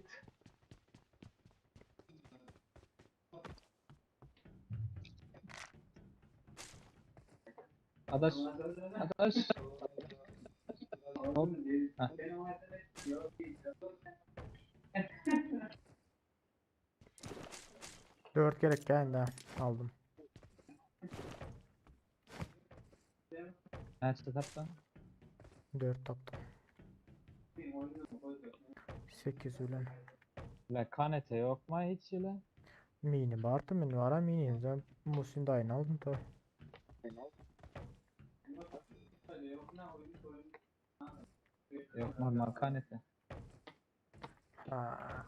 [SPEAKER 10] Adaş. Adaş. Hop. Heh.
[SPEAKER 4] Dört gerek geldi aldım.
[SPEAKER 10] Näçe tapdın?
[SPEAKER 4] Dört taptım. Sekiz ulan.
[SPEAKER 10] La kanete yok mu hiç ile?
[SPEAKER 4] Mini vardı mini var ha mini. Ben Muhsin dayını aldım ta.
[SPEAKER 10] Yok normal kanete.
[SPEAKER 4] Ha.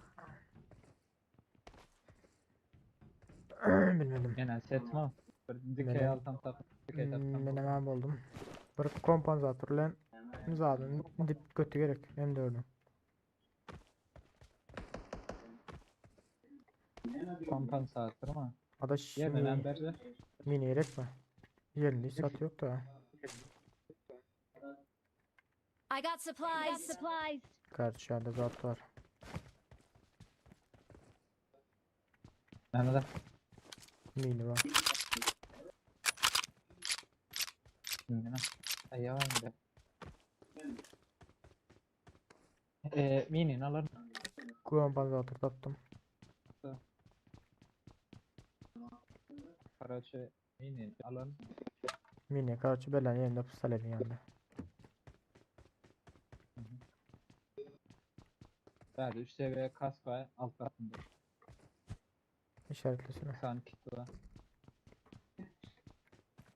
[SPEAKER 4] Bilmedim.
[SPEAKER 10] Genel set mi? Bir dikey
[SPEAKER 4] Menem-
[SPEAKER 10] alsam tap. Dikey tapsam.
[SPEAKER 4] Men hemen buldum. Bir kompansatör lan zaten dip kötü gerek M4'ü.
[SPEAKER 10] Kompansatör mı?
[SPEAKER 4] Adaş
[SPEAKER 10] Yemenen
[SPEAKER 4] mini,
[SPEAKER 10] berje.
[SPEAKER 4] mini gerek mi? Yerli sat yok da.
[SPEAKER 1] I got supplies. Got supplies.
[SPEAKER 4] Karşıda zat var.
[SPEAKER 10] Mehmet
[SPEAKER 4] Mini var.
[SPEAKER 10] Mini. Ay yavaş Mini alır.
[SPEAKER 4] Kompansatör taptım.
[SPEAKER 10] Karaçı mini alın.
[SPEAKER 4] Mini karşı belen yerinde pistaletin yanında.
[SPEAKER 10] Verdi 3 seviye kask var alt katında.
[SPEAKER 4] İşaretlesene.
[SPEAKER 10] Sen kit var.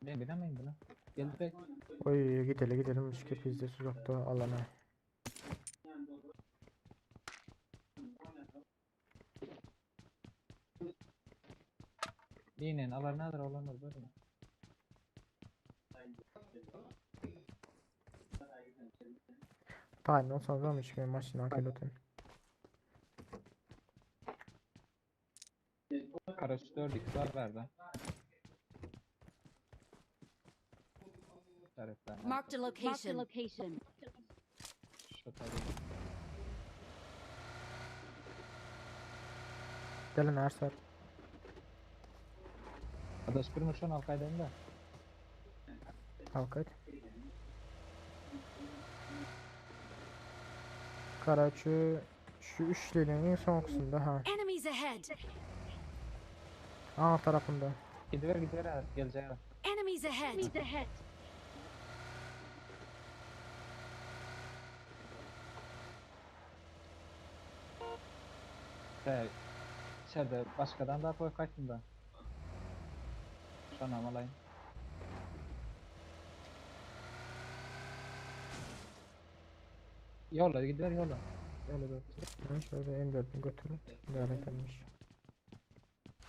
[SPEAKER 10] Ben bilemeyim bunu. Gel direkt.
[SPEAKER 4] Oy gidelim gidelim. Şu bizde uzakta alana.
[SPEAKER 10] Mini alır nedir olanlar böyle mi?
[SPEAKER 4] Tayin olsanız ama hiç benim maşına akıl
[SPEAKER 10] Karaçı 4 x var verdi. İşaretler.
[SPEAKER 1] Marked a location. Marked a location.
[SPEAKER 10] Şu tabii.
[SPEAKER 4] Gelin Ersel.
[SPEAKER 10] Adaş bir muşan al kaydını da.
[SPEAKER 4] Kalkayt. Karaçı şu üçlüğün en soňkusynda ha.
[SPEAKER 1] Enemies ahead.
[SPEAKER 4] Aň tarapynda.
[SPEAKER 10] Gidiver gidiver abi, gelecek.
[SPEAKER 1] Enemies ahead.
[SPEAKER 10] He, içeride başkadan daha koy kaçtım da. Şunu alayım. Yolla gidiver yolla. Yolla dur.
[SPEAKER 4] Ben şöyle M4'ünü götürün. Idare edilmiş.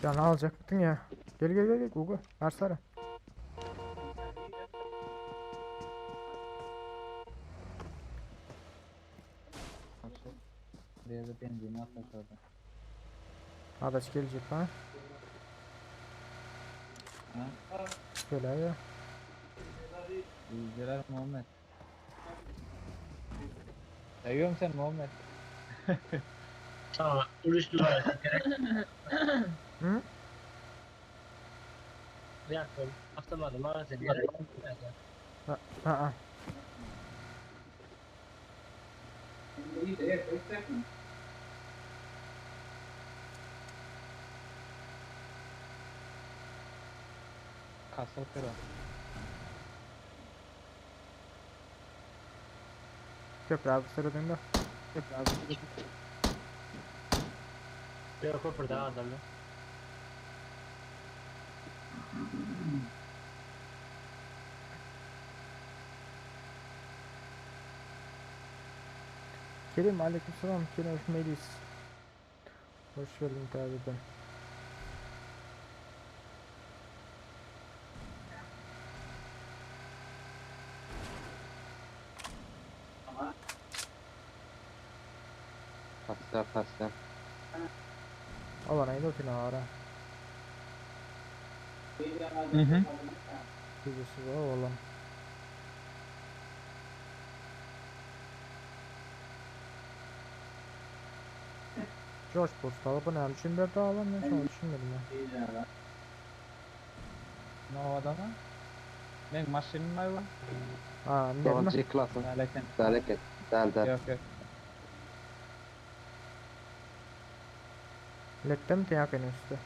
[SPEAKER 4] Canı alacaktın ya. Gel gel gel gel Gugu. Versene.
[SPEAKER 10] Bir de benzini atmak orada.
[SPEAKER 4] Adaş gelecek ha.
[SPEAKER 10] Ha?
[SPEAKER 4] Şöyle ya.
[SPEAKER 10] İzler Muhammed. Seviyorum seni Muhammed.
[SPEAKER 7] Tamam, uruş numara gerek.
[SPEAKER 4] Hı?
[SPEAKER 7] Yakın. Avtomadım magazin gerek.
[SPEAKER 4] Ha ha.
[SPEAKER 10] Kasa otur.
[SPEAKER 4] Köprü abi sıradığında. Köprü abi sıradığında.
[SPEAKER 7] Yok köprüde adamı.
[SPEAKER 4] Kerim aleykümselam Kerim Melis. Hoş geldin tabi
[SPEAKER 12] Pasta pasta.
[SPEAKER 4] Alana indi oturun ara.
[SPEAKER 10] Hı hı.
[SPEAKER 4] Gecesi var oğlum. George Bush bu ne için bir daha alalım ben sonra düşünmedim ya.
[SPEAKER 10] Ne o adamı? Ben maşinum var.
[SPEAKER 4] Ha ne mi?
[SPEAKER 12] Doğan klasın.
[SPEAKER 10] Aleken.
[SPEAKER 9] Daleket. Dal dal.
[SPEAKER 10] Yok yok.
[SPEAKER 4] Lekte mi tiyak en üstü?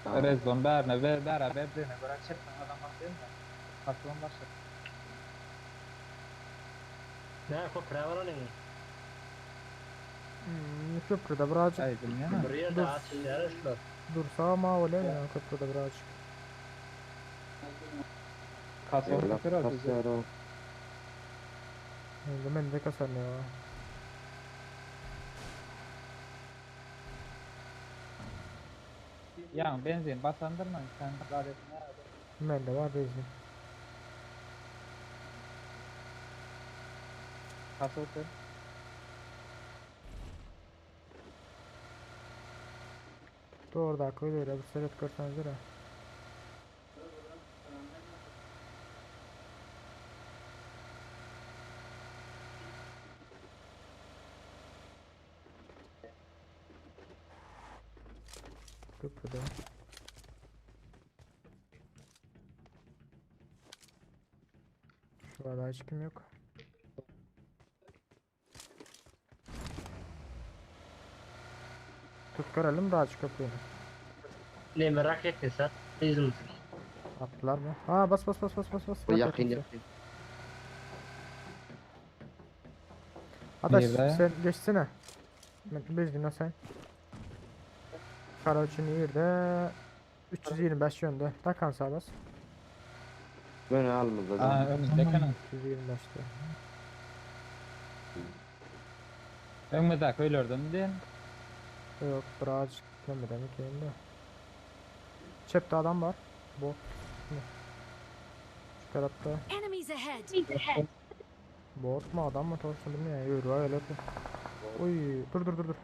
[SPEAKER 10] Rezon bärne ve beraber birine göre çekmen adam bak değil mi? Kasılın başı.
[SPEAKER 7] Ne köprü var onun?
[SPEAKER 4] Köprüde birazcık
[SPEAKER 10] Ay bilmiyorum.
[SPEAKER 7] Bir yerde
[SPEAKER 4] Dur.
[SPEAKER 7] açılıyor şurada.
[SPEAKER 4] dursa ama öyle ya köprüde birazcık.
[SPEAKER 10] Kasılın
[SPEAKER 9] Evlat
[SPEAKER 10] otur o bizi.
[SPEAKER 9] kasar
[SPEAKER 4] Şimdi ben de kasar ne var?
[SPEAKER 10] Ya benzin basandırma sen zaten ne
[SPEAKER 4] Ben de var bezim.
[SPEAKER 10] Kasa otur.
[SPEAKER 4] Doğru da öyle öyle bir seret görseniz öyle. Köprüde. Şurada hiç kim yok. Tut görelim daha açık köprüyü.
[SPEAKER 7] Ne merak etme sen. Bizim.
[SPEAKER 4] Attılar mı? Ha bas bas bas bas bas bas.
[SPEAKER 9] Bu
[SPEAKER 4] Bak,
[SPEAKER 9] yakın
[SPEAKER 4] bak,
[SPEAKER 9] yakın.
[SPEAKER 4] Adaş
[SPEAKER 10] Nerede?
[SPEAKER 4] sen geçsene. Ben Bezgin sen. Karaçın yerde 325 yönde. Takan sağ bas.
[SPEAKER 9] Beni almadı.
[SPEAKER 10] Aa önümüzde kanan.
[SPEAKER 4] 325'te.
[SPEAKER 10] Önümüzde köylerdin diyen.
[SPEAKER 4] Yok birazcık gitmedi mi ki Çepte adam var. Bot. Mı? Şu tarafta.
[SPEAKER 1] Enemies ahead.
[SPEAKER 4] Bot mu adam mı torsun bilmiyorum ya. Yürü öyle. Uy dur dur dur dur.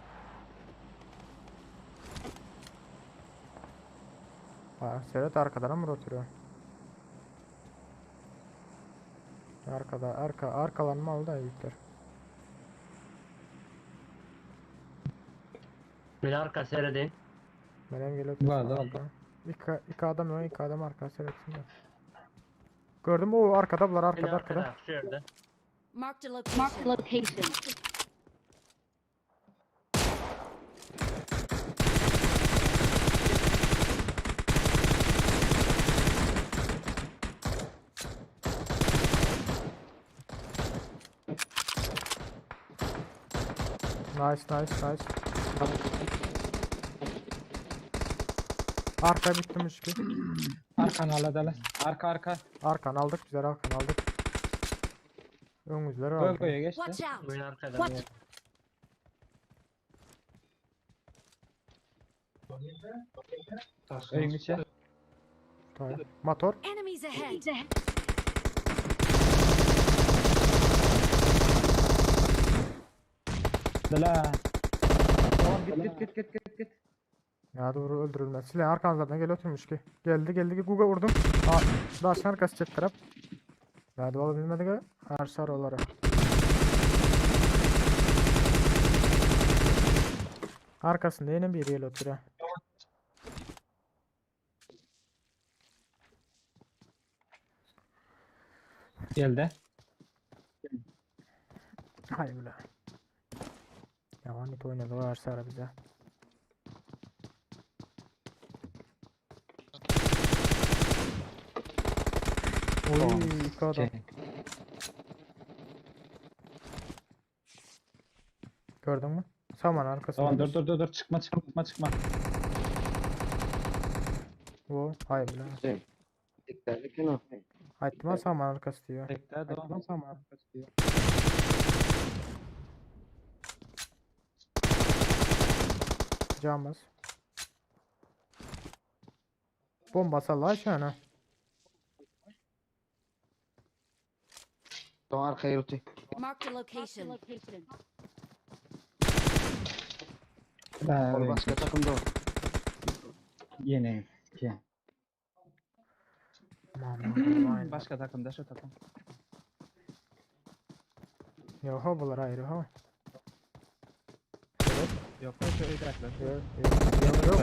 [SPEAKER 4] Ha Serhat arkadan mı oturuyor? Arkada arka arkalanma aldı da yükler.
[SPEAKER 7] Bir arka seyredin.
[SPEAKER 4] Benim geliyor.
[SPEAKER 10] Vardı, vardı.
[SPEAKER 4] İki, iki adam ön, iki adam arka seyretsin de. Gördüm o arkada bular
[SPEAKER 7] Yine
[SPEAKER 4] arkada arkada.
[SPEAKER 7] arkada şu yerde.
[SPEAKER 11] Marked a location. Marked a location.
[SPEAKER 4] Nice nice nice. Arka bitmiş ki.
[SPEAKER 10] Arkan halledeli. Arka arka.
[SPEAKER 4] Arkan aldık güzel arkan aldık. Ön yüzleri aldık.
[SPEAKER 10] Bölgeye geçti.
[SPEAKER 11] Watch out.
[SPEAKER 7] Bugün arkada.
[SPEAKER 11] Watch
[SPEAKER 10] Öyün içi.
[SPEAKER 4] Tamam. Motor.
[SPEAKER 11] Enemies ahead.
[SPEAKER 10] Dela. Tamam git git git git git git.
[SPEAKER 4] Ya doğru öldürülmez. Silah arkanızdan gel oturmuş ki. Geldi geldi Google vurdum. Aa, daşın arkası çet taraf. Ya doğru bilmedik ha. Arsar olarak. Arkasında yine bir yel oturuyor.
[SPEAKER 10] Geldi.
[SPEAKER 4] Hay ulan. Ya Vanit oynadı o Arsara bize. Oy iki adam.
[SPEAKER 10] Şey.
[SPEAKER 4] Gördün mü? Saman arkasında.
[SPEAKER 10] Tamam dur dur dur dur çıkma çıkma çıkma.
[SPEAKER 4] O hay ulan.
[SPEAKER 9] Dikkat o.
[SPEAKER 4] Aytma saman arkası diyor.
[SPEAKER 10] Tekrar
[SPEAKER 4] Aytma
[SPEAKER 10] devam.
[SPEAKER 4] saman arkası diyor. Camız. Bomba salla aşağına.
[SPEAKER 8] Doğan arkaya yürütü.
[SPEAKER 11] Marked a location.
[SPEAKER 8] Ol başka takımda o.
[SPEAKER 10] Yine. Ki.
[SPEAKER 4] Aman aman.
[SPEAKER 10] Başka takımda şu takım.
[SPEAKER 4] Yok ha bunlar ayrı ha.
[SPEAKER 10] Yok yok şu öldürekler.
[SPEAKER 4] Yok yok. Yok.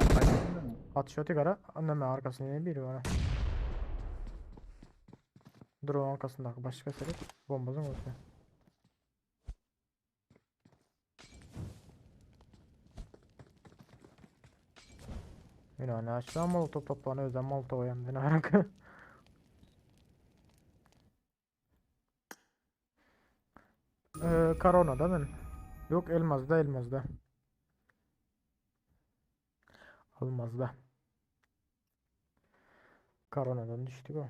[SPEAKER 4] Atış ötü kara. Anneme arkasında yine biri var. ha. Drone arkasındaki başka sebep bombazın olsun. Yine ne açtı molotov toplanı özel molotov yandı ne araka. Korona da ben. Yok elmazda elmazda. Almazda. Koronadan düştük o.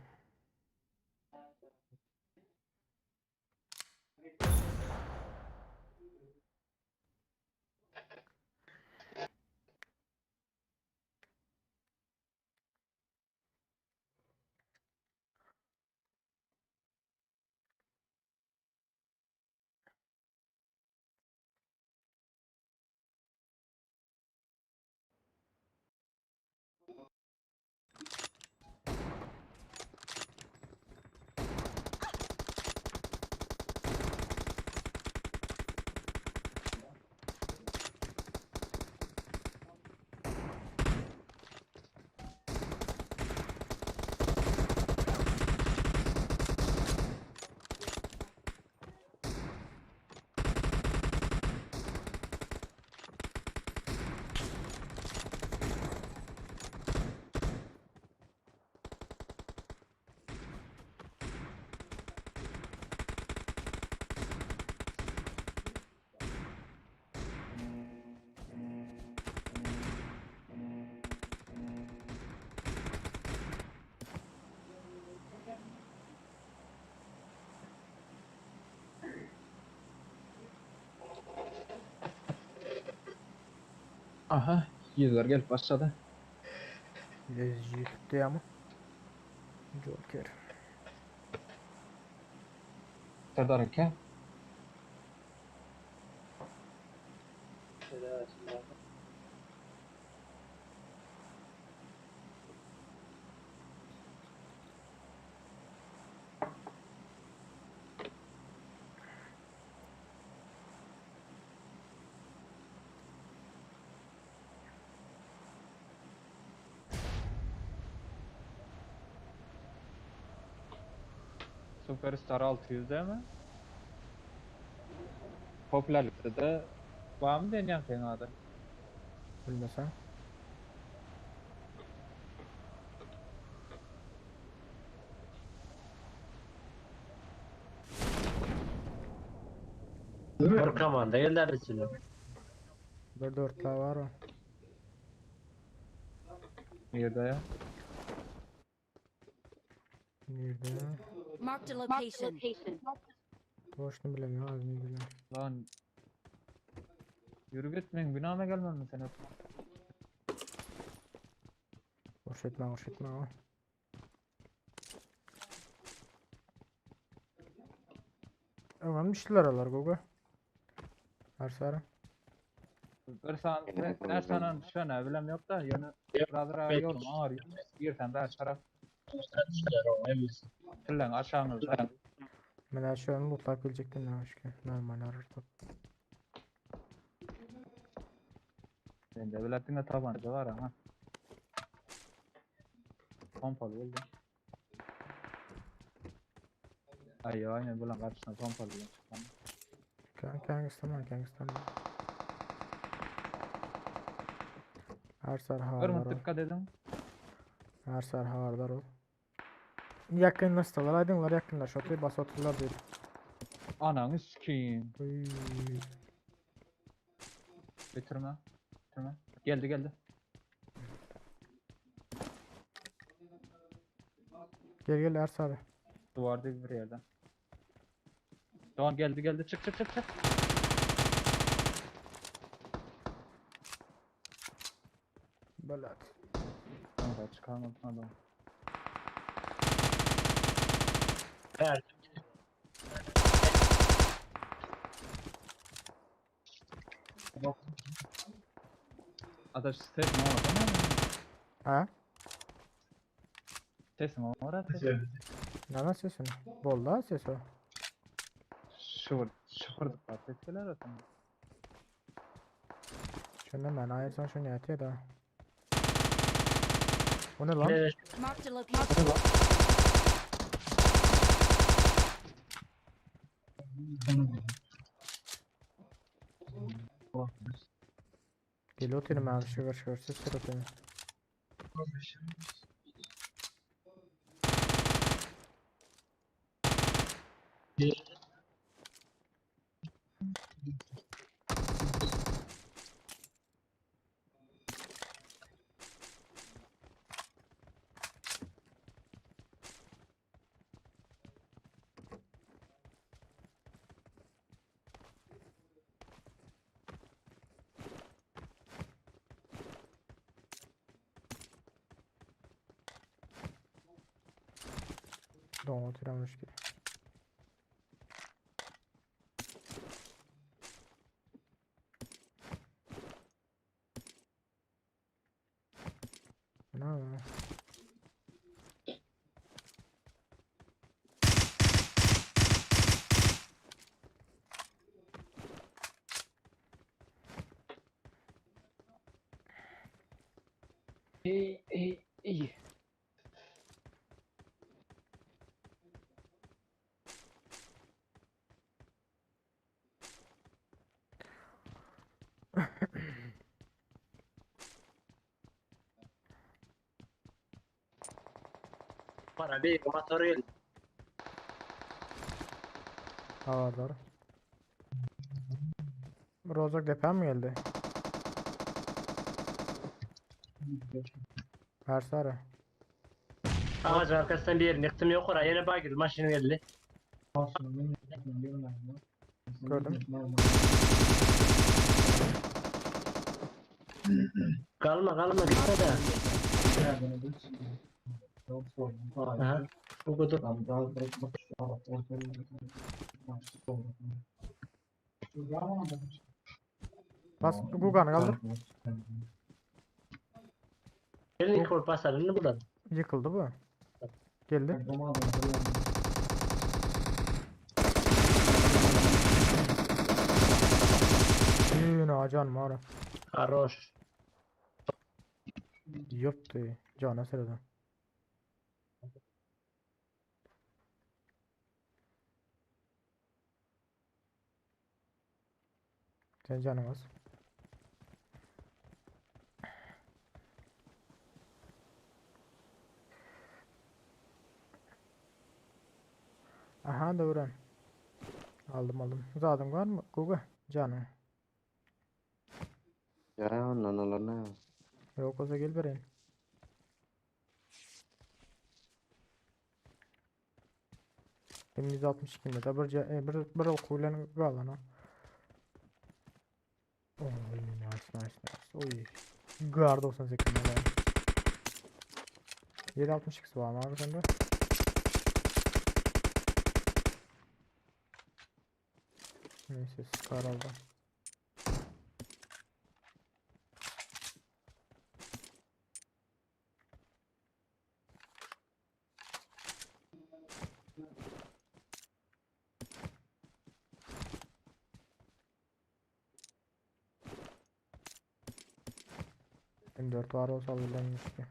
[SPEAKER 10] Aha yüzler gelip başladı.
[SPEAKER 4] Lezci tuttu ama. Joker.
[SPEAKER 10] Serdar aka. Superstar 600 dämi? Popülerlikde-de barmy diýen ýaňkyň ady?
[SPEAKER 4] Bilmesem.
[SPEAKER 7] Bir komanda geldi içine.
[SPEAKER 4] Bir dörtlä bar o.
[SPEAKER 10] Nirde ya?
[SPEAKER 4] Nirde?
[SPEAKER 1] Marked a location.
[SPEAKER 4] Boşunu bilemiyorum az ne bileyim.
[SPEAKER 10] Lan Yürü git men günahıma gelmem mi sen öp?
[SPEAKER 4] Boş etme boş etme o. Öňem düşdüler alar goga. Arsara.
[SPEAKER 10] Bir san, her sanan şöne bilem yok da ýöne brother ýolum ağır. Girsen daha taraf. Tillen aşağınızda.
[SPEAKER 4] Men şöyle lootlap gelecektim ne başka. Normal arar top.
[SPEAKER 10] Bende biletinde tabanca var ama. Pompalı oldu. Ay aynen bulan karşısına pompalı bilen çıkan.
[SPEAKER 4] Kanka tamam kanka tamam. Arsar
[SPEAKER 10] Görmüş
[SPEAKER 4] havardar ol.
[SPEAKER 10] dikkat edin.
[SPEAKER 4] Arsar havardar ol. Yakınlaştılar aydınlar yakınlaş oturup bas otururlar diyor.
[SPEAKER 10] Ananı sikeyim.
[SPEAKER 4] Uy.
[SPEAKER 10] Bitirme. Bitirme. Geldi geldi.
[SPEAKER 4] Gel gel Ers abi.
[SPEAKER 10] Duvarda bir yerden. Doğan geldi geldi çık çık çık çık.
[SPEAKER 4] Belat.
[SPEAKER 10] Kanka çıkarmadım adam.
[SPEAKER 7] Evet.
[SPEAKER 10] Adaş ses mi var tamam mı?
[SPEAKER 4] Ha?
[SPEAKER 10] Ses mi var ateş?
[SPEAKER 4] Ne sesini? Bol ses o.
[SPEAKER 10] Şıvır, şıvırdık var sesler zaten.
[SPEAKER 4] Şunu ben ayırsan şunu yatıyor da. O ne lan?
[SPEAKER 7] Evet.
[SPEAKER 1] Marked a location.
[SPEAKER 4] Gel oturayım abi şıvır şıvır ses oturayım. Don oturanmış gibi. Ne var?
[SPEAKER 10] İyi iyi iyi.
[SPEAKER 7] Para bir motor geldi.
[SPEAKER 4] Havardar. Rozok deprem mi geldi? Versene.
[SPEAKER 7] Ağacın arkasından bir yerini yıktım yok oraya yine bağ girdi maşın geldi.
[SPEAKER 4] Gördüm.
[SPEAKER 7] Kalma kalma gitme de. Aha. Bu kadar.
[SPEAKER 4] Bas Gugan'ı kaldır.
[SPEAKER 7] Gelin ilk vurup basarını buradan.
[SPEAKER 4] Yıkıldı bu. Geldi. Yine acan mara.
[SPEAKER 7] Haroş.
[SPEAKER 4] Yoktu. Cana sırada. Sen janyň az. Aha döwran. Aldym aldym. Zadyň barmy? Guga janyň.
[SPEAKER 9] Ya ondan alar ne?
[SPEAKER 4] Yok olsa gel bereyim. Benim 162 de bir, e, bir, bir okuyla galan o. Oy nice nice nice. Oy. Gar 98 ne var. 762 var mı abi sende? Neyse Scar aldı. M4 var olsa alırlarmış ki.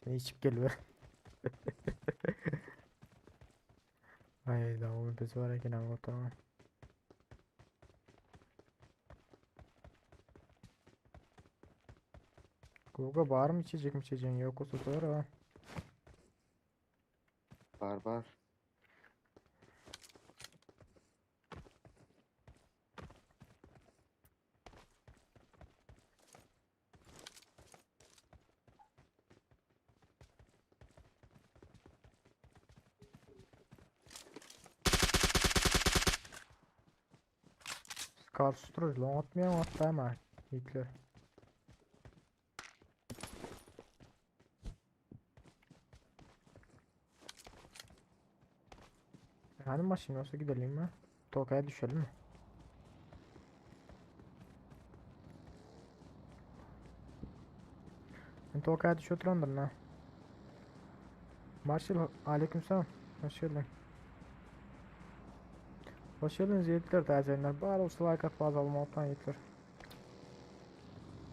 [SPEAKER 4] Ne içip geliyor. Ay da o biz var eken ama tamam. Gogo bar mı içecek mi içeceğin yok olsa sonra.
[SPEAKER 9] Bar bar.
[SPEAKER 4] Scar susturur lan atmayan attı ama Hitler. Yani maşın olsa gidelim mi? Toka'ya düşelim mi? Ben Toka'ya düşüyor oturandır ha. Marshall aleykümselam. Hoş geldin. Hoş geldiniz yiğitler tazeyenler. Bar olsa like at bazı alma yiğitler.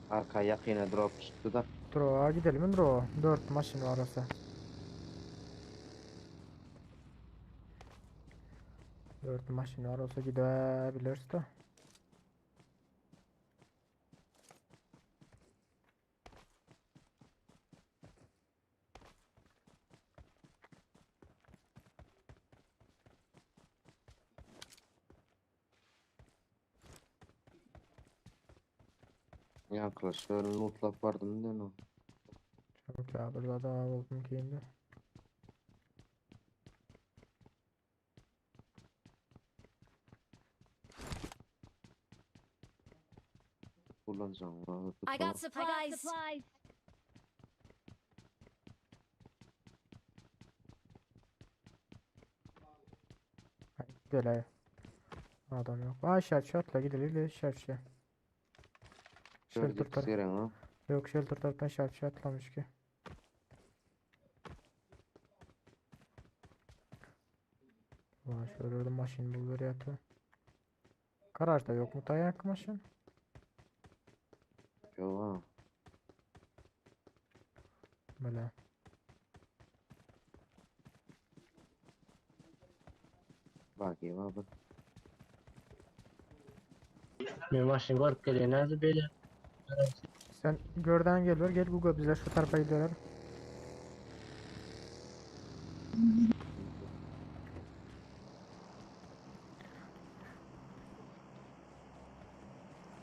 [SPEAKER 9] Arka yakına drop çıktı da.
[SPEAKER 4] Dro'a gidelim mi Dro? 4 maşın var olsa. 4 maşın var olsa gidebiliriz de.
[SPEAKER 9] Yaklaşıyorum lootlap vardım değil mi?
[SPEAKER 4] Çok ya burada daha oldum ki indi.
[SPEAKER 9] Kullanacağım.
[SPEAKER 1] I got supplies.
[SPEAKER 4] Gidelim. Adam yok. Aa şarj atla gidelim şarj. Shelter
[SPEAKER 9] Gördük
[SPEAKER 4] taraf.
[SPEAKER 9] siren ha.
[SPEAKER 4] Yok shelter taraftan şarj atlamış ki. Vay şöyle orada maşın bulur yatı. Garajda yok mu dayak maşın?
[SPEAKER 9] Yok ha.
[SPEAKER 4] Böyle.
[SPEAKER 9] Bak iyi bak.
[SPEAKER 7] Men maşyn görüp gelýän näde beýle.
[SPEAKER 4] Sen görden geliyor. Gel Google bizler şu tarafa gidiyorlar.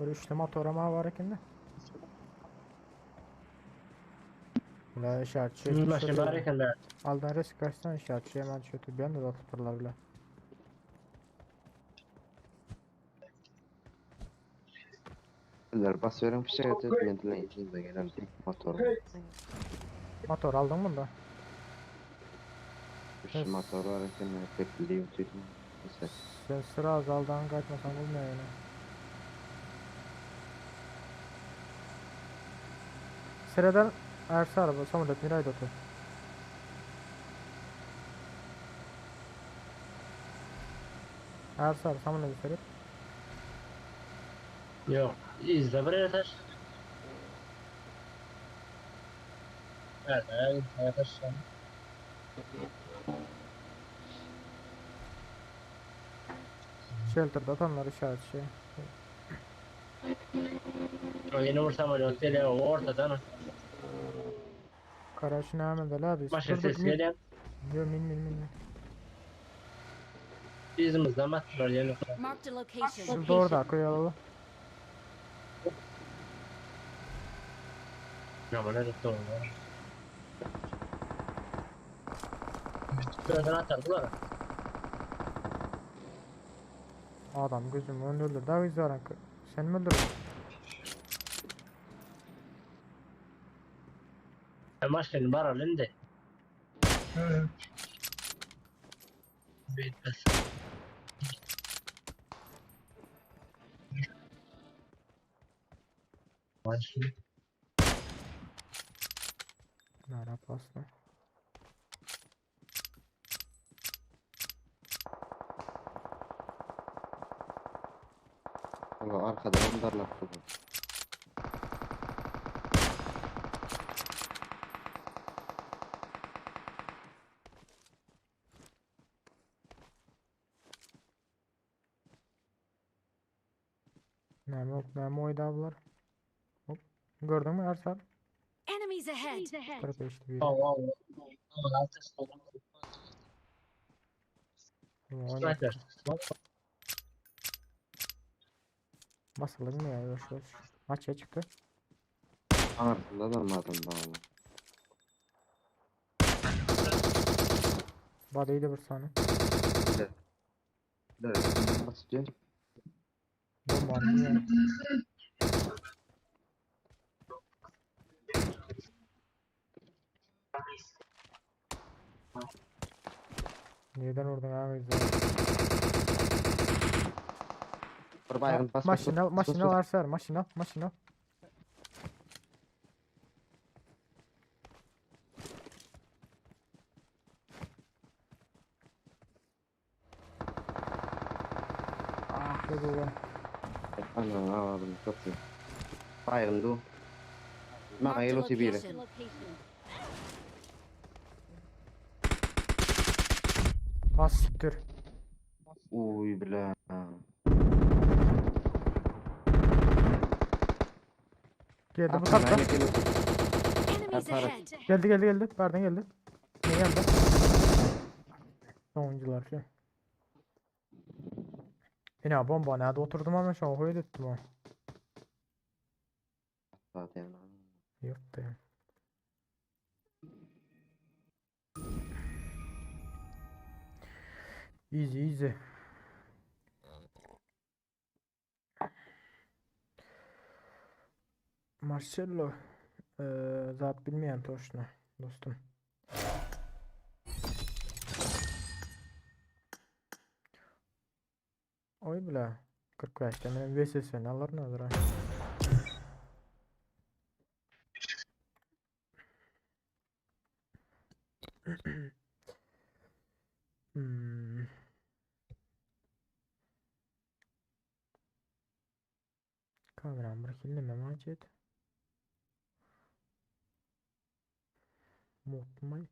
[SPEAKER 4] Böyle üçlü motor ama var ekinde. La işaretçi.
[SPEAKER 7] Maşyn bar eken de.
[SPEAKER 4] Aldan risk kaç tane işaretçi hemen şöyle bir anda da tuturlar bile.
[SPEAKER 9] Eller bas verin bir şey etmediler içinde gelen tek motor.
[SPEAKER 4] Motor aldın mı da?
[SPEAKER 9] Bir şey motor var eken bekleyeyim tüydüm. Neyse.
[SPEAKER 4] Sen sıra azaldan kaçmasan olmuyor yani. Sıradan Ersa araba Samudet Miray Dotu. Ersa araba Samudet Miray.
[SPEAKER 7] Yok. İzle bir yere taş. Evet, evet, taş.
[SPEAKER 4] Shelter'da atanlar işaret şey.
[SPEAKER 7] Yeni vursam öyle otele o ortadan.
[SPEAKER 4] Karaşı näme edeli abi?
[SPEAKER 7] Başka
[SPEAKER 4] Dur, dur,
[SPEAKER 7] ses
[SPEAKER 4] min-
[SPEAKER 7] gelen.
[SPEAKER 4] Yo min min min. min.
[SPEAKER 7] Bizimizden attılar yeni.
[SPEAKER 1] Marked a location.
[SPEAKER 4] Şu doğru da koyalım.
[SPEAKER 7] Ya bana da doğru. Birazdan atardılar.
[SPEAKER 4] Adam gözümü önünde öldürdü. Daha yüzü aran. Sen mi öldürdün?
[SPEAKER 7] E maşkanı var alın de. Bitmez. Maşkanı.
[SPEAKER 4] Nara pasla.
[SPEAKER 9] Allah arkadan darlap durdu.
[SPEAKER 4] Näme ok, näme oýda bular? Hop. Gördün mü Ersal?
[SPEAKER 1] Enemies ahead.
[SPEAKER 4] Tarafa işte bir.
[SPEAKER 7] Allah Allah.
[SPEAKER 4] Oyna.
[SPEAKER 7] Sniper.
[SPEAKER 4] Basalım mı ya yavaş yavaş. Maça çıktı.
[SPEAKER 9] Aňyrsynda da adam bağlı.
[SPEAKER 4] Body'yi bir saniye.
[SPEAKER 9] Evet. Basıyor.
[SPEAKER 4] Bomba attı ya. Neden oradan abi güzel.
[SPEAKER 9] Bir baygın bas. bas,
[SPEAKER 4] Maşın al,
[SPEAKER 9] bas,
[SPEAKER 4] maşın
[SPEAKER 9] bas,
[SPEAKER 4] al
[SPEAKER 9] bas.
[SPEAKER 4] Arsar, maşın al, maşın al. Ah be baba.
[SPEAKER 9] Ana aldım çok iyi. Baygın du. Maňa
[SPEAKER 1] Marked a
[SPEAKER 9] gel oty biri.
[SPEAKER 1] location.
[SPEAKER 4] Ah siktir.
[SPEAKER 9] Uy bile.
[SPEAKER 4] Geldi bu
[SPEAKER 9] Arkadan
[SPEAKER 4] tarafta.
[SPEAKER 9] gel oty.
[SPEAKER 1] Enemies
[SPEAKER 9] Atarım.
[SPEAKER 1] ahead.
[SPEAKER 4] Geldi geldi geldi. Pardon geldi. Ne geldi? Sonuncular şey. Yine bomba nerede oturdum ama şu an hoydu ettim o.
[SPEAKER 9] Zaten.
[SPEAKER 4] Yok be. Easy easy. Marcelo. Eee zat bilmeyen toşna dostum. Oy bile. 45 men VSS'ni alar nazar. Hmm. Kameram bırakayım mı Macit? Mutmay.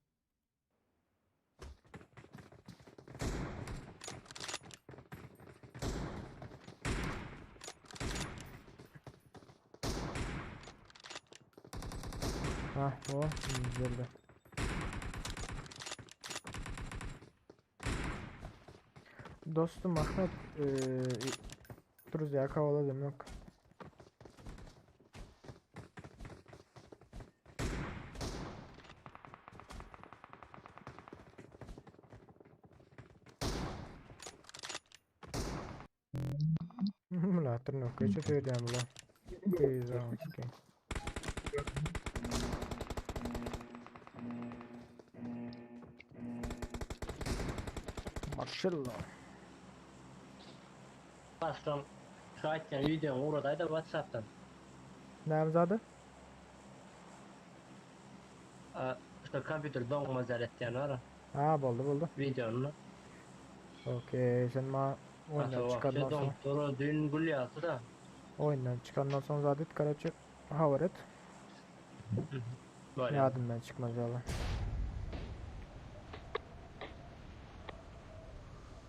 [SPEAKER 4] Ah bu güzeldi. Dostum Ahmet eee Duruz ya kovaladım yok. Bula tırnak hiç ötüyor bula. Kıyız ki. Marcelo.
[SPEAKER 7] Baştan şu aytyan videon uğradaydı WhatsApp'tan.
[SPEAKER 4] Nämzade?
[SPEAKER 7] İşte kompüter donmaz etýän var.
[SPEAKER 4] Ha boldy boldy.
[SPEAKER 7] Videonu.
[SPEAKER 4] Okey sen ma
[SPEAKER 7] Ata
[SPEAKER 4] oýnap
[SPEAKER 7] vahşi
[SPEAKER 4] çykarmarsın.
[SPEAKER 7] doňdura dün gül ýasy da.
[SPEAKER 4] Oýundan çykandan soň zat et karaçe habar et.
[SPEAKER 7] Bolýar.
[SPEAKER 4] Ýadymdan çykmaz ýaly.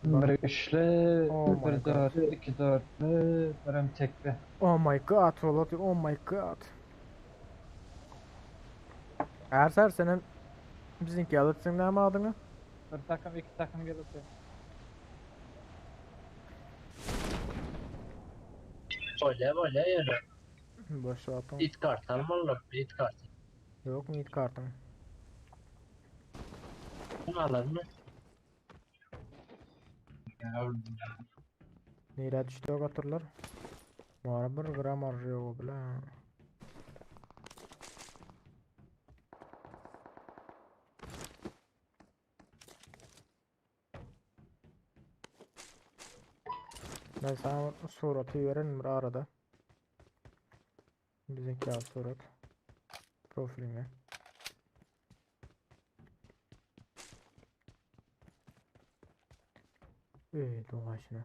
[SPEAKER 10] Bir üçlü,
[SPEAKER 4] Oh my
[SPEAKER 10] bir
[SPEAKER 4] god.
[SPEAKER 10] dörtlü, iki dörtlü, birem tekli.
[SPEAKER 4] Oh my god, Volot, oh my god. Erser senin bizimki alırsın näme adyňy?
[SPEAKER 10] Bir takım, iki takım gelip.
[SPEAKER 7] Bolýar bolýar ýöne.
[SPEAKER 4] Boş wagtyň.
[SPEAKER 7] It kart almalylar, it kart.
[SPEAKER 4] Ýok mu it kartyň?
[SPEAKER 7] Bunu alalım mı?
[SPEAKER 4] Nirä düşdi o gatyrlar? Mara bir gram arjy ýok bile. Ben sana suraty bererin bir arada. Bizimki al surat. Profiline. Ey dogaşyna.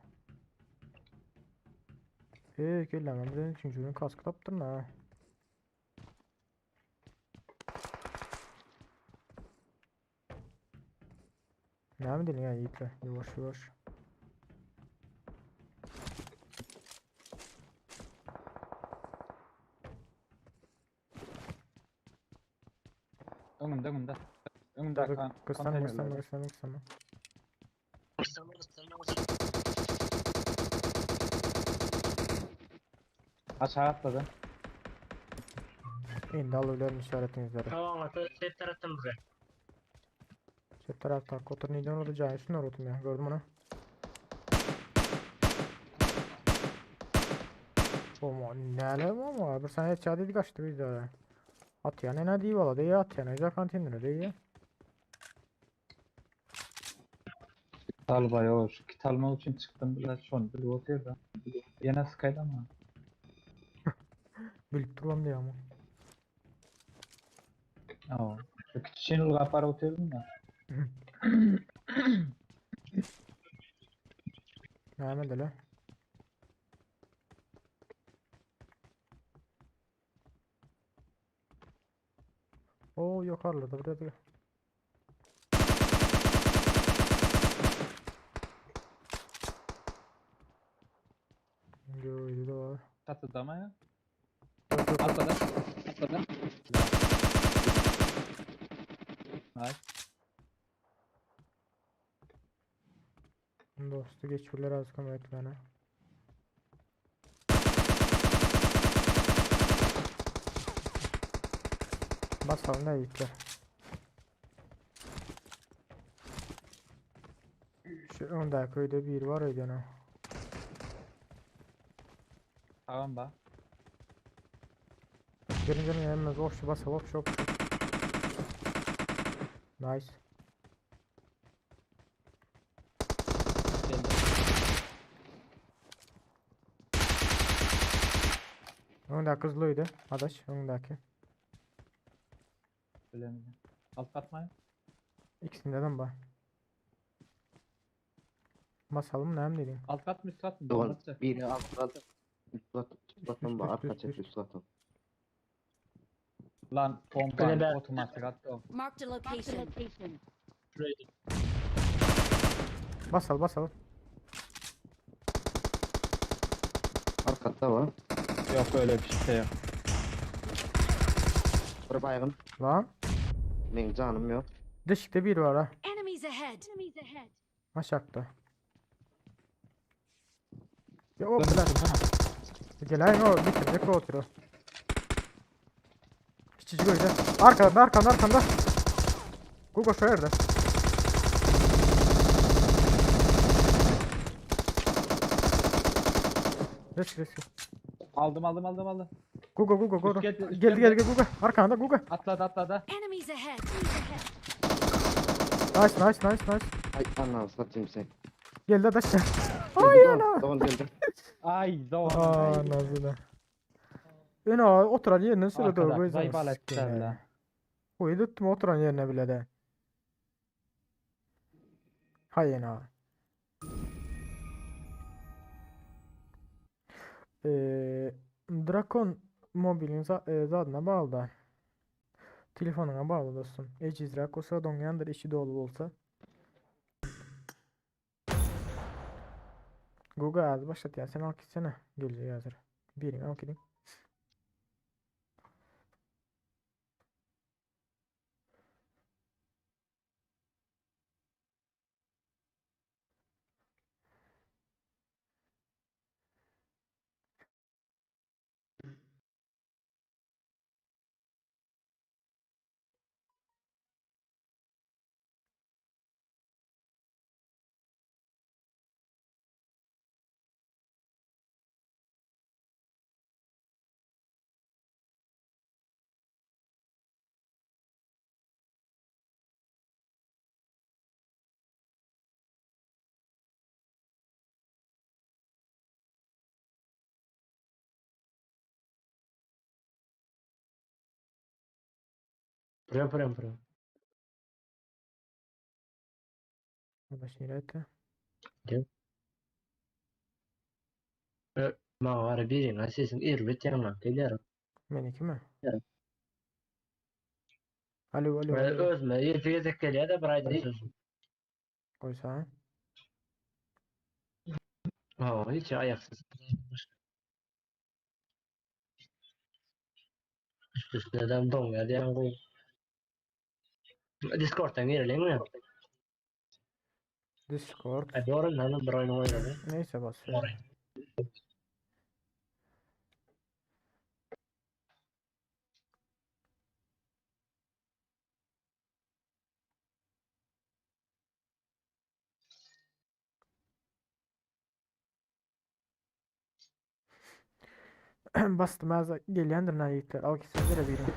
[SPEAKER 4] Ey gel lan ben birden üçüncünün kaskı taptım ha. Näme diýdiň ya yiğitler? Ýuwaş ýuwaş.
[SPEAKER 10] Öňümde, öňümde. Öňümde kan.
[SPEAKER 4] Kıstama kıstama kıstama kıstama.
[SPEAKER 10] Aşağı atladı.
[SPEAKER 4] Indi alybilerin işaretinizleri.
[SPEAKER 7] Tamam ata set taraftan buraya.
[SPEAKER 4] Çep tarafta kotur neyden oldu cahil üstüne otum ya gördüm onu. Omo neler ama bir saniye çağ dedik açtı biz de. At yani ne diyor valla diye at yani özel kantindir diye.
[SPEAKER 10] Talba yok. Şu kit almak için çıktım biraz şonu bir oturuyor da. Yine sıkaydı ama.
[SPEAKER 4] Bilip duram diye ama.
[SPEAKER 10] Aa, Şu kit için ulgap para oturdum da.
[SPEAKER 4] Näme dele? Oo yukarıda burada değil. Gördü de var.
[SPEAKER 10] Çatıda mı ya?
[SPEAKER 4] Yok, yok.
[SPEAKER 10] Atladı. Atladı. Nice.
[SPEAKER 4] Dostu geçiyorlar az kömek bana. Basalım da yiğitler. Şu öndeki köyde bir var ya gene.
[SPEAKER 10] Tamam ba.
[SPEAKER 4] Gelin gelin gelmez. Of şu basalım of şu of şu. Nice.
[SPEAKER 10] Geldi.
[SPEAKER 4] Öndeki hızlıydı. Adaş öndeki.
[SPEAKER 10] Bilemedim. Alt katmayın.
[SPEAKER 4] İkisinden bak. Basalım ne dedin?
[SPEAKER 10] Alt kat mı üst kat mı?
[SPEAKER 9] Doğan
[SPEAKER 10] Nasıl?
[SPEAKER 9] biri alt kat üst kat üst kattan
[SPEAKER 4] Üst,
[SPEAKER 9] bak
[SPEAKER 4] üst,
[SPEAKER 9] arka
[SPEAKER 4] üst,
[SPEAKER 9] çep
[SPEAKER 4] üst.
[SPEAKER 9] üst kattan.
[SPEAKER 10] Lan pompa
[SPEAKER 7] Öyle ben-
[SPEAKER 10] otomatik attı o.
[SPEAKER 11] Marked a location.
[SPEAKER 7] Şurayı.
[SPEAKER 4] Basalım basalım.
[SPEAKER 9] Arka var.
[SPEAKER 10] Yok öyle bir şey yok.
[SPEAKER 9] Bir baygın.
[SPEAKER 4] Lan.
[SPEAKER 9] Benim canım yok.
[SPEAKER 4] Dışıkta bir var ha.
[SPEAKER 11] Enemies ahead.
[SPEAKER 4] Aşağıda. Ya o kadar. Gelen o bitirecek o oturuyor. Küçücük öyle. Arkanda arkanda arkanda. Google şu yerde. Risk risk.
[SPEAKER 10] Aldım aldım aldım aldım.
[SPEAKER 4] Google Google Google.
[SPEAKER 10] geldi, üst
[SPEAKER 4] Geldi
[SPEAKER 10] geldi.
[SPEAKER 4] geldi Google. Arkanda Google.
[SPEAKER 10] Atladı atladı.
[SPEAKER 11] Enemies ahead.
[SPEAKER 4] Nice nice nice nice.
[SPEAKER 9] Ay ananı satayım sen.
[SPEAKER 4] Geldi adaş.
[SPEAKER 9] Ay
[SPEAKER 4] ana.
[SPEAKER 9] Doğan geldi.
[SPEAKER 10] Ay doğan.
[SPEAKER 4] Aa nazına. Öne oturan yerine sıra doğru
[SPEAKER 10] Arkadaki
[SPEAKER 4] koyacağım.
[SPEAKER 10] zayıf aletlerle.
[SPEAKER 4] Uydurttum oturan yerine bile de. Hayır ha. Ee, Drakon mobiliň zadyna bagly-da. Telefonyňa bagly dostum. Ejizräk bolsa doňýandyr, içi doly bolsa. Google az başlatýar. Sen alyp gitsene. Geljek häzir. Birini alyp gidiň.
[SPEAKER 7] Pürem pürem pürem.
[SPEAKER 4] Adaş nirede?
[SPEAKER 7] Maňa gara biriň sesiň erbet ýaňlap gelýär.
[SPEAKER 4] Meniki mi? Alo alo alo.
[SPEAKER 7] Özüme ýedi gezek gelýär-de bir aýdan sözüm.
[SPEAKER 4] Goýsa.
[SPEAKER 7] Hawa, hiç aýaksyz. Üstüne doňýar diýen gowy. Discord'dan girelim mi?
[SPEAKER 4] Discord.
[SPEAKER 7] E, doğru lan bir oyun oynadı.
[SPEAKER 4] Neyse bas. Bastım az gelýändir na ýigitler. Al gitsene birini.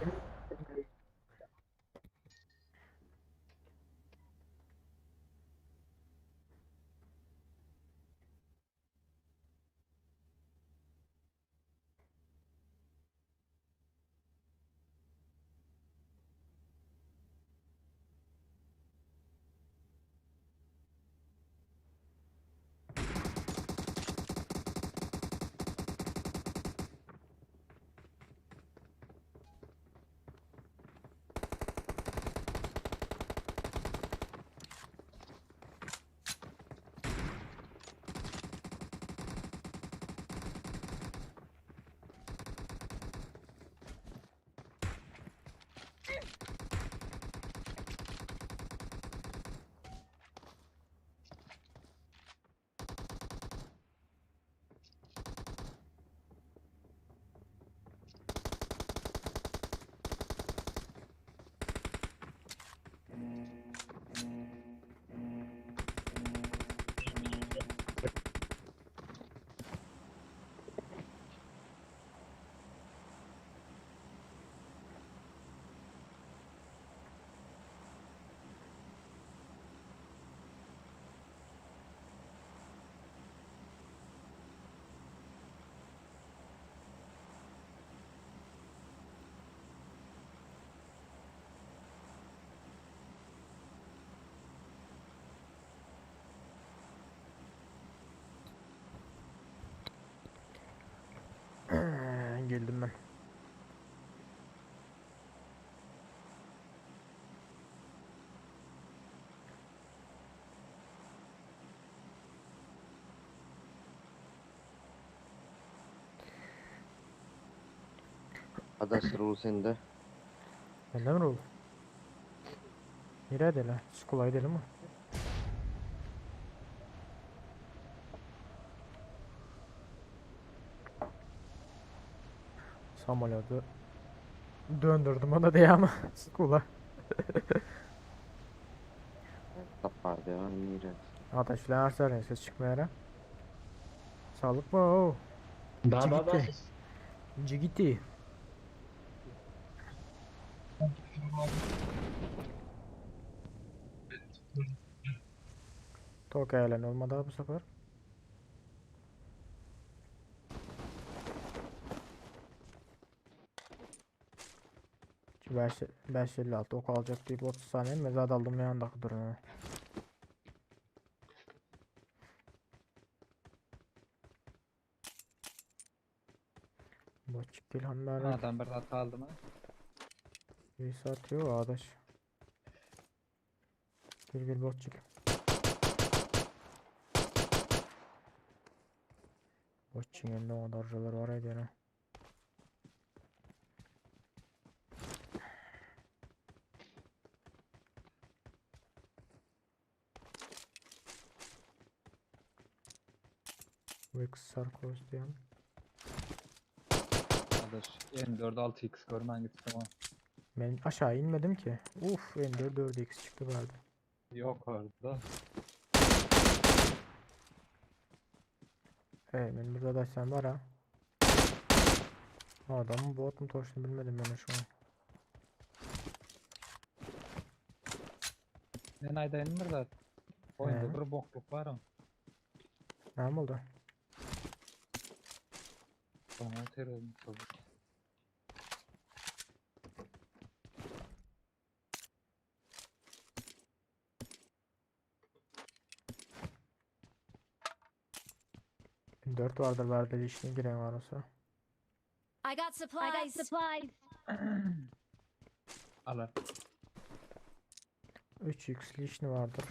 [SPEAKER 4] Geldim ben.
[SPEAKER 9] Adaş rol sende.
[SPEAKER 4] Bende mi rol? Nerede la? Skula gidelim mi? Samolyotu döndürdüm ona diye ama skula.
[SPEAKER 9] Tapardy ya nire.
[SPEAKER 4] Adaş bilen arsarin ses çıkmayarak. Sağlık mı o?
[SPEAKER 7] Ba ba ba.
[SPEAKER 4] Gitti. Cigiti. Tok eğlen olmadı bu sefer. Şu 556 ok alacak deyip 30 saniye mezat aldım yanındaki durumu. Botçuk gel han bäri.
[SPEAKER 10] Adam bir zat galdy mı?
[SPEAKER 4] Bir saat yok adaş. Gel gel botçuk. Botçuk elinde o darjalar var ya gene. Vex Sarkoz diyen.
[SPEAKER 10] Adaş M4 6x görmen gittim o.
[SPEAKER 4] Ben aşağı inmedim ki. Uf M4 4x çıktı verdi.
[SPEAKER 10] Yok orada.
[SPEAKER 4] Hey ben burada da sen var ha. Adamın bot mu toşunu bilmedim ben şu an.
[SPEAKER 10] Men aýdaýyn bir zat. Oýunda
[SPEAKER 4] He.
[SPEAKER 10] bir bokluk bar.
[SPEAKER 4] Ne oldu?
[SPEAKER 10] Oňa terörüm tabii.
[SPEAKER 4] M4 vardır verdi işine giren var olsa.
[SPEAKER 1] I got supplies. I got supplies.
[SPEAKER 10] Alar.
[SPEAKER 4] 3x işini vardır.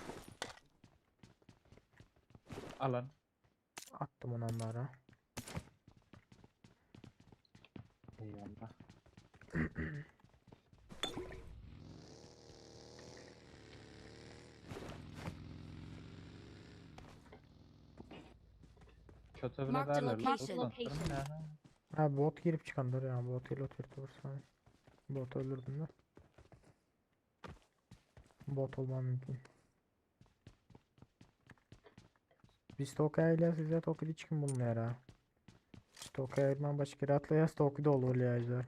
[SPEAKER 10] Alan.
[SPEAKER 4] Attım onu onlara.
[SPEAKER 10] Eyvallah. Kötü bile
[SPEAKER 1] Marked a
[SPEAKER 10] derler.
[SPEAKER 1] location.
[SPEAKER 4] Ha bot girip çıkandır ya bot ile oturttu sana. Bot öldürdüm de. Bot olmam mümkün. Biz Tokyo'ya ile size Tokyo'da çıkın bulmuyor ha. Tokyo'ya başka yere atlayas Tokyo'da olur ya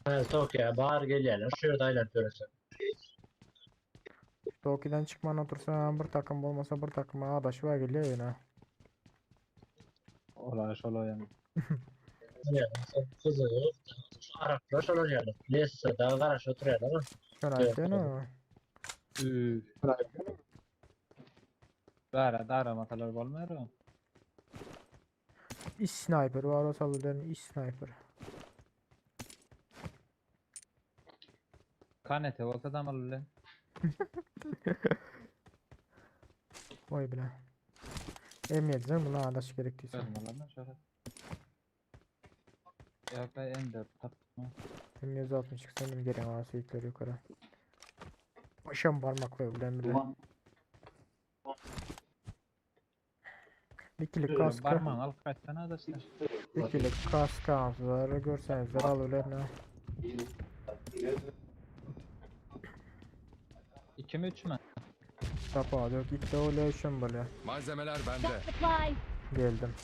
[SPEAKER 7] Ha, Tokyo'ya bahar gelýärler. Şu ýerde aýlanyp ýörese.
[SPEAKER 4] Tokyo'dan çıkman otursa bir takım olmasa bir takım adaşı var geliyor yine.
[SPEAKER 10] Ola şola yani.
[SPEAKER 7] Kızı yok. Araplar şolar ýaly. Lesse da garaş oturýarlar.
[SPEAKER 4] Şuna
[SPEAKER 7] Evet,
[SPEAKER 4] aytdın
[SPEAKER 10] Üf. Dara dara matalar bolmaýar.
[SPEAKER 4] İş sniper var o salıdan iş sniper.
[SPEAKER 10] Kanete bolsa da maly.
[SPEAKER 4] Vay bile. M7'den buna adaş gerektiyse.
[SPEAKER 10] Görmelerine şöyle. Yok ben M4 taptım.
[SPEAKER 4] M160 senin gelen var yükleri yukarı. Başım parmakla bilen bile. İkili kaska,
[SPEAKER 10] Barmağını alıp kaçsana adaşlar.
[SPEAKER 4] ikili kaska hamzıları görseniz al ne.
[SPEAKER 10] 2 mi 3 mü?
[SPEAKER 4] Tapa yok ilk de öyle işim böyle.
[SPEAKER 2] Malzemeler bende.
[SPEAKER 5] Got supplies.
[SPEAKER 4] Geldim.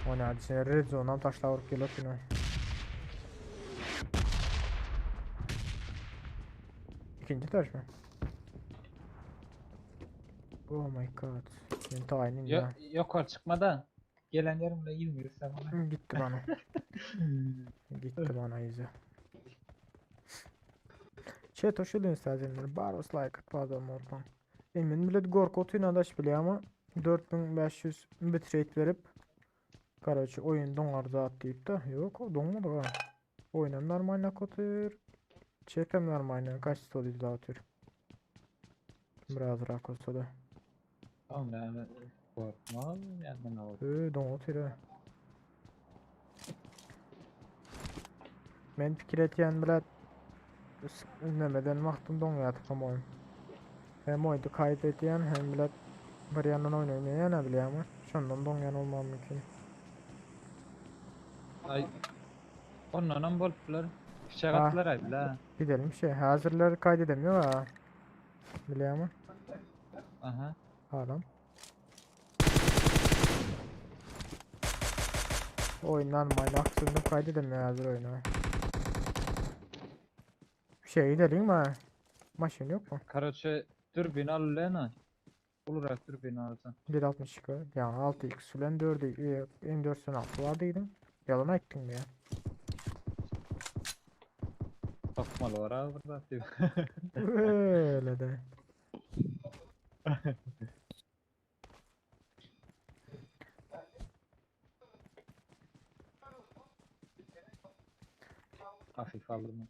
[SPEAKER 4] O ne hadise red zone'dan taşla vurup geliyor yine. İkinci taş mı? Oh my god. Ben tayinim
[SPEAKER 10] Yok
[SPEAKER 4] ya.
[SPEAKER 10] yok çıkmadan. Gelen yerimle 20 sen bana.
[SPEAKER 4] Gitti bana. Gitti bana yüzü. Chat hoş geldiniz isterseniz. Baros like at pardon unutma. Emin millet gork otuyla adaş biliyor ama 4500 bitrate verip Karaçı oyun donar zat deyip de yok o donmadı ha. Oyunum normal otur. Chat'im normal kaç story dağıtıyor. Biraz rak olsa da.
[SPEAKER 10] Tamam yani korkma yani ne oldu?
[SPEAKER 4] Ee, don otur ha. Men pikir etýän bilen ünlemeden wagtym doňýardy hem oyun. Hem oyunu kaydedýän hem bilen bir yandan oyun oýnaýan bilýärmi? Şondan doňýan olmam mümkin.
[SPEAKER 10] Ay. Ondan boluplar. Fişek
[SPEAKER 4] Ha.
[SPEAKER 10] attılar ay la.
[SPEAKER 4] Gidelim şey hazırları kaydedemiyor ha. Bilýärmi?
[SPEAKER 10] Aha.
[SPEAKER 4] Adam. Oyunlar normal aksında kaydedemiyor hazır oyunu. Şey gidelim mi? Maşın yok mu?
[SPEAKER 10] Karoçe dürbün al lena. Olarak dürbün alsan.
[SPEAKER 4] 1.62 yani 6x bilen 4 M4'sen 6 vardı gidin. Yalan ettin mi ya?
[SPEAKER 10] Bakmalı var abi burada.
[SPEAKER 4] Öyle de.
[SPEAKER 10] Galdym.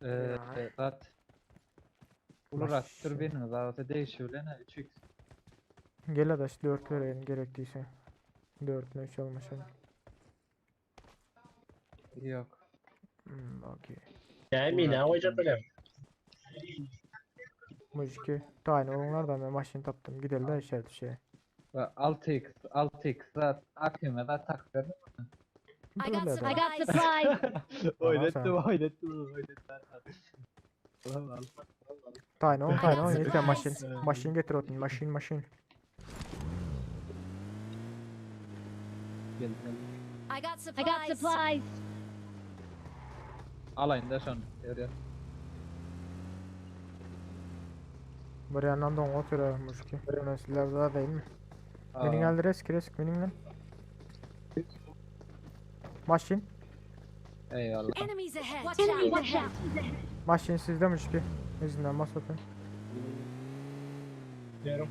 [SPEAKER 10] Eee, zat. Ulurak türbiniňiz agza degişi bilen 3x.
[SPEAKER 4] Gel adaş 4 vereyin gerek diýse. 4 mi 3 almaşalım.
[SPEAKER 10] Yok.
[SPEAKER 4] Okey.
[SPEAKER 7] Ya mina koyacak bilen.
[SPEAKER 4] Mujiki. Tane onlar da ben maşın taptım. Gidelim de işaret şey.
[SPEAKER 10] 6x 6x zat akime da tak verdim.
[SPEAKER 1] I got
[SPEAKER 4] Böyle
[SPEAKER 1] supplies.
[SPEAKER 4] de.
[SPEAKER 1] I got supplies.
[SPEAKER 10] Oynattum oynattum oynattum. Ulan al.
[SPEAKER 4] Tane on
[SPEAKER 1] I
[SPEAKER 4] tane
[SPEAKER 1] got
[SPEAKER 4] on yeter maşın.
[SPEAKER 1] supplies.
[SPEAKER 4] Maşın getir otun. Maşın maşın.
[SPEAKER 10] Gel gel.
[SPEAKER 1] I got supplies. I got supplies.
[SPEAKER 10] Alayım da şunu. Yürü.
[SPEAKER 4] Bir yandan da onu oturuyor mujiki. Mesela daha değil mi? Benim
[SPEAKER 10] Aa,
[SPEAKER 4] geldi risk risk benim lan. Maşın.
[SPEAKER 10] Eyvallah.
[SPEAKER 1] Enemies ahead. Watch out. Watch out.
[SPEAKER 4] Maşın sizde mujiki. Yüzünden bas atın.
[SPEAKER 7] Diyorum.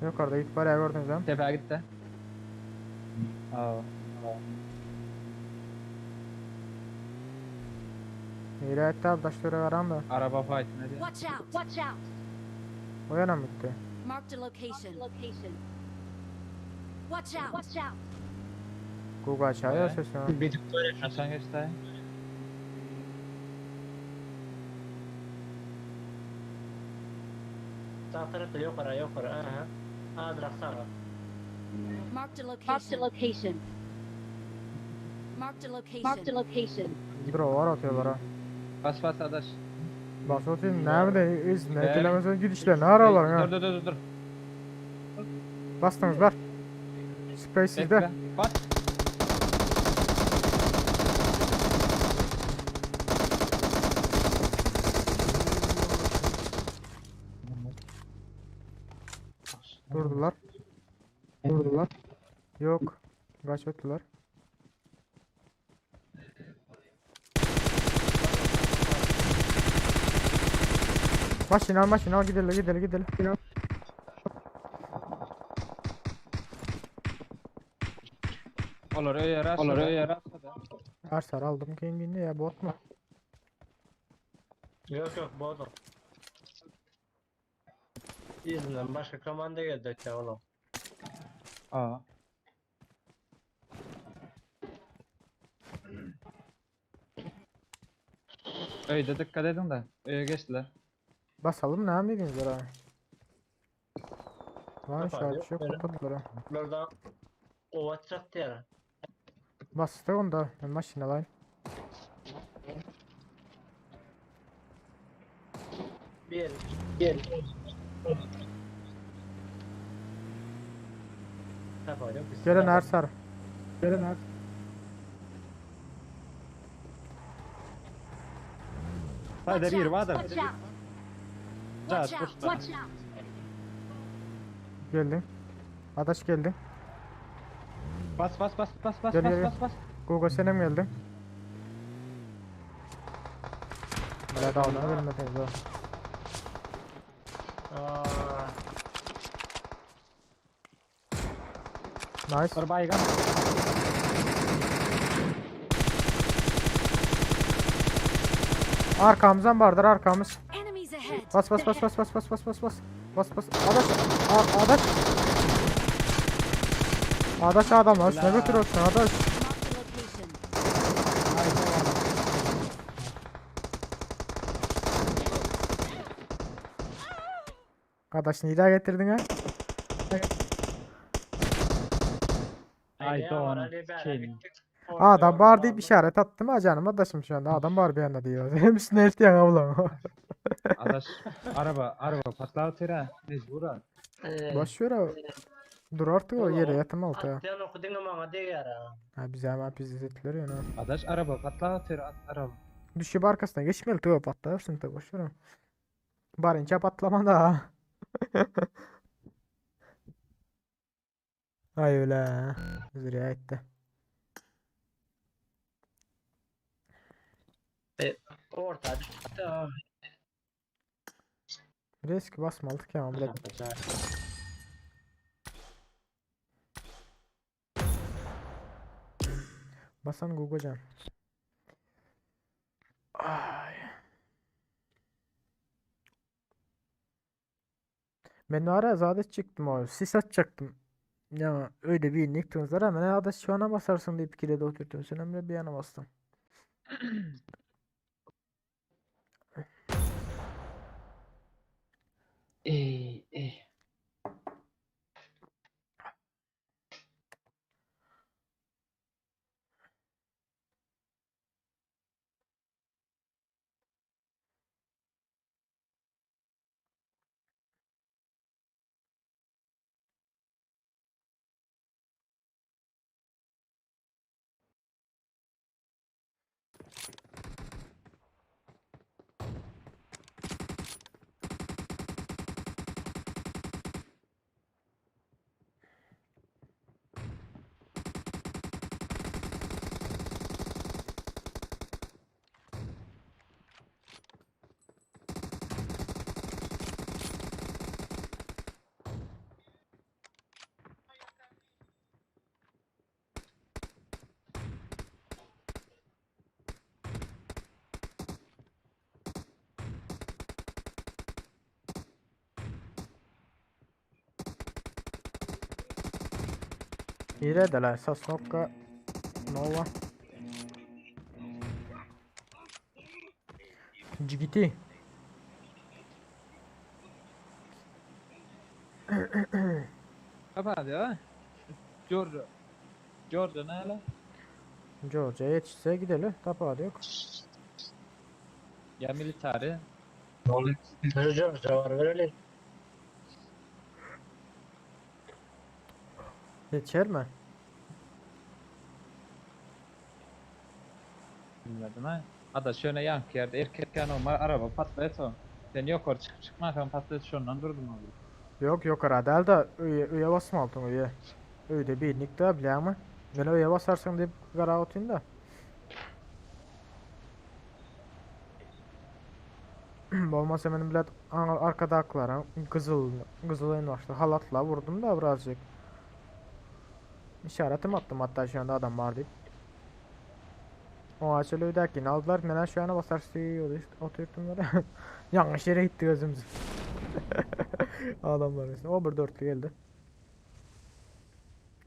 [SPEAKER 4] Yukarıda git bayağı gördünüz ha.
[SPEAKER 10] Tepeye gitti. Aa.
[SPEAKER 4] Nereye etti abi taşları varan da.
[SPEAKER 10] Araba fight ne diyor?
[SPEAKER 1] Watch out. Watch out.
[SPEAKER 4] O yana mı gitti?
[SPEAKER 1] Marked a location. Location. Watch out. Watch out.
[SPEAKER 4] Google aşağıya
[SPEAKER 10] Ee?
[SPEAKER 4] sesini.
[SPEAKER 7] Bir tık böyle.
[SPEAKER 10] Aşağı geçti.
[SPEAKER 7] Sağ tarafta yukarı yukarı. Aha. Azrak sağa.
[SPEAKER 1] Marked a location. Marked a location. Marked a location. Marked a location.
[SPEAKER 4] Dur o var atıyorlar ha.
[SPEAKER 10] Bas bas adaş.
[SPEAKER 4] Bas atayım nerede izne
[SPEAKER 10] Ee?
[SPEAKER 4] gelemezsen gidişler ne aralar ha.
[SPEAKER 10] Dur dur dur dur.
[SPEAKER 4] Bastınız var. Sprey sizde.
[SPEAKER 10] Bekle. Bas.
[SPEAKER 4] Durdular. Durdular. Yok. Kaç attılar. Maşin al maşin al gidelim gidelim gidelim.
[SPEAKER 10] Olur öyle yarar. Olur öyle yarar.
[SPEAKER 4] Ersar aldım kendini ya bot mu?
[SPEAKER 7] Yok yok bu adam. İzninden başka komanda geldi ya oğlum.
[SPEAKER 10] Aa. Öyle dikkat edin de. Öyle geçtiler.
[SPEAKER 4] Basalım ne yapıyorsunuz ha? Lan
[SPEAKER 7] Kapağı
[SPEAKER 4] şu
[SPEAKER 7] yok,
[SPEAKER 4] şey
[SPEAKER 7] böyle.
[SPEAKER 4] kapattılar ha.
[SPEAKER 7] Buradan ova çaktı ya.
[SPEAKER 4] Bastı onda. Ben maşin alayım.
[SPEAKER 7] Bir bir. Kapağı yok.
[SPEAKER 4] Gelen Ersar. Gelen Ersar.
[SPEAKER 1] Watch out. Watch out. Watch out. Watch out.
[SPEAKER 4] Geldim. Adaş geldi.
[SPEAKER 10] Bas bas bas bas bas
[SPEAKER 4] Gel,
[SPEAKER 10] bas
[SPEAKER 4] gel,
[SPEAKER 10] bas bas.
[SPEAKER 4] Google senem geldi. Böyle dağılığını bilmediniz ha.
[SPEAKER 7] Aa,
[SPEAKER 4] Nice.
[SPEAKER 10] Bir baygan.
[SPEAKER 4] Arkamızdan vardır arkamız.
[SPEAKER 1] Enemies ahead.
[SPEAKER 4] Bas bas bas bas bas bas bas bas bas. Bas bas. Adaş. Adaş. Adaş adamlar üstüne götürüyorsun adaş.
[SPEAKER 1] Marked a location.
[SPEAKER 4] Adaş niye getirdin ha?
[SPEAKER 10] Ay
[SPEAKER 7] ya,
[SPEAKER 10] doğanın
[SPEAKER 7] Ali beraber
[SPEAKER 10] şeyini.
[SPEAKER 7] gittik.
[SPEAKER 4] Adam var deyip işaret attı mı canım adaşım şu anda adam var bir anda diyor. Hem üstüne eltiyen ablam.
[SPEAKER 10] Adaş araba araba patlatır ha. Mecbur ha.
[SPEAKER 4] Boş ver abi. Dur artık o yere yatım altı ha.
[SPEAKER 7] Atlayan okudun ama bana değer ha.
[SPEAKER 4] Ha bize hemen pizza ettiler ya. ne.
[SPEAKER 10] Adaş araba patlatır at araba.
[SPEAKER 4] Düşüp arkasına geçmeli tövbe patlarsın tabi boş ver. Barınca patlama da. ha. Ay öyle. ha. Zırya etti.
[SPEAKER 7] Orta düştü. ha.
[SPEAKER 4] Risk basmalık ya amına. Basan Gugajan. Ay. Ben ara zade çıktım o. Sis atacaktım. Ya öyle bir nicktunes'lara hemen adaş şu ana basarsın deyip ikile de oturttum. Sen Emre bir yana bastın.
[SPEAKER 7] Ey ey.
[SPEAKER 4] Niredeler? Sosnovka Nova GT
[SPEAKER 10] Kapat ya. Georgia. Georgia ne lan?
[SPEAKER 4] Georgia yetişse gidelim. Tapağı yok.
[SPEAKER 10] Ya militari.
[SPEAKER 7] Georgia var verelim.
[SPEAKER 4] Yetişer mi?
[SPEAKER 10] Bilmedim ha. Ada şöyle yankı yerde erkek yani o araba patlayıp o. Sen yok or çıkıp çıkma ben patlayıp şundan durdum abi.
[SPEAKER 4] Yok yok herhalde da öye, öye basma altın öye. Öyle bir nikte bile ama. Ben öye basarsın deyip karar atayım da. Olmazsa benim bilet arkada aklara kızıl kızıl en başta halatla vurdum da birazcık. İşaretim attım hatta şu anda adam var deyip. O açılı ödəkini aldılar. Mənə şu yana basarsa oturttum böyle. Yanlış yere gitti gözümüz. Adamlar üstüne. O bir dörtlü geldi.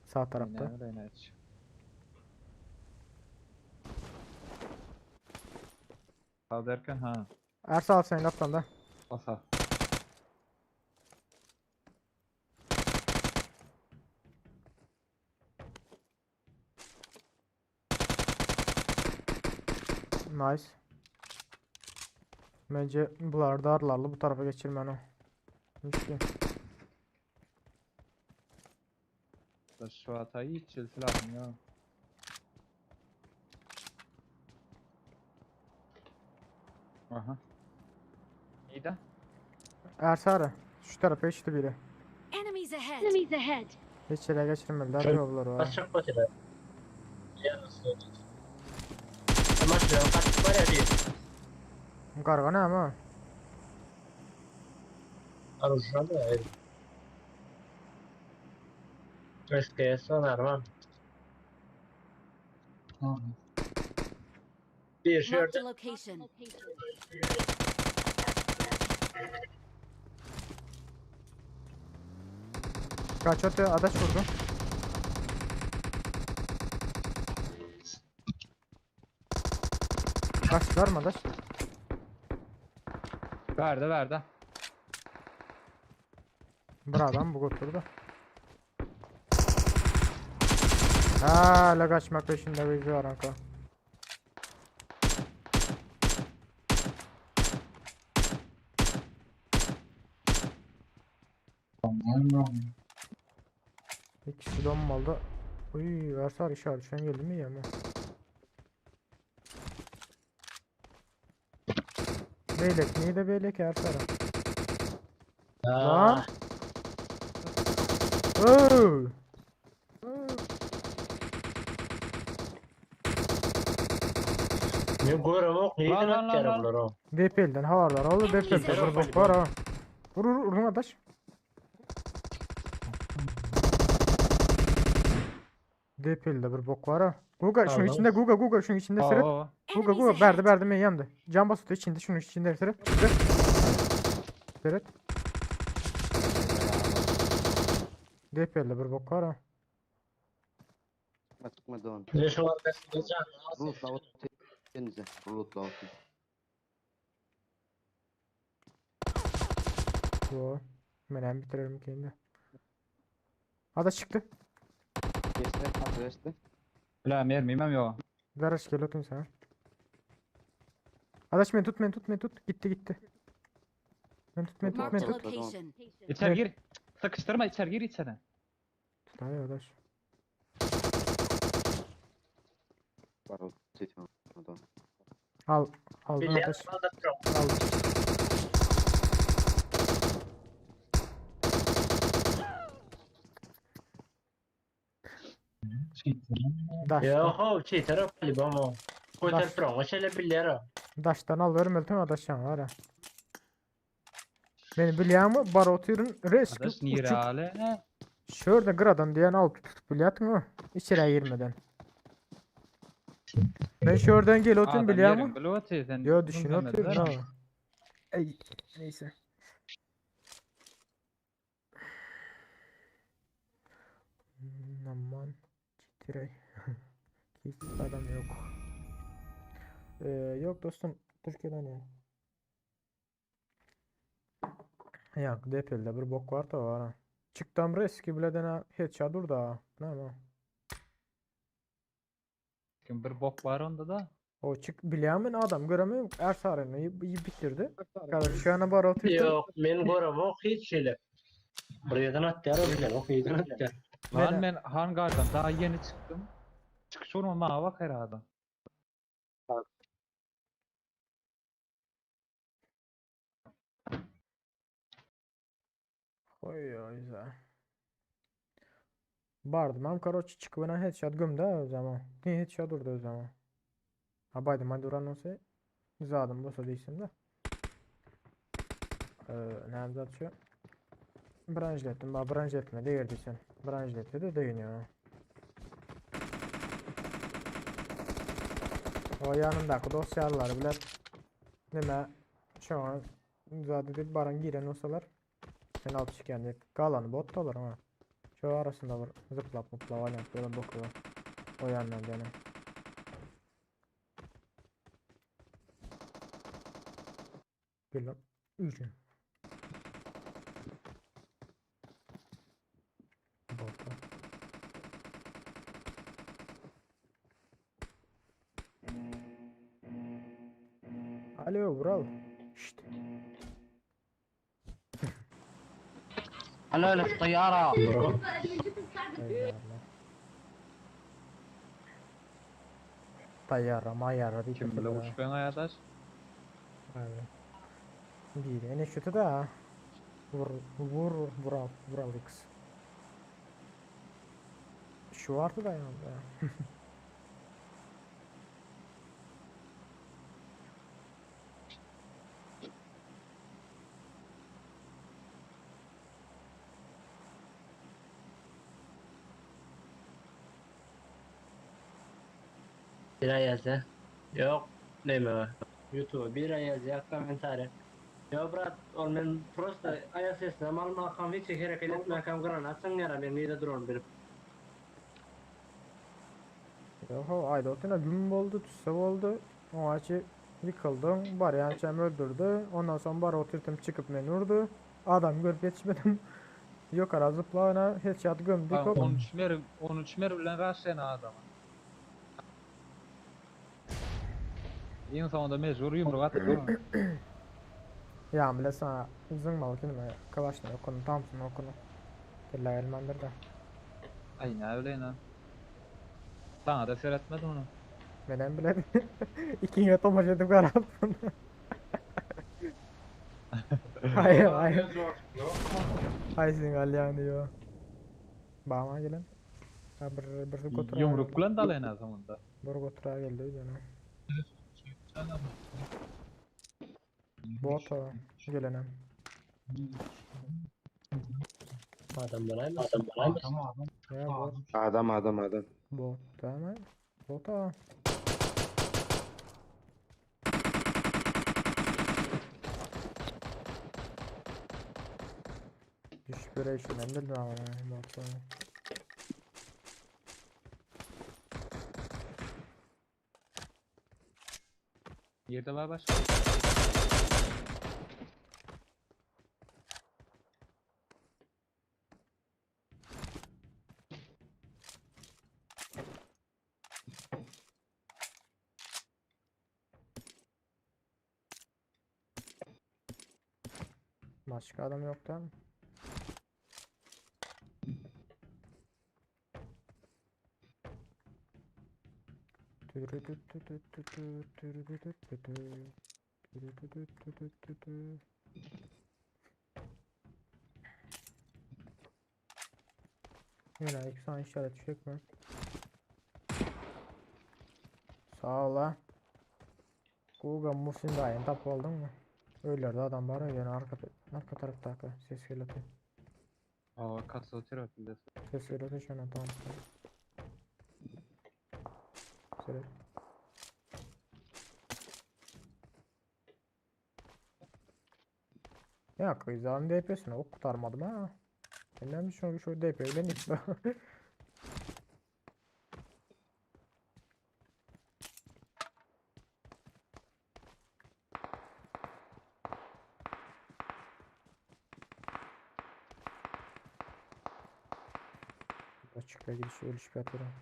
[SPEAKER 4] Sağ tarafta.
[SPEAKER 10] Yine öyle hiç. Sağ derken ha.
[SPEAKER 4] Ersal sen kaptan da.
[SPEAKER 10] Basa.
[SPEAKER 4] Nice. Bence bunlar darlarlı bu tarafa geçirmen o. Hiç
[SPEAKER 10] Da şu hatayı hiç silahım ya. Aha. İyi de.
[SPEAKER 4] Ersara şu tarafa geçti biri.
[SPEAKER 1] Enemies ahead. Enemies ahead.
[SPEAKER 4] Hiç yere geçirmediler
[SPEAKER 7] Şöyle-
[SPEAKER 4] yolları var.
[SPEAKER 7] Kaçak batırlar. Yarısı. Ama şu an kaçıp var ya bir.
[SPEAKER 4] Karga ne ama?
[SPEAKER 7] Arujuna da evet. SKS var var. Bir
[SPEAKER 1] Marked
[SPEAKER 7] şurada.
[SPEAKER 1] a location.
[SPEAKER 4] Kaç atıyor? Adaş vurdu. Kaçtılar mı adaş?
[SPEAKER 10] Verdi verdi.
[SPEAKER 4] Bir adam bu götürdü. Hala kaçmak peşinde bir var anka. İkisi donmalı. Uy, Versar işaret şu an geldi mi ya mı? Beylek niye de beylek Ersar'a? Lan. Oo.
[SPEAKER 7] Ne görüm ok,
[SPEAKER 10] Lan,
[SPEAKER 7] neyden
[SPEAKER 10] lan, lan,
[SPEAKER 7] atıyor
[SPEAKER 10] lan.
[SPEAKER 7] bunlar o?
[SPEAKER 4] DPL'den havarlar oldu DPL'de bir bok var ha. Vur vur vurun adaş. Depelde bir bok var ha. Guga şunun
[SPEAKER 7] Aldım.
[SPEAKER 4] içinde Guga Guga şunun içinde seret.
[SPEAKER 10] Oo.
[SPEAKER 4] Guga Guga berdi berdi men yandı. Can basıtı içinde şunun içinde seret. Seret. Seret. Depelde bir bok var ha.
[SPEAKER 9] Çıkma çıkma don.
[SPEAKER 7] Ne şu arkasında can.
[SPEAKER 9] Lootla ot. Denize. Lootla ot.
[SPEAKER 4] Yo. Men hem bitiririm kendi. Ada çıktı.
[SPEAKER 9] Geçti. Atı geçti.
[SPEAKER 10] La mermim yok.
[SPEAKER 4] Garaş gel oturayım sana. Adaş beni tut beni tut beni tut. Gitti gitti. Beni tut beni tut
[SPEAKER 11] Marked
[SPEAKER 4] beni
[SPEAKER 11] a
[SPEAKER 4] tut.
[SPEAKER 11] location.
[SPEAKER 10] İçeri gir. Sıkıştırma içeri gir içeri.
[SPEAKER 4] Tut hayır adaş.
[SPEAKER 9] Var ot. Don.
[SPEAKER 4] Al. Aldın
[SPEAKER 7] Bilýän
[SPEAKER 4] adaş.
[SPEAKER 7] aldatdyr.
[SPEAKER 4] Aldım. Daştan,
[SPEAKER 7] Yok o şey taraf libamo. Koytar
[SPEAKER 4] Baş.
[SPEAKER 7] pronga şöyle bilýär o.
[SPEAKER 4] daştan al vermeli adaş yan var ha. Beni bilýärmi? Bar otyryn reski
[SPEAKER 10] Adaş
[SPEAKER 4] uçup
[SPEAKER 10] nirale ne?
[SPEAKER 4] şurada gıradan diyen al tutup bilýärdiň mi? İçeriye girmeden. Ben şuradan gel otyryn
[SPEAKER 10] Adam
[SPEAKER 4] bilýärmi?
[SPEAKER 10] yerin bilip otyr, sen
[SPEAKER 4] Yo düşün
[SPEAKER 10] bilmemediler.
[SPEAKER 4] otyryn ha. Ey neyse. Aman Titrey. Hiç adam yok. Ee, yok dostum Türkiye'den ya. Yok DPL'de bir bok var da var ha. Çıktım eski bile dene headshot dur da. Ne ama?
[SPEAKER 10] Kim bir bok var onda da.
[SPEAKER 4] O çık bilemin adam göremiyorum. Ersarını iyi bitirdi. Kardeş şu ana bar oturdu.
[SPEAKER 7] Yok men goramok hiç şöyle. Bir yerden atýar o bilen, ok yerden atýar.
[SPEAKER 10] Lan
[SPEAKER 4] Neden?
[SPEAKER 10] men hangardan daha yeni çıktım. Çıkış olma mağa bak herhalde.
[SPEAKER 4] Oy oy za. Bardım am karoç çıkıp headshot gömdü o zaman. Ne headshot durdu o zaman. Ha baydım hadi duran olsa zadım bolsa diýsin de. Ee, näme zat şu? Branjletdim, ba branjletme değer sen. Branjletti de değiniyor. O yanındaki dosyalar bile nime şu an zat edip baran giren olsalar sen alıp çıkan diye kalanı bot da olur ama şu arasında var zıplap mıplap oynayıp böyle bokuyor. O yandan gene. Gel lan. Yürü. Balta. Alo Vural. Şşt.
[SPEAKER 8] Alo alo طيارة
[SPEAKER 4] Tayyara. Tayyara mayara diýip
[SPEAKER 10] Kim bile uçup ben adaş.
[SPEAKER 4] Abi. Bir ene şutu da. Vur vur Vural Vural X. Şu vardı da yanında.
[SPEAKER 7] Bir ay yazı. Yok neme. YouTube'a bir ay yazı kommentari. Yo brat, ol men prosta ayak sesine malmakam hiç hareket etmekam granat yara men nide duran bilip.
[SPEAKER 4] Yoho ayda otuna gün oldu, tüsse oldu. O açı yıkıldım. Bar yançam öldürdü. Ondan sonra bar oturtum çıkıp beni vurdu. Adam görüp yetişmedim. Yok ara zıplayana headshot gömdük
[SPEAKER 10] Lan
[SPEAKER 4] hop.
[SPEAKER 10] 13 mer 13 mer bilen raşlayan adamı. En sonunda mecbur yumruk atıp
[SPEAKER 4] Ya bile sana zıngmalı kelime kalaşını okunu Thompson okunu. Kella elmandır da.
[SPEAKER 10] Ay ne öyle ne. Sana da seyretmedim onu.
[SPEAKER 4] Menen bile ikinci tomaş edip karattın. Hayır hayır. Hay sen alyan diyor. Bama gelen. Ha bir bir gotura.
[SPEAKER 10] Yumruk bilen dalayın sonunda.
[SPEAKER 4] Bir gotura geldi canım. Bot o gelenem.
[SPEAKER 7] Adam bulayım, adam bulayım.
[SPEAKER 4] Ya bot
[SPEAKER 9] Adam adam adam.
[SPEAKER 4] Bot dämi? Bota. Düşüp bereýşinden bildim ama bot.
[SPEAKER 10] Ýerde bar başga.
[SPEAKER 4] Başka adam yok değil mi? Yine iki tane işaret çekme. Sağ ol ha. Google Muhsin dayın tap oldun mu? Öylerde adam var ya yani arka arka taraftaki ses geliyor.
[SPEAKER 10] Aa kasa otur ötünde.
[SPEAKER 4] Ses geliyor şu an tamam. Söyle. Ya kızların DP'sini ok kurtarmadım ha. Benden şu şu DP ben hiç. Açıkla gidiş ölüş bir atıyorum.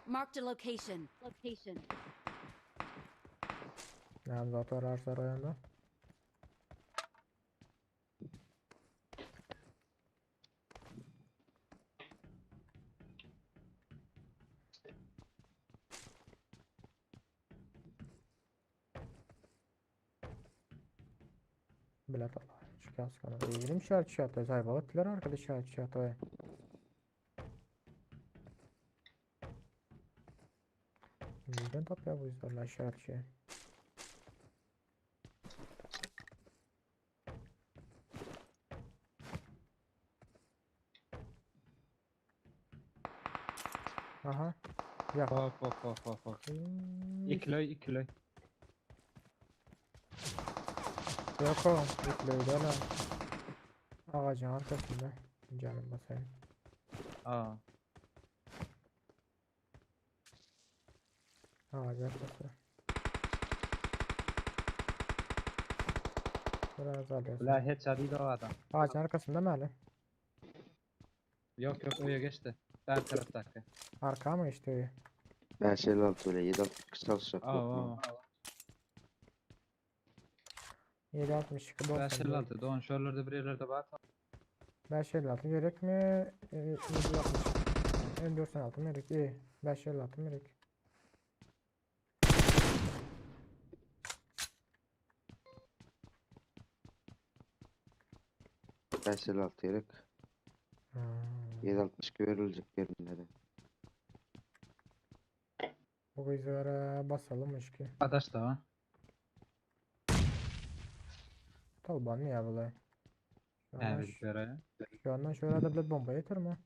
[SPEAKER 11] Marked a location. Location.
[SPEAKER 4] Yani zaten ararsa rayonda. Bilet al. Çıkan sıkanı. Eğilim şart şart. Zaybalıklar arkadaş şart şart. Neden tapya bu yüzden şart şey. Aha. Ya.
[SPEAKER 10] Hop hop hop hop hop. İkilöy ikilöy.
[SPEAKER 4] Yok o. İkilöy de lan. Ağacın arkasında. Canım basayım.
[SPEAKER 10] Aa.
[SPEAKER 4] Ağacın arkası. Biraz alıyorsun.
[SPEAKER 10] La headshot idi o adam.
[SPEAKER 4] Ağacın arkasında mı hala?
[SPEAKER 10] Yok yok öyle geçti. Diğer taraftaki.
[SPEAKER 4] Arka mı işte?
[SPEAKER 9] 556 öyle 762 çalışacak.
[SPEAKER 10] Aa.
[SPEAKER 4] 762 94.
[SPEAKER 10] 556 don şuralarda bir yerlerde var.
[SPEAKER 4] 556 gerek mi? 760. M416 gerek. İyi. 556 gerek.
[SPEAKER 9] 556 gerek.
[SPEAKER 4] Hmm.
[SPEAKER 9] 762 verilecek yerinde de.
[SPEAKER 4] Bu kızlara basalım ki.
[SPEAKER 10] Adaş da var.
[SPEAKER 4] Talban ya bu
[SPEAKER 10] Evet göre.
[SPEAKER 4] Şu andan şöyle da bir bomba yeter mi?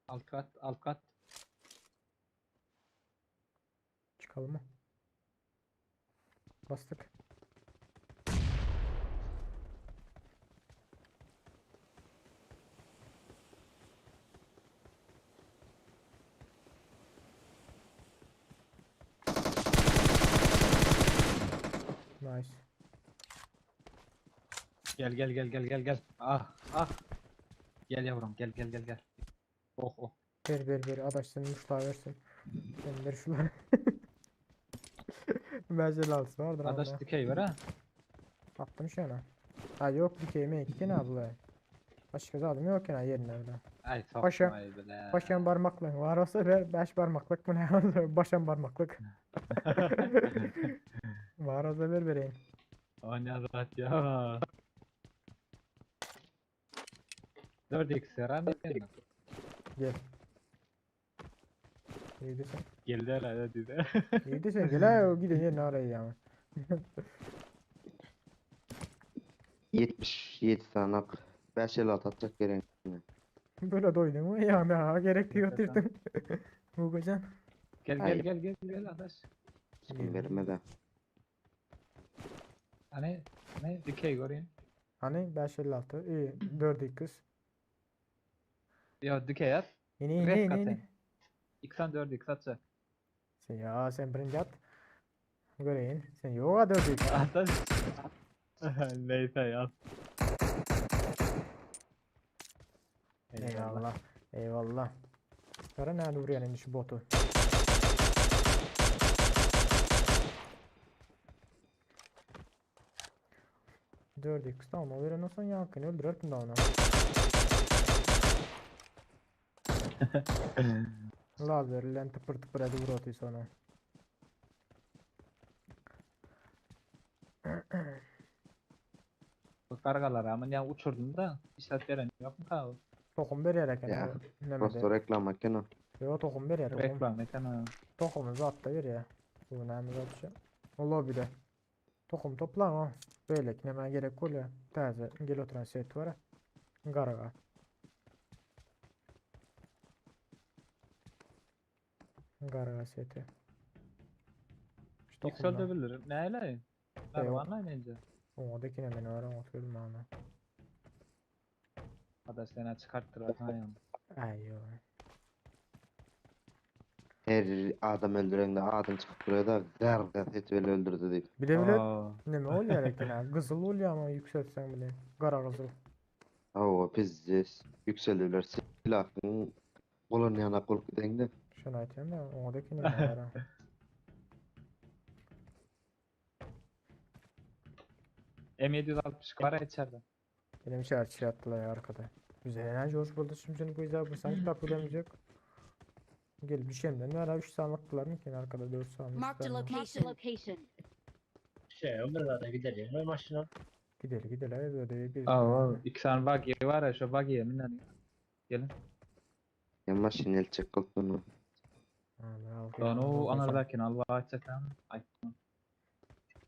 [SPEAKER 10] Alt kat alt kat.
[SPEAKER 4] Çıkalım mı? Bastık. Nice.
[SPEAKER 10] Gel gel gel gel gel gel. Ah ah. Gel yavrum gel gel gel gel. Oh oh.
[SPEAKER 4] Ver ver ver adaş sen muştağı versin. Gönder şunları. Mercel altısı vardır
[SPEAKER 10] Adaş
[SPEAKER 4] ama.
[SPEAKER 10] dikey ver ha.
[SPEAKER 4] Attım şu ana. Ha yok dikey mi iki abla. Başka zaten yok ya yerine öyle.
[SPEAKER 10] Ay
[SPEAKER 4] Başa,
[SPEAKER 10] sokmayı bile.
[SPEAKER 4] başan parmaklık var olsa ver beş parmaklık mı ne? Başan parmaklık. Var olsa ver vereyim.
[SPEAKER 10] O ne zat ya. 4x herhalde.
[SPEAKER 4] Gel. İyi desen.
[SPEAKER 10] Geldi herhalde dedi.
[SPEAKER 4] İyi desen gel ha gidin yerine arayı ama.
[SPEAKER 9] 77 sanak. 556 atjak geregiňe.
[SPEAKER 4] Böyle doýduň we ýa gerek diýip otyrdyň. Hugojan.
[SPEAKER 10] Gel gel gel gel gel adaş.
[SPEAKER 9] Kim bermedi.
[SPEAKER 10] Hani ne dikey göreyim.
[SPEAKER 4] Hani 556 iyi 4 x.
[SPEAKER 10] Ya dikey at.
[SPEAKER 4] Ini ini
[SPEAKER 10] Ref
[SPEAKER 4] ini
[SPEAKER 10] kat
[SPEAKER 4] ini.
[SPEAKER 10] sen. X'dan 4 x atça.
[SPEAKER 4] Sen ya sen birinci at. Göreýin. Sen ýoga 4 x.
[SPEAKER 10] Adaş. Neyse ya.
[SPEAKER 4] Eyvallah. Eyvallah. Gara näde urýan indi şu botu. Dört x tamam o veren olsan yakın öldürerdim da onu. Lazer bilen tıpır tıpır edip vur otuysa onu.
[SPEAKER 10] Bu kargalar ama ya uçurdum da işaret veren yok mu ka?
[SPEAKER 4] Tohum berýär eken.
[SPEAKER 9] Ya,
[SPEAKER 4] Nämede?
[SPEAKER 9] Prosto reklama eken.
[SPEAKER 4] Yo tohum berýär tohum.
[SPEAKER 10] Reklam eken ha.
[SPEAKER 4] Tohumu zat da berýär. Bu näme zat şu? O lobbyde. Tohum toplan o. Beýleki näme gerek bolýar. Täze gel oturan set var. Garga. Garga seti. Şu
[SPEAKER 10] X
[SPEAKER 4] tohumdan.
[SPEAKER 10] öldürebilir. Neyle?
[SPEAKER 4] Yok.
[SPEAKER 10] Narvanla ince.
[SPEAKER 4] Oňa men var, oňa oturdım ana.
[SPEAKER 10] Adaş seni çıkarttılar ha yani.
[SPEAKER 4] Ay yo.
[SPEAKER 9] Her adam öldürende adam çıkıp duruyor da garga seti böyle öldürdü deyip.
[SPEAKER 4] Bile bile
[SPEAKER 10] Aa.
[SPEAKER 4] neme bolýar eken ha. Gyzyl bolýar ama yükseltsen bile. Gara gyzyl.
[SPEAKER 9] Hawa pizzes yükseldiler silahın golun yana kolup gidende.
[SPEAKER 4] Şunu aýtýan da oňa da men var. ha.
[SPEAKER 10] M762 var ya içeride.
[SPEAKER 4] Benim şey açı attılar ya arkada. Güzel enerji hoş buldu. Şimdi bu yüzden bu sanki tapı ödemeyecek. Gelip düşemden ne ara 3 sanlıktılar mı ki arkada 4 sanlık.
[SPEAKER 1] Marked a location.
[SPEAKER 7] Şey ömür zaten gidelim. Ne maşına?
[SPEAKER 4] Gidelim gidelim böyle bir
[SPEAKER 10] Aa, iki tane buggy var ya şu buggy'ye minen. Gelin.
[SPEAKER 9] Ya maşin el çekip bunu.
[SPEAKER 10] Lan o anardakini al açacak Ay.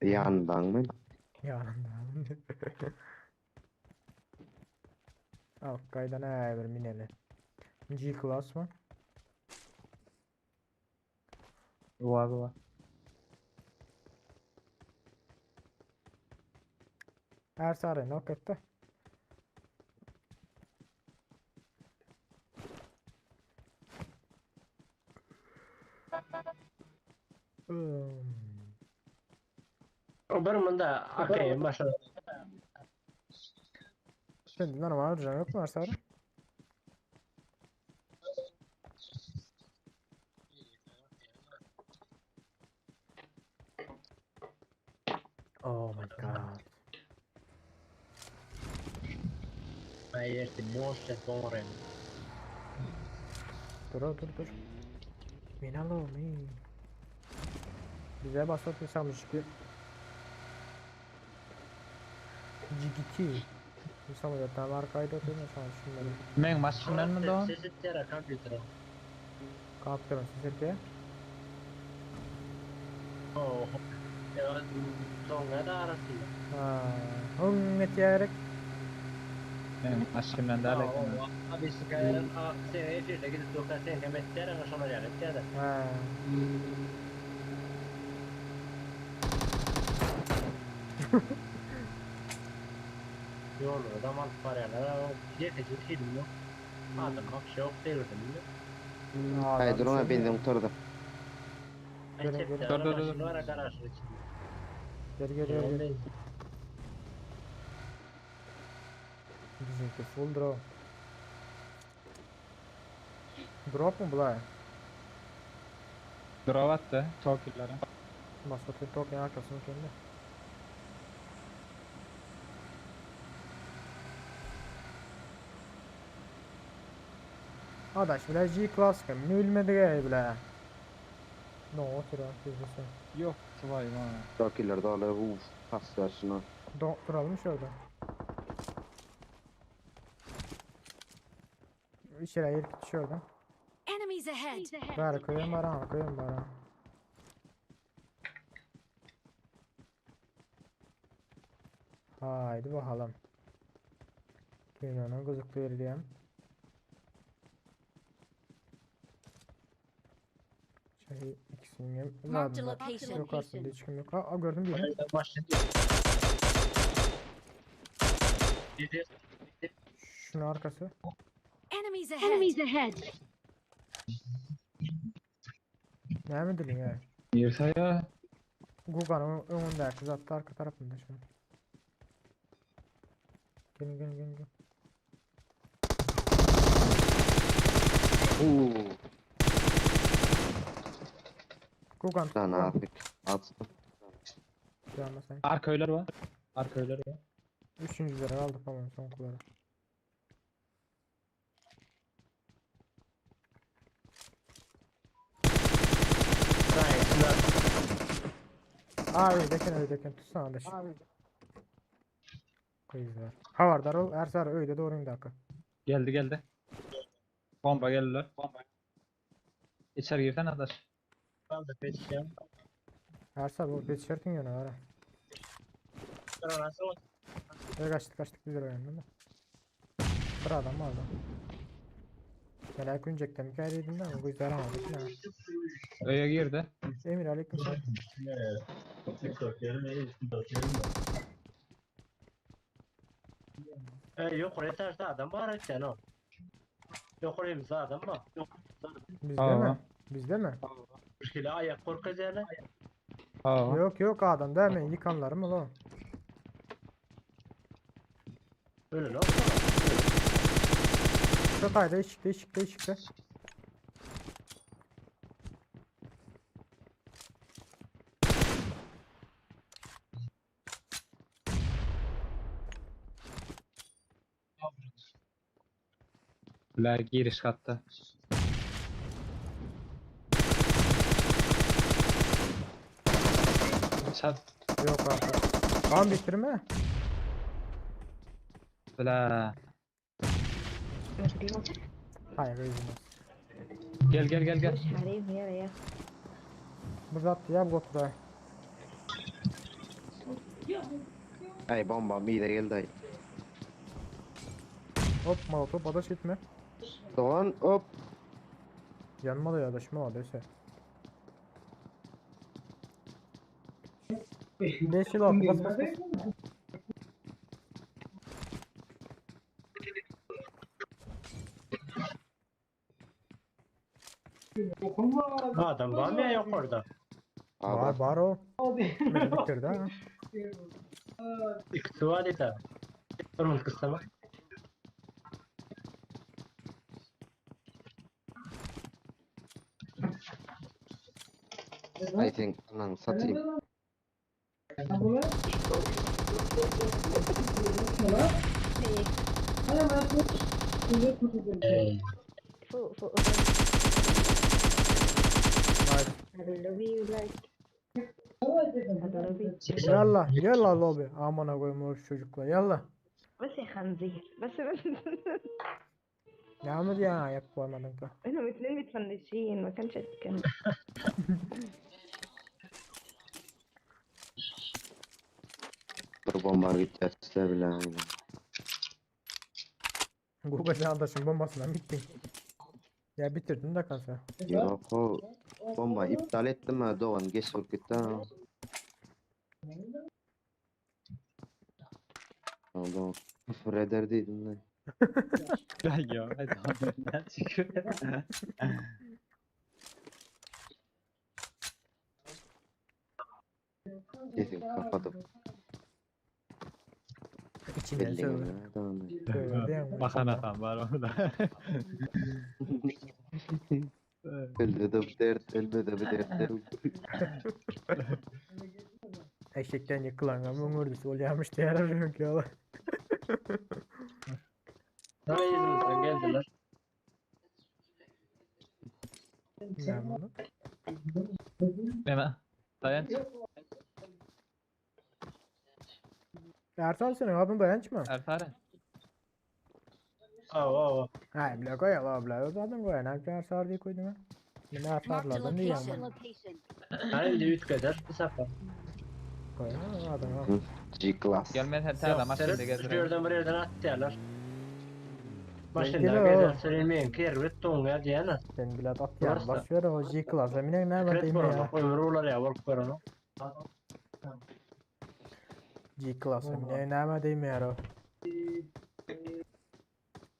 [SPEAKER 9] Yandan mı?
[SPEAKER 4] Yanından. Al kaydan ne bir mineli. G class mı?
[SPEAKER 10] Var var.
[SPEAKER 4] Her sarı nok etti. Hmm.
[SPEAKER 7] O bir mında akay maşına.
[SPEAKER 4] Şimdi normal can yok mu Ersarı? Oh my god.
[SPEAKER 7] Ben yersin. Monster bonren.
[SPEAKER 4] Dur dur dur. Beni al oğlum iyi. Bize basat insanmış ki. GGT. İnsan da tam arkayda oturuyor şu an şunları.
[SPEAKER 10] Men maşından mı da?
[SPEAKER 7] Ses ettiler kompütere.
[SPEAKER 4] Kaptırın siz hep
[SPEAKER 7] Oh. Ya donga da arasında.
[SPEAKER 4] Ha, hım etiyerek.
[SPEAKER 10] Men maşından da alakam.
[SPEAKER 7] Abi sıkayın. Sen efirde gidip doktor sen hem ettiler ama şona yani ettiler.
[SPEAKER 4] Ha.
[SPEAKER 7] Yolları da mantık var yani. Yetici film yok. Adam akşam yok değil mi?
[SPEAKER 9] Hayır ona benzin kurtardı.
[SPEAKER 4] Gelin, gelin.
[SPEAKER 10] Dur, dur, dur.
[SPEAKER 7] Var garajın içinde.
[SPEAKER 4] Gel gel gel. gel. Bizimki full drop. Drop mu bular?
[SPEAKER 10] Drop attı. Tokilere.
[SPEAKER 4] Basatı token arkasını kendi. Adaş bile G class kim ölmedi gel bile. Ne otur ha bizisi.
[SPEAKER 10] Yok vay vay.
[SPEAKER 9] Tokilerde alır uf paslar şuna.
[SPEAKER 4] Do duralım şurada. İçeri yer düşüyordu.
[SPEAKER 1] Enemies ahead.
[SPEAKER 4] Bari koyayım bari ha koyayım bari. Haydi bakalım. Dünyanın gyzykly ýeri diýýän. Şey ikisinin hem
[SPEAKER 1] Marked a
[SPEAKER 4] zadında
[SPEAKER 1] location.
[SPEAKER 4] yukarısında hiç kim yok. Aa, gördüm birini. Şunun arkası.
[SPEAKER 1] Enemies ahead. Enemies ahead.
[SPEAKER 4] Ne mi dilin ya?
[SPEAKER 10] Girse ya.
[SPEAKER 4] Gugan'ın önündeki zaten arka tarafında şu an. Gelin gelin gelin. gelin.
[SPEAKER 9] Oo,
[SPEAKER 4] Gugan tut.
[SPEAKER 9] lan
[SPEAKER 4] Gugan.
[SPEAKER 9] afik. At.
[SPEAKER 4] Yanma sen.
[SPEAKER 10] Arka öyler var. Arka öyler var.
[SPEAKER 4] Üçüncüleri aldık ama son kulları. Aa öydeken öydeken tutsana da şimdi. Kıyızlar. Havardar ol Ersar öyle doğru indi dakika.
[SPEAKER 10] Geldi geldi. Bomba geldiler. Bomba. İçeri girsen adaş.
[SPEAKER 7] Aldı peşim.
[SPEAKER 4] Ersar bu beşertin yönü var ha. Öyle kaçtık kaçtık biz de öğrendim de. Bir adam aldı. Melek Üncek'ten hikayedeydim de ama bu yüzden aldık ya.
[SPEAKER 10] Öye girdi.
[SPEAKER 4] Emir aleyküm selam.
[SPEAKER 7] E, yukarı tersi adam var etken o. Yukarı adam var.
[SPEAKER 4] Bizde
[SPEAKER 10] Aa.
[SPEAKER 4] mi? Bizde mi?
[SPEAKER 7] Bir kilo ayak korkacağına.
[SPEAKER 10] Aa.
[SPEAKER 4] Yok yok adam değil mi? Yıkanlar mı lan?
[SPEAKER 7] Öyle lan.
[SPEAKER 4] Çatayda işikte işikte işikte.
[SPEAKER 10] La giriş kattı. Çat.
[SPEAKER 4] Yok artık. Tamam bitirme.
[SPEAKER 10] La.
[SPEAKER 4] Hayır üzülmez.
[SPEAKER 10] Gel gel gel gel.
[SPEAKER 4] Bu zat ya bu gotu da.
[SPEAKER 9] Ay bomba mide geldi ay.
[SPEAKER 4] Hop molotof adaş gitme.
[SPEAKER 9] Doğan hop.
[SPEAKER 4] Yanma da ya adaşma o dese. 5 yıl altı bas bas bas.
[SPEAKER 7] Adam var mı ya yok orada?
[SPEAKER 4] Var
[SPEAKER 9] Abi.
[SPEAKER 4] var o. Beni bitirdi ha.
[SPEAKER 7] İkisi var dedi. Durun kısa bak.
[SPEAKER 9] Ay sen anan satayım.
[SPEAKER 4] Nice. Yallah yallah lobi. Amına koyayım o çocuklar yallah.
[SPEAKER 13] بس يا خنزير بس بس
[SPEAKER 4] Ya mı ya yap koymadın ka.
[SPEAKER 13] انهم اتنين متفنشين ما كانش كان
[SPEAKER 9] Bir bomba gideceğiz bile. aynen.
[SPEAKER 4] Google sen adaşın bombasından bittin. Ya bitirdin de kanka.
[SPEAKER 9] Yok o bomba iptal ettim ha Doğan geç olup gitti ha. Allah küfür eder dedim lan.
[SPEAKER 10] Ya ya. Hadi ben çıkıyorum.
[SPEAKER 9] Kesin kapatıp
[SPEAKER 4] İçinden
[SPEAKER 9] belli
[SPEAKER 4] söyle.
[SPEAKER 9] ya tamam.
[SPEAKER 4] Söyle ya.
[SPEAKER 10] Bakan atan var orada.
[SPEAKER 9] Ölmedi bu dert, ölmedi bu dert.
[SPEAKER 4] Eşekten yıkılan ama ördüsü oluyormuş diye arıyorum ki oğlum.
[SPEAKER 7] Ne yüzümüzden geldiler.
[SPEAKER 4] Ne bunu?
[SPEAKER 10] Meme. Dayan.
[SPEAKER 4] Ersal senin adın dayanç mı?
[SPEAKER 10] Erfare.
[SPEAKER 7] Av av.
[SPEAKER 4] Ha bile koy Allah bile öz adın koy. Ne Ersal diye koydum ha. Ne
[SPEAKER 1] Marked a
[SPEAKER 4] Ersal'lardan değil
[SPEAKER 1] location.
[SPEAKER 4] ama.
[SPEAKER 1] Location.
[SPEAKER 7] Hani de üç kadar bu sefer.
[SPEAKER 4] Koy ha adın ha.
[SPEAKER 9] G-Class.
[SPEAKER 10] Gelmeyen her tane adam
[SPEAKER 7] Seret
[SPEAKER 10] şimdi
[SPEAKER 7] bir
[SPEAKER 10] gezdireyim.
[SPEAKER 7] yerden bir yerden attılar. Maşynda gezer süremeýin kerbet doňýar diýene.
[SPEAKER 4] Sen bilet atýan baş ber o G klasa minen näme
[SPEAKER 7] diýme ya. Ömür bolar ya bolup görene.
[SPEAKER 4] G klasa minen näme diýme ya.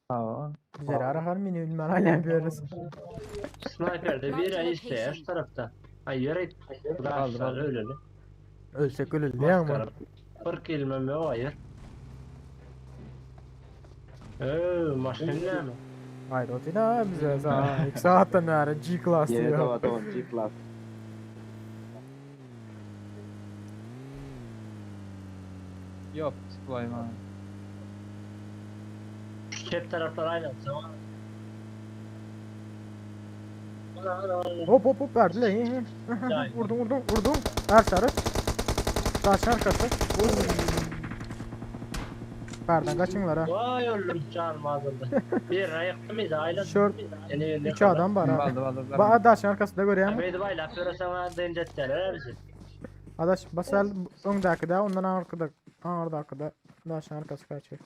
[SPEAKER 10] Hawa.
[SPEAKER 4] Zerar har mini bilmän aýlan beririz.
[SPEAKER 7] Snayperde bir ay işte şu tarafta. Ay yürü.
[SPEAKER 10] Kaldı,
[SPEAKER 7] Kaldı öyle.
[SPEAKER 4] Ölsek ölür diýen mi?
[SPEAKER 7] Bir kelime mi o ayır? Eee maşın ne mi?
[SPEAKER 4] Hayır o değil ha bize za. 2 saatden bäri G class
[SPEAKER 9] Ýene
[SPEAKER 4] diýär.
[SPEAKER 9] doga dogan G class.
[SPEAKER 10] Yok Süleyman.
[SPEAKER 7] Şu çep taraflar aynen tamam.
[SPEAKER 4] Hop hop hop verdiler. Vurdum vurdum vurdum. Her sarı. Taşın arkası. Berden kaçınlar ha.
[SPEAKER 7] Vay oğlum canım ağzında. Bir ayıktı mıydı aylan?
[SPEAKER 4] Şör
[SPEAKER 7] Yeni
[SPEAKER 4] 3 adam var ha.
[SPEAKER 10] Baldı baldı.
[SPEAKER 4] Ba daşın arkasında görýän.
[SPEAKER 7] Beydi bay laf sana dencettiler bizi.
[SPEAKER 4] Adaş basal öňdäki de ondan arkada arkada da daşın arkası kaçıyor.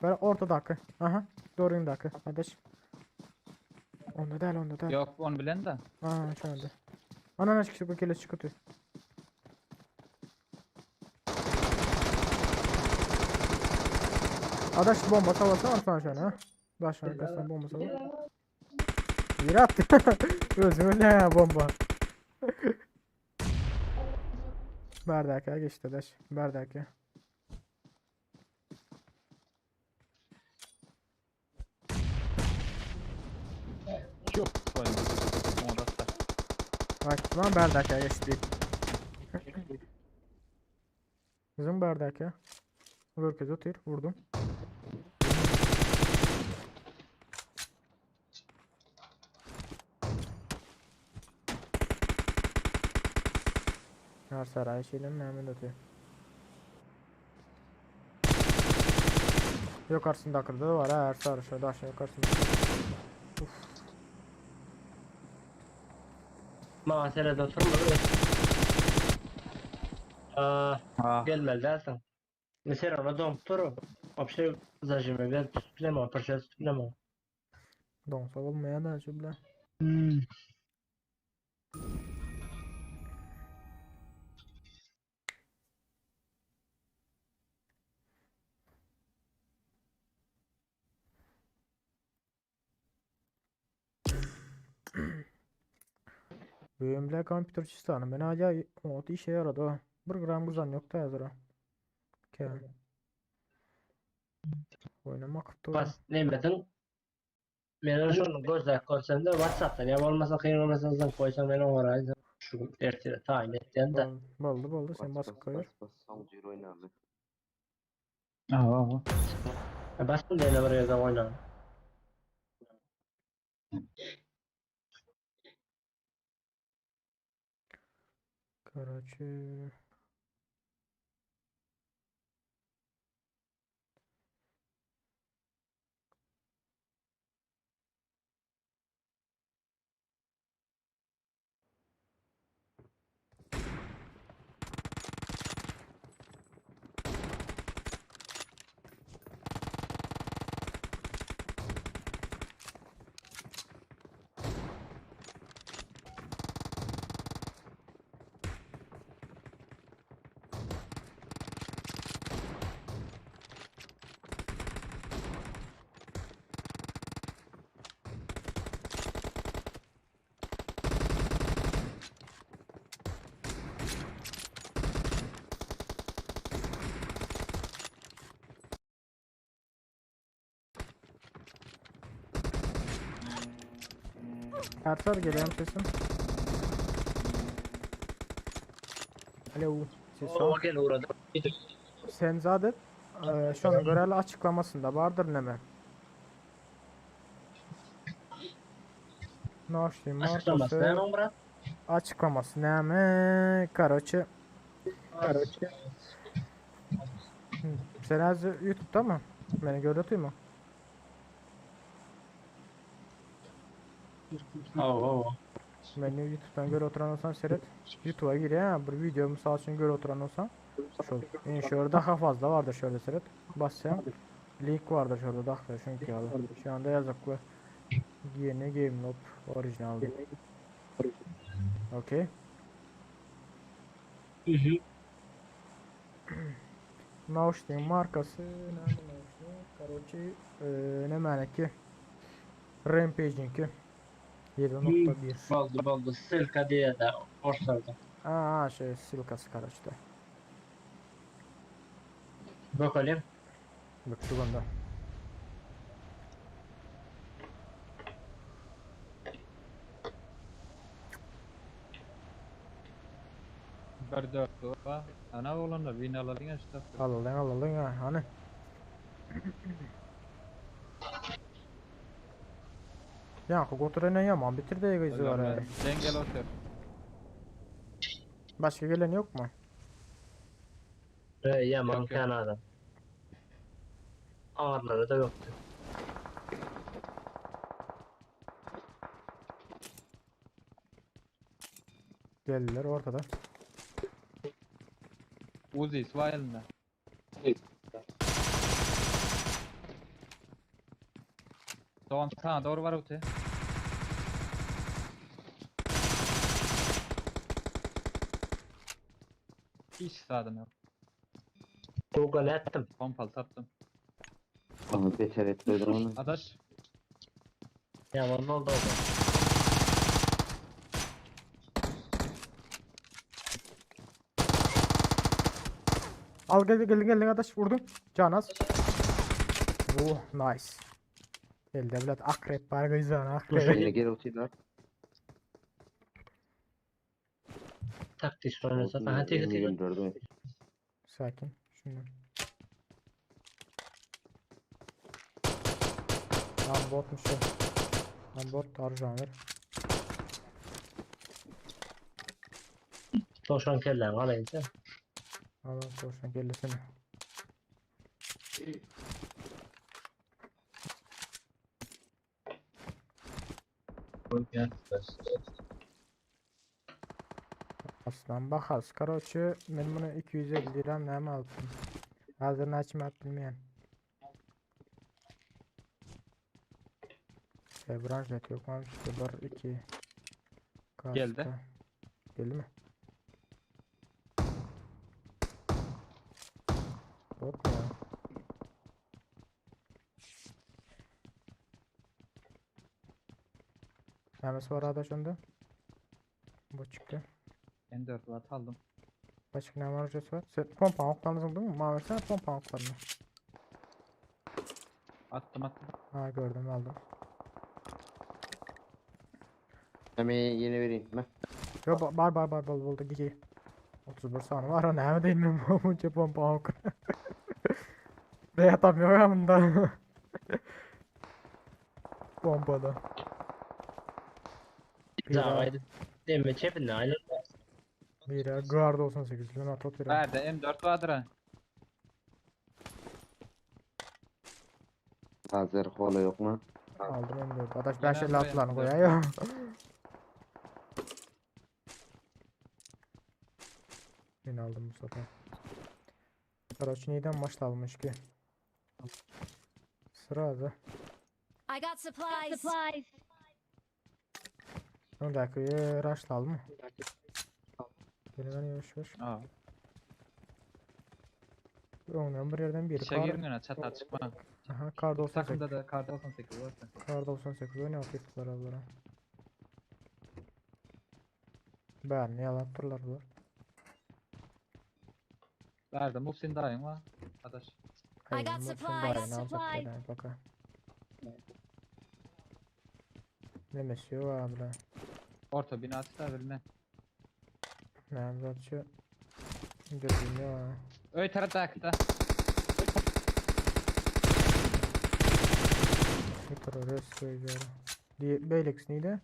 [SPEAKER 4] Böyle ortadaki. Aha. Doğru öndeki. Adaş. Onda değil onda değil.
[SPEAKER 10] Yok onu bilen de.
[SPEAKER 4] Ha şu anda. Anana çıkıp kele çıkıyor. Adaş bomba sallasana sana şöyle ha. Daşın arkasına bomba salla. Yere attı. Özüm ne ya bomba. Berdaka geçti adaş. Berdaka.
[SPEAKER 10] Yok Süleyman. Orada.
[SPEAKER 4] Bak lan berdaka geçti. Bizim berdaka. Görkez otur vurdum. Her saray şeylerin hemen ötüyor. Yukarısında kırdı var ha her sarı şurada aşağı yukarısında.
[SPEAKER 7] Ma sene oturma. Aa,
[SPEAKER 10] Ah.
[SPEAKER 7] gelmedi dersin. Mesela ona dom turu. Вообще зажимы ben tutmayamam, parça tutmayamam.
[SPEAKER 4] Donsa olmayan da şu bile.
[SPEAKER 7] Hmm.
[SPEAKER 4] Bölümler kompüter çistanı. Ben hala o işe yaradı ha. Bir gram güzel yok da yazır ha. Ke. Oynamak doğru.
[SPEAKER 7] Bas Nimetin Men şunu gözle koysam da WhatsApp'tan ya olmasa kıyın olmasa sen koysam ben oraya şu ertele tayin etten de.
[SPEAKER 4] Boldu boldu sen
[SPEAKER 9] Bas
[SPEAKER 4] basıp
[SPEAKER 9] bas
[SPEAKER 4] koyur.
[SPEAKER 9] bas bas soň jür oýnarly.
[SPEAKER 10] Aha.
[SPEAKER 7] E Basın da yine buraya da oynarım.
[SPEAKER 4] Короче. Ersar geliyorum sesim. Alo. Ses
[SPEAKER 7] O gel uğradı.
[SPEAKER 4] Sen zaten e, şunu göreli açıklamasında vardır neme. Ne
[SPEAKER 7] Açıklaması ne lan bırak?
[SPEAKER 4] Açıklaması neme? Karoçe.
[SPEAKER 7] Karoçe.
[SPEAKER 4] Sen az YouTube'da mı? Beni gördün mü?
[SPEAKER 7] Oh oh.
[SPEAKER 4] Beni YouTube'dan göre oturan olsan seyret. YouTube'a gir ya bir video misal için göre oturan olsan. Şu, yani şöyle daha fazla vardır şöyle seyret. Basacağım. Link vardır şurada dakika çünkü ýaly. Şu anda ýazykly. Yeni Game Loop orijinal. Okey. Nauşniň markasy näme nauşnik? Karoçi, ne maneki? Rampage'inki. 7.1.
[SPEAKER 7] Boldy boldy ssylka diýýär-de orslarda.
[SPEAKER 4] Ha, şey ssylkasy karoçda.
[SPEAKER 7] Bakalyň.
[SPEAKER 4] Bökdük onda.
[SPEAKER 10] Bir dörtlü var. Ana oglanlar win alalyň işte.
[SPEAKER 4] Alalyň alalyň ha hany. Ýaňky goturene ýaman bitirdi gyzy var ha.
[SPEAKER 10] Sen gel otur.
[SPEAKER 4] Başga gelen ýokmy?
[SPEAKER 7] Ey ýaman kän adam. Aňyrlary da ýokdy.
[SPEAKER 4] Geldiler ortada.
[SPEAKER 10] Uzi var elinde. Doğan sana doğru var öte. Hiç sağdım yok.
[SPEAKER 7] Google etdim.
[SPEAKER 10] Pompalı taptım.
[SPEAKER 9] Onu beter etmedi onu.
[SPEAKER 10] Adaş
[SPEAKER 7] Ýaman boldy o.
[SPEAKER 4] Al geldi geldi geldi arkadaş vurdum. Canaz. Oh nice. Gel devlet akrep var gyzan akrep.
[SPEAKER 9] Yine gel oturlar.
[SPEAKER 7] Taktik şony satan. Ha tek tek.
[SPEAKER 9] 24
[SPEAKER 4] Sakin. Şundan. Lan botmuş o. Lan bot arjan ver.
[SPEAKER 7] Toşan kellen galaýynça.
[SPEAKER 4] Allah korusun kellesini. Aslan bakas. Karoçi men bunu 250 liram näme alypdym. Hazır näçe alyp bilmeýän. E, branşlet yok mu? İşte 1 2
[SPEAKER 10] Geldi.
[SPEAKER 4] Kaska. Geldi mi? Bot mu ya? Nämesi var adaş onda? Bu çıktı.
[SPEAKER 10] M4 var aldım.
[SPEAKER 4] Başka ne var hocası var? Sen pompa oklarınızı değil mi? Mavi versene pompa oklarını.
[SPEAKER 10] Attım attım.
[SPEAKER 4] Ha gördüm aldım.
[SPEAKER 9] Hemen yeni vereyim mi?
[SPEAKER 4] Yo bar bar bar bol boldy gigi. 31 sany var o näme değil mi bu pompa ok. Ve yatamıyor ya bunda. Pompada. Bira,
[SPEAKER 7] Zagaydy. Demme çepinde aýlan.
[SPEAKER 4] bira, guard 98 lira tot bira.
[SPEAKER 10] Nerede M4 vardır ha.
[SPEAKER 9] Hazır kola yok mu?
[SPEAKER 4] Aldım M4. Adaş
[SPEAKER 10] Yine
[SPEAKER 4] 556'larını
[SPEAKER 10] buraya
[SPEAKER 4] koyuyor. Yine aldım bu sefer. Karaç neyden başlamış ki? Sırada.
[SPEAKER 1] I got supplies. Supplies.
[SPEAKER 4] Ne dakika rushlalım mı? Gelin hani yavaş yavaş.
[SPEAKER 10] Aa.
[SPEAKER 4] Öňden bir yerden biri
[SPEAKER 10] İşe
[SPEAKER 4] kar.
[SPEAKER 10] girmiyor çata çıkma.
[SPEAKER 4] Aha kar 98.
[SPEAKER 10] Takımda da kar 98 var.
[SPEAKER 4] Kar 98 oynayıp gittiler ablara. Ben yalattılar bu.
[SPEAKER 10] Nerede Muhsin dayın var. Adaş.
[SPEAKER 4] Hayır,
[SPEAKER 1] got
[SPEAKER 4] Muhsin
[SPEAKER 1] supplies.
[SPEAKER 4] dayını alacak
[SPEAKER 1] Supplies.
[SPEAKER 4] yerden baka. Ne mesiyor abla?
[SPEAKER 10] Orta binası da bilmem.
[SPEAKER 4] Ne anlatıyor? Gözüm ya.
[SPEAKER 10] Öy tarafta.
[SPEAKER 4] Bir terörist söylüyorum. Diye Beylik neydi?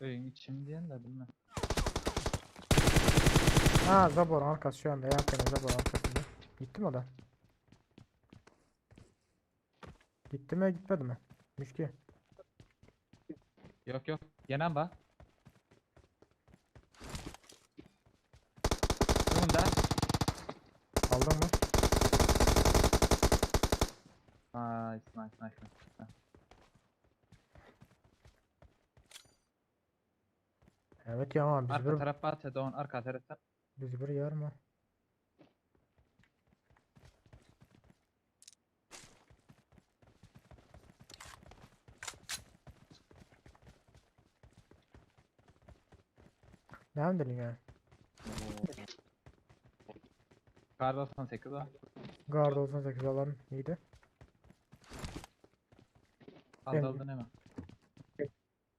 [SPEAKER 10] Öyün içim diyen de bilmem.
[SPEAKER 4] Ha Zabor arkası şu anda yakın Zabor arkasında. Gitti mi o da? Gitti mi gitmedi mi? Müşki.
[SPEAKER 10] Yok yok. Yenen bak. Önünde.
[SPEAKER 4] Aldın mı?
[SPEAKER 10] Nice nice nice.
[SPEAKER 4] Evet ya biz
[SPEAKER 10] Arka
[SPEAKER 4] bir
[SPEAKER 10] taraf batya don arka tarafta.
[SPEAKER 4] biz bir yarma. Ne dedin ya?
[SPEAKER 10] Kar 98 o.
[SPEAKER 4] Guard 98 alan iyiydi.
[SPEAKER 10] Aldı aldın hemen.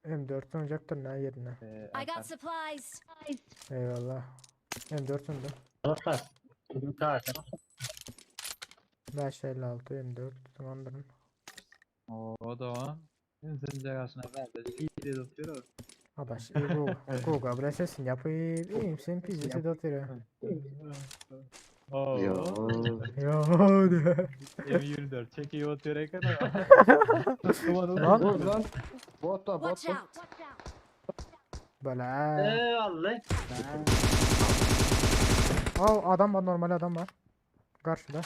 [SPEAKER 4] M4 sonacaktır ne yerine.
[SPEAKER 10] Ee,
[SPEAKER 1] I got supplies.
[SPEAKER 4] Eyvallah. M4 sundu.
[SPEAKER 7] Dostlar.
[SPEAKER 4] 556 M4 tamamdır.
[SPEAKER 10] O da o. Ünsünce karşına verdi. İyi de tutuyor.
[SPEAKER 4] Adaş iyi bu. Google bile sesini yapıp iyiyim sen pizzası da atıyor.
[SPEAKER 10] Oo.
[SPEAKER 9] Ya.
[SPEAKER 4] Ya.
[SPEAKER 10] M24 çekiyor atıyor ekrana.
[SPEAKER 4] Lan.
[SPEAKER 12] Lan. Bot da bot
[SPEAKER 1] Watch
[SPEAKER 12] da.
[SPEAKER 1] out.
[SPEAKER 4] Böyle.
[SPEAKER 7] Eyvallah.
[SPEAKER 4] Aa adam var normal adam var. Karşıda.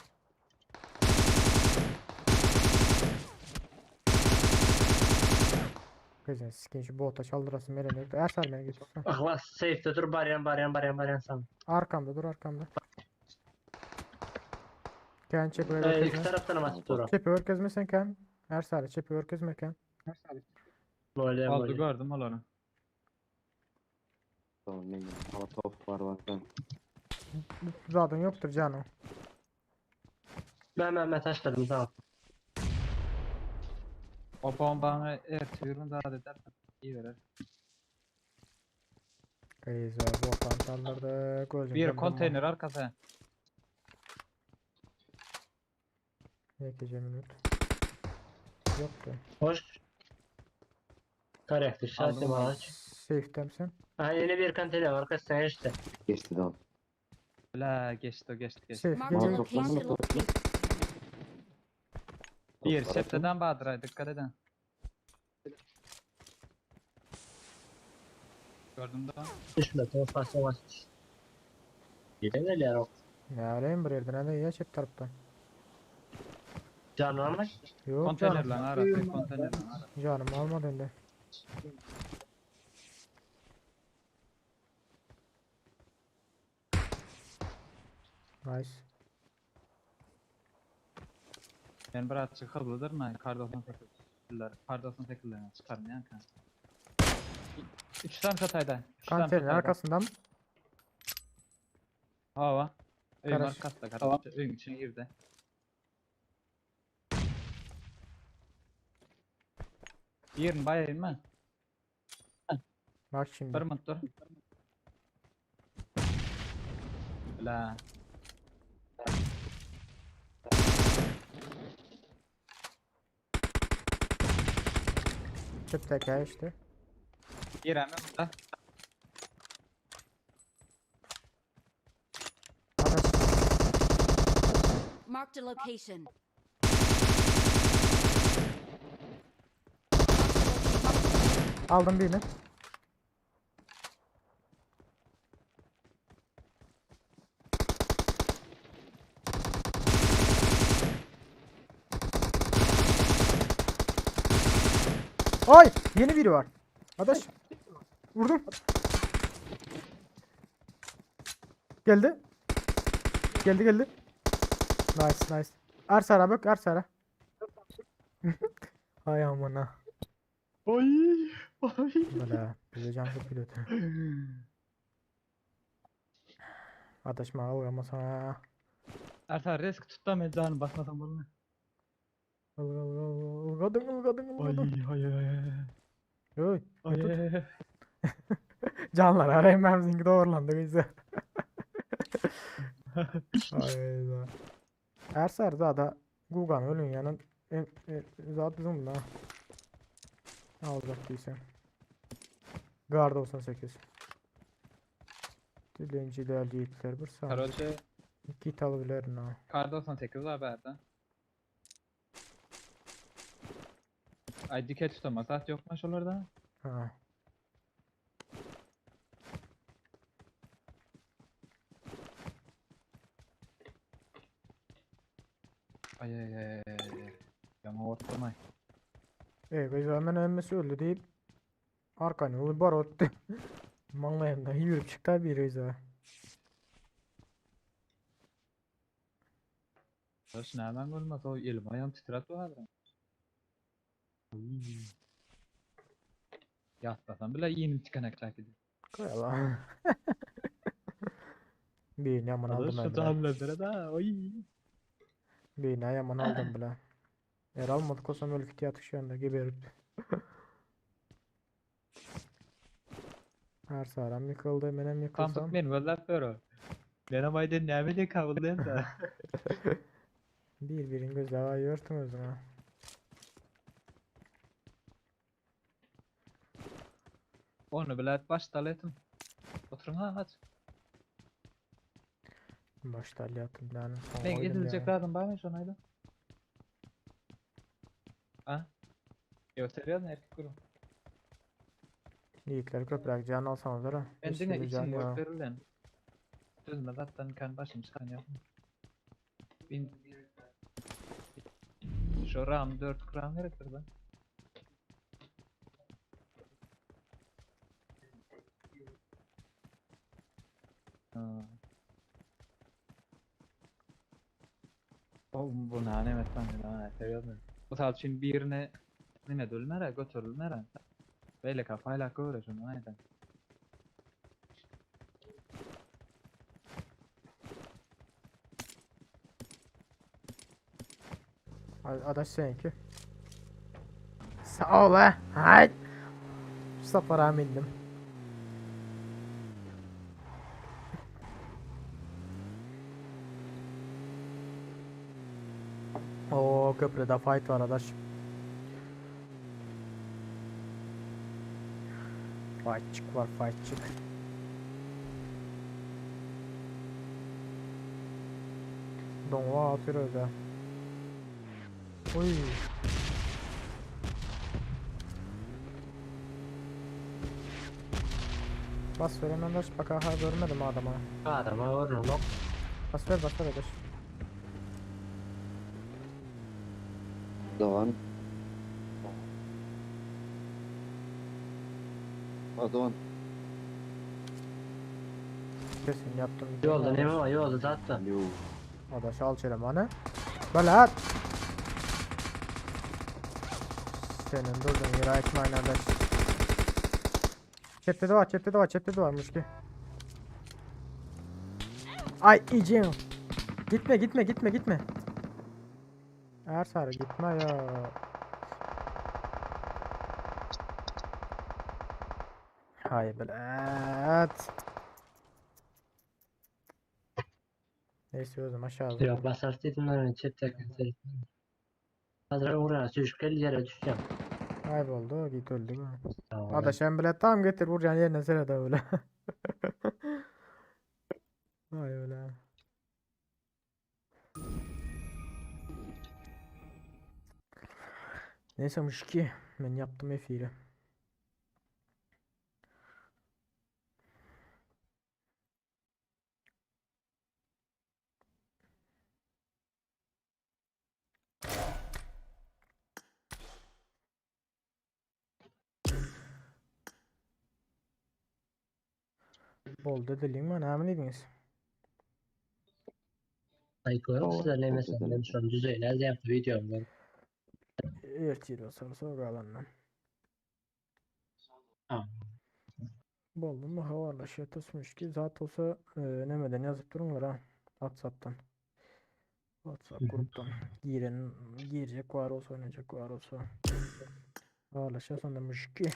[SPEAKER 4] Kızın sikin şu bota çaldırasın beni. Ersel beni götürsün.
[SPEAKER 7] Ahlas safe'de dur baryan baryan baryan baryan sen.
[SPEAKER 4] Arkamda dur arkamda. Ken çepi
[SPEAKER 7] Ee, iki
[SPEAKER 4] ökezme.
[SPEAKER 7] taraftan ama dur.
[SPEAKER 4] Çepi ökezme sen ken. Ersel çepi ökezme ken.
[SPEAKER 7] Böyle
[SPEAKER 10] Oldu
[SPEAKER 7] böyle.
[SPEAKER 10] gördüm olanı.
[SPEAKER 9] Tamam men top var var.
[SPEAKER 4] Zaten yoktur canım.
[SPEAKER 7] Ben ben ben taşladım tamam.
[SPEAKER 10] O bombanı ertiyorum daha da dersen iyi verir.
[SPEAKER 4] Kıyız var bottan çaldırdı. Gözüm
[SPEAKER 10] Bir konteyner arkası.
[SPEAKER 4] Yekece minut. Yoktu.
[SPEAKER 7] Hoş. Karakter şahsi
[SPEAKER 10] Aldım.
[SPEAKER 7] ağaç.
[SPEAKER 4] Safe'de misin?
[SPEAKER 7] Aha yeni bir konteyner var arkasına geçti.
[SPEAKER 9] Geçti tamam.
[SPEAKER 10] La geçti o geçti geçti.
[SPEAKER 4] Safe
[SPEAKER 1] Marked a
[SPEAKER 4] gece.
[SPEAKER 1] location.
[SPEAKER 10] Bir şefteden Bahadır dikkat edin. Gördüm de.
[SPEAKER 7] Düşme tamam fazla var. Giden neler o?
[SPEAKER 4] Ne arayayım bir yerden ne ya çep taraftan.
[SPEAKER 7] Can var mı?
[SPEAKER 4] Yok
[SPEAKER 10] Konteyner
[SPEAKER 4] canım.
[SPEAKER 10] lan arası konteyner lan arası.
[SPEAKER 4] Canım almadı önde. Nice.
[SPEAKER 10] Ben birazcık hızlıdır mı? Kar 98'ler. Kar 98'lerine çıkarmayan kan. 3 tane çatayda. 3 tane
[SPEAKER 4] Konteynerin
[SPEAKER 10] çatayda.
[SPEAKER 4] arkasından mı?
[SPEAKER 10] Hava. Öyün
[SPEAKER 4] Karaş.
[SPEAKER 10] arkasında kardeş. Öyün içine girdi. Yerin bayağı mi?
[SPEAKER 4] Bak şimdi.
[SPEAKER 10] Bir minut dur. La.
[SPEAKER 4] Çöp teker işte.
[SPEAKER 10] Giremem burada.
[SPEAKER 4] Adaş.
[SPEAKER 1] Marked a location.
[SPEAKER 4] Aldım birini. Ay! Yeni biri var. Adaş. Vurdum. Geldi. Geldi geldi. Nice nice. Arsara bak Arsara. Hay amına.
[SPEAKER 10] Oy. Oy.
[SPEAKER 4] Böyle bize can pilot. Adaşma al sana.
[SPEAKER 10] Ertan risk tuttum canım basmadan bunu.
[SPEAKER 4] Al al al ılgadın ılgadın ılgadın.
[SPEAKER 10] Ay ay ay.
[SPEAKER 4] Oy.
[SPEAKER 10] Ay
[SPEAKER 4] Tut.
[SPEAKER 10] ay ay.
[SPEAKER 4] Canlar arayın ben bizimki doğrulandı bize. Hayda. Ersar zada Gugan ölün yanın e, e, zat bizim la. Alacak değilsen. Guard 98. Dilenciler yiğitler bir saniye.
[SPEAKER 10] Karoçe
[SPEAKER 4] Git alabilirsin ha.
[SPEAKER 10] Kar 98 var bende. Ay dike tutamaz. At yokmuş olur da.
[SPEAKER 4] Ha.
[SPEAKER 10] Ay ay ay ay ay. Ýaňy gorkdum-aý.
[SPEAKER 4] Ey gyzlar men hemmesi öldü diýip arkany uly bar otdy. Maňlaýymdan ýürüp çykdy bir gyza.
[SPEAKER 10] Daş nämäň görmez o elim aýagym titräp dur häzir. Ýatlasam bile ýenim tikenekläp gider.
[SPEAKER 4] Koyala. Birini yaman
[SPEAKER 10] Adaş
[SPEAKER 4] aldım
[SPEAKER 10] şu
[SPEAKER 4] ben bile.
[SPEAKER 10] canlandıra da oy.
[SPEAKER 4] Birini yaman aldım bile. Eğer almadık olsam ölü kiti yatık şu anda geberip. Her saram yıkıldı, menem
[SPEAKER 10] Kamsyk
[SPEAKER 4] yıkılsam.
[SPEAKER 10] men gözläp ber o. Menem aýdan näme diýip kabul da.
[SPEAKER 4] Bir birin gözle ayırttım özüne.
[SPEAKER 10] Onu bile başda etim. Oturun ha aç.
[SPEAKER 4] Başta yattım yani. Son
[SPEAKER 10] Men
[SPEAKER 4] koydum
[SPEAKER 10] edilecek
[SPEAKER 4] ya.
[SPEAKER 10] zaten barmy şonu aýdan? Ha? Yo serial erkek gürüm.
[SPEAKER 4] Yiğitler köprek can alsanız ha.
[SPEAKER 10] Men
[SPEAKER 4] Bir
[SPEAKER 10] diňe
[SPEAKER 4] sürü can
[SPEAKER 10] içim
[SPEAKER 4] ya.
[SPEAKER 10] görüp berilen. Düzme zatdan kan başym çykan ýok. Bin Şu ram 4 gram gerekdir da. Ha. O bu ne evet ben ha seviyorum. Bu saat için birine nime dölmere götürülmere. Böyle kafayla göre şunu aynen.
[SPEAKER 4] Adaş seninki. Sağ ol ha. Hay. Şu sapara bindim. Oo köprüde fight var adaş. Fightçık var fightçık. Donva atıyor öyle. Oy. Bas ver hemen adaş. Bak aha görmedim adama.
[SPEAKER 7] Adama vurun.
[SPEAKER 4] Bas ver bas ver adaş.
[SPEAKER 9] Doğan. Ha, Doğan.
[SPEAKER 4] Kesin yaptım.
[SPEAKER 7] Yolda neme var yolda zaten.
[SPEAKER 9] Yo.
[SPEAKER 4] Adaş al çelemanı. Böyle at. Senin durdun yere etmeyin adaş. Çepte de var, çepte de var, çepte de varmış ki. Ay iyicim. Gitme, gitme, gitme, gitme. Ersar gitme ya. Hay bilet. Neyse özüm aşağı
[SPEAKER 7] Yok basar dedim ben çepte Hazır uğrana sürüş gel yere düşeceğim.
[SPEAKER 4] Kayboldu, git öldü mü?
[SPEAKER 7] Tamam.
[SPEAKER 4] Adaş hem bile tam getir vuracaksın yerine sene de öyle. Vay öyle. Neyse ki ben yaptım efiri. Bol dedilim mi? Ne dediniz?
[SPEAKER 7] Ay koyalım size ne mesela ben şu an düzeyler yaptı videom var.
[SPEAKER 4] Ertir olsa sonra alandan.
[SPEAKER 7] Tamam.
[SPEAKER 4] Boldu mu havarlaşıyor tosmuş ki zat olsa e, nemeden yazıp durunlar ha. WhatsApp'tan. WhatsApp gruptan. Giren girecek var olsa oynayacak var olsa. Havarlaşıyor demiş ki.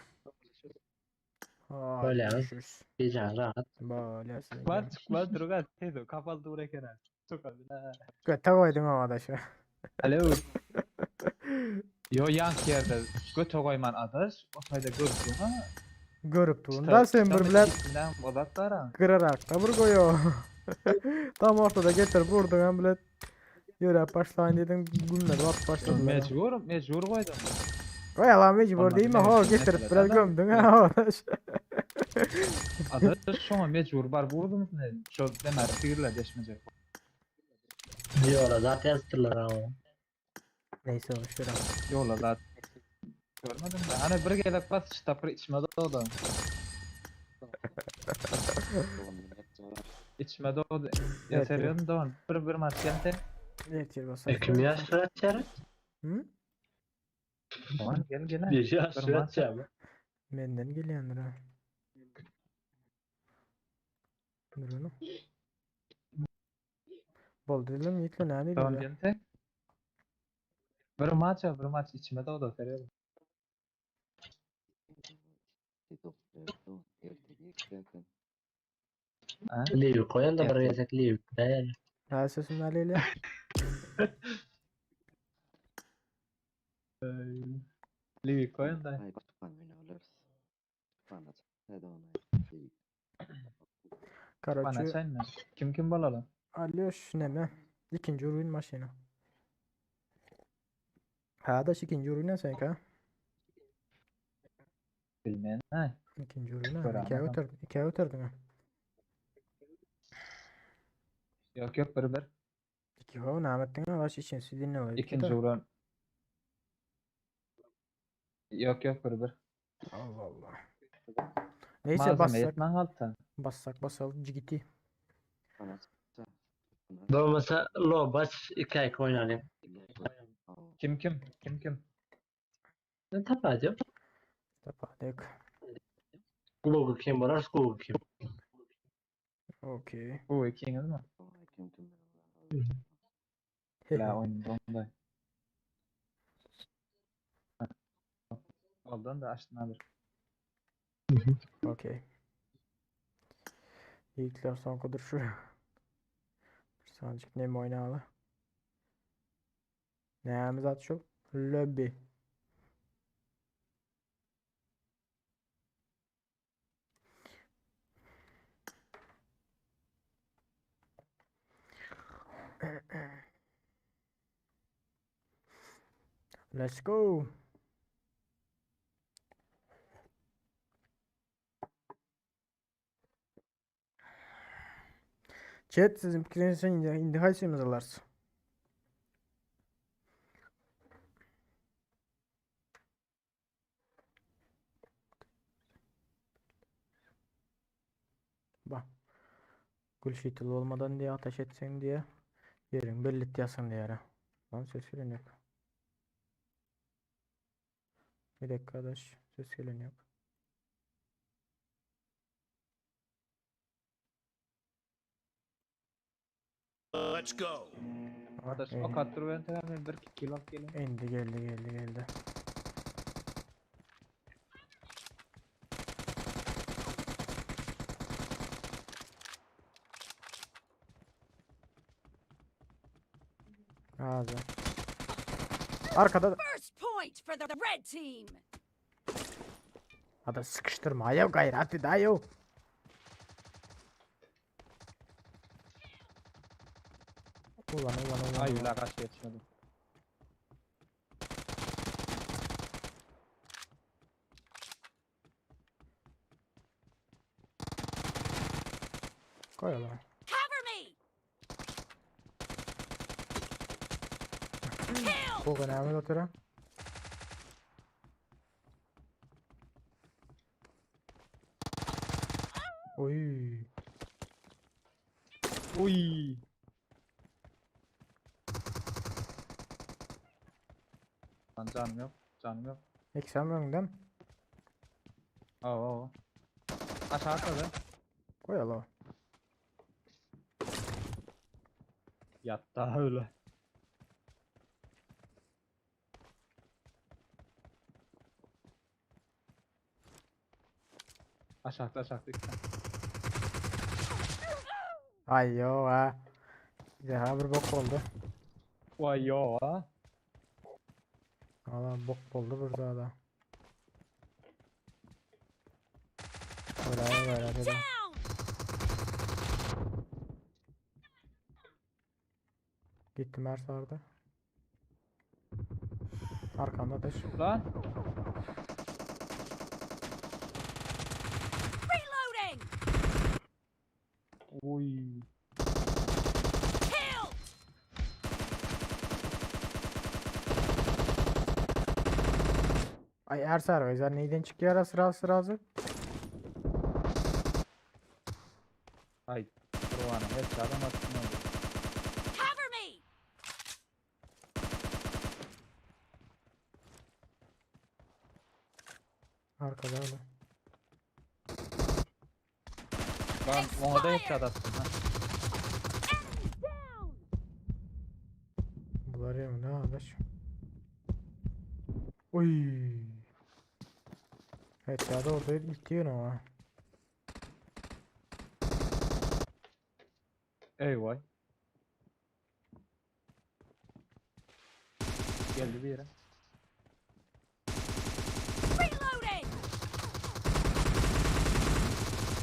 [SPEAKER 4] Hadi
[SPEAKER 7] Böyle ya.
[SPEAKER 4] görüşürüz.
[SPEAKER 7] Diyeceğim rahat.
[SPEAKER 4] Böyle size
[SPEAKER 10] Var çıkma durga tedo kapalı dura kenar. Çok abi.
[SPEAKER 4] Göte koydum ama adaşı.
[SPEAKER 10] Alo. Yo yank yerde göte koyman adaş. O sayda gördüm ha.
[SPEAKER 4] Görüp durun da sen bir bilen kırarak da vur koyuyor. Tam ortada getir vurdun hem bile Yürü başlayın dedin gümle bak başladılar.
[SPEAKER 10] Mecbur, mecbur koydum.
[SPEAKER 4] Koy lan mecbur değil mi? Ho getirip biraz gömdün ha adaş.
[SPEAKER 10] Adaş şoňa mecbur bar vurdum ne? Şo demer tigirler deşmeyecek.
[SPEAKER 7] Yola zaten yazdırlar ama.
[SPEAKER 4] Neyse boş ver.
[SPEAKER 10] Ýola zat. Görmedim de. Hani bir gezek bas tapyr içme dogdy. İçme dogdy. Ya
[SPEAKER 4] Evet,
[SPEAKER 10] seriyorum doğan. Bir bir maç gelse.
[SPEAKER 4] Ertir basar.
[SPEAKER 7] E kim yaşlı açar?
[SPEAKER 4] Hı?
[SPEAKER 10] Tamam gel gel.
[SPEAKER 7] Bir yaşlı
[SPEAKER 10] Bir maç.
[SPEAKER 7] açar mı?
[SPEAKER 4] Menden gelýändir ha. Dur onu. Boldy dilim ýitli näme
[SPEAKER 10] Tamam
[SPEAKER 4] diýdi?
[SPEAKER 10] gelse. Bir maç bir maç içime dogdy seriyorum. Ha?
[SPEAKER 7] Liv koyan da bir gezek Liv. Değil.
[SPEAKER 4] Ha sesim näleyle?
[SPEAKER 10] Livi koyun da. Bana
[SPEAKER 4] Karaçı
[SPEAKER 10] sen mi? Kim kim bolaly?
[SPEAKER 4] Alýoş näme? İkinci oyun maşyny. Ha da ikinci oyun sen ka?
[SPEAKER 10] Bilmeyen ha.
[SPEAKER 4] İkinci oyun ha.
[SPEAKER 10] Gören
[SPEAKER 4] İkiye
[SPEAKER 10] adam.
[SPEAKER 4] ötürdün. İkiye ötürdün ha.
[SPEAKER 10] Yok yok bir bir.
[SPEAKER 4] İki ho näme etdiň ha? Baş için dinle var.
[SPEAKER 10] İkinci uran. Yok yok bir bir.
[SPEAKER 4] Allah Allah. Neyse
[SPEAKER 10] Malzeme
[SPEAKER 4] bassak
[SPEAKER 10] yetmen kaldı.
[SPEAKER 4] bassak basalım cigiti.
[SPEAKER 7] Bolmasa Lobaç 2 ay oynayalım.
[SPEAKER 10] Kim kim? Kim kim?
[SPEAKER 7] Ne tapacağım?
[SPEAKER 4] Tapadyk.
[SPEAKER 7] Google kim bolar, Google kim?
[SPEAKER 4] Okey.
[SPEAKER 10] Bu ikiniz mi? La oyun dondu. Ondan da açtın abi.
[SPEAKER 4] Okey. Yiğitler son kudur şu. Bir sancık nem oynalı. Näme zat şu? Lobby. Let's go. Chat sizin fikriniz için indi haýsymyz alarys? Bak. Gülşitil olmadan diye ateş etsin diye yerin belli yasın diye. Lan ses gelen yok. Bir dakika arkadaş. Ses gelen yok.
[SPEAKER 6] Let's go.
[SPEAKER 10] Arkadaş
[SPEAKER 4] Eyvah.
[SPEAKER 10] ok attır ben tamam bir kilo gelin.
[SPEAKER 4] Indi geldi geldi geldi. Ağzı. Arkada da-
[SPEAKER 11] First point for the red team.
[SPEAKER 4] Hadi sıkıştırma ayav gayrı hadi dayo. Ulan ulan ulan.
[SPEAKER 10] Ay
[SPEAKER 4] ulan.
[SPEAKER 10] la kaç yetişmedim.
[SPEAKER 4] Koy ulan.
[SPEAKER 11] Cover me. Kill.
[SPEAKER 4] Bu önemli oturan. Oy.
[SPEAKER 10] Uy. Lan canım yok. Canım yok.
[SPEAKER 4] Eksen öňden.
[SPEAKER 10] Oo. Aşağı atladı.
[SPEAKER 4] Koy ala.
[SPEAKER 10] Yattı öyle. Aşağıda aşağıda iki tane.
[SPEAKER 4] Ay yo ha. Ya bir bok oldu.
[SPEAKER 10] Vay yo ha.
[SPEAKER 4] Allah bok oldu burada da. Öyle öyle öyle.
[SPEAKER 11] Down.
[SPEAKER 4] Gittim her sardı. Arkanda ateş.
[SPEAKER 10] Lan.
[SPEAKER 11] Reloading.
[SPEAKER 10] Oy.
[SPEAKER 11] Kill.
[SPEAKER 4] Ay Ersar özel neyden çıkıyor sıra sırası?
[SPEAKER 10] Ay kurbanım hepsi adam attım oldu.
[SPEAKER 1] Cover me!
[SPEAKER 4] Arkada öyle.
[SPEAKER 10] Ben ona da hepsi attım ha.
[SPEAKER 4] Bular ya ne arkadaş? Oy. Evet ya da orada ilk ama.
[SPEAKER 10] Eyvah. Geldi bir yere.
[SPEAKER 1] Reloading!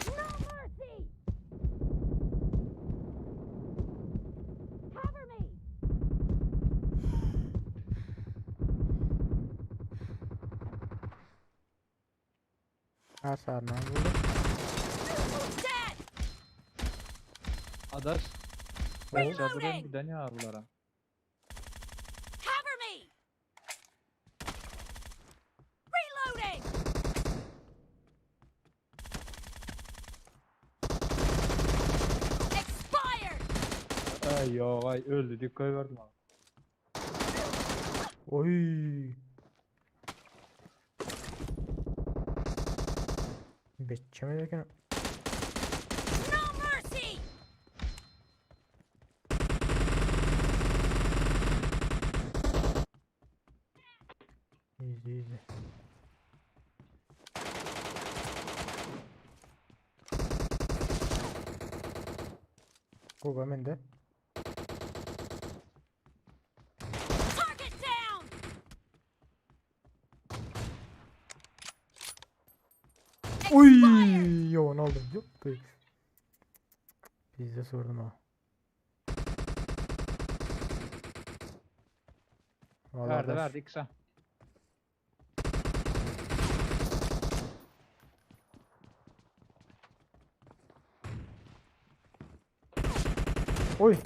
[SPEAKER 1] No mercy! Cover me!
[SPEAKER 4] Ersar ne oldu?
[SPEAKER 1] Dead!
[SPEAKER 10] Adaş.
[SPEAKER 1] Reloading!
[SPEAKER 10] Çadırın bir ne bunlara.
[SPEAKER 1] Cover me! Reloading! Expired!
[SPEAKER 10] Ay yo ay öldü dikkat verdim abi.
[SPEAKER 4] Oy. Beçeme derken
[SPEAKER 1] No mercy!
[SPEAKER 4] Easy easy. Gogo mende.
[SPEAKER 1] Target down!
[SPEAKER 4] Oy, yo ne oldu? Yok. Biz de sordum ha. Vallahi
[SPEAKER 10] Verdi
[SPEAKER 4] arkadaş,
[SPEAKER 10] verdi kısa.
[SPEAKER 4] Oy.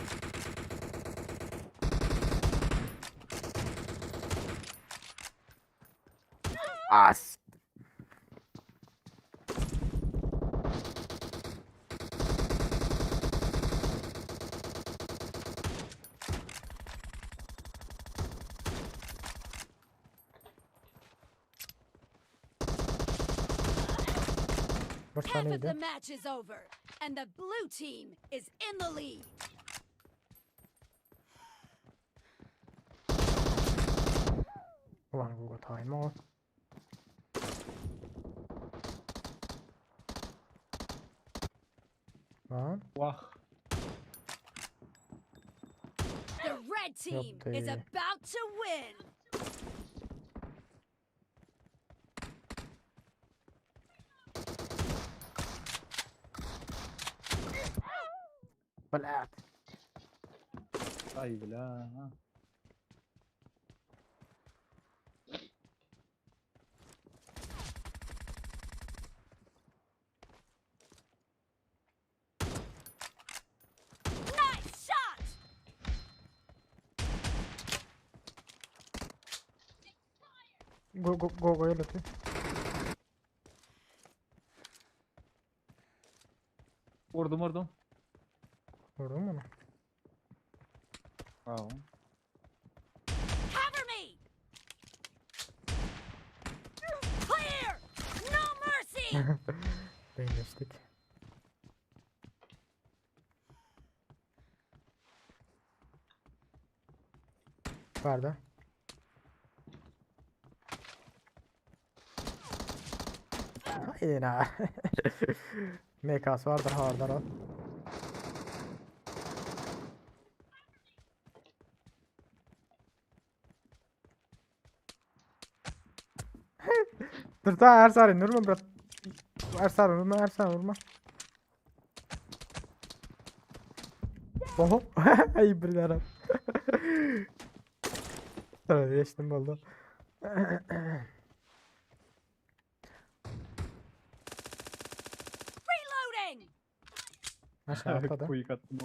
[SPEAKER 4] As. Bir
[SPEAKER 1] Half of
[SPEAKER 4] taneydi.
[SPEAKER 1] the match is over, and the blue team is in the lead.
[SPEAKER 4] Ulan Google time o. Lan.
[SPEAKER 10] Vah.
[SPEAKER 1] The red team is
[SPEAKER 4] Yaptı.
[SPEAKER 1] about to win.
[SPEAKER 4] Blat.
[SPEAKER 10] Ay bile ha.
[SPEAKER 1] Nice shot!
[SPEAKER 4] Go go go go ýöle
[SPEAKER 10] Vurdum vurdum.
[SPEAKER 4] Vurdun mu onu?
[SPEAKER 10] Bravo.
[SPEAKER 1] Cover me! Clear! No mercy!
[SPEAKER 4] Deňleşdik. Barda. Hayır ha. MK'sı vardır hardar o. Dur daha Ersar'ın vurma bırak. Ersar vurma Ersar vurma. Oho. Ay bir yaram. Tamam geçtim oldu.
[SPEAKER 1] Reloading!
[SPEAKER 4] Aşağı atladı.
[SPEAKER 10] Quick attım o.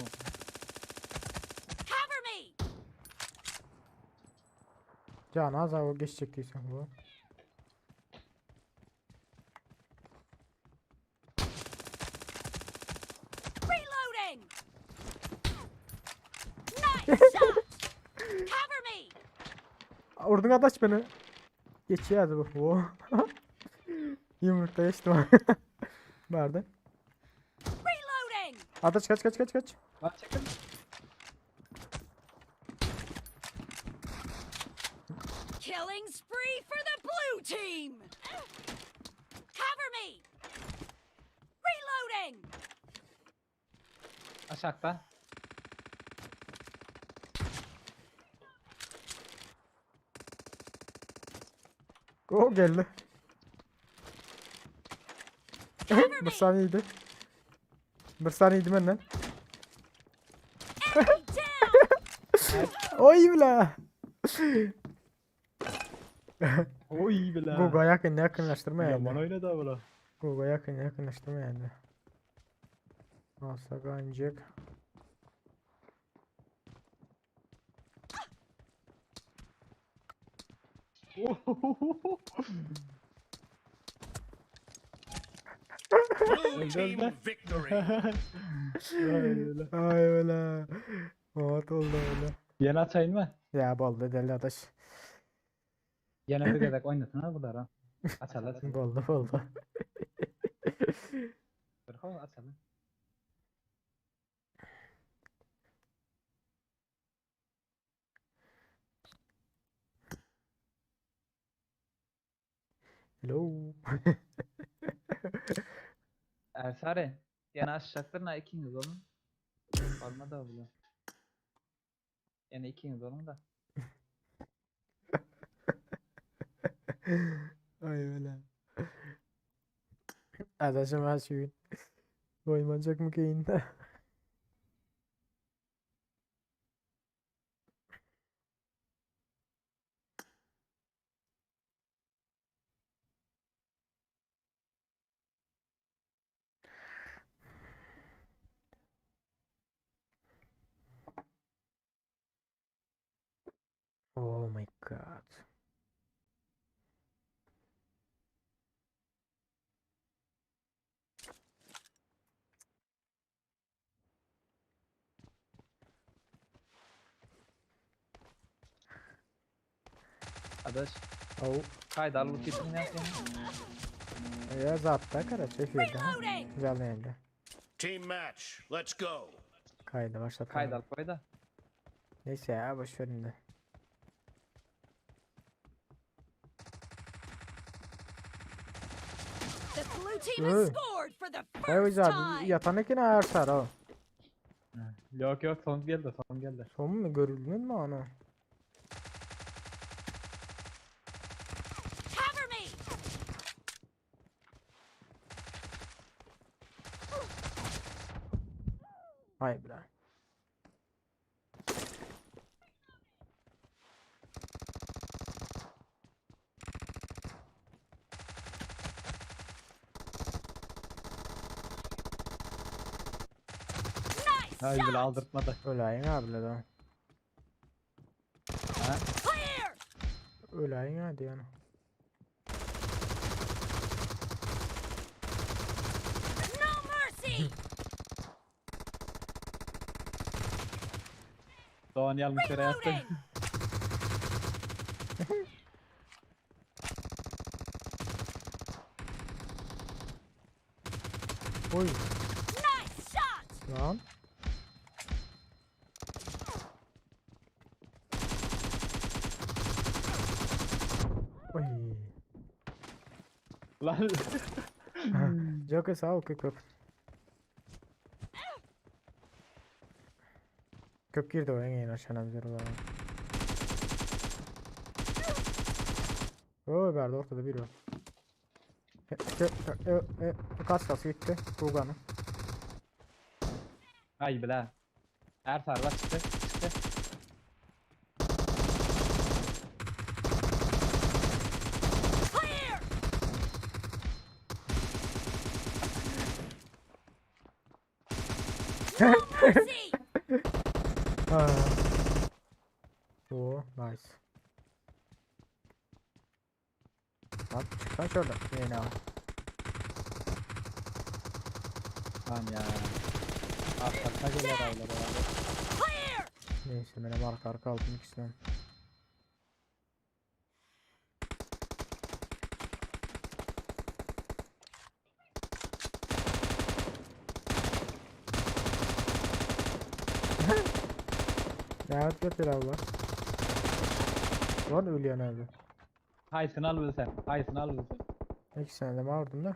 [SPEAKER 1] Cover me!
[SPEAKER 4] Can az o geçecek diyorsun bu.
[SPEAKER 1] Nice shot. Cover me.
[SPEAKER 4] Vurdun adaş beni. Geçýärdi bu. Wo. Yumrukta geçtim. Nerede?
[SPEAKER 1] Reloading.
[SPEAKER 4] Adaş kaç kaç kaç kaç.
[SPEAKER 10] Lan çekil.
[SPEAKER 1] Killing spree for the blue team. Cover me. Reloading.
[SPEAKER 10] Aşakta.
[SPEAKER 4] Go geldi. Bir saniyeydi. Bir saniyeydi benden.
[SPEAKER 1] Enemy down.
[SPEAKER 4] Oy bile.
[SPEAKER 10] Oy bile.
[SPEAKER 4] Gogo yakın yakınlaştırma
[SPEAKER 10] Yaman
[SPEAKER 4] yani.
[SPEAKER 10] oynadı ha bula.
[SPEAKER 4] Gogo yakın yakınlaştırma yani. Alsak ancak.
[SPEAKER 6] Blue team victory.
[SPEAKER 4] Ay öyle. Ot oldu öyle.
[SPEAKER 10] Yeni açayım mı?
[SPEAKER 4] Ya boldu deli adaş.
[SPEAKER 10] Yine bir gezek oynasın ha bular ha. Açalım.
[SPEAKER 4] Boldu boldu.
[SPEAKER 10] Dur ho açalım.
[SPEAKER 4] Hello.
[SPEAKER 10] Ersare. Yine açacaktır na ikiniz olun. Olmadı ha bula. Yani ikiniz olun da.
[SPEAKER 4] Ay öyle. Adaşım her şeyin. Koymayacak mı keyinde? Oh my god.
[SPEAKER 10] Adaş.
[SPEAKER 4] Oh.
[SPEAKER 10] Kayda al bu tipini yap ya.
[SPEAKER 4] Ya zaten kara çekiyordu ha.
[SPEAKER 1] Reloading.
[SPEAKER 4] Canlı yayında.
[SPEAKER 6] Team match. Let's go.
[SPEAKER 4] Kaydı başlatalım.
[SPEAKER 10] Kayda al koy da.
[SPEAKER 4] Neyse ya boş verin de.
[SPEAKER 1] The blue team has
[SPEAKER 4] Hı.
[SPEAKER 1] scored for the
[SPEAKER 4] Vay
[SPEAKER 1] first
[SPEAKER 4] abi
[SPEAKER 1] time.
[SPEAKER 4] yatan ekine ayar ha.
[SPEAKER 10] Yok yok son geldi son geldi.
[SPEAKER 4] Son mu görüldün mü onu?
[SPEAKER 1] Cover me.
[SPEAKER 4] Vay bre.
[SPEAKER 1] Nice
[SPEAKER 10] Hay bile
[SPEAKER 1] shot.
[SPEAKER 10] aldırtmadı.
[SPEAKER 4] Öleyin abi la.
[SPEAKER 10] Ha?
[SPEAKER 1] Clear.
[SPEAKER 4] Öleyin hadi yani.
[SPEAKER 1] No mercy.
[SPEAKER 10] Doğan yanlış yere yattı.
[SPEAKER 1] Reloading.
[SPEAKER 4] Oy
[SPEAKER 1] Nice shot.
[SPEAKER 4] lan. Oy.
[SPEAKER 10] Lan.
[SPEAKER 4] Joker sağ ol köp. Köp girdi o en aşağına bize ulan. Oo verdi ortada bir var. E, e, e, e, kas kas gitti. Gugan'ı.
[SPEAKER 10] Ay bile. Ersar bak çıktı. Çıktı.
[SPEAKER 1] Clear. No mercy.
[SPEAKER 4] Ha. Oo, nice. Lan çık lan şuradan. Yine al.
[SPEAKER 10] Tamam ya. Arka gelir aylar herhalde.
[SPEAKER 1] Clear.
[SPEAKER 4] Neyse menem arka arka aldım ikisinden. Ne yapıyor abla? Lan ölüyor abi.
[SPEAKER 10] Haýsyny al bilsen, haýsyny al bilsen.
[SPEAKER 4] İkisini de vurdum da.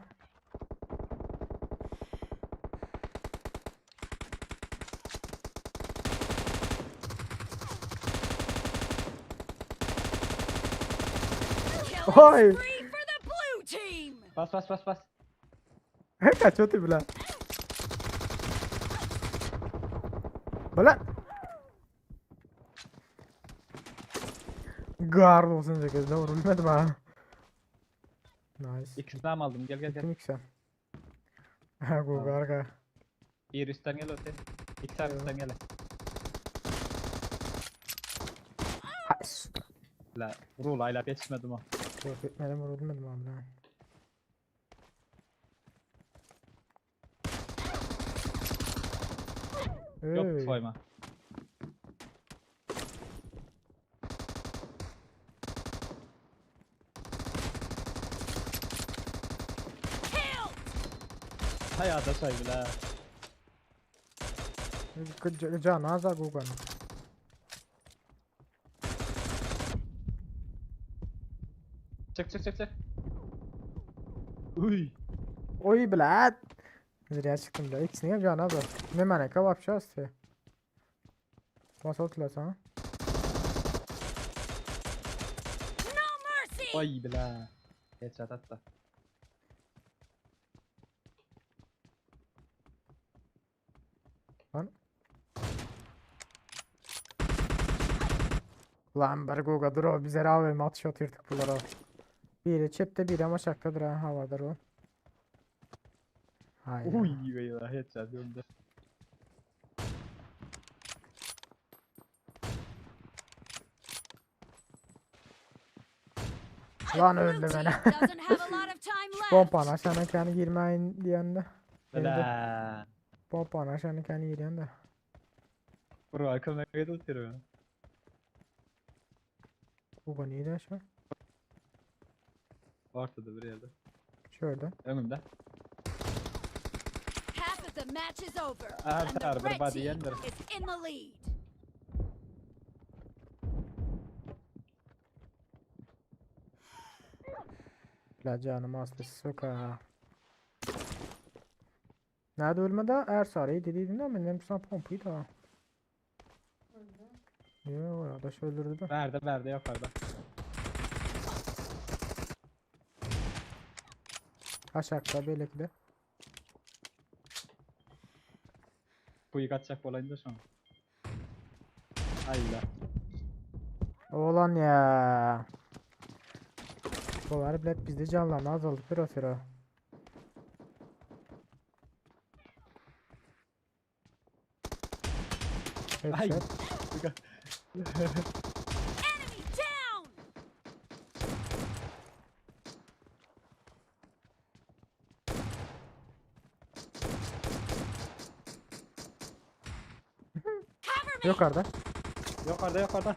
[SPEAKER 4] Oy!
[SPEAKER 11] Spree for the blue team.
[SPEAKER 10] Bas bas bas bas.
[SPEAKER 4] Kaçıyordu bile. Bala. Gar olsun 8'de vurulmadım ha. Nice.
[SPEAKER 10] İkisini hem aldım. Gel gel gel.
[SPEAKER 4] Kim ikisi? Ha bu garga.
[SPEAKER 10] Bir üstten gel öte. İkisi hem üstten gel.
[SPEAKER 4] Hays.
[SPEAKER 10] La vurul ayla geçmedim o.
[SPEAKER 4] Yok etmedim vurulmadım abi lan.
[SPEAKER 10] Yok
[SPEAKER 4] Ey.
[SPEAKER 10] soyma. Hayata saygılar.
[SPEAKER 4] Can aza Gugan.
[SPEAKER 10] Çık çık çık çık. Uy.
[SPEAKER 4] Oy blad. Zirya çıktım da. İkisini hem can aza. Ne mana kebap şası. Bas otla sana.
[SPEAKER 11] No mercy.
[SPEAKER 10] Oy bla. Headshot hatta.
[SPEAKER 4] Lan. Lan bir Guga dur o bize rağmen atış atırdık bunlara. Biri çepte biri ama şaktadır ha havadır o. Hayda.
[SPEAKER 10] Uy eyvah headshot gömdü.
[SPEAKER 4] Lan
[SPEAKER 11] Blue
[SPEAKER 4] öldü
[SPEAKER 11] team
[SPEAKER 4] beni.
[SPEAKER 11] doesn't have a lot of time left.
[SPEAKER 4] Pompan aşağına kendi girmeyin diyende. Öldü.
[SPEAKER 10] Bla.
[SPEAKER 4] Pompan aşağına kendi girýän de.
[SPEAKER 10] Bro akılına oturuyor.
[SPEAKER 4] Guga neydi aşağı?
[SPEAKER 10] Ortada bir yerde.
[SPEAKER 4] Şurada.
[SPEAKER 10] Önümde.
[SPEAKER 11] Half of the match is over.
[SPEAKER 10] Ah,
[SPEAKER 11] And the
[SPEAKER 10] tar,
[SPEAKER 11] red
[SPEAKER 10] bir
[SPEAKER 11] team
[SPEAKER 10] yendir.
[SPEAKER 11] is in the lead.
[SPEAKER 4] La canım aslı soka. Nerede ölmedi? Ersarı'yı dediydin ama benim sana pompayı da. Yo, arkadaş öldürdü de.
[SPEAKER 10] Verdi verdi yukarıda.
[SPEAKER 4] Aşağıda belki de.
[SPEAKER 10] Kuyu kaçacak olayında şu an. Ayla.
[SPEAKER 4] Oğlan ya. Dolar bilet bizde canlanma azaldı bir o.
[SPEAKER 10] Ay.
[SPEAKER 4] Headshot.
[SPEAKER 11] Enemy down. Cover me.
[SPEAKER 4] Yukarıda.
[SPEAKER 10] Yukarıda yukarıda.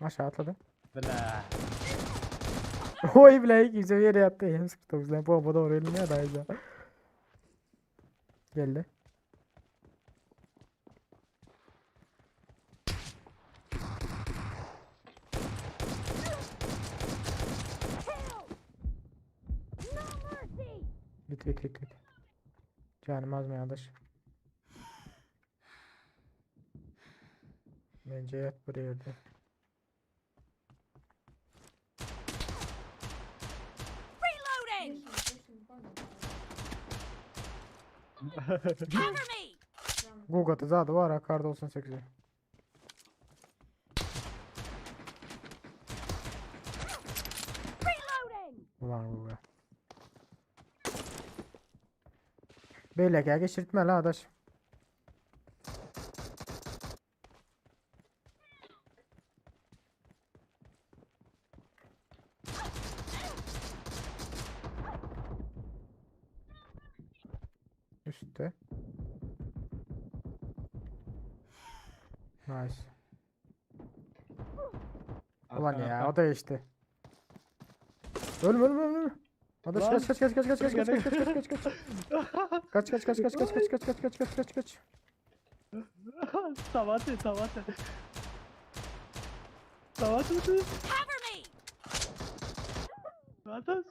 [SPEAKER 4] Aşağı atladı.
[SPEAKER 10] Bla.
[SPEAKER 4] Oy bile kimse bir yere yattı. Elim sıkıştı. Bizden bomba doğru elim ya da ya. Geldi.
[SPEAKER 11] No mercy.
[SPEAKER 4] Bit bit bit bit. Canım az mı yanlış? Bence yat buraya yerde.
[SPEAKER 11] Reloading. Cover me.
[SPEAKER 4] Gugat'ı zaten var ha kar 98'i.
[SPEAKER 11] Reloading.
[SPEAKER 4] Ulan Guga. Beyle geçirtme la adaş. Nice. Ulan ya o da geçti. Ölme ölme ölme. Adaş kaç kaç kaç kaç kaç kaç kaç kaç kaç kaç kaç. Kaç kaç kaç kaç kaç kaç kaç kaç kaç kaç kaç kaç.
[SPEAKER 10] Sabahte sabahte. Sabahte.
[SPEAKER 1] Cover me!
[SPEAKER 10] Adaş.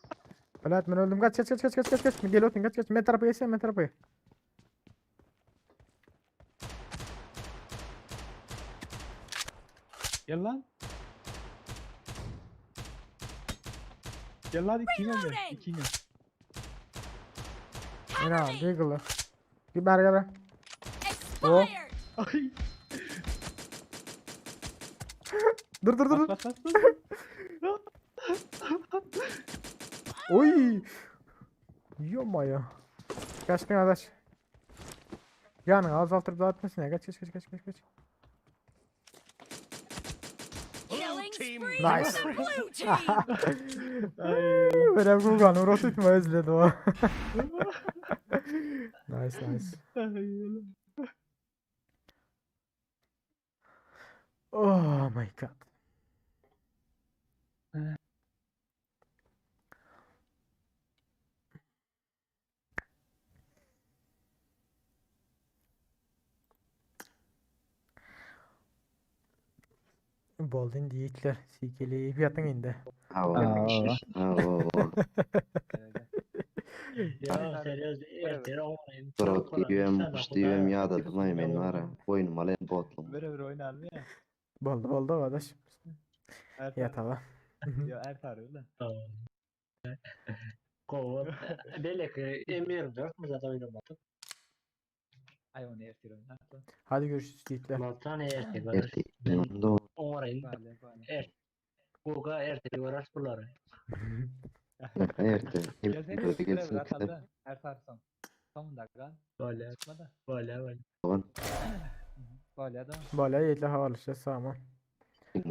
[SPEAKER 4] Belat men öldüm kaç kaç kaç kaç kaç kaç kaç. Gel otur kaç kaç. Men tarapa geçsen men tarapa.
[SPEAKER 10] Gel lan. Gel lan ikinci gel. İkinci.
[SPEAKER 4] Ina Deagle'ı. Bir ber gel. O.
[SPEAKER 1] Expired!
[SPEAKER 10] Ay.
[SPEAKER 4] Dur dur dur. dur.
[SPEAKER 10] Bas bas bas.
[SPEAKER 4] Oy. Yoma ya. Kaçtın adaş. Yani azaltırıp dağıtmasın ya. Kaç kaç kaç kaç kaç kaç.
[SPEAKER 6] Blue
[SPEAKER 1] Killing
[SPEAKER 6] team
[SPEAKER 1] spree
[SPEAKER 4] Nice.
[SPEAKER 1] for the blue team!
[SPEAKER 4] Böyle Gugan rotate mi özledi o. Nice nice. Oh my god. Boldin diýikler, sikeleyip ýatyň indi.
[SPEAKER 9] Hawa. Hawa.
[SPEAKER 7] Ya seriöz ertir oynayın.
[SPEAKER 9] Brat diýem, kuş diýem ýadadymaý men bara. Boýnum alan botlum.
[SPEAKER 10] Bire bir oynarmy ya?
[SPEAKER 4] Boldy, boldy adaş.
[SPEAKER 10] Er
[SPEAKER 4] Ýatala.
[SPEAKER 10] Ya er tarıyor lan.
[SPEAKER 7] Kova. Belki M24 mi zaten oynamadık.
[SPEAKER 10] Ay onu ertir oynar.
[SPEAKER 4] Hadi görüşürüz diýikler.
[SPEAKER 7] Maltan ertir var.
[SPEAKER 9] Erti. Onda
[SPEAKER 7] Oynayın.
[SPEAKER 10] Bale bale.
[SPEAKER 7] Er. Goga ertir var bunları.
[SPEAKER 9] erti.
[SPEAKER 10] Gelsene
[SPEAKER 9] Hep
[SPEAKER 10] bir
[SPEAKER 9] gelsin.
[SPEAKER 10] bırak aldı. Er tarsan. Son dakika.
[SPEAKER 7] Böyle
[SPEAKER 10] Çıkma da.
[SPEAKER 7] böyle böyle.
[SPEAKER 10] Bale adam.
[SPEAKER 4] Bolýa ýetli habarlaşýas, sag bol.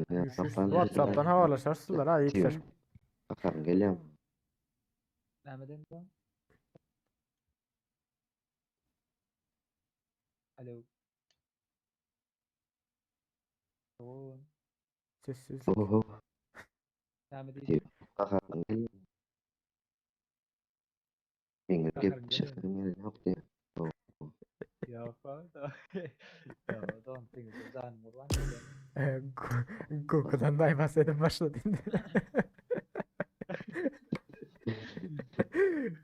[SPEAKER 4] Görüşürüz. WhatsApp'tan habarlaşarsyzlar ha ýetler.
[SPEAKER 9] Bakalım gelýän.
[SPEAKER 10] Mehmet Emre. Alo. Oo.
[SPEAKER 4] Sessiz.
[SPEAKER 9] Oho.
[SPEAKER 10] Mehmet iyi.
[SPEAKER 9] Bakalım gelýän. Meňe
[SPEAKER 10] Bakalım
[SPEAKER 9] gep çyksyn gelýän diýip.
[SPEAKER 10] Ya falan. Ya adam seni can vurlan.
[SPEAKER 4] Ee, Goku'dan da bahsedip başladı indi.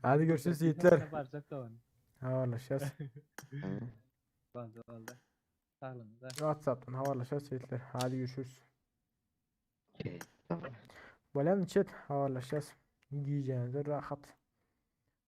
[SPEAKER 4] Hadi görüşürüz yiğitler.
[SPEAKER 10] Baracak da onu.
[SPEAKER 4] Habarlaşacağız.
[SPEAKER 10] Oldu oldu. Sağ olun.
[SPEAKER 4] WhatsApp'tan habarlaşacağız yiğitler. Hadi görüşürüz. Bolýan chat habarlaşacağız. Gijenize rahat.